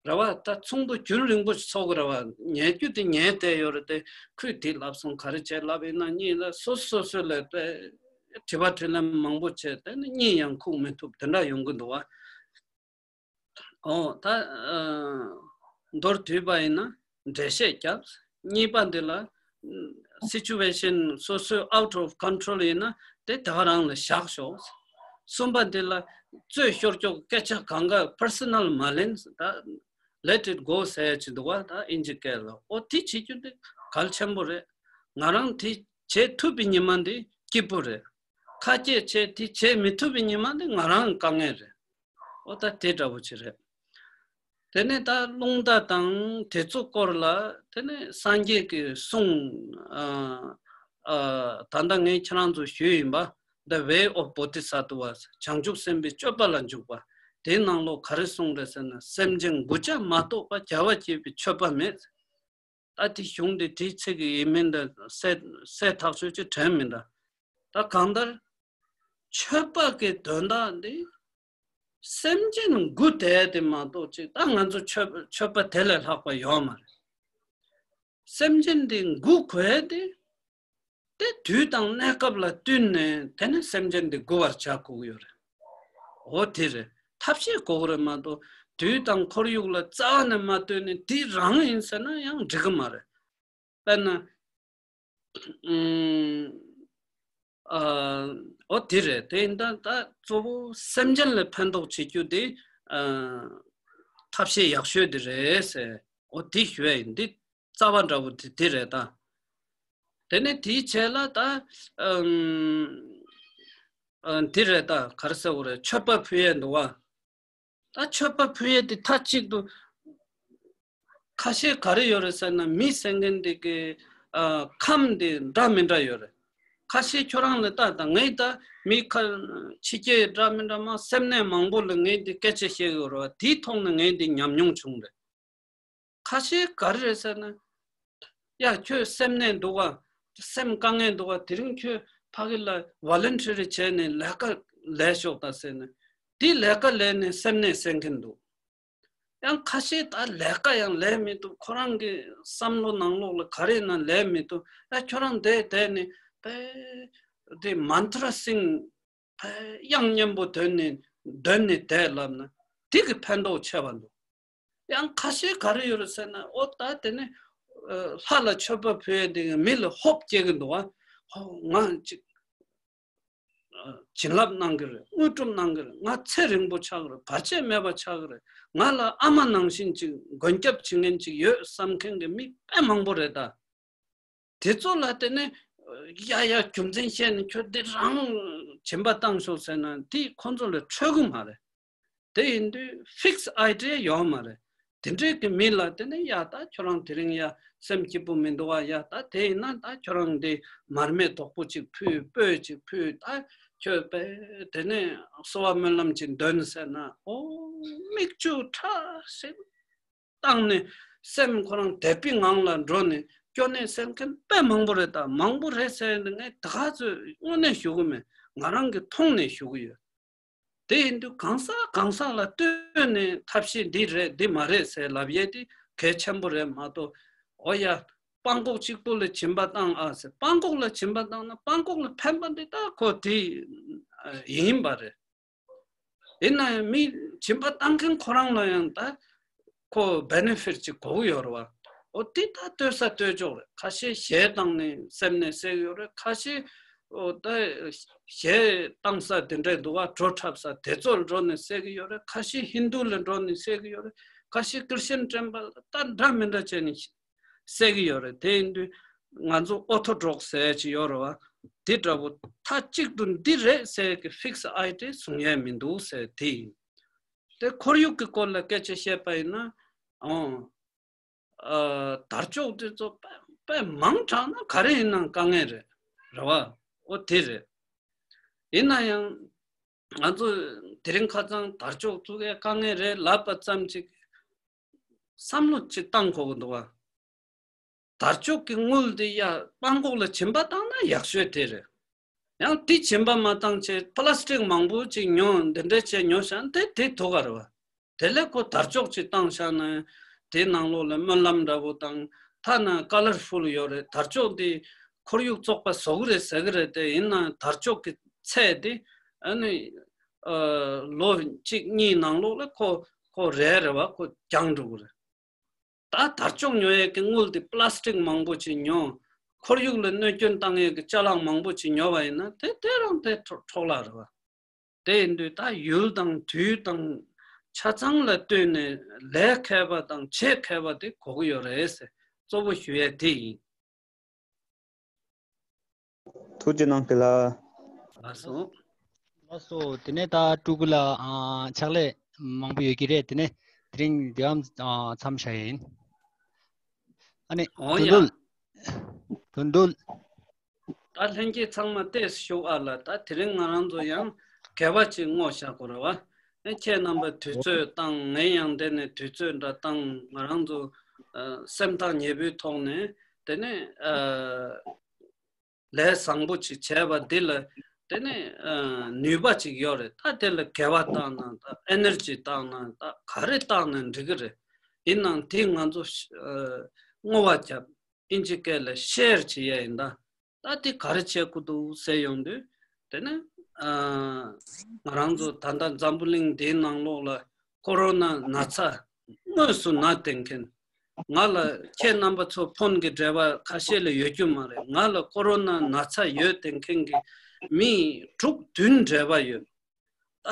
རེ་བ་ད་ཚོགས་འདུ་རྒྱུན་རིང་པོ་ཞིག་ཚོགས་ཀྱི་རེད་བ། ཉལ་རྒྱུ་དེ་ཉལ་བསྡད་ཡོད་རེད་དེ། ཁོས་དེ་ལབ་སོང་། ག་རེ་བྱས་ལབ་ཡིན་ན་གཉིས་ལ་སོ་སོ་སོ་ལ་དཔེ་དྲི་བ་དྲིས་ལན་མང་པོ་བྱས། དེ་ནི་གཉིས་ཡང་ཁུག་མི་ཐུབ་དེ་འདྲ་ཡོང་གི་འདུག་བ། ཨོ་ད་ཨ་མདོར་བསྡུས་པ་ཡིན་ན་འགྲེལ་བཤད་རྒྱབ། གཉིས་པ་འདི་ལ་སི་ཅུ་ཝེ་ཤན་སོ་སོའི་out of control ཡིན་ན་དེ་དེ་ག་རང་ལ་བཞག་ཤོག་གསུམ་པ་འདི་ལ་རྩོད་ཤོར་ཀྱོག་སྐད་ཆ་གང་ག་པར་སོ་ནལ་མ་ལེན། ད་let it go ཟེར་ཡ་ཅིག་འདུག་བ། ད་ཨིན་ཇི་སྐད་ལ། ཨོ་དེ་བྱེད་རྒྱུ་འདི་གལ་ཆེན་པོ་རེད། ང་རང་དེ་བྱེད་ཐུབ་པའི་ཉི་མ་འདི་སྐྱིད་པོ་རེད། ཁ་སྐད་བྱས་དེ་བྱེད་མི་ཐུབ་པའི་ཉི་མ་འདི་ང་རང་དཀའ་ངལ་རེད། ཨོ་ད་དེ་འདྲ་བོ་ཅིག་རེད། དེ་ནས་ད་རླུང་རྟ་དང་དེ་ཚོ་སྐོར་ལ་དེ་ནས་སངས་རྒྱས་ཀྱི་གསུང་། ཨ་ཨ་ད་ལྟ་ངས་ཁྱེད་རང་ཚོ་ཞུས་ཡིན་པ། The Way of Bodhisattva བྱང་ཆུབ་སེམས་དཔའི་སྤྱོད་པ་ལ་འཇུག་པ། དེའི་ནང་ལོགས་ག་རེ་གསུངས་རེད་ཟེར་ན། སེམས་ཅན་མགུ་བྱ་མ་གཏོགས་པ། བྱ་བ་བྱེད་པའི་མཆོད་པ་མེད། ད་དེ་གཞུང་དེ་དེའི་ཚིག་གི་ཡིན་མིན་འདྲ་གསལ་གསལ་ཐག་ཆོད་ཅིག་དྲན་མི་འདྲ། ད་གང་ལྟར་མཆོད་པ་གི་དོན་དག་འདི་སེམས་ཅན་མགུ་བསྡད་དེ་མ་གཏོགས་ཅིག་ད་ང་ཚོ་མཆོད་མཆོད་པ་དེ་ལས་ལྷག་པ་ཡོད་མ་རེད། སེམས་ཅན་འདི་མགུ་དགོས་ཏེ། དེ་དུས་དང་གནས་སྐབས་ལ་བསྟུན་ནས་དེ་ནས་སེམས་ཅན་འདི་མགུ་བར་བྱ་དགོས་ཀྱི་ཡོད་རེད། འོ་དེ་རེད། ཐབས་ཤེས་དགོས་ཀྱི་རེད་མ་གཏོགས། དུས་དང་ཁོར་ཡུག་ལ་རྩ་བ་ནས་མ་ལྟོས་ནས་འདི་རང་ཡིན་ཟེར་ན་ཡང་འགྲིག་གི་མ་རེད། དཔེར་ན། ཨ་འོ་དེ་རེད། དེ་ཡིན་ད་ད་གཙོ་བོ་སེམས་ཅན་ལ་ཕན་ཐོགས་བྱེད་རྒྱུ་དེ། ཨ་ཐབས་ཤེས་ཡག་ཤོས་དེ་རེད་ཟེར། འོ་དེ་ཞུ་ཡ་ཡིན། འདི་རྩ་བ་འདྲ་བོ་དེ་དེ་རེད་ད། དེ་ནས་དེའི་རྗེས་ལ་ད་ཨམ་ཨ་འདི་རེད་ད། ག་རེ་ཟེར་དགོས་རེད། མཆོད་པ་ཕུལ་ཡས་འདུག་བ། ད་མཆོད་པ་ཕུལ་ཡས་དེ་མཐའ་གཅིག་ཏུ་ཁ་ཤས་ག་རེ་ཡོད་རེད་ཟེར་ན། མི་ཟེར་མཁན་དེ་གི་ཨ་ཁམས་དེ་འདྲ་མི་འདྲ་ཡོད་རེད། ཁ་ཤས་ཁྱོད་རང་ལ་ལྟ་དང་། ངས་ད་མི་ཁ་ཕྱི་རྒྱལ་འདྲ་མི་འདྲ་མ་སེམས་ནད་མང་པོ་ལ་ངས་འདི་སྐད་ཆ་བཤད་གི་ཡོད་རེད་བ། དེའི་ཐོག་ནས་ངས་འདི་ཉམས་མྱོང་བྱུང་རེད། ཁ་ཤས་ག་རེ་རེད་ཟེར་ན། ཡ་ཁྱོད་སེམས་ནད་འདུག་ག་སེམས་དཀའ་ངལ་འདུག་ག་དེ་རིང་ཁྱོད་ཕ་གི་ལ་ཝོ་ལན་ཊི་རི་བྱས་ནས་ལས་ཀ་ལས་ཤོག་ད་ཟེར་ནས། དེ་ལས་ཀ་ལས་ནས་སེམས་ནད་སེལ་མཁན་འདུག་ཡང་ཁ་ཤས་ད་ལས་ཀ་ཡང་ལས་མི་ཐུབ། ཁོ་རང་གི་བསམ་བློ་ནང་ལོགས་ལ་ག་རེ་ཡིན་ན་ལས་མི་ཐུབ། ཡ་ཁྱོད་རང་དེ་དེ་ནས་པས་དེ་མན་ཏྲ་སིང་དབྱངས་སྙན་པོ་འདོན་ནས་འདོན་ནས་བསྡད་ལབ་ན་དེ་གི་ཕན་ཐོགས་ཆེ་བ་འདུག་ཡང་ཁ་ཤས་ག་རེ་ཡོད་རེད་ཟེར་ན། ཨོ་ད་དེ་ནས་ལྷ་ལ་མཆོད་པ་ཕུལ་ཡས་དེ་གི་མི་ལ་ཧོབ་སྐྱེ་གི་འདུག་ཨ་ཧོ་ང་ཅིག་བྱིན་རླབས་གནང་གི་རེད། དངོས་གྲུབ་གནང་གི་རེད། ང་ཚེ་རིང་པོ་ཆགས་ཀྱི་རེད། བར་ཆད་མེད་པ་ཆགས་ཀྱི་རེད། ང་ལ་ཨ་མ་ནང་བཞིན་ཅིག་མགོན་སྐྱབས་བྱེད་མཁན་ཅིག་ཡོད་བསམ་མཁན་གྱི་མི་དཔེ་མང་པོ་རེད་ད། དེ་ཚོ་ལ་བརྟེན་ནས་ཡ་ཡ་རྒྱུ་མཚན་བཤད་ནས་ཁྱོད་འདི་རང་སྦྱིན་པ་བཏང་ཤོག་ཟེར་ན་དེ་ཁོ་ཚོ་ལ་འཕྲོད་གི་མ་རེད། དེ་ཡིན་དུས་ཕིག་སི་ཨའི་ཌི་ཡ་ཡོད་མ་རེད། དེ་འདྲའི་གི་མི་ལ་བརྟེན་ནས་ཡ་ད་ཁྱོད་རང་དེ་རིང་ཡ་སེམས་སྐྱིད་པོ་མི་འདུག་བ། ཡ་ད་དེ་ཡིན་ན་ད་ཁྱོད་རང་འདི་མར་མེ་དོག་པོ་ཅིག་ཕུལ། སྤོས་ཅིག་ཕུལ། ད་ཁྱོད་པས་དེ་ནས་གསོལ་བ་སྨོན་ལམ་ཅིག་འདོན་ཟེར་ན། ཨོ་མིག་ཆུ་ཁྲ་ཟེར་བཏང་ནས་སེམས་ཁོ་རང་དད་པའི་ངང་ལ་འགྲོ་ནས་སྐྱོ་གནས་སེལ་མཁན་དཔེ་མང་པོ་རེད་ད། མང་པོ་རེད་ཟེར་ནས་ངས་ད་ག་ཚོད་དངོས་གནས་ཞུ་གི་མེད། ང་རང་གི་མཐོང་ནས་ཞུ་གི་ཡོད། དེ་ཡིན་དུས་གང་ཟག་གང་ཟག་ལ་ལྟོས་ནས་ཐབས་ཤེས་འདི་རེད་འདི་མ་རེད་ཟེར་ལབ་ཡས་དེ་གལ་ཆེན་པོ་རེད་མ་གཏོགས། ཨོ་ཡ་སྤང་ཁོག་གཅིག་པུ་ལ་སྦྱིན་པ་བཏང་ཨ་ཟེར། སྤང་ཁོག་ལ་སྦྱིན་པ་བཏང་ན་སྤང་ཁོག་ལ་ཕན་པ་འདི་ད་ཁོ་དེ་ཡིན་པ་རེད། ཡིན་ན་ཡང་མི་སྦྱིན་པ་བཏང་མཁན་ཁོ་རང་ལ་ཡང་ད་ཁོ་བེ་ནེ་ཕིཊ་ཅིག་དགོས་ཀྱི་ཡོད་རེད་བ། འོ་དེ་ད་ལྟོས་ས་ལྟོས་ཆོག་རེད། ཁ་ཤས་གཞས་བཏང་ནས་སེམས་ནད་སེལ་གྱི་ཡོད་རེད། ཁ་ཤས་འོ་ད་གཞས་བཏང་ས་དེ་འདྲས་འདུག་བ། བྲོ་འཁྲབ་ས་དེ་ཚོར་འགྲོ་ནས་སེལ་གྱི་ཡོད་རེད། ཁ་ཤས་ཧིན་དུ་ལ་འགྲོ་ནས་སེལ་གྱི་ཡོད་རེད། ཁ་ཤས་ཀིར་ཤན་སྤྲན་པ་ད་འདྲ་མི་འདྲ་བྱས་ནས་སེལ་གྱི་ཡོད་རེད། དེ་ཡིན་དུས་ང་ཚོ་ཨོ་ཐོ་ཌོག་སི་ཟེར་ཅིག་ཡོད་རེད་བ། དེ་འདྲ་བོ་མཐའ་གཅིག་ཏུ་འདི་རེད་ཟེར་གི་ཕིག་སི་ཨའི་ཌི་ཡ་གསུང་ཡས་མི་འདུག་ཟེར་དེ་ཡིན། དེ་ཁོར་ཡུག་གི་སྐོར་ལ་སྐད་ཆ་བཤད་པ་ཡིན་ན། ཨོ། ཨ། དར་ལྕོག་དེ་ཚོ་དཔེ་དཔེ་མང་དྲགས་ན་ག་རེ་ཡིན་ནའང་དཀའ་ངལ་རེད། རེད་བ། ཨོ་དེ་རེད། ཡིན་ན་ཡང་ང་ཚོ་དེ་རིང་ཁ་སང་དར་ལྕོག་བཙུགས་ཡས་དཀའ་ངལ་རེད་ལབ་པ་ཙམ་ཅིག་བསམ་བློ་ཅིག་བཏང་དགོས་ཀྱི་འདུག་བ། དར་ལྕོག་གི་དངུལ་དེ་ཡ་སྤང་ཁོག་ལ་སྦྱིན་པ་བཏང་ན་ཡག་ཤོས་དེ་རེད། ཡང་དེ་སྦྱིན་པ་མ་བཏང་བྱས་པ་ལ་སི་ཊིག་མང་པོ་ཅིག་ཉོ། འདི་འདྲ་བྱས་ཉོ་བཞག་ན་དེ་དེ་ཐུག་ག་རེད་བ། དེ་ལས་ཁོ་དར་ལྕོག་ཅིག་བཏང་བཞག་ན་དེའི་ནང་ལོགས་ལ་སྨོན་ལམ་འདྲ་བོ་དང་། ཐ་ན་ཀ་ལར་ཕུལ་ཡོད་རེད། དར་ལྕོག་འདི་ཁོར་ཡུག་བཙོག་པ་བཟོ་གི་རེད་ཟེར་གི་རེད་དེ། ཡིན་ན་དར་ལྕོག་གི་ཚད་དེ་ཨ་ནི་ཨ་ལོ་གཅིག་གཉིས་ནང་ལོགས་ལ་ཁོ་ཁོ་རལ་རེད་བ། ཁོ་རྒྱང་འགྲོ་གི་རེད། ད་དར་ལྕོག་ཉོ་ཡས་ཀྱི་དངུལ་དེ་པ་ལ་སི་ཊིག་མང་པོ་ཅིག་ཉོ། ཁོར་ཡུག་ལ་གནོད་སྐྱོན་བཏང་ཡས་ཀྱི་ཅ་ལག་མང་པོ་ཅིག་ཉོ་བ་ཡིན་ན་དེ་དེ་རང་དེ་འཕྲོ་འཕྲོ་བརླག་རེད་བ། དེ་ཡིན་དུས་ད་ཡུལ་དང་དུས་དང་ཆ་ཚང་ལ་ལྟོས་ནས་ལས་མཁས་པ་དང་བྱེད་མཁས་པ་དེ་གོ་གི་ཡོད་རེད་ཟེར། གཙོ་བོ་ཞུ་ཡས་དེ་ཡིན། ཐུགས་རྗེ་གནང་ཁེ་ལ། ལགས་སོ། ལགས་སོ། དེ་ནས་ད་སྤྲུལ་སྐུ་ལ་ཨ་ཕྱག་ལས་མང་པོ་ཡོད་ཀྱི་རེད། དེ་ནས་དེ་རིང་དེ་འམ་ཨ་མཚམས་བཞག་ཡིན། ཨ་ནི་འོ་དོན་ཡ། འགྲུལ། དོན་འགྲུལ། ད་ལྷན་རྒྱས་ཚང་མ་བལྟས་ཤོག་ཨ་ལ། ད་དེ་རིང་ང་རང་ཚོ་ཡང་དགེ་བ་ཅིག་བསྔོ་བཞག་དགོས་རེད་བ། ཨེ་ཁྱེད་རྣམ་པ་དུས་ཚོད་བཏང་། ངས་ཡང་དེ་ནས་དུས་ཚོད་འདྲ་བཏང་། ང་རང་ཚོ་ཨ་སེམས་ཐག་ཉེ་པོའི་ཐོག་ནས་དེ་ནས་ཨ། ལས་བཟང་པོ་ཅིག་བྱས་པ་འདི་ལ་དེ་ནས་ཨ་ནུས་པ་ཅིག་ཡོད་རེད། ད་དེ་ལ་དགེ་བ་བཏང་ན་ད་ཨེ་ནར་ཇི་བཏང་ན་ད་ག་རེ་བཏང་ན་འགྲིག་གི་རེད། ཡིན་ནའང་དེ་ང་ཚོ་ཨ་བསྔོ་བ་བརྒྱབ། ཨིན་ཇི་སྐད་ལ་ཤེར་བྱེད་ཡས་ཡིན་ད། ད་དེ་ག་རེ་བྱེད་དགོས་འདུག་ཟེར་ཡོང་དུས་དེ་ནས་ཨ་ང་རང་ཚོ་ད་ལྟ་འཛམ་བུ་གླིང་འདིའི་ནང་ལོགས་ལ་ཀོ་རོ་ན་ན་ཚ་དངོས་སུ་ན་བསྡད་མཁན། ང་ལ་ཁྱེད་རྣམ་པ་ཚོ་ཕོན་གྱི་འབྲེལ་བ་ཁ་ཤས་ལ་ཡོད་རྒྱུ་མ་རེད། ང་ལ་ཀོ་རོ་ན་ན་ཚ་ཡོད་བསྡད་མཁན་གྱི་མི་དྲུག་བདུན་འབྲེལ་བ་ཡོད། ད་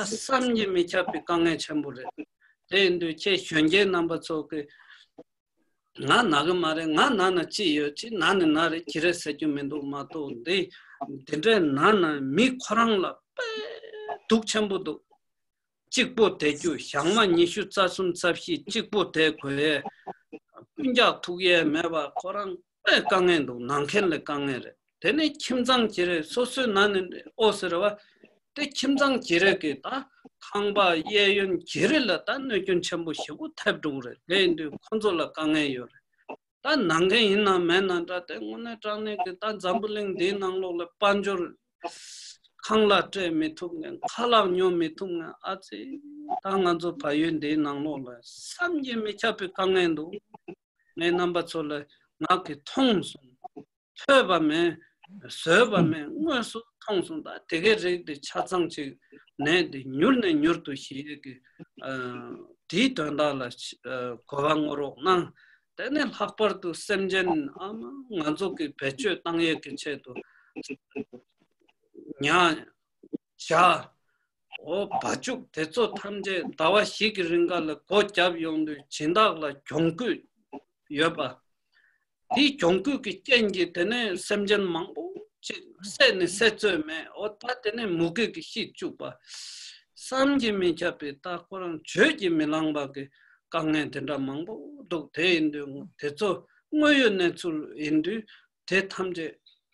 བསམ་གྱིས་མི་ཁྱབ་པའི་དཀའ་ངལ་ཆེན་པོ་རེད། དེ་ཡིན་དུས་ཁྱེད་གཞོན་སྐྱེས་རྣམ་པ་ཚོ་གི་ང་ན་གི་མ་རེད། ང་ན་ན་ཅི་ཡོད། ཅི་ན་ནི་ན་རེད། ཅི་རེད་ཟེར་རྒྱུ་མི་འདུག་མ་གཏོགས་འདི་འདི་འདྲའི་ན་ན་མི་ཁོ་རང་ལ་དཔེ་སྡུག་ཆེན་པོ་འདུག་གཅིག་པོ་བསྡད་རྒྱུ། ཞག་མ་ཉི་ཤུ་རྩ་གསུམ་རྩ་བཞི་གཅིག་པོ་བསྡད་དགོས་ཡས། སྤུན་ཀྱག་ཐུག་ཡས་མེད་པ་ཁོ་རང་དཔེ་དཀའ་ངལ་འདུག་ནང་ཁུལ་ལ་དཀའ་ངལ་རེད། དེ་ནས་ཁྱིམ་ཚང་བརྗེ་རེས། སོ་སོའི་ནང་ནས་ཨོ་ཟེར་བ། དེ་ཁྱིམ་ཚང་བརྗེ་རེས་ཀྱི་ད་ཁང་པ་གཡས་གཡོན་བརྗེ་རེས་ལ་ད་གནོད་སྐྱོན་ཆེན་པོ་ཞེ་པོ་ཐེབས་འགྲོ་གི་རེད། དེ་ཡིན་དུས་ཁོ་ཚོ་ལ་དཀའ་ངལ་ཡོད་རེད། ད་ནང་མཁན་ཡིན་ན་མེད་ན་འདྲ། དེ་དངོས་གནས་དྲང་གནས་ཀྱི་ད་འཛམ་བུ་གླིང་འདིའི་ནང་ལོགས་ལ་དཔལ་འབྱོར་ཁང་གླ་སྤྲད་མི་ཐུབ་མཁན། ཁ་ལག་ཉོ་མི་ཐུབ་མཁན། ཨ་ཙི། ད་ང་ཚོ་བལ་ཡུལ་འདིའི་ནང་ལོགས་ལ་བསམ་གྱིས་མི་ཁྱབ་པའི་དཀའ་ངལ་འདུག་ངས་རྣམ་པ་ཚོ་ལ་ངག་གིས་མཐོང་སོང་། ཐོས་པ་མིན། བཟོས་པ་མིན། དངོས་སུ་མཐོང་སོང་། ད་དེ་གའི་རིགས་དེ་ཆ་ཚང་ཅིག་ནད་དེ་མྱུར་ནས་མྱུར་དུ་ཞི་ཡས་ཀྱི་ཨ་དེའི་དོན་དག་ལ་ཨ་གོ་བ་བསྔོ་རོགས་གནང་། དེ་ནས་ལྷག་པར་དུ་སེམས་ཅན་ཨ་མ་ང་ཚོ་གི་བེད་སྤྱོད་བཏང་ཡས་ཀྱི་ཆེད་དུ་ཉ་བྱ་འོ་བ་ཕྱུགས་དེ་ཚོ་ཐམས་ཅད་ཟླ་བ་བཞི་གི་རིང་ག་ལ་སྒོ་བརྒྱབ་ཡོང་དུས་སྦྱིན་བདག་ལ་གྱོང་གུད་ཡོད་པ། དེའི་གྱོང་གུད་ཀྱི་རྐྱེན་གྱིས་དེ་ནས་སེམས་ཅན་མང་པོ་ཅིག་བསད་ནས་བསད་རྩོད་མེད། འོ་ད་དེ་ནས་མུ་གེ་གིས་ཤི་བཅུག་པ། བསམ་གྱིས་མི་ཁྱབ་པའི་ད་ཁོ་རང་བརྗོད་ཀྱིས་མི་ལང་བ་གི་དཀའ་ངལ་དེ་འདྲ་མང་པོ་འདུག་དེ་ཡིན་དུས་དེ་ཚོ་དངོས་ཡོད་གནས་ཚུལ་ཡིན་དུས་དེ་ཐམས་ཅད་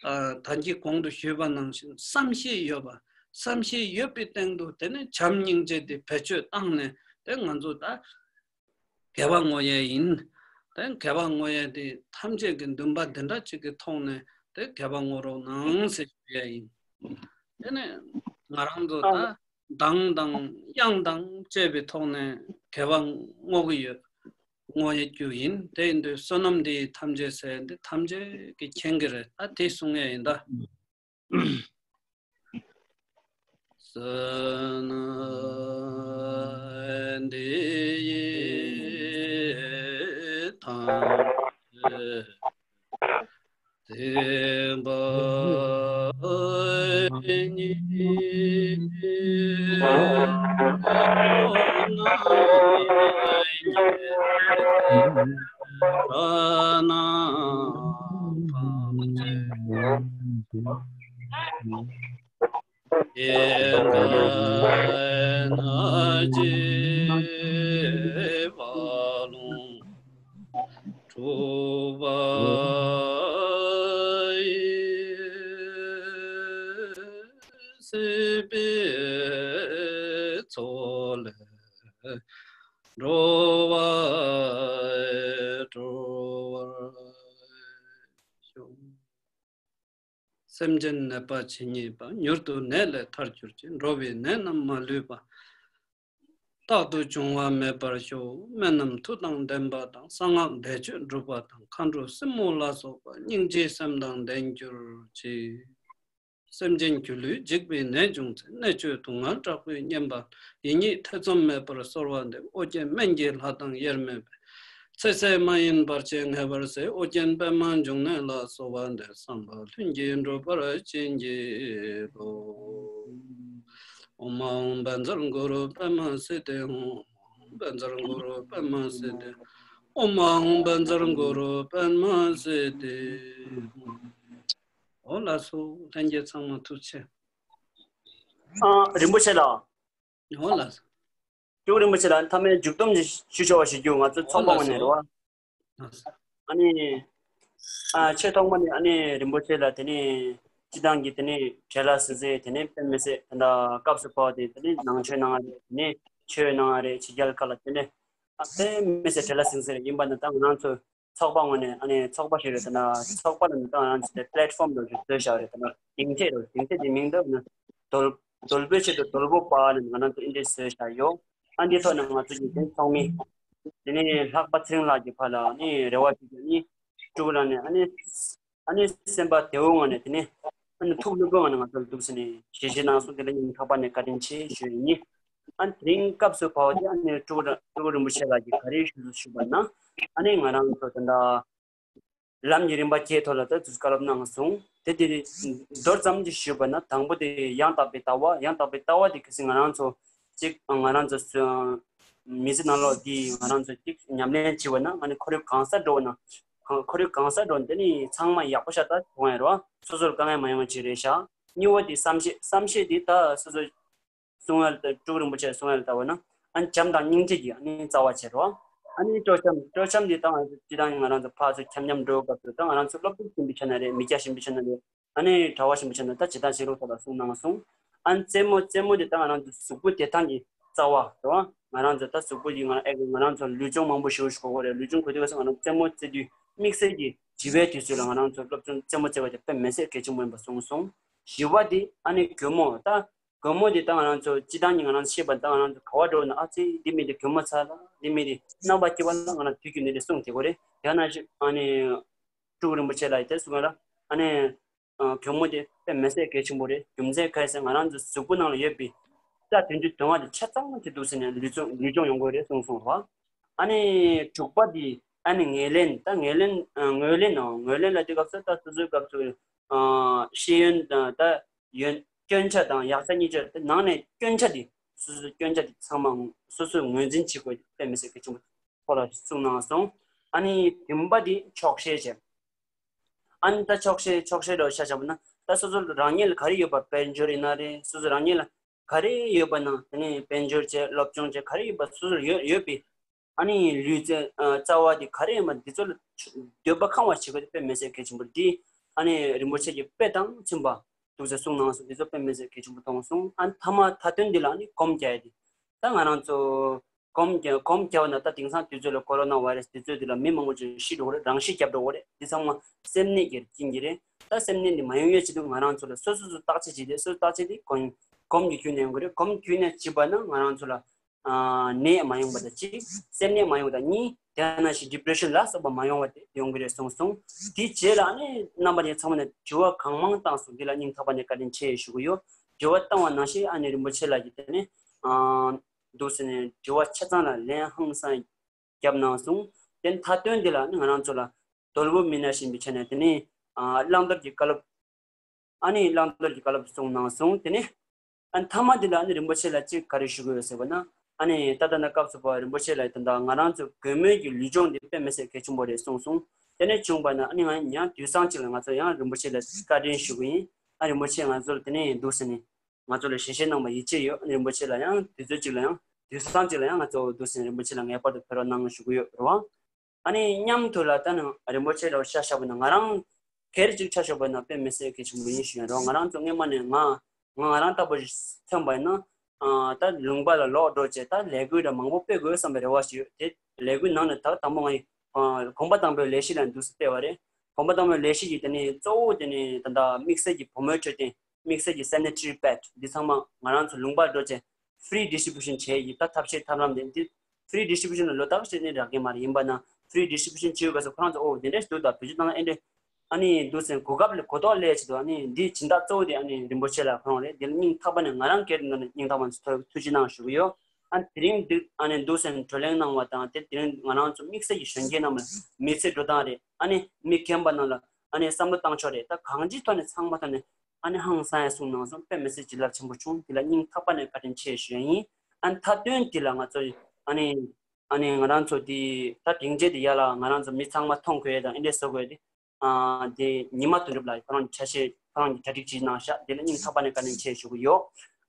ཨ་ད་གིན་གོང་དུ་ཞུས་པ་ནང་བཞིན་བསམ་ཤེས་ཡོད་པ། བསམ་ཤེས་ཡོད་པའི་སྟེང་དུ་དེ་ནས་བྱམས་སྙིང་རྗེ་དེ་བེད་སྤྱོད་བཏང་ནས་དེ་ང་ཚོ་ད་དགེ་བ་བསྔོ་ཡས་ཡིན། དེ་དགེ་བ་བསྔོ་ཡས་དེ་ཐམས་ཅད་ཀྱི་འདུན་པ་འདི་འདྲ་ཅིག་གི་ཐོག་ནས་དེ་དགེ་བ་བསྔོ་རོགས་གནང་ཟེར་ཞུ་ཡས་ཡིན། དེ་ནས་ང་རང་ཚོ་ད་གདངས་དང་དབྱངས་དང་བཅས་པའི་ཐོག་ནས་དགེ་བ་བསྔོ་གི་ཡོད། བསྔོ་ཡས་རྒྱུ་ཡིན། དེ་ཡིན་དུས་བསོད་ནམས་འདི་ཡིས་ཐམས་ཅད་ཟེར་འདི་ཐམས་ཅད་ཀྱིས་མཁྱེན་གྱི་རེད། ད་དེ་གསུང་ཡས་ཡིན་ད། བསོད་ནམས་འདི་ཡིས་ཐམས་ཅད་བདེན་པ་ཉིད། སྲིད་པའི་མཚོ་ལས་འགྲོ་བ་སྒྲོལ་བར་ཤོག་སེམས་ཅན་ནད་པ་ཇི་སྙེད་པ། མྱུར་དུ་ནད་ལས་ཐར་གྱུར་ཅིག་འགྲོ་བའི་ནད་རྣམས་མ་ལུས་པ། རྟག་ཏུ་འབྱུང་བ་མེད་པར་ཤོག་སྨན་རྣམས་མཐུ་དང་ལྡན་པ་དང་། གསང་སྔགས་བཟླས་བརྗོད་འགྲུབ་པ་དང་། མཁའ་འགྲོ་སྲིན་མོ་ལ་སོགས་པ། སྙིང་རྗེའི་སེམས་དང་ལྡན་གྱུར་ཅིག་སེམས་ཅན་སྒྱུ་ལུས་འཇིག་པའི་ནད་བྱུང་ཚེ། གནད་གཅོད་སྡུག་བསྔལ་དྲག་པོས་ཉེན་པ་ལ། ཡིད་གཉིས་ཐེ་ཚོམ་མེད་པར་གསོལ་བ་འདེབས། ཨོ་རྒྱན་སྨན་གྱི་ལྷ་དང་དབྱེར་མེད་པའི། ཚེ་ཟད་མ་ཡིན་བར་ཆད་ངེས་པར་སེལ། ཨོ་རྒྱན་པདྨ་འབྱུང་གནས་ལ་གསོལ་བ་འདེབས། བསམ་པ་ལྷུན་གྱིས་འགྲུབ་པར་བྱིན་གྱིས་རློབས། ཨོཾ་ཨཱཿཧཱུྃ་བཛྲ་གུ་རུ་པདྨ་སིདྡྷི་ཧཱུྃ། ཨོཾ་ཨཱཿཧཱུྃ་བཛྲ་གུ་རུ་པདྨ་སིདྡྷི། ཨོཾ་ཨཱཿཧཱུྃ་བཛྲ་གུ་རུ་པདྨ་སིདྡྷི་ཧཱུྃ། འོ་ལགས་སོ། ལྷན་རྒྱས་ཚང་མ་ཐུགས་རྗེ་ཆེ། ཨ། རིན་པོ་ཆེ་ལགས། འོ་ལགས་སོ། སྤྲུལ་སྐུ་རིན་པོ་ཆེ་ལགས། མཐའ་མའི་མཇུག་སྡོམ་ཞུ་ཆོག་པ་ཞུ་རྒྱུ། ང་ཚོའི་ཚོགས་པ་ངོས་ནས་རེད་བ། ཨ་ནི། ཨ། ཆེས་ཐོག་མ་ནས་ཨ་ནི་རིན་པོ་ཆེ་ལ་དེ་ནས་སྤྱི་བཏང་གི་དེ་ནས་བྲེལ་བ་ཟེར་ཟེར། དེ་ནས་དཔེ་མི་སྲིད་ད་ལྟ་སྐབས་སུ་བབས་ཏེ། དེ་ནས་ནང་ཆོས་གནང་བ་རེད། དེ་ནས་ཆོས་གནང་བ་རེད། ཕྱི་རྒྱལ་ཁག་ལ། དེ་ནས་ཨ། དཔེ་མི་སྲིད་བྲེལ་བ་ཟེར་ཟེར་ཡིན་པ་ནི། ད་ང་རང་ཚོ་ཚོགས་པ་ངོས་ནས། ཨ་ནི་ཚོགས་པ་ཞིག་རེད། ད་ནི་ཚོགས་པ་ལ་ནི་ད་ང་རང་ཚོ་དེ་པླེཊ་ཕོམ་ལ་ཞིག་བཟོས་བཞག་རེད། ད་ནི་སྡིངས་ཆ་རེད། སྡིངས་ཆ་དེ་མིང་ད་ནི་དོལ་དོལ་པོའི་ཆེད་དུ་དོལ་པོ་པ་ནི་ང་རང་ཚོ་ཨིན་དེ་བཟོས་བཞག་ཡོད། ཨ། འདིའི་ཐོག་ནས་ང་ཚོ་གི་དེ་ཚོགས་མི། དེ་ནས་ལྷག་པ་ཚེ་རིང་ལགས་ཀྱི་ཕར་ལ་ནི་རེ་བ་ཞུ་རྒྱུ་ནི། སྤྲུལ་སྐུ་ལགས་ནས་ཨ་ནི། ཨ་ནི་སེམས་པ་བདེ་བོའི་ངང་ནས། དེ་ནས་ཨ་ནི་ཐུགས་ལྷོད་པོའི་ངང་ནས་ང་ཚོ་ལ་འདུག་སེ་ནས་ཞལ་བཞེས་གནང་སོང་། དེ་ལ་སྙིང་ཐག་པ་ནས་བཀའ་དྲིན་ཆེ་ཞུ་ཡིན། ཨ་ནི་དེ་རིང་སྐབས་སུ་བབས་ཏེ་ཨ་ནི་སྤྲུལ་སྐུ་སྤྲུལ་སྐུ་རིན་པོ་ཆེ་ལགས་ཀྱིས་ག་རེ་ཞུ་ཞུས་པ་ན། ཨ་ནི་ང་རང་ཚོ་ད་ལྟ་ལམ་གྱི་རིམ་པ་བརྒྱད་ཐོག་ལ་ད་དུས་བཀའ་སློབ་གནང་སོང་། དེ་དེ་མདོར་ཙམ་ཅིག་ཞུས་པ་ན། དང་པོ་དེ་ཡང་དག་པའི་ལྟ་བ། ཡང་དག་པའི་ལྟ་བ་དེ་གལ་སྲིད་ང་རང་ཚོ་གཅིག་ང་རང་ཚོ་མི་ཚེ་ནང་ལོགས་འདི་ང་རང་ཚོ་གཅིག་ཉམས་ལེན་བྱས་པ་ན། ཨ་ནི་ཁོར་ཡུག་གང་སར་འགྲོ་བ་ན། ཁོར་ཡུག་གང་སར་འགྲོ་ན་དེ་ནི་ཚང་མ་ཡག་པོ་ཤ་སྟག་ཡོང་ཡ་རེད་བ། སོ་སོར་དཀའ་ངལ་མ་ཡོང་བ་ཅིག་རེད་ཤག་གཉིས་པ་དེ་བསམ་ཤེས། བསམ་ཤེས་དེ་ད་སོ་སོ་གསུང་ཡ་ལ་ད། སྤྲུལ་སྐུ་རིན་པོ་ཆེ་གསུང་ཡ་ལ་ལྟ་བ་ན། ཨ་ནི་བྱམས་དང་སྙིང་རྗེ་གི་ཨ་ནི་རྩ་བ་བྱེད་རོགས། ཨ་ནི་སྤྲོ་འཆམ། སྤྲོ་འཆམ་འདི་ད་ང་ཚོ་སྤྱི་བཏང་ང་རང་ཚོ་ཕར་ཚུར་འཆམ་འཆམ་འགྲོ་སྐབས་སུ། ད་ང་རང་ཚོ་སློབ་ཕྲུག་ཡིན་པའི་ཆ་ནས་རེད། མི་སྐྱ་ཡིན་པའི་ཆ་ནས་རེད། ཨ་ནི་གྲྭ་པ་ཡིན་པའི་ཆ་ནས། ད་བྱེད་སྟངས་བྱེད་ལུགས་ཐོག་ལ་གསུང་གནང་སོང་། ཨ་ནི་རྩེད་མོ། རྩེད་མོ་འདི་ད་ང་རང་ཚོ་གཟུགས་པོ་བདེ་ཐང་གི་རྩ་བ་རེད་བ། ང་རང་ཚོ་ད་གཟུགས་པོ་འདི་ང་རང་ཨེ་ང་རང་ཚོ་ལུས་སྦྱོང་མང་པོ་ཞིག་ཞུ་དགོས་རེད། ལུས་སྦྱོང་དགོས་དུས་སྐབས་སུ་ང་རང་རྩེད་མོ་རྩེ་དུས་དམིགས་བསལ་གྱི་བྱིས་པའི་དུས་ཚོད་ལ་ང་རང་ཚོ་སློབ་སྦྱོང་རྩེད་མོ་རྩེ་བ་དེ་དཔེ་མི་སྲིད་གལ་ཆེན་པོ་ཡིན་པ་གསུངས་སོང་། བཞི་པ་དེ་ཨ་ནི་གུས་མོ། ད་གུས་མོ་དེ་ད་ང་རང་ཚོ་སྤྱི་བཏང་གི་ང་རང་ཚོ་ཤེས་པ། ད་ང་རང་ཚོ་ག་པར་འགྲོ་ན། ཨ་ཙི། འདི་མི་དེ་གུས་མོ་ཚ་ལ། འདི་མི་དེ་རྣམ་པ་སྐྱིད་པ་ལ། ང་རང་དུས་རྒྱུན་ནས་དེ་གསུང་བསྡད་ཀྱི་ཡོད་རེད། དེ་ནང་བཞིན་ཨ་ནི་སྤྲུལ་སྐུ་རིན་པོ་ཆེ་ལགས་ཡིན་དེ་གསུང་ལ། ཨ་ནི་ཨ་གུས་མོ་དེ་དཔེ་མི་སྲིད་གལ་ཆེན་པོ་རེད། རྒྱུ་མཚན་ག་རེ་ཟེར་ན། ང་རང་ཚོ་གཟུགས་པོ་ནང་ལ་ཡོད་པའི་རྩ་བདུན་ཅུ་དོན་ལྔ་དེ་ཆ་ཚང་དེ་འདུག་སེ་ནས་ལུས་སྦྱོང་ལུས་སྦྱོང་ཡོང་དགོས་རེད་གསུངས་སོང་རེད་བ། ཨ་ནི་དྲུག་པ་དེ་ཨ་ནི་ངོས་ལེན། ད་ངོས་ལེན། ཨ་ངོས་ལེན་ནང་། ངོས་ལེན་ལ་དེ་སྐབས་སུ་ད་སོ་སོའི་སྐབས་སུ། ཨ་ཤེས་ཡོན་དང་། ད་ཡོན། སྐྱོན་ཆ་དང་ཡག་ཆ་གཉིས་ཆ། ད་ནང་ནས་སྐྱོན་ཆ་དེ། སོ་སོའི་སྐྱོན་ཆ་དེ་ཚང་མ་སོ་སོས་ངོས་འཛིན་བྱེད་དགོས། དཔེ་མི་སྲིད་གལ་ཆེན་པོ་ཐོག་ལ་གསུངས་གནང་སོང་། ཨ་ནི་བདུན་པ་དེ་ཆོག་ཤེས་བྱས། ཨ་ནི་ད་ཆོག་ཤེས། ཆོག་ཤེས་འདྲ་བོ་ཆ་བཞག་པ་ན། ད་སོ་སོ་རང་ཉིད་ལ་ག་རེ་ཡོད་པ། དཔལ་འབྱོར་ཡིན་ན་རེད། སོ་སོ་རང་ཉིད་ལ་ག་རེ་ཡོད་པ་ན། དེ་ནས་དཔལ་འབྱོར་བྱས། སློབ་སྦྱོང་བྱས། ག་རེ་ཡོད་པ། སོ་སོར་ཡོད་ཡོད་པའི་ཨ་ནི་ལུས་རྩལ། ཨ་རྩ་བ་དེ་ག་རེ་ཡིན་པ་འདི་ཚོ་ལ་འདོད་པ་ཁེངས་པ་བྱེད་དགོས། དེ་དཔེ་མི་སྲིད་གལ་ཆེན་པོ་རེད། འདི་ཨ་ནི་རིན་པོ་ཆེ་གི་དཔེ་དང་མཐུན་པ་འདུག་ཟེར་གསུངས་གནང་སོང་། འདི་ཚོ་དཔེ་མི་སྲིད་གལ་ཆེན་པོ་མཐོང་སོང་། ཨ་ནི་མཐའ་མ་མཐའ་དོན་འདི་ལ་ཨ་ནི་སྒོམ་རྒྱག་ཡ་དེ། ད་ང་རང་ཚོ་སྒོམ་རྒྱག་སྒོམ་རྒྱག་པ་ན། ད་དེང་སང་དུས་ཚོད་ལ་ཀོ་རོ་ན་བྷའི་རེ་སི་དུས་ཚོད་འདི་ལ་མི་མང་པོ་ཅིག་ཤི་འགྲོ་གི་རེད། རང་ཤི་བརྒྱབ་འགྲོ་གི་རེད། འདི་ཚང་མ་སེམས་ནད་ཀྱི་རྐྱེན་གྱིས་རེད། ད་སེམས་ནད་འདི་མ་ཡོང་ཡ་ཆེད་དུ་ང་རང་ཚོ་ལ་སོ་སོ་སོ་བརྟག་དཔྱད་བྱས་ཏེ། སོ་སོ་བརྟག་དཔྱད་དེ་སྒོམ་སྒོམ་གྱི་བརྒྱུད་ནས་ཡོང་གི་རེད། སྒོམ་བརྒྱུད་ནས་བྱས་པ་ན་ང་རང་ཚོ་ལ་ཨ་ནད་མ་ཡོང་བ་དང་གཅིག་སེམས་ནད་མ་ཡོང་བ་དང་གཉིས། དེ་ནང་བཞིན་ཌི་པི་རེ་ཤན་ལ་སོགས་པ་མ་ཡོང་བ་དེ་ཡོང་གི་རེད་གསུངས་སོང་། དེའི་རྗེས་ལ་ཨ་ནི་རྣམ་པ་གཉིས་ཚང་མ་ནས་དྲི་བ་གང་མང་བཏང་སོང་། འདི་ལ་སྙིང་ཐག་པ་ནས་བཀའ་དྲིན་ཆེ་ཞུ་གི་ཡོད། དྲི་བ་བཏང་བ་ནང་བཞིན་ཨ་ནི་རིན་པོ་ཆེ་ལགས་ཀྱིས་དེ་ནས་ཨ་འདུག་ཟེར་ནས་དྲི་བ་ཆ་ཚང་ལ་ལན་ཧང་སང་བརྒྱབ་གནང་སོང་། དེ་མཐའ་དོན་འདི་ལ་ཨ་ནི་ང་རང་ཚོ་ལ་དོལ་པོ་མི་སྣ་ཞིག་ཡིན་པའི་ཆ་ནས། དེ་ནས་ཨ་བླང་དོར་གྱི་བཀའ་སློབ། ཨ་ནི་བླང་དོར་གྱི་བཀའ་སློབ་གསུངས་གནང་སོང་། དེ་ནས་ཨ་མཐའ་མ་འདི་ལ་ཨ་ནི་རིན་པོ་ཆེ་ལ་གཅིག་ག་རེ་ཞུ་དགོས་ཡོད་ཟེར་བ་ན། ཨ་ནི་ད་ལྟ་ན་སྐབས་སུ་བབས་རིན་པོ་ཆེ་ལ་ད་ལྟ་ང་རང་ཚོ་དགོས་མེད་ཀྱི་ལུས་སྦྱོང་འདི་དཔེ་མི་སྲིད་གལ་ཆེན་པོ་རེད་གསུངས་སོང་། དེ་ནས་བྱུང་བ་ན་ཨ་ནི་ང་ཡང་དུས་སང་གཅིག་ལ་ང་ཚོ་ཡང་རིན་པོ་ཆེ་ལ་བཀའ་དྲིན་ཞུ་གི་ཡིན། ཨ་རིན་པོ་ཆེ་ང་ཚོ་ལ་དེ་ནས་འདུག་ཟེར་ནས་ང་ཚོ་ལ་ཞལ་བཞེས་གནང་བ་ཡིད་ཆེས་ཡོད། ཨ་ནི་རིན་པོ་ཆེ་ལ་ཡང་དུས་ཚོད་གཅིག་ལ་ཡང་དུས་སང་གཅིག་ལ་ཡང་ང་ཚོ་འདུག་ཟེར་ནས་རིན་པོ་ཆེ་ལ་ངེས་པར་དུ་ཕེབས་རོགས་གནང་ཞུ་གི་ཡོད་རེད་བ། ཨ་ནི་མཉམ་དུ་ལ་ད་ནི་རིན་པོ་ཆེ་ལ་ཤ་ཤ་བ་ན་ང་རང་སྒེར་གཅིག་ཆ་ཤ་བ་ན་དཔེ་མི་སྲིད་གལ་ཆེན་པོ་ཡིན་ཞུ་ཡ་རོགས། ང་རང་ཚོ་སྔོན་མ་ནས་ང་ང་ང་རང་ལྟ་བུ་ཞིག་ཐོན་པ་ཡིན་ན། ཨ་ད་ལུང་པ་ལ་ལོག་འགྲོ་བྱས། ད་ལས་འགུལ་འདྲ་མང་པོ་སྤེལ་དགོས་བསམ་པའི་རེ་བ་ཞིག་ཡོད་དེ། ལས་འགུལ་ནང་ནས་ད་དང་པོ་ང་ཡི་ཨ་གོམ་པ་དང་པོའི་ལས་གཞི་ལ་འདུག་སེ་སྤེལ་བ་རེད། གོམ་པ་དང་པོའི་ལས་གཞི་ཡི་དེ་ནི་གཙོ་བོ་དེ་ནི་ད་ལྟ་དམིགས་བསལ་གྱི་བུ་མོའི་འཕྲོད་བསྟེན། དམིགས་བསལ་གྱི་sanitary pad འདི་ཚང་མ་ང་རང་ཚོ་ལུང་པར་འགྲོ་བྱས་free distribution བྱས་ཡིན། ད་ཐབས་ཤེས་ཐབས་ལམ་དེ་འདི་free distribution ལ་ལོ་ལྟར་བྱས་ནས་རག་གི་མ་རེད། ཡིན་པ་ན་free distribution བྱེད་ཡོད་ག་ཚོ་ཁོ་རང་ཚོ་ཨོ་དེ་འདྲས་འདུག་ད་བེད་སྤྱོད་བཏང་ན་ཨེ་འདྲས། ཨ་ནི་འདུག་སེ་གོ་སྐབས་ལ་གོ་རྟོགས་སླེབས་ཆེད་དུ། ཨ་ནི་འདི་སྦྱིན་བདག་གཙོ་བོ་དེ་ཨ་ནི་རིན་པོ་ཆེ་ལགས་ཁོ་རང་རེད། དེ་ལ་སྙིང་ཐག་པ་ནས་ང་རང་སྒེར་ནས་སྙིང་ཐག་པ་ནས་ཐུགས་རྗེ་གནང་ཞུ་གི་ཡོད། ཨ་དེ་རིང་འདི་ཨ་ནི་འདུག་སེ་བགྲོ་གླེང་གནང་བ་དང་། དེ་དེ་རིང་ང་རང་ཚོ་དམིགས་བསལ་གྱི་གཞོན་སྐྱེས་རྣམས་ལ་མི་ཚེ་འགྲོ་སྟངས་རེད། ཨ་ནི་མི་རྒན་པ་རྣམས་ལ་ཨ་ནི་བསམ་བློ་བཏང་ཕྱོགས་རེད། ད་གང་ཅིའི་ཐོག་ནས་ཚང་མ་ཐོག་ནས་ ཨ་ནི་ཧང་སང་ཡ་གསུངས་གནང་སོང་། དཔེ་མི་སྲིད་བྱིན་རླབས་ཆེན་པོ་བྱུང་། དེ་ལ་སྙིང་ཐག་པ་ནས་བཀའ་དྲིན་ཆེ་ཞུ་ཡ་ཡིན། ཨ་ནི་མཐའ་དོན་དེ་ལ་ང་ཚོ་ཨ་ནི་ཨ་ནི་ང་རང་ཚོ་དེ་ད་སྡིངས་ཆ་དེ་ཡར་ལ་ང་རང་ཚོ་མི་ཚང་མ་མཐོང་དགོས་ཡ་དང་ཨེ་འདྲས་བཟོ་དགོས་ཡ་དེ། ཨ་དེ་ཉི་མ་དོན་གྲུབ་ལགས་ཁོ་རང་གི་ཆ་ཤས་ཁོ་རང་གི་གྲ་སྒྲིག་བྱེད་གནང་ཤག་དེ་ལ་སྙིང་ཐག་པ་ནས་བཀའ་དྲིན་ཆེ་ཞུ་གི་ཡོད།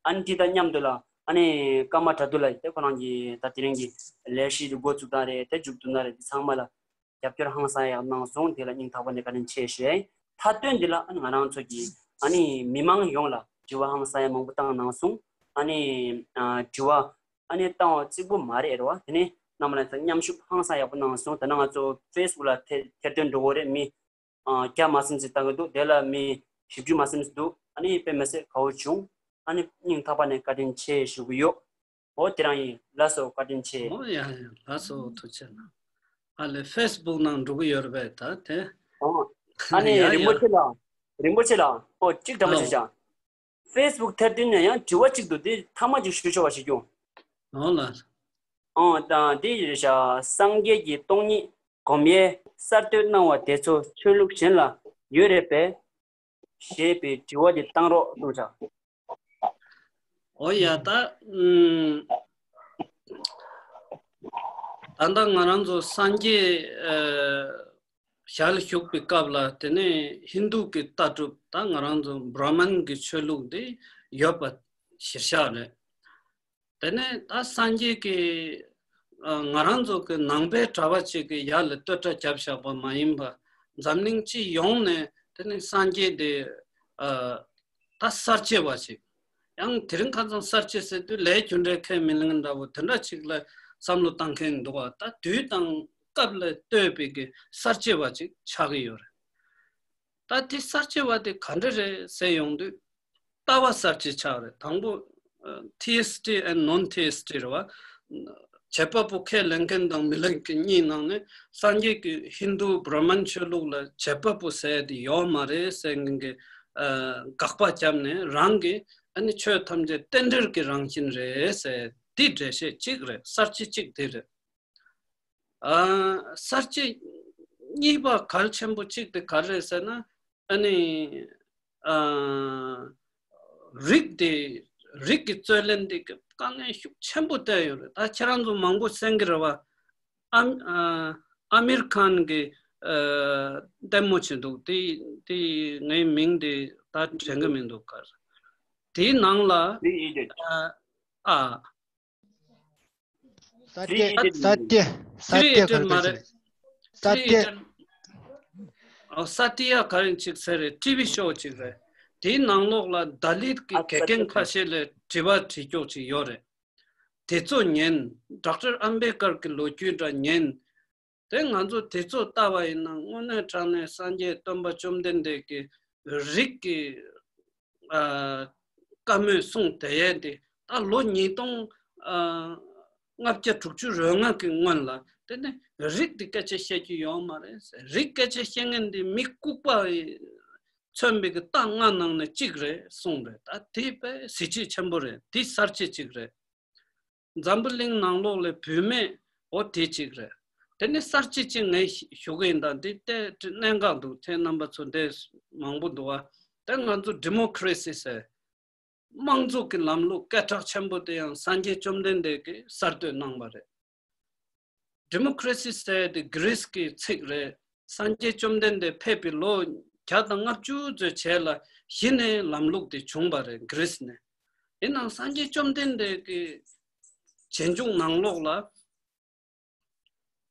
ཨ་ནི་དེ་དང་མཉམ་དུ་ལ་ཨ་ནི་ཀརྨ་དགྲ་འདུལ་ལགས་དེ་ཁོ་རང་གི་ད་དེ་རིང་གི་ལས་གཞི་དེ་འགོ་བཙུགས་སྟངས་རེད། དེ་མཇུག་བསྡུ་སྟངས་རེད། དེ་ཚང་མ་ལ་རྒྱབ་སྐྱོར་ཧང་སང་ཡག་གནང་སོང་། དེ་ལ་སྙིང་ཐག་པ་ནས་བཀའ་དྲིན་ཆེ་ཞུ་ཡ་ཡིན། མཐའ་དོན་འདི་ལ་ཨ་ནི་ང་རང་ཚོ་གི་ཨ་ནི་མི་མང་ཡོངས་ལ་དྲི་བ་ཧང་སང་ཡ་མང་པོ་བཏང་གནང་སོང་། ཨ་ནི་ཨ་དྲི་བ་ཨ་ནི་བཏང་བ་གཅིག་པུ་མ་རེད་རེད་བ། དེ་ནས་རྣམ་པ་ལ་མཉམ་ཞུགས་ཧང་སང་ཡག་པོ་གནང་སོང་། ད་ནང་ང་ཚོ་ཕེ་སི་བུག་ལ་ཐེར་ཐེར་འདོན་འགྲོ་གི་རེད། མི་ཨ་བརྒྱ་མ་ཟིན་ཙམ་བཏང་གི་འདུག་དེ་ལ་མི་བཞི་བཅུ་མ་ཟིན་ཙམ་འདུག་ཨ་ནི་དཔེ་མི་སྲིད་དགའ་བོ་བྱུང་། ཨ་ནི་སྙིང་ཐག་པ་ནས་བཀའ་དྲིན་ཆེ་ཞུ་གི་ཡོད། འོ་དེ་རང་ཡིན། ལགས་སོ། བཀའ་དྲིན་ཆེ། འོ་ཡ་ཡ། ལགས་སོ། ཐུགས་རྗེ་གནང་། ཨ་ལེ་ཕེ་སི་བུག་ནང་འགྲོ་གི་ཡོད་རེད་པས་ད་དེ། ཨོ། ཨ་ནི་ཡ་རིན་པོ་ཡ། ཆེ་ལགས། རིན་པོ་ཆེ་ལགས། ཨོ་གཅིག་འདྲ་མ་ཨོ། བྱེད་བྱ། ཕེ་སི་བུག་ཐེར་འདོན་ནས་ཡང་དྲི་བ་གཅིག་འདུག་དེ་ཐ་མ་གཅིག་ཞུ་ཆོག་པ་ཞུ་རྒྱུ། ཨོ་ལགས། ཨོ་ད་དེ་ཡིན་རེད་ཤག་སངས་རྒྱས་ཀྱི་སྟོང་ཉིད་སྒོམ་ཡས་གསར་གཏོད་གནང་བ་དེ་ཚོ་ཆོས་ལུགས་གཞན་ལ་ཡོད་རེད་པས། ཞེས་པའི་དྲི་བ་དེ་བཏང་རོགས་གསུངས་བྱ། འོ་ཡ་ད། ཨུམ། ད་ལྟ་ང་རང་ཚོ་སངས་རྒྱས་ཨ་ཞལ་བཞུགས་པའི་སྐབས་ལ་དེ་ནས་ཧིན་རྡུ་གི་ལྟ་གྲུབ་ད་ང་རང་ཚོ་བྷྲ་མན་གྱི་ཆོས་ལུགས་དེ་ཡོད་པ་གཞིར་བཞག་རེད། དེ་ནས་ད་སངས་རྒྱས་ཀྱི་ཨ་ང་རང་ཚོ་གི་ནང་པའི་གྲྭ་པ་ཅིག་གི་ཡར་ལ་བསྟོད་གྲྭ་བརྒྱབ་བཞག་པ་མ་ཡིན་པ། འཛམ་གླིང་སྤྱི་ཡོངས་ནས་དེ་ནས་སངས་རྒྱས་དེ་ཨ་ད་གསར་བརྗེ་བ་ཅིག་ཡང་དེ་རིང་ཁ་སང་གསར་བརྗེ་ཟེར་དུས་ལས་རྒྱུ་འབྲས་ཁས་མི་ལེན་འདྲ་བོ་དེ་འདྲ་ཅིག་ལ་བསམ་བློ་བཏང་མཁན་འདུག་བ། ད་དུས་དང་སྐབས་ལ་ལྟོས་པའི་གི་གསར་བརྗེ་བ་ཅིག་ཆགས་ཀྱི་ཡོད་རེད། ད་དེ་གསར་བརྗེ་བ་དེ་ག་འདྲ་རེད་ཟེར་ཡོང་དུས། ལྟ་བ་གསར་བརྗེ་ཆགས་རེད། དང་པོ་ཨ་theist and non-theist རེད་བ། བྱེད་པ་པོ་ཁས་ལེན་མཁན་དང་མི་ལེན་མཁན་གཉིས་ནང་ནས་སངས་རྒྱས་ཀྱི་ཧིན་རྡུ་བྷྲ་མན་ཆོས་ལུགས་ལ་བྱེད་པ་པོ་ཟེར་དེ་ཡོད་མ་རེད་ཟེར་མཁན་གྱི་ཨ་དགག་པ་བརྒྱབ་ནས་རང་གི་ཨ་ནི་ཆོས་ཐམས་ཅད་རྟེན་འབྲེལ་གྱི་རང་བཞིན་རེད་ཟེར་དེ་འགྲེལ་བཤད་གཅིག་རེད། གསར་བརྗེ་གཅིག་དེ་རེད། ཨ་གསར་བརྗེ་གཉིས་པ་གལ་ཆེན་པོ་གཅིག་དེ་ག་རེ་རེད་ཟེར་ན། ཨ་ནི་ཨ་རིགས་དེ་རིགས་ཀྱི་རྩོད་ལེན་དེ་དཀའ་ངལ་ཤུགས་ཆེན་པོ་བསྟན་ཡོད་རེད། ད་ཁྱེད་རང་ཚོ་མང་པོ་གསན་གྱི་རེད་བ། ཨ་ཨ་ཨ་མིར་ཁཱན་གྱི་ཨ་ལྟད་མོ་བྱེད་འདུག་དེ་དེ་ངའི་མིང་དེ་ད་དྲན་གྱི་མི་འདུག་ག་དེའི་ནང་ལ་ཨ་ཨ། ས་ཏི་ས་ཏི་ས་ཏི་ག་རེ་ཟེར། ས་ཏི་ཨོ་ས་ཏི་ཡ་ག་རེ་ཅིག་ཟེར་རེད། ཊི་ཝི་ཤོ་ཅིག་རེད། དེའི་ནང་ལོགས་ལ་ད་ལིད་ཀྱི་དགེ་རྒན་ཁ་ཤས་ལ་དྲི་བ་དྲི་ཀྱོག་ཅིག་ཡོད་རེད། དེ་ཚོ་ཉན། ཌོག་ཊར་ཨམ་བེ་ཀར་གྱི་ལོ་རྒྱུས་འདྲ་ཉན། དེ་ང་ཚོ་དེ་ཚོ་ལྟ་བ་ཡིན་ན་དངོས་གནས་དྲང་གནས་སངས་རྒྱས་སྟོན་པ་བཅོམ་ལྡན་འདས་ཀྱི་རིགས་ཀྱི་ཨ་བཀའ་མོལ་གསུངས་དེ་ཡས་དེ་ད་ལོ་ཉིས་སྟོང་ཨ་ལྔ་བརྒྱ་དྲུག་ཅུ་རེ་ལྔ་གི་སྔོན་ལ་དེ་ནི་རིགས་དེ་སྐད་ཆ་བཤད་རྒྱུ་ཡོད་མ་རེད། རིགས་སྐད་ཆ་བཤད་མཁན་དེ་མི་ལྐུགས་པ་མཚོན་པའི་གི་རྟགས་ལྔ་ནང་ནས་གཅིག་རེད་གསུངས་རེད། ད་དེ་དཔེ་གཟི་བརྗིད་ཆེན་པོ་རེད། དེ་གསར་བརྗེ་གཅིག་རེད། འཛམ་བུ་གླིང་ནང་ལོགས་ལ་བུད་མེད་འོ་དེ་གཅིག་རེད། དེ་ནི་གསར་བརྗེ་གཅིག་ངས་ཞུ་གི་ཡིན། ད་འདི་ལྟའི་གནད་འགག་འདུག་དེ་རྣམ་པ་ཚོ་འདི་མང་པོ་འདུག་བ། དེ་ང་ཚོ་ཌི་མོ་ཀ་རེ་སི་ཟེར། དམངས་གཙོ་གི་ལམ་ལུགས་སྐད་གྲགས་ཆེན་པོ་དེ་ཡང་སངས་རྒྱས་བཅོམ་ལྡན་འདས་ཀྱིས་གསར་གཏོད་གནང་བ་རེད། ཌི་མོ་ཀ་རེ་སི་ཟེར་དེ་གྷི་རིས་ཀྱི་ཚིག་རེད། སངས་རྒྱས་བཅོམ་ལྡན་འདས་ཕེབས་པའི་ལོ་བརྒྱ་དང་ལྔ་བཅུ་ཙམ་རྗེས་ལ་གཞི་ནས་ལམ་ལུགས་དེ་བྱུང་བ་རེད། གྷི་རིས་ནས། ཡིན་ནའང་སངས་རྒྱས་བཅོམ་ལྡན་འདས་ཀྱི་རྗེས་འཇུག་ནང་ལོགས་ལ་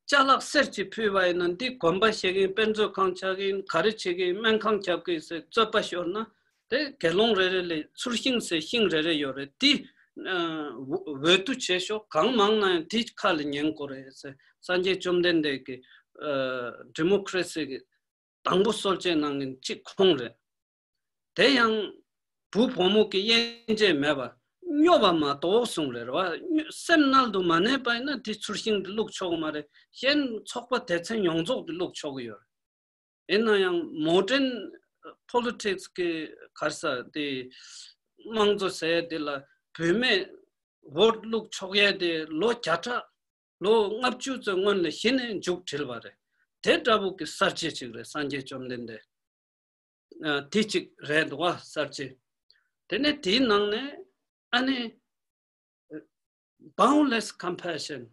ཅ་ལག་གསེར་གྱིས་ཕུལ་བ་ཡིན་ན་འདི་དགོན་པ་བཞེངས་ཀྱི་ཡིན། དཔེ་མཛོད་ཁང་ཆགས་ཀྱི་ཡིན། ག་རེ་བྱེད་ཀྱི་ཡིན། སྨན་ཁང་རྒྱབ་ཀྱི་ཡིན་ཟེར་རྩོད་པ་ཤོར་ན། དེ་དགེ་སློང་རེ་རེ་ལ་ཚུར་ཤིང་ཟེར་ཤིང་རེ་རེ་ཡོད་རེད། དེ་འོས་བསྡུ་བྱེད་ཤོག་གང་མང་ན་ཡང་དེ་ཁ་ལ་ཉན་དགོས་རེད་ཟེར། སངས་རྒྱས་བཅོམ་ལྡན་འདས་ཀྱི་ཌི་མོ་ཀ་རེ་སི་གི་དང་པོ་སྲོལ་འབྱེད་གནང་མཁན་གཅིག་ཁོང་རེད། དེ་ཡང་བུ་བུ་མོ་གི་དབྱེ་འབྱེད་མེད་པ་སྨྱོ་བ་མ་གཏོགས་གསུངས་རེད་བ། སྨྱོ་སེམས་རྣལ་དུ་མ་གནས་པ་ཡིན་ན་དེ་ཚུར་ཤིང་དེ་བླུག་ཆོག་གི་མ་རེད། གཞན་ཚོགས་པ་སྡེ་ཚན་ཡོངས་རྫོགས་དེ་བླུག་ཆོག་གི་ཡོད་རེད། ཡིན་ན་ཡང་མོ་ཌན་པོ་ལི་ཊིག་སི་གི་ག་རེ་ཟེར་དེ་དམངས་གཙོ་ཟེར་དེ་ལ་བུད་མེད་འོས་བླུག་ཆོག་ཡས་དེ་ལོ་བརྒྱ་ཕྲག་ལོ་ལྔ་བཅུ་ཙམ་སྔོན་ལ་གཞི་ནས་མཇུག་བསྒྲིལ་བ་རེད། དེ་འདྲ་པོ་གི་གསར་བརྗེ་ཅིག་རེད། སངས་རྒྱས་བཅོམ་ལྡན་འདས། ཨ་དེ་གཅིག་རེད་འདུག་བ། གསར་བརྗེ། དེ་ནས་དེའི་ནང་ནས་ཨ་ནི་boundless compassion།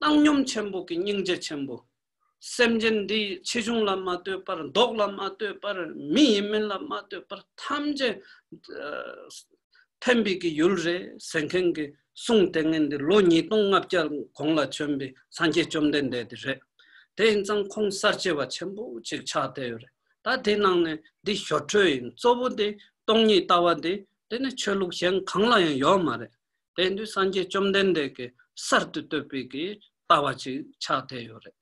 བཏང་སྙོམས་ཆེན་པོ་གི་སྙིང་རྗེ་ཆེན་པོ། སེམས་ཅན་འདི་ཆེ་ཆུང་ལ་མ་ལྟོས་པར། མདོག་ལ་མ་ལྟོས་པར། མི་ཡིན་མིན་ལ་མ་ལྟོས་པར། ཐམས་ཅད་ཨ་ཕན་པའི་གི་ཡུལ་རེད་ཟེར་མཁན་གྱི་གསུང་དེ་ངན་འདི་ལོ་ཉིས་སྟོང་ལྔ་བརྒྱ་གོང་ལ་བྱོན་པའི་སངས་རྒྱས་བཅོམ་ལྡན་འདས་དེ་རེད། དེ་ཡིན་ཙང་ཁོང་གསར་བརྗེ་བ་ཆེན་པོ་ཅིག་ཆགས་བསྡད་ཡོད་རེད། ད་དེ་ནང་ནས་འདི་ཞོར་འཕྲོས་ཡིན། གཙོ་བོ་དེ་སྟོང་ཉིད་ལྟ་བ་དེ། དེ་ནི་ཆོས་ལུགས་གཞན་གང་ལ་ཡང་ཡོད་མ་རེད། དེ་དུས་སངས་རྒྱས་བཅོམ་ལྡན་འདས་ཀྱིས་གསར་དུ་བཏོད་པའི་གི་ལྟ་བ་ཅིག་ཆགས་བསྡད་ཡོད་རེད།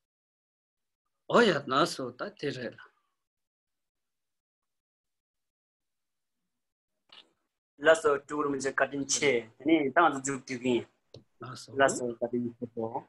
འོ་ཡ། ལགས་སོ། ད་དེ་རེད་ལ། ལགས་སོ། སྤྲུལ་སྐུ་རིན་པོ་ཆེ་བཀའ་དྲིན་ཆེ། དེ་ནས་ད་ང་ཚོ་མཇུག་སྒྲིལ་གྱི་ཡིན། ལགས་སོ། ལགས་སོ། བཀའ་དྲིན་ཆེ་ཞུ།